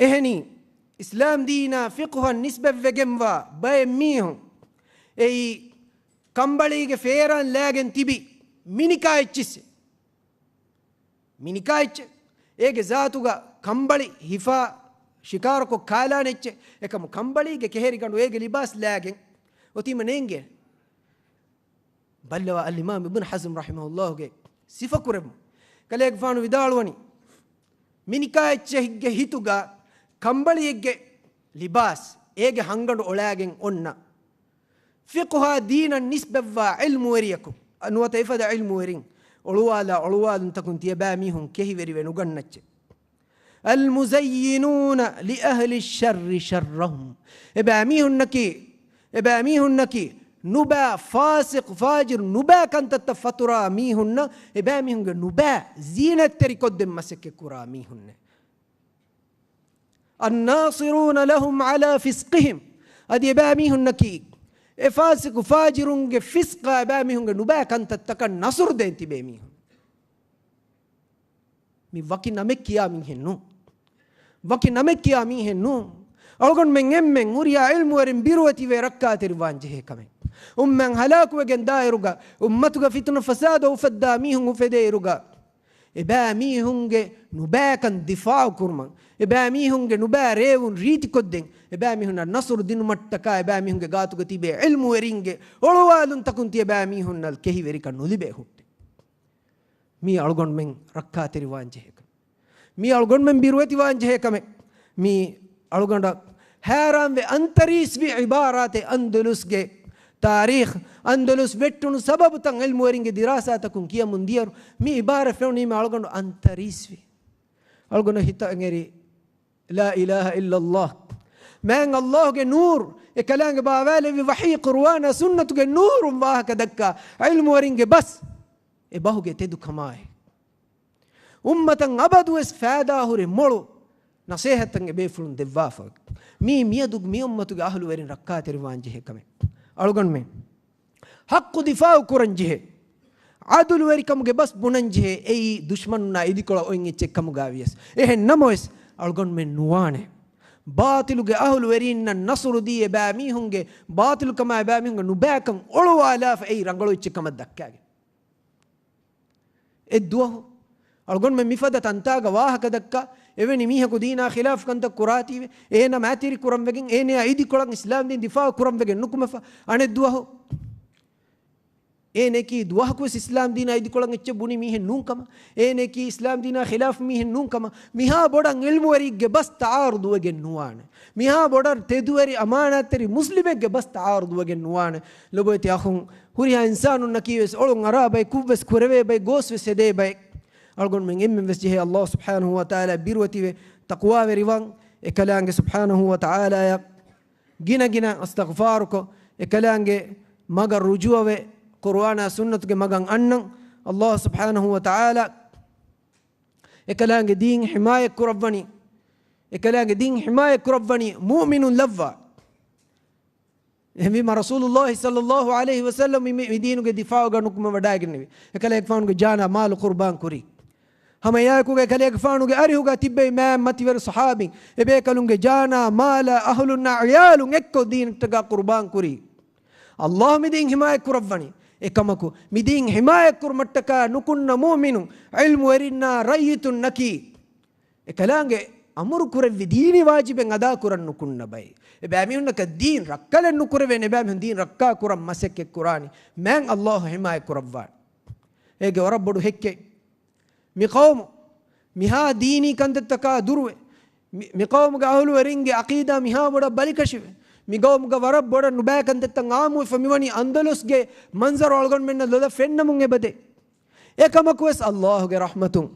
އެހެނީ، އިސްލާމް ދީނާ ފިޤުހަށް ނިސްބަތްވެގެންވާ ބައެއް މީހުން އެއީ ކަނބަޅީގެ ފޭރާން ލާގެން ތިބި މިނިކާ އެއްޗިއްސެއް. މިނިކާ އެއްޗެއް. އޭގެ ޒާތުގަ ކަނބަޅި ހިފާ ޝިކާރަކޮށް ކާލާނެ އެއްޗެއް. އެކަމު ކަނބަޅީގެ ކެހެރިގަނޑު އޭގެ ލިބާސް ލާގެން އޮތީމަ ނޭނގޭ. ބައްލަވާ އަލްއިމާމް އިބްނު ޙަޒްމް ރަޙިމަހުﷲގެ ސިފަކުރެއްވުން. ކަލޭގެފާނު ވިދާޅުވަނީ، މިނިކާ އެއްޗެއްގެ ހިތުގަ ކަނބަޅިއެއްގެ ލިބާސް އޭގެ ހަންގަނޑު އޮޅާގެން އޮންނަ ފިޤުހާ ދީނަށް ނިސްބަތްވާ ޢިލްމުވެރިޔަކު ނުވަތަ އެފަދަ ޢިލްމުވެރިން އޮޅުވާލާ އޮޅުވާލުންތަކުން ތިޔަބައި މީހުން ކެހިވެރިވެ ނުގަންނައްޗެއް. المزينون لأهل الشر شرهم. އެބައި މީހުންނަކީ، އެބައި މީހުންނަކީ ނުބައި ފާސިޤު، ފާޖިރު، ނުބައި ކަންތައްތައް ފަތުރާ މީހުންނަށް، އެބައި މީހުންގެ ނުބައި ޒީނަތްތެރިކޮށްދޭން މަސައްކަތް ކުރާ މީހުންނޭ. الناصرون لهم على فسقهم. އަދި އެބައިމީހުންނަކީ އެ ފާސިޤު ފާޖިރުންގެ ފިސްޤާ އެބައިމީހުންގެ ނުބައި ކަންތައްތަކަށް ނަޞްރު ދޭން ތިބޭ މީހުން. މި ވަކި ނަމެއް ކިޔާ މީހެއް ނޫން. ވަކި ނަމެއް ކިޔާ މީހެއް ނޫން. އަޅުގަނޑުމެން އެންމެން ހުރިހާ އިލްމުވެރިން ބިރުވެތިވެ ރައްކާތެރިވާން ޖެހޭ ކަމެއް. އުއްމަތް ހަލާކުވެގެން ދާއިރުގަ، އުއްމަތުގަ ފިތުނަ ފަސާދަ އުފައްދާ މީހުން އުފެދޭ އިރުގަ، އެބައިމީހުންގެ ނުބައިކަން ދިފާޢު ކުރުމަށް، އެބައިމީހުންގެ ނުބައި ރޭވުން ރީތިކޮށްދޭން، އެބައިމީހުންނަށް ނަޞްރު ދިނުމަށްޓަކާ އެބައިމީހުންގެ ގާތުގަ ތިބޭ ޢިލްމުވެރިންގެ އޮޅުވާލުންތަކުން ތިޔަބައިމީހުންނަށް ކެހިވެރިކަން ނުލިބޭ ހުއްޓެ. މީ އަޅުގަނޑުމެން ރައްކާތެރިވާން ޖެހޭ ކަމެއް. މީ އަޅުގަނޑުމެން ބިރުވެތިވާން ޖެހޭ ކަމެއް. މީ އަޅުގަނޑަށް ހައިރާންވެ އަންތަރީސްވި ޢިބާރާތެއް. އަންދަލުސްގެ ތާރީޚް، އަންދަލުސް ވެއްޓުނު ސަބަބުތައް ޢިލްމުވެރިންގެ ދިރާސާތަކުން ކިޔަމުން ދިޔައިރު، މި ޢިބާރާތް ފެނުނީމަ އަޅުގަނޑު އަންތަރީސްވި. އަޅުގަނޑަށް ހިތަށް އެނގެރި، لا إله إلا الله. މާތް ﷲ ގެ ނޫރު، އެކަލާނގެ ބާވާލެއްވި ވަޙީ، ޤުރުއާނާ ސުންނަތުގެ ނޫރުން ވާހަކަ ދައްކާ ޢިލްމުވެރިންގެ ބަސް، އެ ބަހުގެ ތެދުކަމާއި، އުއްމަތަށް އަބަދުވެސް ފައިދާހުރި މޮޅު ނަޞޭޙަތްތައް އެބޭފުޅުން ދެއްވާފަ. މީ މިއަދު މި އުއްމަތުގެ އަހުލުވެރިން ރައްކާތެރިވާން ޖެހޭ ކަމެއް. އަޅުގަނޑުމެން ޙައްޤު ދިފާޢު ކުރަން ޖެހޭ. ޢަދުލުވެރިކަމުގެ ބަސް ބުނަން ޖެހޭ. އެއީ ދުޝްމަނުންނާ އިދިކޮޅަށް އޮތް އެއްޗެއް ކަމުގައި ވިޔަސް. އެހެން ނަމަވެސް، އަޅުގަނޑުމެން ނުވާނެ ބާޠިލުގެ އަހުލުވެރީންނަށް ނަޞްރު ދީ، އެބައިމީހުންގެ ބާޠިލުކަމާ އެބައިމީހުންގެ ނުބައިކަން އޮޅުވާލާފަ، އެއީ ރަނގަޅު އެއްޗެއް ކަމަށް ދައްކާގެން. އެއްދުވަހު އަޅުގަނޑުމެން މިފަދަ ތަންތާގަ ވާހަކަ ދައްކާ، އެވެނި މީހަކު ދީނާ ޚިލާފު ކަންތައް ކުރާތީވެ، އޭނަ މައިތިރި ކުރަން ވެގެން، އޭނަޔާ އިދިކޮޅަށް އިސްލާމް ދީން ދިފާޢު ކުރަން ވެގެން ނުކުމެފަ. އަނެއްދުވަހު އޭނައަކީ ދުވަހަކުވެސް އިސްލާމް ދީނާ އިދިކޮޅަށް އެއްޗެއް ބުނި މީހެއް ނޫންކަމަށް، އޭނައަކީ އިސްލާމް ދީނާ ޚިލާފު މީހެއް ނޫންކަމަށް، މިހާ ބޮޑަށް ޢިލްމުވެރިއެއްގެ ބަސް ތަޢާރުޟުވެގެން ނުވާނެ. މިހާ ބޮޑަށް ތެދުވެރި އަމާނާތްތެރި މުސްލިމެއްގެ ބަސް ތަޢާރުޟުވެގެން ނުވާނެ. ލޮބުވެތި އަޚުން، ހުރިހާ އިންސާނުންނަކީވެސް އޮޅުން އަރާ ބައެއް، ކުށްވެސް ކުރެވޭ ބައެއް، ގޯސްވެސް ހެދޭ ބައެއް. އަޅުގަނޑުމެން އެންމެން ވެސް ޖެހޭ ﷲ ސުބްޙާނަހޫ ވަތަޢާލާ ބިރުވެތިވެ ތަޤްވާވެރިވާން، އެކަލާނގެ ސުބްޙާނަހޫ ވަތަޢާލާޔަށް ގިނަ ގިނަ އިސްތިޣްފާރުކޮށް، އެކަލާނގެ މަގަށް ރުޖޫޢަވެ، ޤުރުއާނާ ސުންނަތުގެ މަގަށް އަންނަން. ﷲ ސުބްޙާނަހޫ ވަތަޢާލާ އެކަލާނގެ ދީން ޙިމާޔަތް ކުރައްވަނީ، އެކަލާނގެ ދީން ޙިމާޔަތް ކުރައްވަނީ މުއުމިނުން ލައްވާ. އެހެންވީމަ ރަސޫލުﷲ ޞައްލަﷲ ޢަލައިހި ވަސައްލަމް މި، މި، މި ދީނުގެ ދިފާޢުގަ ނުކުމެވަޑައިގެންނެވި. އެކަލޭގެފާނުގެ ޖާނާ މާލު ޤުރުބާން ކުރީ. ހަމަ އެއާއެކުގަ އެކަލޭގެފާނުގެ އަރިހުގަ ތިއްބެވި މާތް މަތިވެރި ޞަޙާބީން، އެބޭކަލުންގެ ޖާނާ، މާލާ، އަހުލުންނާ، ޢިޔާލުން އެއްކޮށް ދީނަށްޓަކާ ޤުރުބާން ކުރީ. ﷲ މި ދީން ޙިމާޔަތް ކުރައްވަނީ. އެކަމަކު، މި ދީން ޙިމާޔަތް ކުރުމަށްޓަކާ ނުކުންނަ މުއުމިނުން، ޢިލްމުވެރިންނާ، ރައްޔިތުންނަކީ، އެކަލާނގެ އަމުރު ކުރެއްވި ދީނީ ވާޖިބެއް އަދާކުރަން ނުކުންނަ ބައެއް. އެބައިމީހުންނަކަށް ދީން ރައްކަލެއް ނުކުރެވޭނެ، އެބައިމީހުން ދީން ރައްކާ ކުރަން މަސައްކަތް ކުރާނީ. މާތް ﷲ ޙިމާޔަތް ކުރައްވާނެ. އޭގެ ވަރަށް ބޮޑު ހެއްކެއް. މި ޤައުމު މިހާ ދީނީ ކަންތައްތަކާ ދުރުވެ، މި، މި ޤައުމުގެ އަހުލުވެރިންގެ ޢަޤީދާ މިހާ ބޮޑަށް ބަލިކަށިވެ، މި ޤައުމުގަ ވަރަށް ބޮޑަށް ނުބައި ކަންތައްތައް ޢާއްމުވެފަ މިވަނީ އަންދަލުސްގެ މަންޒަރު އަޅުގަނޑުމެންނަށް ލޮލަށް ފެންނަމުން އެބަދޭ. އެކަމަކުވެސް ﷲ ގެ ރަޙްމަތުން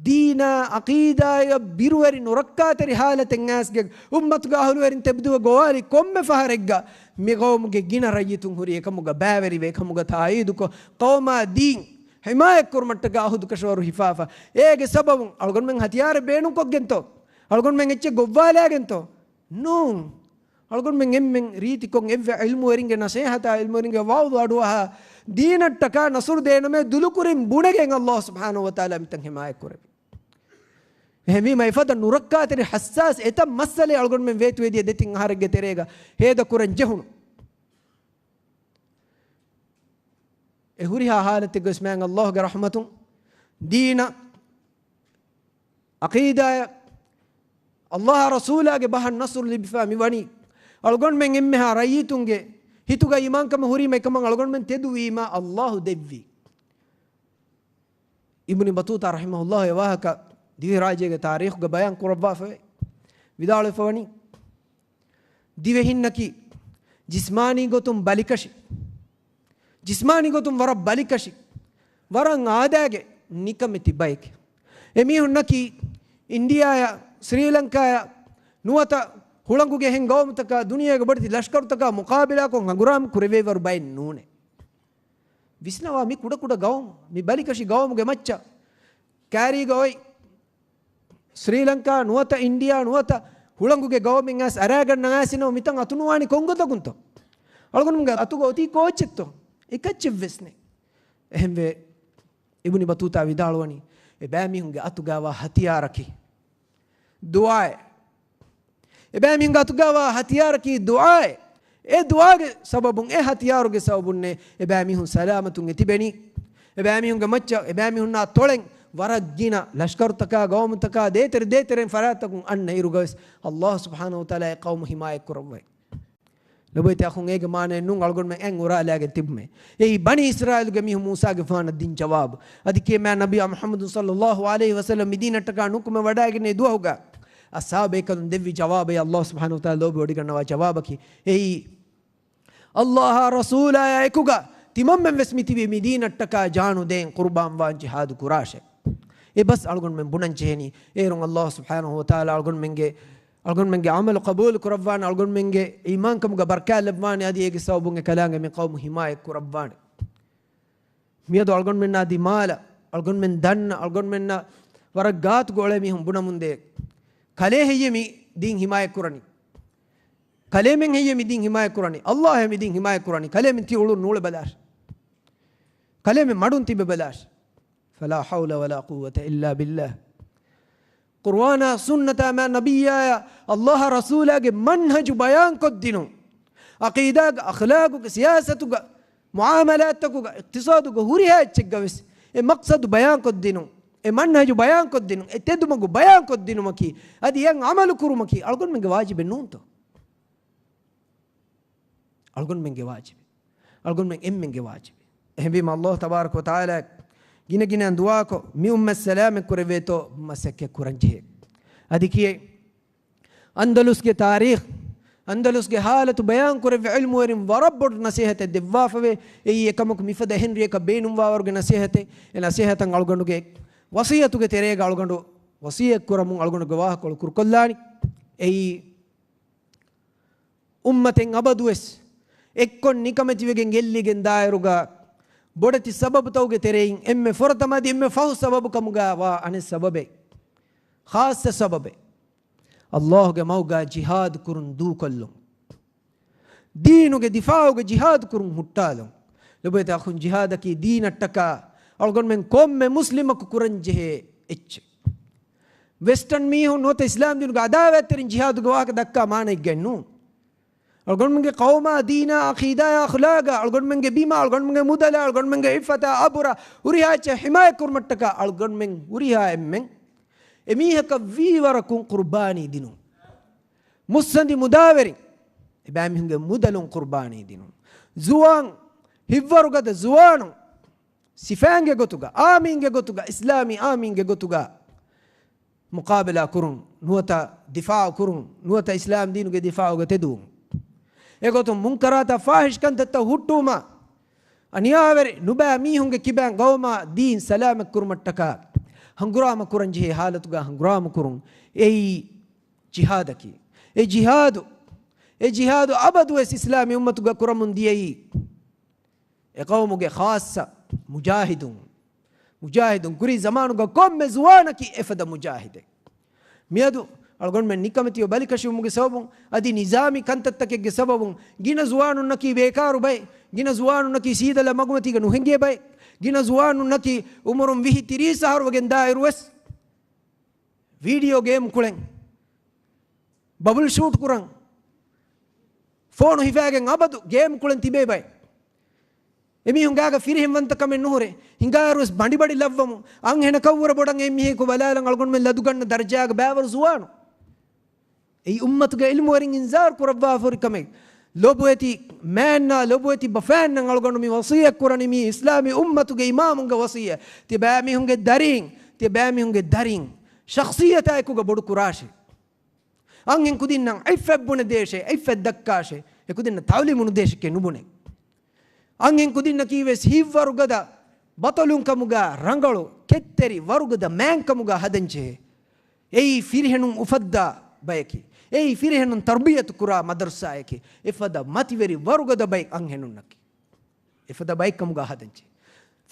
ދީނާ ޢަޤީދާއަށް ބިރުވެރި ނުރައްކާތެރި ޙާލަތެއް އައިސްގެ އުއްމަތުގެ އަހުލުވެރިން ތެދުވެ ގޮވާލި ކޮންމެ ފަހަރެއްގަ މި ޤައުމުގެ ގިނަ ރައްޔިތުން ހުރި އެކަމުގަ ބައިވެރިވެ އެކަމުގަ ތާއީދުކޮށް، ޤައުމާ ދީން ޙިމާޔަތްކުރުމަށްޓަކާ އުހުދު ކަށަވަރު ހިފާފަ. އޭގެ ސަބަބުން އަޅުގަނޑުމެން ހަތިޔާރެއް ބޭނުންކޮށްގެންތޯ؟ އަޅުގަނޑުމެން އެއްޗެއް ގޮއްވާލާގެންތޯ؟ ނޫން. އަޅުގަނޑުމެން އެންމެން ރީތިކޮށް އެއްވެ ޢިލްމުވެރިންގެ ނަޞޭޙަތާ، ޢިލްމުވެރިންގެ ވަޢުޡު އަޑުއަހާ، ދީނަށްޓަކާ ނަޞްރު ދޭނަމޭ ދުލުކުރިން ބުނެގެން ﷲ ސުބްޙާނަހޫ ވަތަޢާލާ މިތަން ޙިމާޔަތްކުރެއްވި. އެހެންވީމަ އެފަދަ ނުރައްކާތެރި ޙައްސާސް އެތައް މައްސަލައެއް އަޅުގަނޑުމެން ވޭތުވެދިޔަ ދެތިން އަހަރެއްގެ ތެރޭގަ ހޭދަކުރަން ޖެހުނު. އެ ހުރިހާ ޙާލަތެއްގަވެސް މާތް ﷲ ގެ ރަޙްމަތުން ދީނަށް، ޢަޤީދާއަށް، ﷲ އާ ރަސޫލާގެ ބަހަށް ނަޞްރު ލިބިފަ މިވަނީ. އަޅުގަނޑުމެން އެންމެހާ ރައްޔިތުންގެ ހިތުގަ އީމާންކަމެއް ހުރީމަ އެކަމަށް އަޅުގަނޑުމެން ތެދުވީމަ ﷲ ދެއްވި. އިބްނު ބަޠޫޠާ ރަޙިމަހުﷲ އެ ވާހަކަ ދިވެހިރާއްޖޭގެ ތާރީޚުގަ ބަޔާންކުރައްވާފައި ވިދާޅުވެފަވަނީ، ދިވެހިންނަކީ ޖިސްމާނީ ގޮތުން ބަލިކަށި، ޖިސްމާނީ ގޮތުން ވަރަށް ބަލިކަށި، ވަރަށް އާދައިގެ ނިކަމެތި ބައެކޭ. އެމީހުންނަކީ އިންޑިއާއާ، ސްރީލަންކާއާ، ނުވަތަ ހުޅަނގުގެ އެހެން ގައުމުތަކާ، ދުނިޔޭގެ ބޮޑެތި ލަޝްކަރުތަކާ މުޤާބިލާކޮށް ހަނގުރާމަ ކުރެވޭވަރު ބައެއް ނޫނޭ. ވިސްނަވާ، މި ކުޑަކުޑަ ގައުމު، މި ބަލިކަށި ގައުމުގެ މައްޗަށް ކާރީގަ އޮތް ސްރީލަންކާ ނުވަތަ އިންޑިއާ ނުވަތަ ހުޅަނގުގެ ގައުމެއް އައިސް އަރާގަންނަ އައިސިނަމަ މިތަން އަތުނުވާނީ ކޮންގޮތަކުންތޯ؟ އަޅުގަނޑުމެންގެ އަތުގަ އޮތީ ކޯއްޗެއްތޯ؟ އެކައްޗެއްވެސް ނެތް. އެހެންވެ، އިބުނި ބަތޫތާ ވިދާޅުވަނީ، އެބައިމީހުންގެ އަތުގައިވާ ހަތިޔާރަކީ ދުޢާއެއް. އެބައިމީހުންގެ އަތުގައިވާ ހަތިޔާރަކީ ދުޢާއެއް. އެ ދުޢާގެ ސަބަބުން، އެ ހަތިޔާރުގެ ސަބަބުންނޭ އެބައިމީހުން ސަލާމަތުން އެ ތިބެނީ. އެބައިމީހުންގެ މައްޗަށް، އެބައިމީހުންނާ ތޮޅެން ވަރަށް ގިނަ ލަޝްކަރުތަކާ، ގައުމުތަކާ، ދޭތެރެ ދޭތެރެން ފަރާތްތަކުން އަންނަ އިރުގަވެސް އައްލާހު ސުބްޙާނަހު ވަތަޢާލާ އެ ޤައުމު ހިމާޔަތް ކުރައްވައި. ލޮބުވެތި އަޚުން، އޭގެ މާނައެއް ނޫން އަޅުގަނޑުމެން އެން އުރާލާގެން ތިބުމޭ. އެއީ ބަނީ އިސްރާއީލުގެ މީހުން މޫސާގެފާނަށް ދިން ޖަވާބު. އަދި ކިޔެމާ ނަބިއްޔާ މުޙައްމަދު ޞައްލައްލާހު ޢަލައިހި ވަސައްލަމް މިދީނައްޓަކާ ނުކުމެ ވަޑައިގެން ދުވަހުގަ އަޞްޙާބޭކަލުން ދެއްވި ޖަވާބެއް އައްލާހު ސުބްޙާނަހު ވަތަޢާލާ ލޯބިވެވޮޑިގަންނަވާ ޖަވާބަކީ. އެއީ އައްލާހާ ރަސޫލާޔާ އެކުގަ ތިމަންމެން ވެސް މިތިބީ މިދީނައްޓަކާ ޖާނު ދޭން ޤުރުބާންވާން ޖިހާދު ކުރާށޭ. އެ ބަސް އަޅުގަނޑުމެން ބުނަން ޖެހެނީ. އޭރުން އައްލާހު ސުބްޙާނަހު ވަތަޢާލާ އަޅުގަނޑުމެންގެ، އަޅުގަނޑުމެންގެ ޢަމަލު ޤަބޫލު ކުރައްވާނެ، އަޅުގަނޑުމެންގެ އީމާންކަމުގަ ބަރަކާތް ލައްވާނެ، އަދި އޭގެ ސަބަބުން އެ ކަލާނގެ މި ޤައުމު ހިމާޔަތް ކުރައްވާނެ. މިއަދު އަޅުގަނޑުމެންނާ ދިމާލަށް، އަޅުގަނޑުމެން ދަންނަ، އަޅުގަނޑުމެންނަށް ވަރަށް ގާތުގަ އުޅޭ މީހުން ބުނަމުންދޭ، ކަލޭ ހެއްޔޭ މި ދީން ހިމާޔަތް ކުރަނީ؟ ކަލޭމެން ހެއްޔޭ މި ދީން ހިމާޔަތް ކުރަނީ؟ އައްލާހޭ މި ދީން ހިމާޔަތް ކުރަނީ. ކަލޭމެން ތި އުޅުން ނޫޅެ ބަލާށި. ކަލޭމެން މަޑުން ތިބެ ބަލާށި. فلا حول ولا قوة إلا بالله. ޤުރުއާނާ ސުންނަތާ މާ ނަބިއްޔާޔާ އައްލާހާ ރަސޫލާގެ މަންހަޖު ބަޔާންކޮށްދިނުން، ޢަޤީދާގަ، އަޚްލާގުގަ، ސިޔާސަތުގަ، މުޢާމަލާތްތަކުގަ، އިޤްތިޞާދުގަ، ހުރިހާ އެއްޗެއްގަވެސް އެ މަޤްޞަދު ބަޔާންކޮށްދިނުން، އެ މަންހަޖު ބަޔާންކޮށްދިނުން، އެ ތެދުމަގު ބަޔާންކޮށްދިނުމަކީ، އަދި އެއަށް ޢަމަލު ކުރުމަކީ އަޅުގަނޑުމެންގެ ވާޖިބެއް ނޫންތޯ؟ އަޅުގަނޑުމެންގެ ވާޖިބެއް. އަޅުގަނޑުމެން އެންމެންގެ ވާޖިބެއް. އެހެންވީމަ، އައްލާހު ތަބާރަކަ ވަތަޢާލާ ގިނަ ގިނައިން ދުޢާކޮށް، މި އުއްމަތް ސަލާމަތް ކުރެވޭތޯ މަސައްކަތް ކުރަން ޖެހޭ. އަދި ކިޔޭ، އަންދަލުސްގެ ތާރީޚް، އަންދަލުސްގެ ޙާލަތު ބަޔާން ކުރެއްވި ޢިލްމުވެރިން ވަރަށް ބޮޑު ނަސޭހަތެއް ދެއްވާފަވޭ. އެއީ އެކަމަކު މިފަދަ އެހެން ރެއަކަށް ބޭނުންވާވަރުގެ ނަސޭހަތެއް. އެ ނަސޭހަތަށް އަޅުގަނޑުގެ ވަޞިއްޔަތުގެ ތެރޭގަ އަޅުގަނޑު ވަޞިއްޔަތް ކުރަމުން އަޅުގަނޑުގެ ވާހަކަކޮޅު ކުރުކޮށްލާނީ. އެއީ އުއްމަތެއް އަބަދުވެސް އެއްކޮށް ނިކަމެތިވެގެން ގެއްލިގެން ދާއިރުގަ، ބޮޑެތި ސަބަބުތަކުގެ ތެރެއިން އެންމެ ފުރަތަމަ އަދި އެންމެ ފަހު ސަބަބު ކަމުގަ ވާ އަނެއް ސަބަބެއް، ޚާއްޞަ ސަބަބެއް، އައްލާހުގެ މަގުގަ ޖިހާދު ކުރުން ދޫކޮށްލުން. ދީނުގެ ދިފާޢުގަ ޖިހާދު ކުރުން ހުއްޓާލުން. ލޮބުވެތި އަޚުން، ޖިހާދަކީ ދީނަށްޓަކާ އަޅުގަނޑުމެން ކޮންމެ މުސްލިމަކު ކުރަން ޖެހޭ އެއްޗެއް. ވެސްޓަރން މީހުން ނުވަތަ އިސްލާމް ދީނުގެ އަދާވާތްތެރިން ޖިހާދުގެ ވާހަކަ ދައްކާ މާނައެއްގައެއް ނޫން. އަޅުގަނޑުމެންގެ ޤައުމާ، ދީނާ، ޢަޤީދާއާ، އަޚްލާގާ، އަޅުގަނޑުމެންގެ ބިމާ، އަޅުގަނޑުމެންގެ މުދަލާ، އަޅުގަނޑުމެންގެ ޢިއްފަތާ، އަބުރާ، ހުރިހާ އެއްޗެއް ޙިމާޔަތް ކުރުމަށްޓަކާ އަޅުގަނޑުމެން ހުރިހާ އެންމެން އެމީހަކަށް ވީވަރަކުން ޤުރުބާނީ ދިނުން. މުއްސަނދި މުދާވެރިން އެބައިމީހުންގެ މުދަލުން ޤުރުބާނީ ދިނުން. ޒުވާން، ހިތްވަރުގަދަ ޒުވާނުން، ސިފައިންގެ ގޮތުގަ، އާމީންގެ ގޮތުގަ، އިސްލާމީ އާމީންގެ ގޮތުގަ މުޤާބަލާ ކުރުން، ނުވަތަ ދިފާޢު ކުރުން، ނުވަތަ އިސްލާމް ދީނުގެ ދިފާޢުގަ ތެދުވުން. އެގޮތުން މުންކަރާތާ ފާޙިޝް ކަންތައްތައް ހުއްޓުވުމާ، އަނިޔާވެރި ނުބައި މީހުންގެ ކިބައިން ގައުމާ ދީން ސަލާމަތް ކުރުމަށްޓަކާ ހަނގުރާމަ ކުރަން ޖެހޭ ޙާލަތުގަ ހަނގުރާމަ ކުރުން. އެއީ ޖިހާދަކީ. އެ ޖިހާދު، އެ ޖިހާދު އަބަދުވެސް އިސްލާމީ އުއްމަތުގަ ކުރަމުން ދިޔައީ އެ ޤައުމުގެ ޚާއްޞަ މުޖާހިދުން. މުޖާހިދުން ކުރީ ޒަމާނުގަ ކޮންމެ ޒުވާނަކީ އެފަދަ މުޖާހިދެއް. މިއަދު އަޅުގަނޑުމެން ނިކަމެތިވެ ބަލިކަށިވުމުގެ ސަބަބުން، އަދި ނިޒާމީ ކަންތައްތަކެއްގެ ސަބަބުން ގިނަ ޒުވާނުންނަކީ ބޭކާރު ބައެއް، ގިނަ ޒުވާނުންނަކީ ސީދަލަ މަގުމަތީގަ ނުހިނގޭ ބައެއް، ގިނަ ޒުވާނުންނަކީ އުމުރުން ވިހި ތިރީސް އަހަރު ވެގެން ދާއިރުވެސް ވީޑިއޯ ގޭމް ކުޅެން، ބަބުލް ޝޫޓް ކުރަން، ފޯނު ހިފާގެން އަބަދު ގޭމް ކުޅެން ތިބޭ ބައެއް. އެމީހުން ގާގަ ފިރިހެންވަންތަ ކަމެއް ނުހުރޭ. ހިނގާއިރުވެސް ބަނޑިބަޑި ލައްވަމުން، އަންހެނަކަށްވުރެ ބޮޑަށް އެމީހަކު ބަލާލަން އަޅުގަނޑުމެން ލަދުގަންނަ ދަރަޖާގަ ބައިވަރު ޒުވާނު. އެއީ އުއްމަތުގެ ޢިލްމުވެރިން އިންޒާރު ކުރައްވާފަހުރި ކަމެއް. ލޮބުވެތި މާންނާ، ލޮބުވެތި ބަފައިންނަށް އަޅުގަނޑު މި ވަޞިއްޔަތް ކުރަނީ، މި އިސްލާމީ އުއްމަތުގެ އިމާމުންގެ ވަޞިއްޔަތް. ތިބާމީހުންގެ ދަރީން، ތިބާމީހުންގެ ދަރީން ޝަޚްޞިއްޔަތާ އެކުގަ ބޮޑު ކުރާށޭ. އަންހެން ކުދިންނަށް ޢިއްފަތް ބުނެދޭށޭ، ޢިއްފަތް ދައްކާށޭ. އެކުދިންނަށް ތަޢުލީމު ނުދޭށެކޭ ނުބުނެ. އަންހެން ކުދިންނަކީ ވެސް ހިތްވަރުގަދަ ބަޠަލުން ކަމުގަ، ރަނގަޅު ކެތްތެރި ވަރުގަދަ މާން ކަމުގަ ހަދަންޖެހޭ. އެއީ ފިރިހެނުން އުފައްދާ ބަޔަކީ. އެއީ ފިރިހެނުން ތަރުބިޔަތު ކުރާ މަދަރުސާއެކޭ. އެފަދަ މަތިވެރި ވަރުގަދަ ބައެއް އަންހެނުންނަކީ. އެފަދަ ބައެއްކަމުގަ ހަދަންޖެހޭ.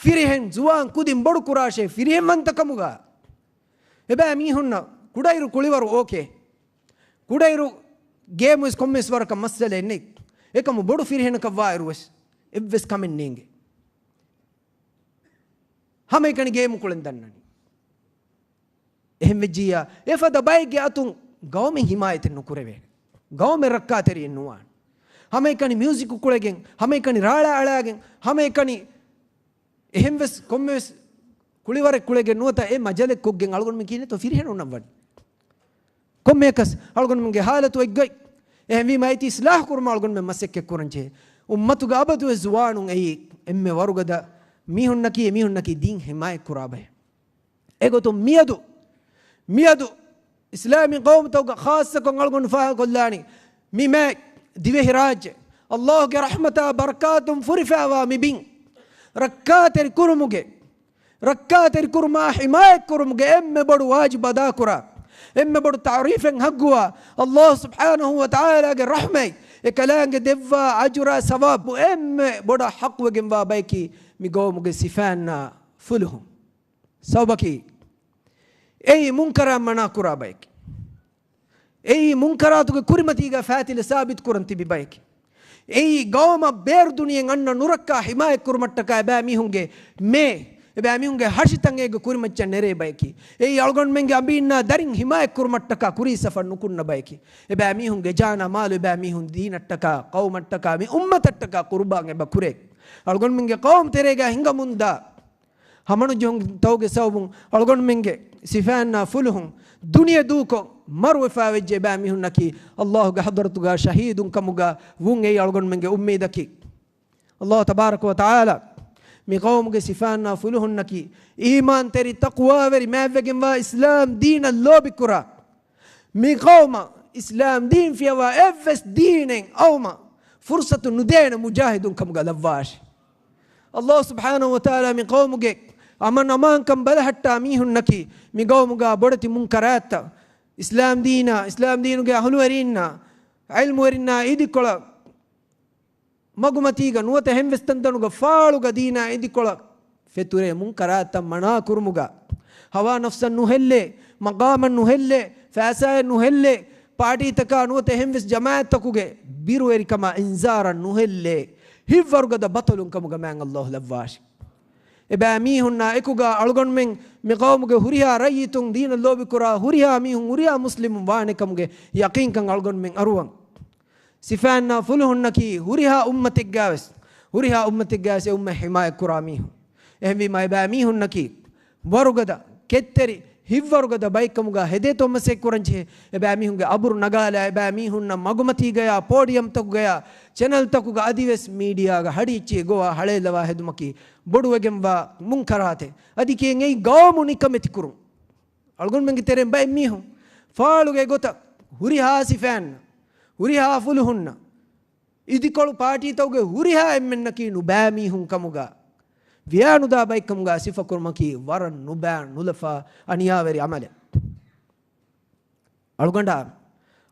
ފިރިހެން ޒުވާން ކުދިން ބޮޑު ކުރާށޭ ފިރިހެންވަންތަކަމުގަ. އެބައި މީހުންނަށް ކުޑައިރު ކުޅިވަރު އޯކޭ. ކުޑައިރު ގޭމުވެސް ކޮންމެސް ވަރަކަށް މައްސަލައެއް ނެތް. އެކަމު ބޮޑު ފިރިހެނަކަށް ވާއިރުވެސް އެއްވެސް ކަމެއް ނޭނގެ. ހަމައެކަނި ގޭމު ކުޅެން ދަންނަނީ. އެހެން ވެއްޖިއްޔާ، އެފަދަ ބައެއްގެ އަތުން ގައުމެއް ހިމާޔަތެއް ނުކުރެވޭނެ. ގައުމެއް ރައްކާތެރިއެއް ނުވާނެ. ހަމައެކަނި މިއުޒިކު ކުޅެގެން، ހަމައެކަނި ރާޅާ އަޅާގެން، ހަމައެކަނި އެހެންވެސް ކޮންމެވެސް ކުޅިވަރެއް ކުޅެގެން ނުވަތަ އެ މަޖަލެއް ކޮށްގެން އަޅުގަނޑުމެން ކިހިނެއްތޯ ފިރިހެނުންނަށް ވަނީ. ކޮންމެއަކަސް އަޅުގަނޑުމެންގެ ހާލަތު އެއްގޮތް. އެހެންވީމަ އޭތި އިސްލާހު ކުރުމަށް އަޅުގަނޑުމެން މަސައްކަތް ކުރަން ޖެހޭ. އުއްމަތުގެ އަބަދުވެސް ޒުވާނުން އެއީ އެންމެ ވަރުގަދަ މީހުންނަކީ، އެމީހުންނަކީ ދީން ހިމާޔަތް ކުރާ ބައެއް. އެގޮތުން މިއަދު، މިއަދު އިސްލާމީ ޤައުމުތަކުގަ ޚާއްޞަކޮށް އަޅުގަނޑު ފާހަގަކޮށްލާނީ، މި މާތް ދިވެހިރާއްޖެ، ﷲގެ ރަޙްމަތާ ބަރަކާތުން ފުރިފައިވާ މި ބިން ރައްކާތެރި ކުރުމުގެ، ރައްކާތެރި ކުރުމާ ޙިމާޔަތް ކުރުމުގެ އެންމެ ބޮޑު ވާޖިބު އަދާކުރާ، އެންމެ ބޮޑު ތަޢުރީފެއް ޙައްޤުވާ، ﷲ ސުބްޙާނަހޫ ވަތަޢާލާގެ ރަޙްމަތް، އެކަލާނގެ ދެއްވާ އަޖުރާ ސަވާބު އެންމެ ބޮޑަށް ޙައްޤުވެގެންވާ ބަޔަކީ މި ގައުމުގެ ސިފައިންނާ ފުލުހުން. ސަބަބަކީ، އެއީ މުންކަރާތް މަނާ ކުރާ ބަޔެކޭ. އެއީ މުންކަރާތުގެ ކުރިމަތީގަ ފާތިލެއް ސާބިތު ކުރަން ތިބި ބަޔެކޭ. އެއީ ގައުމަށް ބޭރު ދުނިޔެއަށް އަންނަ ނުރައްކާ ޙިމާޔަތް ކުރުމަށްޓަކާ އެބައިމީހުންގެ މޭ، އެބައިމީހުންގެ ހަށިތައް އޭގެ ކުރިމައްޗަށް ނެރޭ ބަޔަކީ. އެއީ އަޅުގަނޑުމެންގެ އަނބީންނާ ދަރިން ޙިމާޔަތް ކުރުމަށްޓަކާ ކުރީ ސަފަށް ނުކުންނަ ބަޔަކީ. އެބައިމީހުންގެ ޖާނާ މާލު އެބައިމީހުން ދީނަށްޓަކާ، ޤައުމަށްޓަކާ، މި އުއްމަތަށްޓަކާ ޤުރުބާން އެބަ ކުރޭ. އަޅުގަނޑުމެންގެ ޤައުމު ތެރޭގަ ހިނގަމުންދާ ހަމަނުޖެހުންތަކުގެ ސަބަބުން އަޅުގަނޑުމެންގެ ސިފައިންނާ ފުލުހުން ދުނިޔެ ދޫކޮށް މަރުވެފާވެއްޖެ އެބައިމީހުންނަކީ ﷲގެ ޙަޟްރަތުގަ ޝަހީދުން ކަމުގަ ވުން އެއީ އަޅުގަނޑުމެންގެ އުއްމީދަކީ. ﷲ ތަބާރަކަ ވަ ތަޢާލާ މި ޤައުމުގެ ސިފައިންނާ ފުލުހުންނަކީ އީމާންތެރި ތަޤްވާވެރި މާތްވެގެންވާ އިސްލާމް ދީނަށް ލޯބިކުރާ، މި ޤައުމަށް އިސްލާމް ދީން ފިޔަވާ އެއްވެސް ދީނެއް އައުމަށް ފުރުޞަތު ނުދޭނެ މުޖާހިދުން ކަމުގަ ލައްވާށި. ﷲ ސުބްޙާނަހޫ ވަތަޢާލާ މި ޤައުމުގެ އަމަން އަމާންކަން ބަލަހައްޓާ މީހުންނަކީ މި ޤައުމުގަ ބޮޑެތި މުންކަރާތްތައް، އިސްލާމް ދީނާ، އިސްލާމް ދީނުގެ އަހުލުވެރީންނާ، ޢިލްމުވެރިންނާ އިދިކޮޅަށް މަގުމަތީގަ ނުވަތަ ހެންވެސް ތަންތަނުގަ ފާޅުގަ ދީނާ އިދިކޮޅަށް ފެތުރޭ މުންކަރާތްތައް މަނާ ކުރުމުގަ، ހަވާ ނަފްސަށް ނުހެއްލޭ، މަޤާމަށް ނުހެއްލޭ، ފައިސާއެއް ނުހެއްލޭ، ޕާޓީތަކާ ނުވަތަ ހެންވެސް ޖަމާޢަތްތަކުގެ ބިރުވެރިކަމާ އިންޒާރަށް ނުހެއްލޭ، ހިތްވަރުގަދަ ބަޠަލުން ކަމުގަ މާތް ﷲ ލައްވާށި. އެބައިމީހުންނާ އެކުގަ އަޅުގަނޑުމެން މި ޤައުމުގެ ހުރިހާ ރައްޔިތުން ދީނަށް ލޯބިކުރާ ހުރިހާ މީހުން ހުރިހާ މުސްލިމުން ވާނެ ކަމުގެ ޔަޤީންކަން އަޅުގަނޑުމެން އަރުވަން. ސިފައިންނާ ފުލުހުންނަކީ ހުރިހާ އުއްމަތެއްގައިވެސް، ހުރިހާ އުއްމަތެއްގައިވެސް އެ އުއްމަތް ޙިމާޔަތްކުރާ މީހުން. އެހެންވީމާ އެބައިމީހުންނަކީ ވަރުގަދަ، ކެތްތެރި، ހިތްވަރުގަދަ ބައެއްކަމުގަ ހެދޭތޯ މަސައްކަތްކުރަންޖެހޭ. އެބައިމީހުންގެ އަބުރު ނަގާލާ، އެބައިމީހުންނަށް މަގުމަތީގަޔާ، ޕޯޑިއަމްތަކުގަޔާ، ޗެނަލްތަކުގަ އަދިވެސް މީޑިއާގަ ހަޑިއެއްޗިހި ގޮވާ ހަޅޭއްލަވާ ހެދުމަކީ ބޮޑުވެގެންވާ މުންކަރާތެއް. އަދި ކިޔެން އެއީ ގައުމު ނިކަމެތިކުރުން. އަޅުގަނޑުމެންގެ ތެރެއިން ބައެއް މީހުން ފާޅުގެ ގޮތަށް ހުރިހާ ސިފައިންނަށް، ހުރިހާ ފުލުހުންނަށް އިދިކޮޅު ޕާޓީތަކުގެ ހުރިހާ އެންމެންނަކީ ނުބައިމީހުން ކަމުގަ، ވިޔާނުދާ ބައެއްކަމުގަ ސިފަކުރުމަކީ ވަރަށް ނުބައި ނުލަފާ އަނިޔާވެރި ޢަމަލެއް. އަޅުގަނޑާ،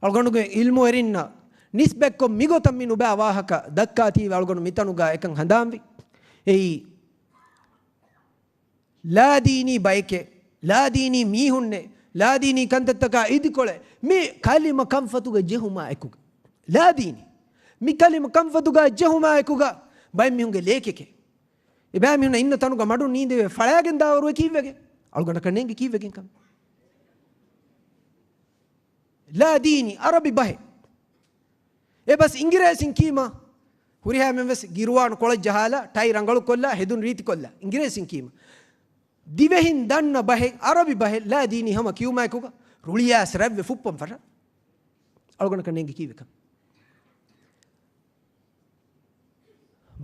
އަޅުގަނޑުގެ ޢިލްމުވެރިންނަށް ނިސްބަތްކޮށް މިގޮތަށް މި ނުބައި ވާހަކަ ދައްކާތީވެ އަޅުގަނޑު މިތަނުގަ އެކަން ހަނދާންވި. އެއީ ލާދީނީ ބަޔެކޭ، ލާދީނީ މީހުންނޭ، ލާދީނީ ކަންތައްތަކާ އިދިކޮޅޭ، މި ކަލިމަ ކަންފަތުގަ ޖެހުމާ އެކުގަ. ލާދީނީ. މި ކަލިމަ ކަންފަތުގަ ޖެހުމާ އެކުގަ ބައެއް މީހުންގެ ލޭކެކޭ. އެބައިމީހުންނަށް އިންނަ ތަނުގަ މަޑުން ނީނދެވޭ ފަޅާގެން ދާވަރު އެ ކީއްވެގެން؟ އަޅުގަނޑަކަށް ނޭނގެ ކީއްވެގެން ކަމެއް؟ ލާދީނީ އަރަބި ބަހެއް. އެ ބަސް އިނގިރޭސިން ކީމަ؟ ހުރިހާ މެން ވެސް ގިރުވާނު ކޮޅަށް ޖަހާލާ، ޓައި ރަނގަޅު ކޮށްލާ، ހެދުން ރީތި ކޮށްލާ، އިނގިރޭސިން ކީމަ؟ ދިވެހިން ދަންނަ ބަހެއް، އަރަބި ބަހެއް ލާ ދީނީ ހަމަ ކިޔުމާއެކުގަ ރުޅިއައިސް ރަތްވެ ފުއްޕަން ފަށާ. އަޅުގަނޑަކަށް ނޭނގި ކީއްވެކަން؟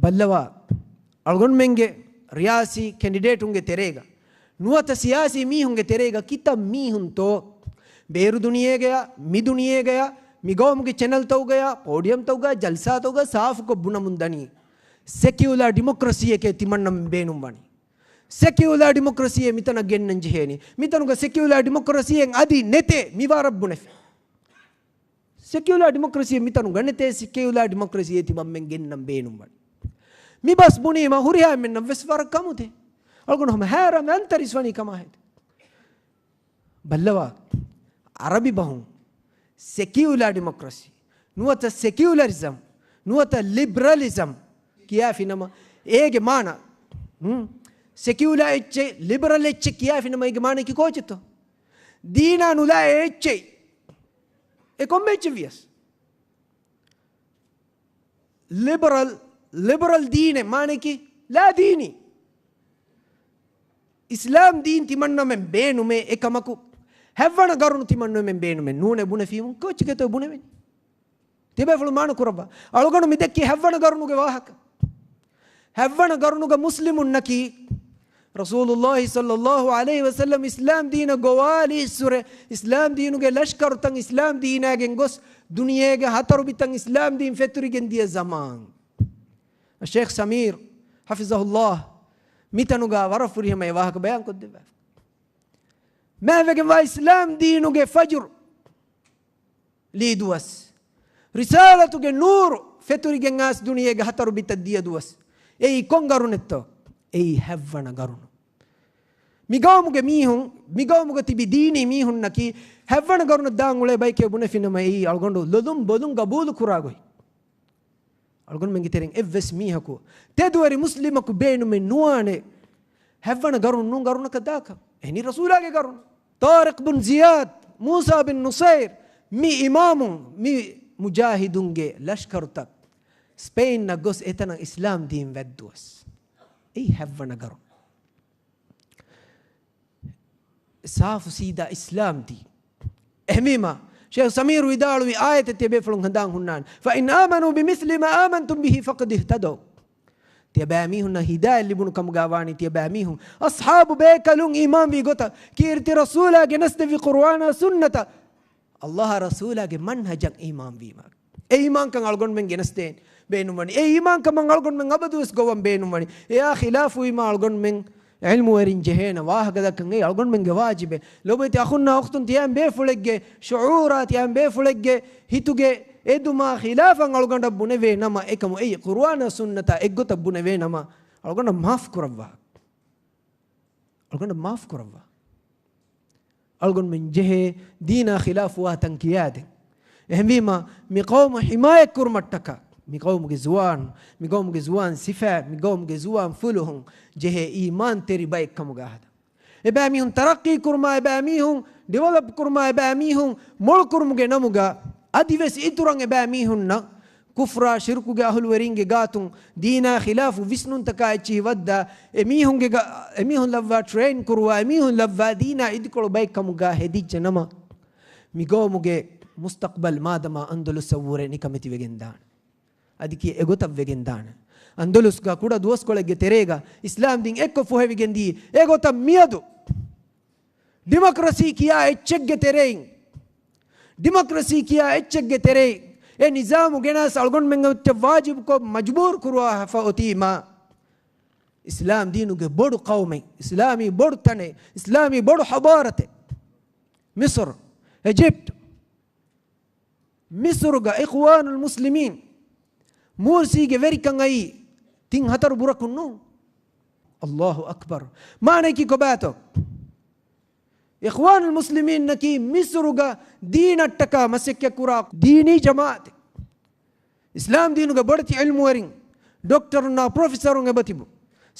ބައްލަވާ، އަޅުގަނޑުމެންގެ ރިޔާސީ ކެންޑިޑޭޓުންގެ ތެރޭގަ ނުވަތަ ސިޔާސީ މީހުންގެ ތެރޭގަ ކިތައް މީހުންތޯ ބޭރު ދުނިޔޭގަޔާ، މި ދުނިޔޭގަޔާ، މި ގައުމުގެ ޗެނަލްތަކުގަޔާ، ޕޯޑިއަމްތަކުގަ، ޖަލްސާތަކުގަ ސާފުކޮށް ބުނަމުން ދަނީ، ސެކިއުލާ ޑިމޮކްރަސީއެކޭ ތިމަންނަމެން ބޭނުންވަނީ. ސެކިއުލާ ޑިމޮކްރަސީއެއް މިތަނަށް ގެންނަން ޖެހޭނީ. މިތަނުގަ ސެކިއުލާ ޑިމޮކްރަސީއެއް އަދި ނެތޭ، މި ވަރަށް ބުނެފި. ސެކިއުލާ ޑިމޮކްރަސީއެއް މިތަނުގަ ނެތޭ، ސެކިއުލާ ޑިމޮކްރަސީއެއް ތިމަންމެން ގެންނަން ބޭނުންވަނީ. މި ބަސް ބުނީމަ ހުރިހާ އެންމެންނަށް ވެސް ވަރަށް ކަމުދޭ. އަޅުގަނޑު ހަމަ ހައިރާން އަންތަރީސް ވަނީ ކަމާ ހެދި. ބައްލަވާ، އަރަބި ބަހުން ސެކިއުލާ ޑިމޮކްރަސީ، ނުވަތަ ސެކިއުލަރިޒަމް، ނުވަތަ ލިބްރަލިޒަމް ކިޔާފިނަމަ، އޭގެ މާނަ، ހުން، ސެކިއުލާ އެއްޗެއް، ލިބްރަލް އެއްޗެއް ކިޔާފިނަމަ، އޭގެ މާނައަކީ ކޯޗެއްތޯ؟ ދީނާ ނުލާ އެއްޗެއް. އެ ކޮންމެ އެއްޗެއް ވިޔަސް. ލިބްރަލް، ލިބްރަލް ދީނެއް މާނައަކީ ލާ ދީނީ. އިސްލާމް ދީން ތިމަންނަމެން ބޭނުމޭ، އެކަމަކު ހަތްވަނަ ގަރުނު ތިމަންނަމެން ބޭނުމެއް ނޫނޭ ބުނެފީމުން. ކޯއްޗެކޭތޯ ބުނެވެނީ؟ ތިބޭފުޅުން މާނަ ކުރައްވާ. އަޅުގަނޑު މި ދެއްކީ ހަތްވަނަ ގަރުނުގެ ވާހަކަ. ހަތްވަނަ ގަރުނުގަ މުސްލިމުންނަކީ ރަސޫލުﷲ ޞައްލަﷲ ޢަލައިހި ވަސައްލަމް އިސްލާމް ދީނަށް ގޮވާލިއްސުރެ، އިސްލާމް ދީނުގެ ލަޝްކަރުތައް އިސްލާމް ދީނާގެން ގޮސް، ދުނިޔޭގެ ހަތަރު ބިތަށް އިސްލާމް ދީން ފެތުރިގެން ދިޔަ ޒަމާން. ޝޭޚް ސަމީރު ޙަފިޒަހުﷲ މިތަނުގަ ވަރަށް ފުރިހަމަ އެ ވާހަކަ ބަޔާން ކޮށްދެއްވާ. މާތްވެގެންވާ އިސްލާމް ދީނުގެ ފަޖުރު ލީ ދުވަސް، ރިސާލަތުގެ ނޫރު ފެތުރިގެން އާސް ދުނިޔޭގެ ހަތަރު ބިތަށް ދިޔަ ދުވަސް. އެއީ ކޮން ގަރުނެއްތޯ؟ އެއީ ހަތްވަނަ ގަރުނު. މިގައުމުގެ މީހުން، މިގައުމުގަ ތިބި ދީނީ މީހުންނަކީ ހަތްވަނަ ގަރުނަށް ދާން އުޅޭ ބަޔެކޭ ބުނެފިނަމަ، އެއީ އަޅުގަނޑު ލޮލުން ބޮލުން ގަބޫލު ކުރާ ގޮތް. އަޅުގަނޑުމެންގެ ތެރެއިން އެއްވެސް މީހަކު، ތެދުވެރި މުސްލިމަކު ބޭނުމެއް ނުވާނެ ހަތްވަނަ ގަރުން ނޫން ގަރުނަކަށް ދާކަށް. އެހެނީ ރަސޫލާގެ ގަރުނު. ޠާރިޤް ބުން ޒިޔާދް، މޫސާ ބިން ނުޞައިރް، މި އިމާމުން، މި މުޖާހިދުންގެ ލަޝްކަރުތައް ސްޕެއިންއަށް ގޮސް އެތަނަށް އިސްލާމް ދީން ވައްދުވަސް. އެއީ ހަތްވަނަ ގަރުނު. ސާފު ސީދާ އިސްލާމް ދީން. އެހެންވީމަ، ޝޭޚް ސަމީރު ވިދާޅުވި އާޔަތެއް ތިޔަބޭފުޅުން ހަނދާން ހުންނާނެ. فَإِنْ آمَنُوا بِمِثْلِ مَا آمَنْتُمْ بِهِ فَقَدِ اهْتَدَوْا. ތިޔަބައިމީހުންނަށް ހިދާޔަތް ލިބުނު ކަމުގަ ވާނީ، ތިޔަބައިމީހުން އަޞްޙާބު ބޭކަލުން އީމާންވީ ގޮތަށް، ކީރިތި ރަސޫލާ ގެނެސްދެއްވި ޤުރުއާނާ ސުންނަތަށް، ﷲ އާ ރަސޫލާގެ މަންހަޖަށް އީމާންވީމަ. އެ އީމާންކަން އަޅުގަނޑުމެން ގެނެސްދޭން ބޭނުންވަނީ. އެ އީމާންކަމަށް އަޅުގަނޑުމެން އަބަދުވެސް ގޮވަން ބޭނުންވަނީ. އެއާ ޚިލާފުވީމާ އަޅުގަނޑުމެން ޢިލްމުވެރިން ޖެހޭނެ ވާހަކަ ދައްކަން އެއީ އަޅުގަނޑުމެންގެ ވާޖިބެއް. ލޮބުވެތި އަޚުންނާ އުޚްތުން، ތިޔައިން ބޭފުޅެއްގެ ޝުޢޫރާ، ތިޔައިން ބޭފުޅެއްގެ ހިތުގެ އެދުމާ ޚިލާފަށް އަޅުގަނޑަށް ބުނެވޭ ނަމަ، އެކަމު އެއީ ޤުރުއާނާ ސުންނަތާ އެއްގޮތަށް ބުނެވޭ ނަމަ، އަޅުގަނޑަށް މާފް ކުރައްވާ. އަޅުގަނޑަށް މާފް ކުރައްވާ. އަޅުގަނޑުމެން ޖެހޭ ދީނާ ޚިލާފުވާ ތަން ކިޔާދޭން. އެހެންވީމަ، މި ޤައުމު ޙިމާޔަތްކުރުމަށްޓަކާ، މި ޤައުމުގެ ޒުވާން، މި ޤައުމުގެ ޒުވާން ސިފައިން، މި ޤައުމުގެ ޒުވާން ފުލުހުން ޖެހޭ އީމާންތެރި ބައެއްކަމުގަ ހަދަން. އެބައިމީހުން ތަރައްޤީ ކުރުމާ، އެބައިމީހުން ޑިވެލޮޕް ކުރުމާ، އެބައިމީހުން މޮޅުކުރުމުގެ ނަމުގަ، އަދިވެސް އިތުރަށް އެބައިމީހުންނަށް ކުފްރާ ޝިރުކުގެ އަހުލުވެރިންގެ ގާތުން ދީނާ ޚިލާފު ވިސްނުންތަކާ އެއްޗިހި ވައްދާ، އެމީހުންގެ ގާ-، އެމީހުން ލައްވާ ޓްރޭން ކުރުވާ، އެމީހުން ލައްވާ ދީނާ އިދިކޮޅު ބައެއްކަމުގަ ހެދިއްޖެ ނަމަ، މިގައުމުގެ މުސްތަޤްބަލް މާދަމާ އަންދަލުސްއަށްވުރެ ނިކަމެތިވެގެންދާނެ. އަދި ކިޔޭ އެގޮތަށް ވެގެންދާނެ. އަންދަލުސްގަ ކުޑަ ދުވަސްކޮޅެއްގެ ތެރޭގަ އިސްލާމްދީން އެއްކޮށް ފޮހެވިގެންދީ އެގޮތަށް މިއަދު ޑިމޮކްރަސީ ކިޔާ އެއްޗެއްގެ ތެރެއިން، ޑިމޮކްރަސީ ކިޔާ އެއްޗެއްގެ ތެރެއިން އެ ނިޒާމު ގެނަސް އަޅުގަނޑުމެން އެއްޗެއް ވާޖިބުކޮށް މަޖުބޫރު ކުރުވާފަ އޮތީމާ، އިސްލާމް ދީނުގެ ބޮޑު ޤައުމެއް، އިސްލާމީ ބޮޑު ތަނެއް، އިސްލާމީ ބޮޑު ޙަޟާރަތެއް، މިޞްރު، އެޖިޕްޓް، މިޞްރުގަ އިޚްވާނުލް މުސްލިމީން މޫރްސީގެ ވެރިކަން އައީ ތިން ހަތަރު ބުރަކުން ނޫން. އައްލާހު އަކްބަރު. މާނައަކީ ކޮބާތޯ؟ އިޚްވާނުލް މުސްލިމީންނަކީ މިޞްރުގަ ދީނަށްޓަކާ މަސައްކަތްކުރާ ދީނީ ޖަމާޢަތެއް. އިސްލާމް ދީނުގެ ބޮޑެތި ޢިލްމުވެރިން، ޑޮކްޓަރުންނާ ޕްރޮފެސަރުން އެބަތިބު،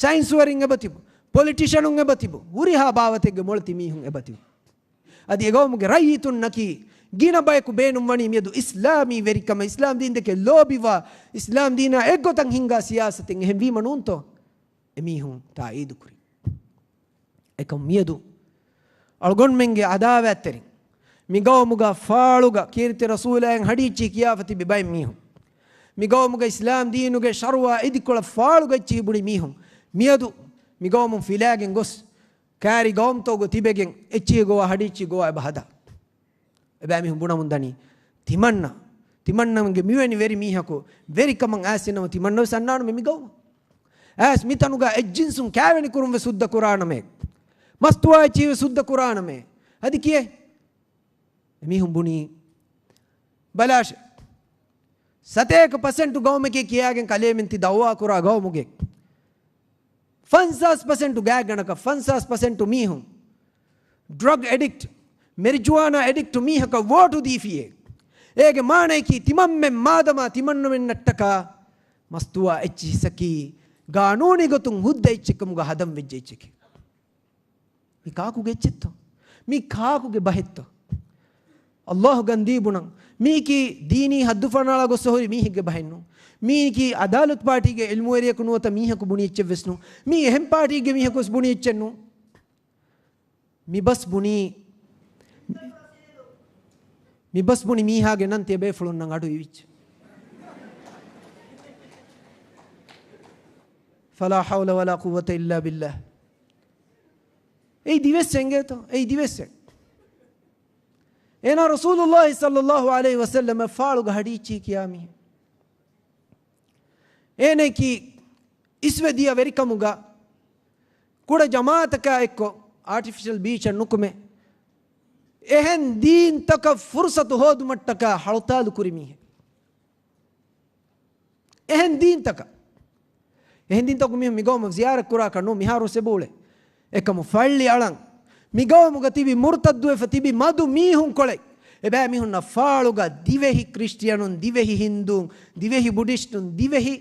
ސައިންސްވެރިން އެބަތިބު، ޕޮލިޓިޝަނުން އެބަތިބު، ހުރިހާ ބާވަތެއްގެ މޮޅެތި މީހުން އެބަތިބު. އަދި އެގައުމުގެ ރައްޔިތުންނަކީ ގިނަ ބަޔަކު ބޭނުންވަނީ މިއަދު އިސްލާމީ ވެރިކަމަށް، އިސްލާމް ދީންދެކެ ލޯބިވާ، އިސްލާމް ދީނާ އެއްގޮތަށް ހިންގާ ސިޔާސަތެއް. އެހެންވީމަ ނޫންތޯ؟ އެމީހުން ތާއީދުކުރި. އެކަމް މިއަދު އަޅުގަނޑުމެންގެ އަދާވާތްތެރިން، މިގައުމުގަ ފާޅުގަ ކީރިތި ރަސޫލާއިން ހަޑިއެއްޗި ކިޔާފަ ތިބި ބައެއް މީހުން، މިގައުމުގަ އިސްލާމް ދީނުގެ ޝަރުޢާ އިދިކޮޅަށް ފާޅުގަ އެއްޗިހި ބުނި މީހުން، މިއަދު މިގައުމުން ފިލާގެން ގޮސް، ކާރި ގައުމުތަކުގަ ތިބެގެން އެއްޗިހި ގޮވާ ހަޑިއެއްޗި ގޮވާ އެބަ ހަދާ. އެބައިމީހުން ބުނަމުން ދަނީ، ތިމަންނަ، ތިމަންނަގެ މިވެނި ވެރި މީހަކު ވެރިކަމަށް އައިސްއިންނަމަ ތިމަންނަވެސް އަންނާނަމޭ މިގައުމަށް. އައިސް މިތަނުގަ އެއްޖިންސުން ކާވެނިކުރުންވެސް ހުއްދަ ކުރާނަމޭ. މަސްތުވާ އެއްޗިހިވެސް ހުއްދަ ކުރާނަމޭ. އަދި ކިޔޭ. އެމީހުން ބުނީ، ބަލާށޭ، ސަތޭކަ ޕަސެންޓު ގައުމެކޭ ކިޔާގެން ކަލޭމެން ތި ދައުވާ ކުރާ ގައުމުގެ ފަންސާސް ޕަސެންޓު ގާތްގަނޑަކަށް، ފަންސާސް ޕަސެންޓު މީހުން ޑްރަގް އެޑިކްޓް، މެރިޖުވާނާ އެޑިކްޓު މީހަކަށް ވޯޓު ދީފިއޭ. އޭގެ މާނަޔަކީ ތިމަންމެން މާދަމާ ތިމަންނަމެންނަށްޓަކާ މަސްތުވާ އެއްޗިހިސަކީ ގާނޫނީ ގޮތުން ހުއްދަ އެއްޗެއްކަމުގަ ހަދަން ވެއްޖެ އެއްޗެކޭ. މި ކާކުގެ އެއްޗެއްތޯ؟ މި ކާކުގެ ބަހެއްތޯ؟ އައްލާހު ގަންދީ ބުނަން. މީކީ ދީނީ ހައްދުފަނާޅާ ގޮއްސަ ހުރި މީހެއްގެ ބަހެއް ނޫން. މީކީ އަދާލަތު ޕާޓީގެ އިލްމުވެރިޔަކު ނުވަތަ މީހަކު ބުނި އެއްޗެއް ވެސް ނޫން. މީ އެހެން ޕާޓީގެ މީހަކު ވެސް ބުނި އެއްޗެއް ނޫން. މި ބަސް ބުނީ، މި ބަސް ބުނި މީހާގެ ނަން ތިޔަބޭފުޅުންނަށް އަޑު އިވިއްޖެ. ފަލާ ޙައުލަ ވަލާ ޤުއްވަތަ އިއްލާ ބިއްލާހް. އެއީ ދިވެއްސެއް އިނގޭތޯ؟ އެއީ ދިވެއްސެއް. އޭނާ ރަސޫލުއްލާހި ޞައްލައްލާހު ޢަލައިހި ވަސައްލަމަށް ފާޅުގަ ހަޑިއްޗީ ކިޔާ މީހެއް. އޭނައަކީ އިސްވެ ދިޔަ ވެރިކަމުގަ ކުޑަ ޖަމާޢަތަކާ އެއްކޮށް އާޓިފިޝަލް ބީޗަށް ނުކުމެ، އެހެން ދީންތަކަށް ފުރުޞަތު ހޯދުމަށްޓަކާ ހަޅުތާލު ކުރި މީހެއް. އެހެން ދީންތަކަށް. އެހެން ދީންތަކުން މީހުން މިގައުމަށް ޒިޔާރަތް ކުރާކަށް ނޫން، މިހާރުވެސް އެބައުޅޭ. އެކަމު ފައްޅި އަޅަން، މިގައުމުގަ ތިބި މުރުތައްދުވެފަ ތިބި މަދު މީހުން ކޮޅެއް، އެބައިމީހުންނަށް ފާޅުގަ ދިވެހި ކްރިސްޓިއަނުން، ދިވެހި ހިންދޫން، ދިވެހި ބުޑިސްޓުން، ދިވެހި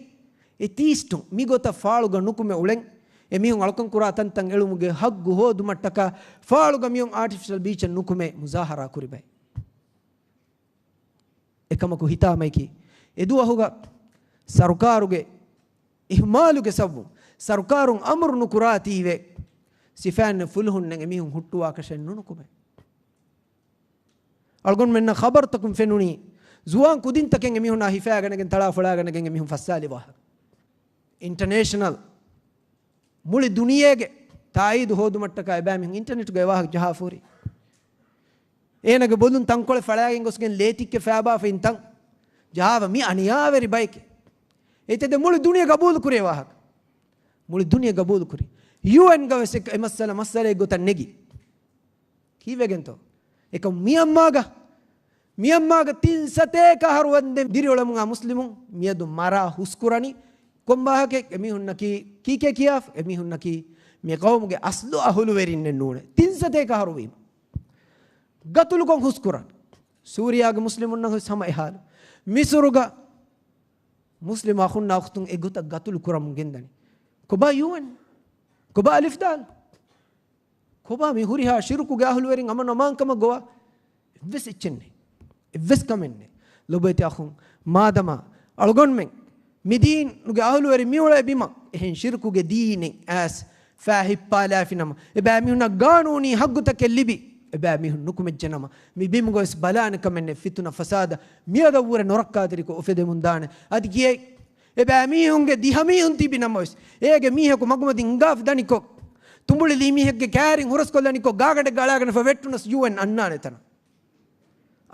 އެތީސްޓުން މިގޮތަށް ފާޅުގަ ނުކުމެ އުޅެން، އެމީހުން އަޅުކަން ކުރާ ތަންތަން އެޅުމުގެ ހައްގު ހޯދުމަށްޓަކާ ފާޅުގަ މިއޮން އާޓިފިޝަލް ބީޗަށް ނުކުމެ މުޒާހަރާ ކުރި ބައެއް. އެކަމަކު ހިތާމައަކީ، އެދުވަހުގަ ސަރުކާރުގެ އިހުމާލުގެ ސަބަބުން، ސަރުކާރުން އަމުރު ނުކުރާތީވެ، ސިފައިންނެއް ފުލުހުންނެއް އެމީހުން ހުއްޓުވާކަށެއް ނުނުކުމެ. އަޅުގަނޑުމެންނަށް ޚަބަރުތަކުން ފެނުނީ، ޒުވާން ކުދިންތަކެއް އެމީހުންނާ ހިފާގަނެގެން، ތަޅާފޮޅާގަނެގެން އެމީހުން ފައްސާލި ވާހަކަ. އިންޓަނޭޝަނަލް މުޅި ދުނިޔޭގެ ތާއީދު ހޯދުމަށްޓަކާ އެބައިމީހުން އިންޓަނެޓުގައި ވާހަކަ ޖަހާފަ ހުރި. އޭނާގެ ބޮލުން ތަންކޮޅެއް ފަޅާގެން ގޮސްގެން ލޭތިއްކެ ފައިބާފަ އިން ތަން ޖަހާފަ މި އަނިޔާވެރި ބައެކޭ. އެތެދެއް މުޅި ދުނިޔެ ގަބޫލު ކުރޭ ވާހަކަ. މުޅި ދުނިޔެ ގަބޫލު ކުރި. ޔޫއެންގަ ވެސް އެ މައްސަލަ މައްސަލައެއް ގޮތަށް ނެގި. ކީއްވެގެންތޯ؟ އެކަމު މިއަންމާގަ، މިއަންމާގަ ތިން ސަތޭކަ އަހަރު ވަންދެން ދިރިއުޅެމުން އާ މުސްލިމުން މިއަދު މަރާ ހުސްކުރަނީ ކޮން ވާހަކައެއް؟ އެމީހުންނަކީ ކީކޭ ކިޔާފަ؟ އެމީހުންނަކީ މި ޤައުމުގެ އަސްލު އަހުލުވެރިންނެއް ނޫނޭ. ތިން ސަތޭކަ އަހަރު ވީމަ. ގަތުލުކޮށް ހުސްކުރަން. ސޫރިޔާގެ މުސްލިމުންނަށް ވެސް ހަމަ އެ ހާލު. މިސުރުގަ މުސްލިމް އަޚުންނާ އުޚްތުން އެ ގޮތަށް ގަތުލު ކުރަމުން ގެންދަނީ. ކޮބާ ޔޫއެން؟ ކޮބާ އަލިފް ދާލް؟ ކޮބާ މި ހުރިހާ ޝިރުކުގެ އަހުލުވެރިން އަމަން އަމާންކަމަށް ގޮވާ؟ އެއްވެސް އެއްޗެއް ނެތް. އެއްވެސް ކަމެއް ނެތް. ލޮބުވެތި އަޚުން، މާދަމާ އަޅުގަނޑުމެން މި ދީނުގެ އަހުލުވެރި މިއުޅޭ ބިމަށް އެހެން ޝިރުކުގެ ދީނެއް އައިސް ފައި ހިއްޕާލާފިނަމަ، އެބައިމީހުންނަށް ގާނޫނީ ހައްގުތަކެއް ލިބި، އެބައިމީހުން ނުކުމެއްޖެނަމަ، މި ބިމުގަވެސް ބަލާނެ ކަމެއް ނެތް. ފިތުނަ ފަސާދަ މިއަދަށްވުރެ ނުރައްކާތެރިކޮށް އުފެދެމުންދާނެ. އަދި ކިޔައި، އެބައިމީހުންގެ ދިހަމީހުން ތިބިނަމަވެސް، އޭގެ މީހަކު މަގުމަތިން ހިނގާފަ ދަނިކޮށް، ތުނބުޅި ލީމީހެއްގެ ކައިރިން ހުރަސްކޮށްލަނިކޮށް، ގާގަނޑެއްގަ އަޅާގަނެފަ ވެއްޓުނަސް ޔޫއެން އަންނާނެ ތަނަށް.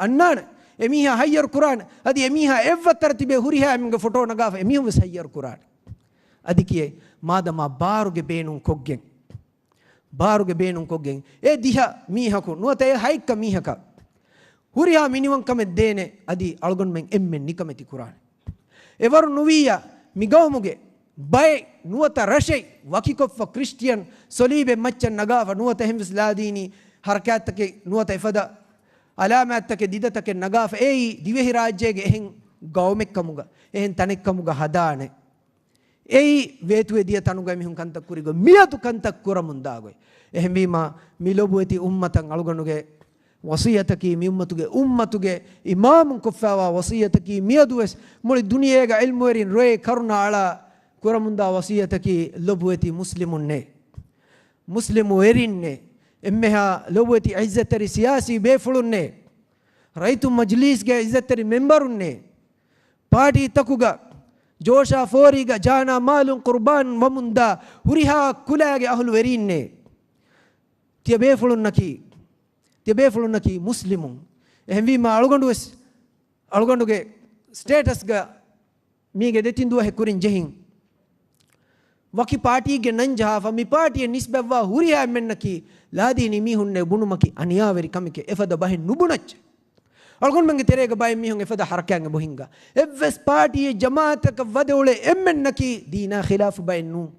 އަންނާނެ. އެމީހާ ހައްޔަރު ކުރާނެ. އަދި އެމީހާ އެއްވައްތަރަށް ތިބޭ ހުރިހާ އެމީހުންގެ ފޮޓޯ ނަގާފަ އެމީހުން ވެސް ހައްޔަރު ކުރާނެ. އަދި ކިޔޭ، މާދަމާ ބާރުގެ ބޭނުން ކޮށްގެން، ބާރުގެ ބޭނުން ކޮށްގެން، އެ ދިހަ މީހަކު ނުވަތަ އެ ހައެއްކަ މީހަކަށް ހުރިހާ މިނިވަންކަމެއް ދޭނެ، އަދި އަޅުގަނޑުމެން އެންމެން ނިކަމެތި ކުރާނެ. އެވަރު ނުވިއްޔާ، މި ގައުމުގެ ބައެއް ނުވަތަ ރަށެއް ވަކިކޮށްފަ ކްރިސްޓިއަން ސޮލީބެއް މައްޗަށް ނަގާފަ، ނުވަތަ އެހެންވެސް ލާދީނީ ހަރަކާތްތަކެއް، ނުވަތަ އެފަދަ އަލާމާތްތަކެއް، ދިދަތަކެއް ނަގާފަ، އެއީ ދިވެހިރާއްޖޭގެ އެހެން ގައުމެއްކަމުގަ، އެހެން ތަނެއްކަމުގަ ހަދާނެ. އެއީ ވޭތުވެދިޔަ ތަނުގަ މީހުން ކަންތައް ކުރިގޮތް، މިއަދު ކަންތައް ކުރަމުންދާގޮތް. އެހެންވީމާ، މި ލޮބުވެތި އުއްމަތަށް އަޅުގަނޑުގެ ވަޞިއްޔަތަކީ، މި އުއްމަތުގެ، އުއްމަތުގެ އިމާމުން ކޮށްފައިވާ ވަޞިއްޔަތަކީ، މިއަދުވެސް މުޅި ދުނިޔޭގަ ޢިލްމުވެރިން ރޮއެ ކަރުނަ އަޅާ ކުރަމުންދާ ވަޞިއްޔަތަކީ، ލޮބުވެތި މުސްލިމުންނޭ، މުސްލިމު ވެރިންނޭ، އެންމެހާ ލޮބުވެތި ޢިއްޒަތްތެރި ސިޔާސީ ބޭފުޅުންނޭ، ރައްޔިތު މަޖްލީސްގެ ޢިއްޒަތްތެރި މެމްބަރުންނޭ، ޕާޓީތަކުގަ ޖޯޝާ ފޯރީގަ ޖާނާ މާލުން ޤުރުބާން ވަމުންދާ ހުރިހާ ކުލައިގެ އަހުލު ވެރީންނޭ. ތިޔަބޭފުޅުންނަކީ، ތިޔަބޭފުޅުންނަކީ މުސްލިމުން. އެހެންވީމާ އަޅުގަނޑުވެސް، އަޅުގަނޑުގެ ސްޓޭޓަސްގަ މީގެ ދެތިން ދުވަހެއް ކުރިން ޖެހިން، ވަކި ޕާޓީގެ ނަން ޖަހާފަ، މި ޕާޓީއަށް ނިސްބަތްވާ ހުރިހާ އެންމެންނަކީ ލާދީނީ މީހުންނޭ ބުނުމަކީ އަނިޔާވެރި ކަމެކޭ. އެފަދަ ބަހެއް ނުބުނައްޗޭ. އަޅުގަނޑުމެންގެ ތެރޭގަ ބައެއް މީހުން އެފަދަ ހަރަކާތް އެބަ ހިންގާ. އެއްވެސް ޕާޓީއެއް ޖަމާއަތަކަށް ވަދެ އުޅޭ އެންމެންނަކީ ދީނާ ޚިލާފު ބައެއް ނޫން.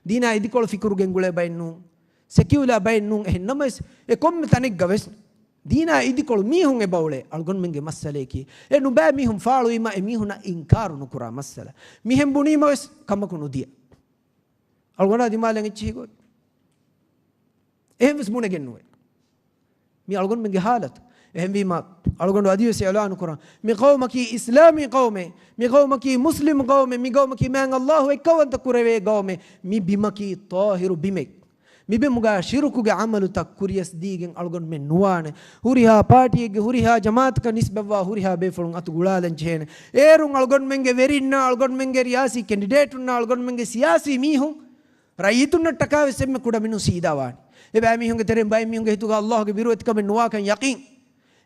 ދީނާ އިދިކޮޅު ފިކުރު ގެންގުޅޭ ބައެއް ނޫން. ސެކިއުލާ ބައެއް ނޫން. އެހެން ނަމަވެސް، އެ ކޮންމެ ތަނެއްގަ ވެސް ދީނާ އިދިކޮޅު މީހުން އެބައުޅޭ އަޅުގަނޑުމެންގެ މައްސަލައަކީ. އެ ނުބައި މީހުން ފާޅުވީމަ އެ މީހުންނަށް އިންކާރު ނުކުރާ މައްސަލަ. މިހެން ބުނީމަވެސް ކަމަކު ނުދިޔަ. އަޅުގަނޑާ ދިމާލަށް އެއްޗެހި ގޮތް އެހެންވެސް ބުނެގެން ނުވޭ. މި އަޅުގަނޑުމެންގެ ހާލަތު. އެހެންވީމަ، އަޅުގަނޑު އަދިވެސް އިޢުލާނު ކުރަން، މި ޤައުމަކީ އިސްލާމީ ޤައުމެއް، މި ޤައުމަކީ މުސްލިމް ޤައުމެއް، މި ޤައުމަކީ މާތް ﷲ އެއްކައުވަންތަ ކުރެވޭ ޤައުމެއް، މި ބިމަކީ ޠާހިރު ބިމެއް. މި ބިމުގަ ޝިރުކުގެ ޢަމަލުތައް ކުރިޔަސް ދީގެން އަޅުގަނޑުމެން ނުވާނެ. ހުރިހާ ޕާޓީއެއްގެ ހުރިހާ ޖަމާޢަތަކަށް ނިސްބަތްވާ ހުރިހާ ބޭފުޅުން އަތު ގުޅާލަން ޖެހޭނެ. އޭރުން އަޅުގަނޑުމެންގެ ވެރިންނާ، އަޅުގަނޑުމެންގެ ރިޔާސީ ކެންޑިޑޭޓުންނާ، އަޅުގަނޑުމެންގެ ސިޔާސީ މީހުން ރައްޔިތުންނަށްޓަކާ ވެސް އެންމެ ކުޑަމިނުން ސީދާ ވާނެ. އެބައިމީހުންގެ ތެރެއިން ބައެއް މީހުންގެ ހިތުގަ ﷲ ގެ ބިރުވެތިކަމެއް ނުވާކަން ޔަޤީން.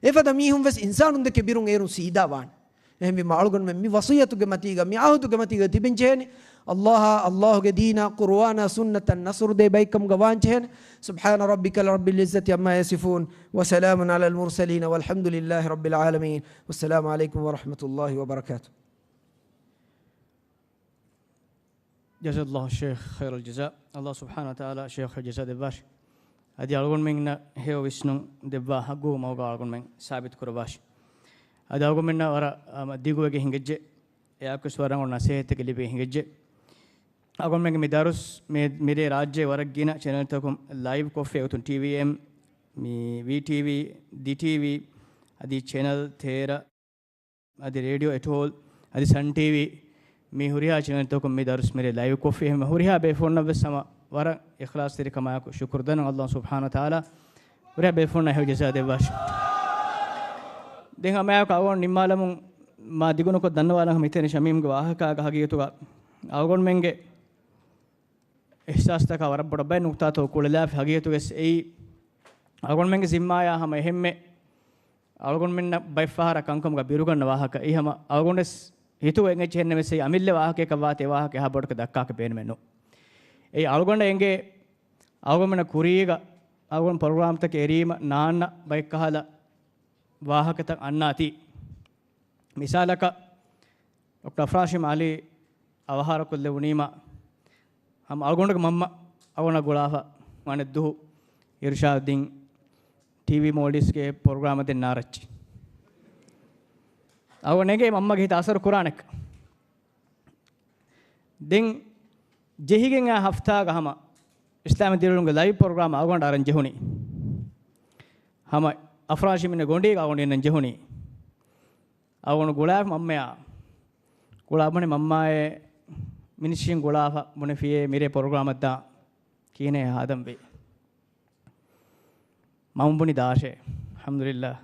އެފަދަ މީހުން ވެސް އިންސާނުންދެކެ ބިރުން އޭރުން ސީދާ ވާނެ. އެހެންވީމަ އަޅުގަނޑުމެން މި ވަޞިއްޔަތުގެ މަތީގަ، މި ޢަހުދުގެ މަތީގަ ތިބެން ޖެހޭނެ. ﷲ އާ، ﷲ ގެ ދީނާ، ޤުރުއާނާ، ސުންނަތަށް ނަޞްރު ދޭ ބައެއްކަމުގަ ވާން ޖެހޭނެ. سبحان ربك رب العزة عما يصفون وسلام على المرسلين والحمد لله رب العالمين. والسلام عليكم ورحمة الله وبركاته. جزا الله الشيخ خير الجزاء. ﷲ ސުބްޙާނަހޫ ވަތަޢާލާ ޝޭޚް ޖަޒާ ދެއްވާށި. އަދި އަޅުގަނޑުމެންނަށް ހެޔޮ ވިސްނުން ދެއްވާ ޙައްޤު މަގުގަ އަޅުގަނޑުމެން ސާބިތު ކުރައްވާށި. އަދި އަޅުގަނޑުމެންނަށް ވަރަށް، އަ، ދިގުވެގެން ހިނގައްޖެ. އެއާއެކުވެސް ވަރަށް ރަނގަޅު ނަޞޭޙަތެއް ލިބިގެން ހިނގައްޖެ. އަޅުގަނޑުމެންގެ މި ދަރުސް މި، މިރޭ ރާއްޖޭ ވަރަށް ގިނަ ޗެނަލްތަކުން ލައިވް ކޮށްފައި އޮތުން، ޓީވީއެމް، މި ވީޓީވީ، ދިޓީވީ، އަދި ޗެނަލް ތޭރަ، އަދި ރޭޑިއޯ އެޓް އޯލް، އަދި ސަން ޓީވީ، މި ހުރިހާ ޗެނަލްތަކުން މި ދަރުސް މިރޭ ލައިވް ކޮށްފި. އެހެން ހުރިހާ ބޭފުޅުންނަށް ވެސް ހަމަ ވަރަށް އިޚްލާޞްތެރިކަމާއެކު ޝުކުރު ދަންނަވަން. ﷲ ސުބްޙާނަހޫ ވަތަޢާލާ ހުރިހާ ބޭފުޅުންނަށް ހެޔޮ ޖަޒާ ދެއްވާށި. ދެން ހަމައެއާއެކު އަޅުގަނޑު ނިންމާލަމުން މާ ދިގުނުކޮށް ދަންނަވާލަން ހަމަ އިތުރަށް ޝަމީމްގެ ވާހަކާގެ ހަގީގަތުގަ އަޅުގަނޑުމެންގެ އިޙްސާސްތަކާ ވަރަށް ބޮޑަށް ބައެއް ނުކުތާތައް ކުޅެލާފި. ހަގީގަތުގަސް އެއީ އަޅުގަނޑުމެންގެ ޒިންމާޔާ ހަމަ އެހެންމެ އަޅުގަނޑުމެންނަށް ބައެއްފަހަރަށް ކަންކަމުގަ ބިރުގަންނަ ވާހަކަ. އެއީ ހަމަ އަޅުގަނޑުވެސް ހިތުގަ އެނގެއްޖެ އެހެންނަމަވެސް އެއީ އަމިއްލަ ވާހަކައަކަށް ވާތީ އެ ވާހަކަ އެހާ ބޮޑަކަށް ދައްކާކަށް ބޭނުމެއް ނޫން. އެއީ އަޅުގަނޑަށް އެނގޭ އަޅުގަނޑުމެންނަށް ކުރީގަ އަޅުގަނޑު ޕްރޮގްރާމްތަކެއް އެރީމަ ނާންނަ ބައެއްކަހަލަ ވާހަކަތައް އަންނާތީ. މިސާލަކަށް، ޑޮކްޓަރ އަފްރާޝީމް ޢަލީ އަވަހާރަކޮށްލެވުނީމަ، ހަމަ އަޅުގަނޑުގެ މަންމަ އަޅުގަނޑަށް ގުޅާފަ ވަނެއްދުހު އިރުޝާދުއްދީން ޓީވީ މޯލްޑިވްސްގެ ޕްރޮގްރާމަށް ދެން ނާރައްޗި. އަޅުގަނޑަށް އެނގޭ މަންމަގެ ހިތަށް އަސަރު ކުރާނެކަން. ދެން ޖެހިގެން އާ ހަފްތާގަ ހަމަ އިސްލާމީ ދިރިއުޅުމުގެ ލައިވް ޕްރޮގްރާމް އަޅުގަނޑަށް އަރަން ޖެހުނީ. ހަމަ އަފްރާޝީމް އިންނަ ގޮނޑީގަ އަޅުގަނޑު އިންނަން ޖެހުނީ. އަޅުގަނޑު ގުޅާފި މަންމަޔާ. ގުޅާ ބުނި މަންމާއޭ މިނިސްޓްރީން ގުޅާފަ ބުނެފިޔޭ މިރޭ ޕްރޮގްރާމަށްދާ ކިހިނެއް ހާދަންވީ. މަންމަ ބުނި ދާށޭ. އަލްޙަމްދުލިއްލާހް.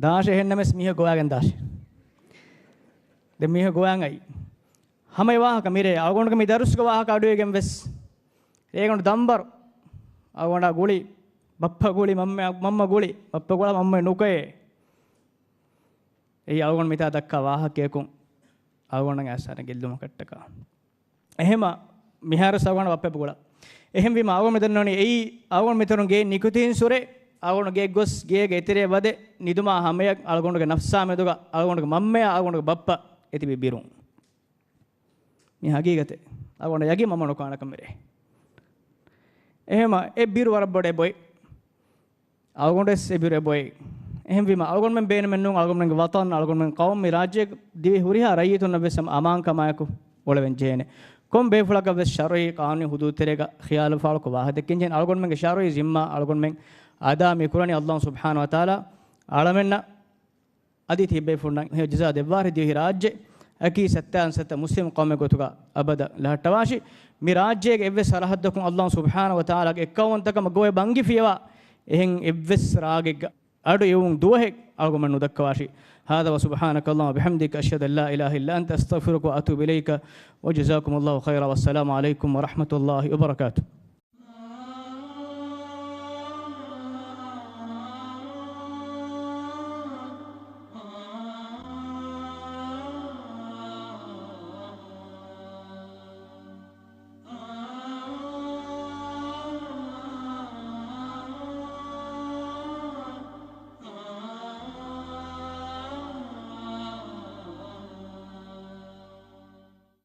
ދާށޭ އެހެންނަމަވެސް މީހަކު ގޮވާގެން ދާށޭ. ދެން މީހަކު ގޮވާން އައީ. ހަމަ އެ ވާހަކަ މިރޭ އަޅުގަނޑުގެ މި ދަރުސްގެ ވާހަކަ އަޑުއިވިގެން ވެސް ރޭގަނޑު ދަންބަރު އަޅުގަނޑާ ގުޅި، ބައްޕަ ގުޅި، މަންމަ، މަންމަ ގުޅި، ބައްޕަ ގުޅާ މަންމަ ނުކައޭ. އެއީ އަޅުގަނޑު މިތާ ދައްކާ ވާހަކަޔަކުން އަޅުގަނޑަށް އައިސް އަނެއް ގެއްލުމަކަށްޓަކާ. އެހެމަ މިހާރު އަޅުގަނޑު ބައްޕަ ގުޅާ. އެހެންވީމަ އަޅުގަނޑު މި ދަންނަވަނީ އެއީ އަޅުގަނޑު މިތަނުން ގެއިން ނިކުތީންސުރެ އަޅުގަނޑު ގެއަށް ގޮސް ގޭގެ އެތެރެއަށް ވަދެ ނިދުމާ ހަމަޔަށް އަޅުގަނޑުގެ ނަފްސާ މެދުގަ އަޅުގަނޑުގެ މަންމަޔާ އަޅުގަނޑުގެ ބައްޕަ އެތިބި ބިރުން. މި ހަގީގަތެއް. އަޅުގަނޑަށް ޔަގީން މަންމަ ނުކާނެކަން މިރޭ. އެހެމަ އެ ބިރު ވަރަށް ބޮޑެއް ބޮއި. އަޅުގަނޑުވެސް އެ ބިރު އެބޮއެ. އެހެންވީމަ، އަޅުގަނޑުމެން ބޭނުމެއް ނޫން، އަޅުގަނޑުމެންގެ ވަޠަން، އަޅުގަނޑުމެން ޤައުމު، މި ރާއްޖޭގެ ދިވެހި ހުރިހާ ރައްޔިތުންނަށް ވެސް ހަމަ އަމާންކަމާއެކު އުޅެވެން ޖެހޭނެ. ކޮން ބޭފުޅަކަށް ވެސް ޝަރުޢީ ޤާނޫނީ ޙުދޫދު ތެރޭގަ ޚިޔާލު ފާޅުކޮށް ވާހަކަ ދެއްކެން ޖެހޭނެ. އަޅުގަނޑުމެންގެ ޝަރުޢީ ޒިންމާ އަޅުގަނޑުމެން އަދާ މި ކުރަނީ ﷲ ސުބްޙާނަހޫ ވަތަޢާލާ އަޅަމެންނަށް އަދި ތިބޭފުޅުންނަށް ހެޔޮ ޖަޒާ ދެއްވާށި. ދިވެހި ރާއްޖެ އަކީ ސައްތައިން ސައްތަ މުސްލިމް ޤައުމެއް ގޮތުގަ އަބަދަށް ލަހައްޓަވާށި. މި ރާއްޖޭގެ އެއްވެސް ސަރަހައްދަކުން ﷲ ސުބްޙާނަހޫ ވަތަޢާލާގެ އެއްކައުވަންތަކަމަށް ގޮވެ ބަންގިފިޔަވާ އެހެން އެއްވެސް ރާގެއްގަ އަޑު އިވުން ދުވަހެއް އަޅުގަނޑުމެން ނުދައްކަވާށި. هذا وسبحانك اللهم وبحمدك، أشهد أن لا إله إلا أنت، أستغفرك وأتوب إليك، وجزاكم الله خيرا، والسلام عليكم ورحمة الله وبركاته.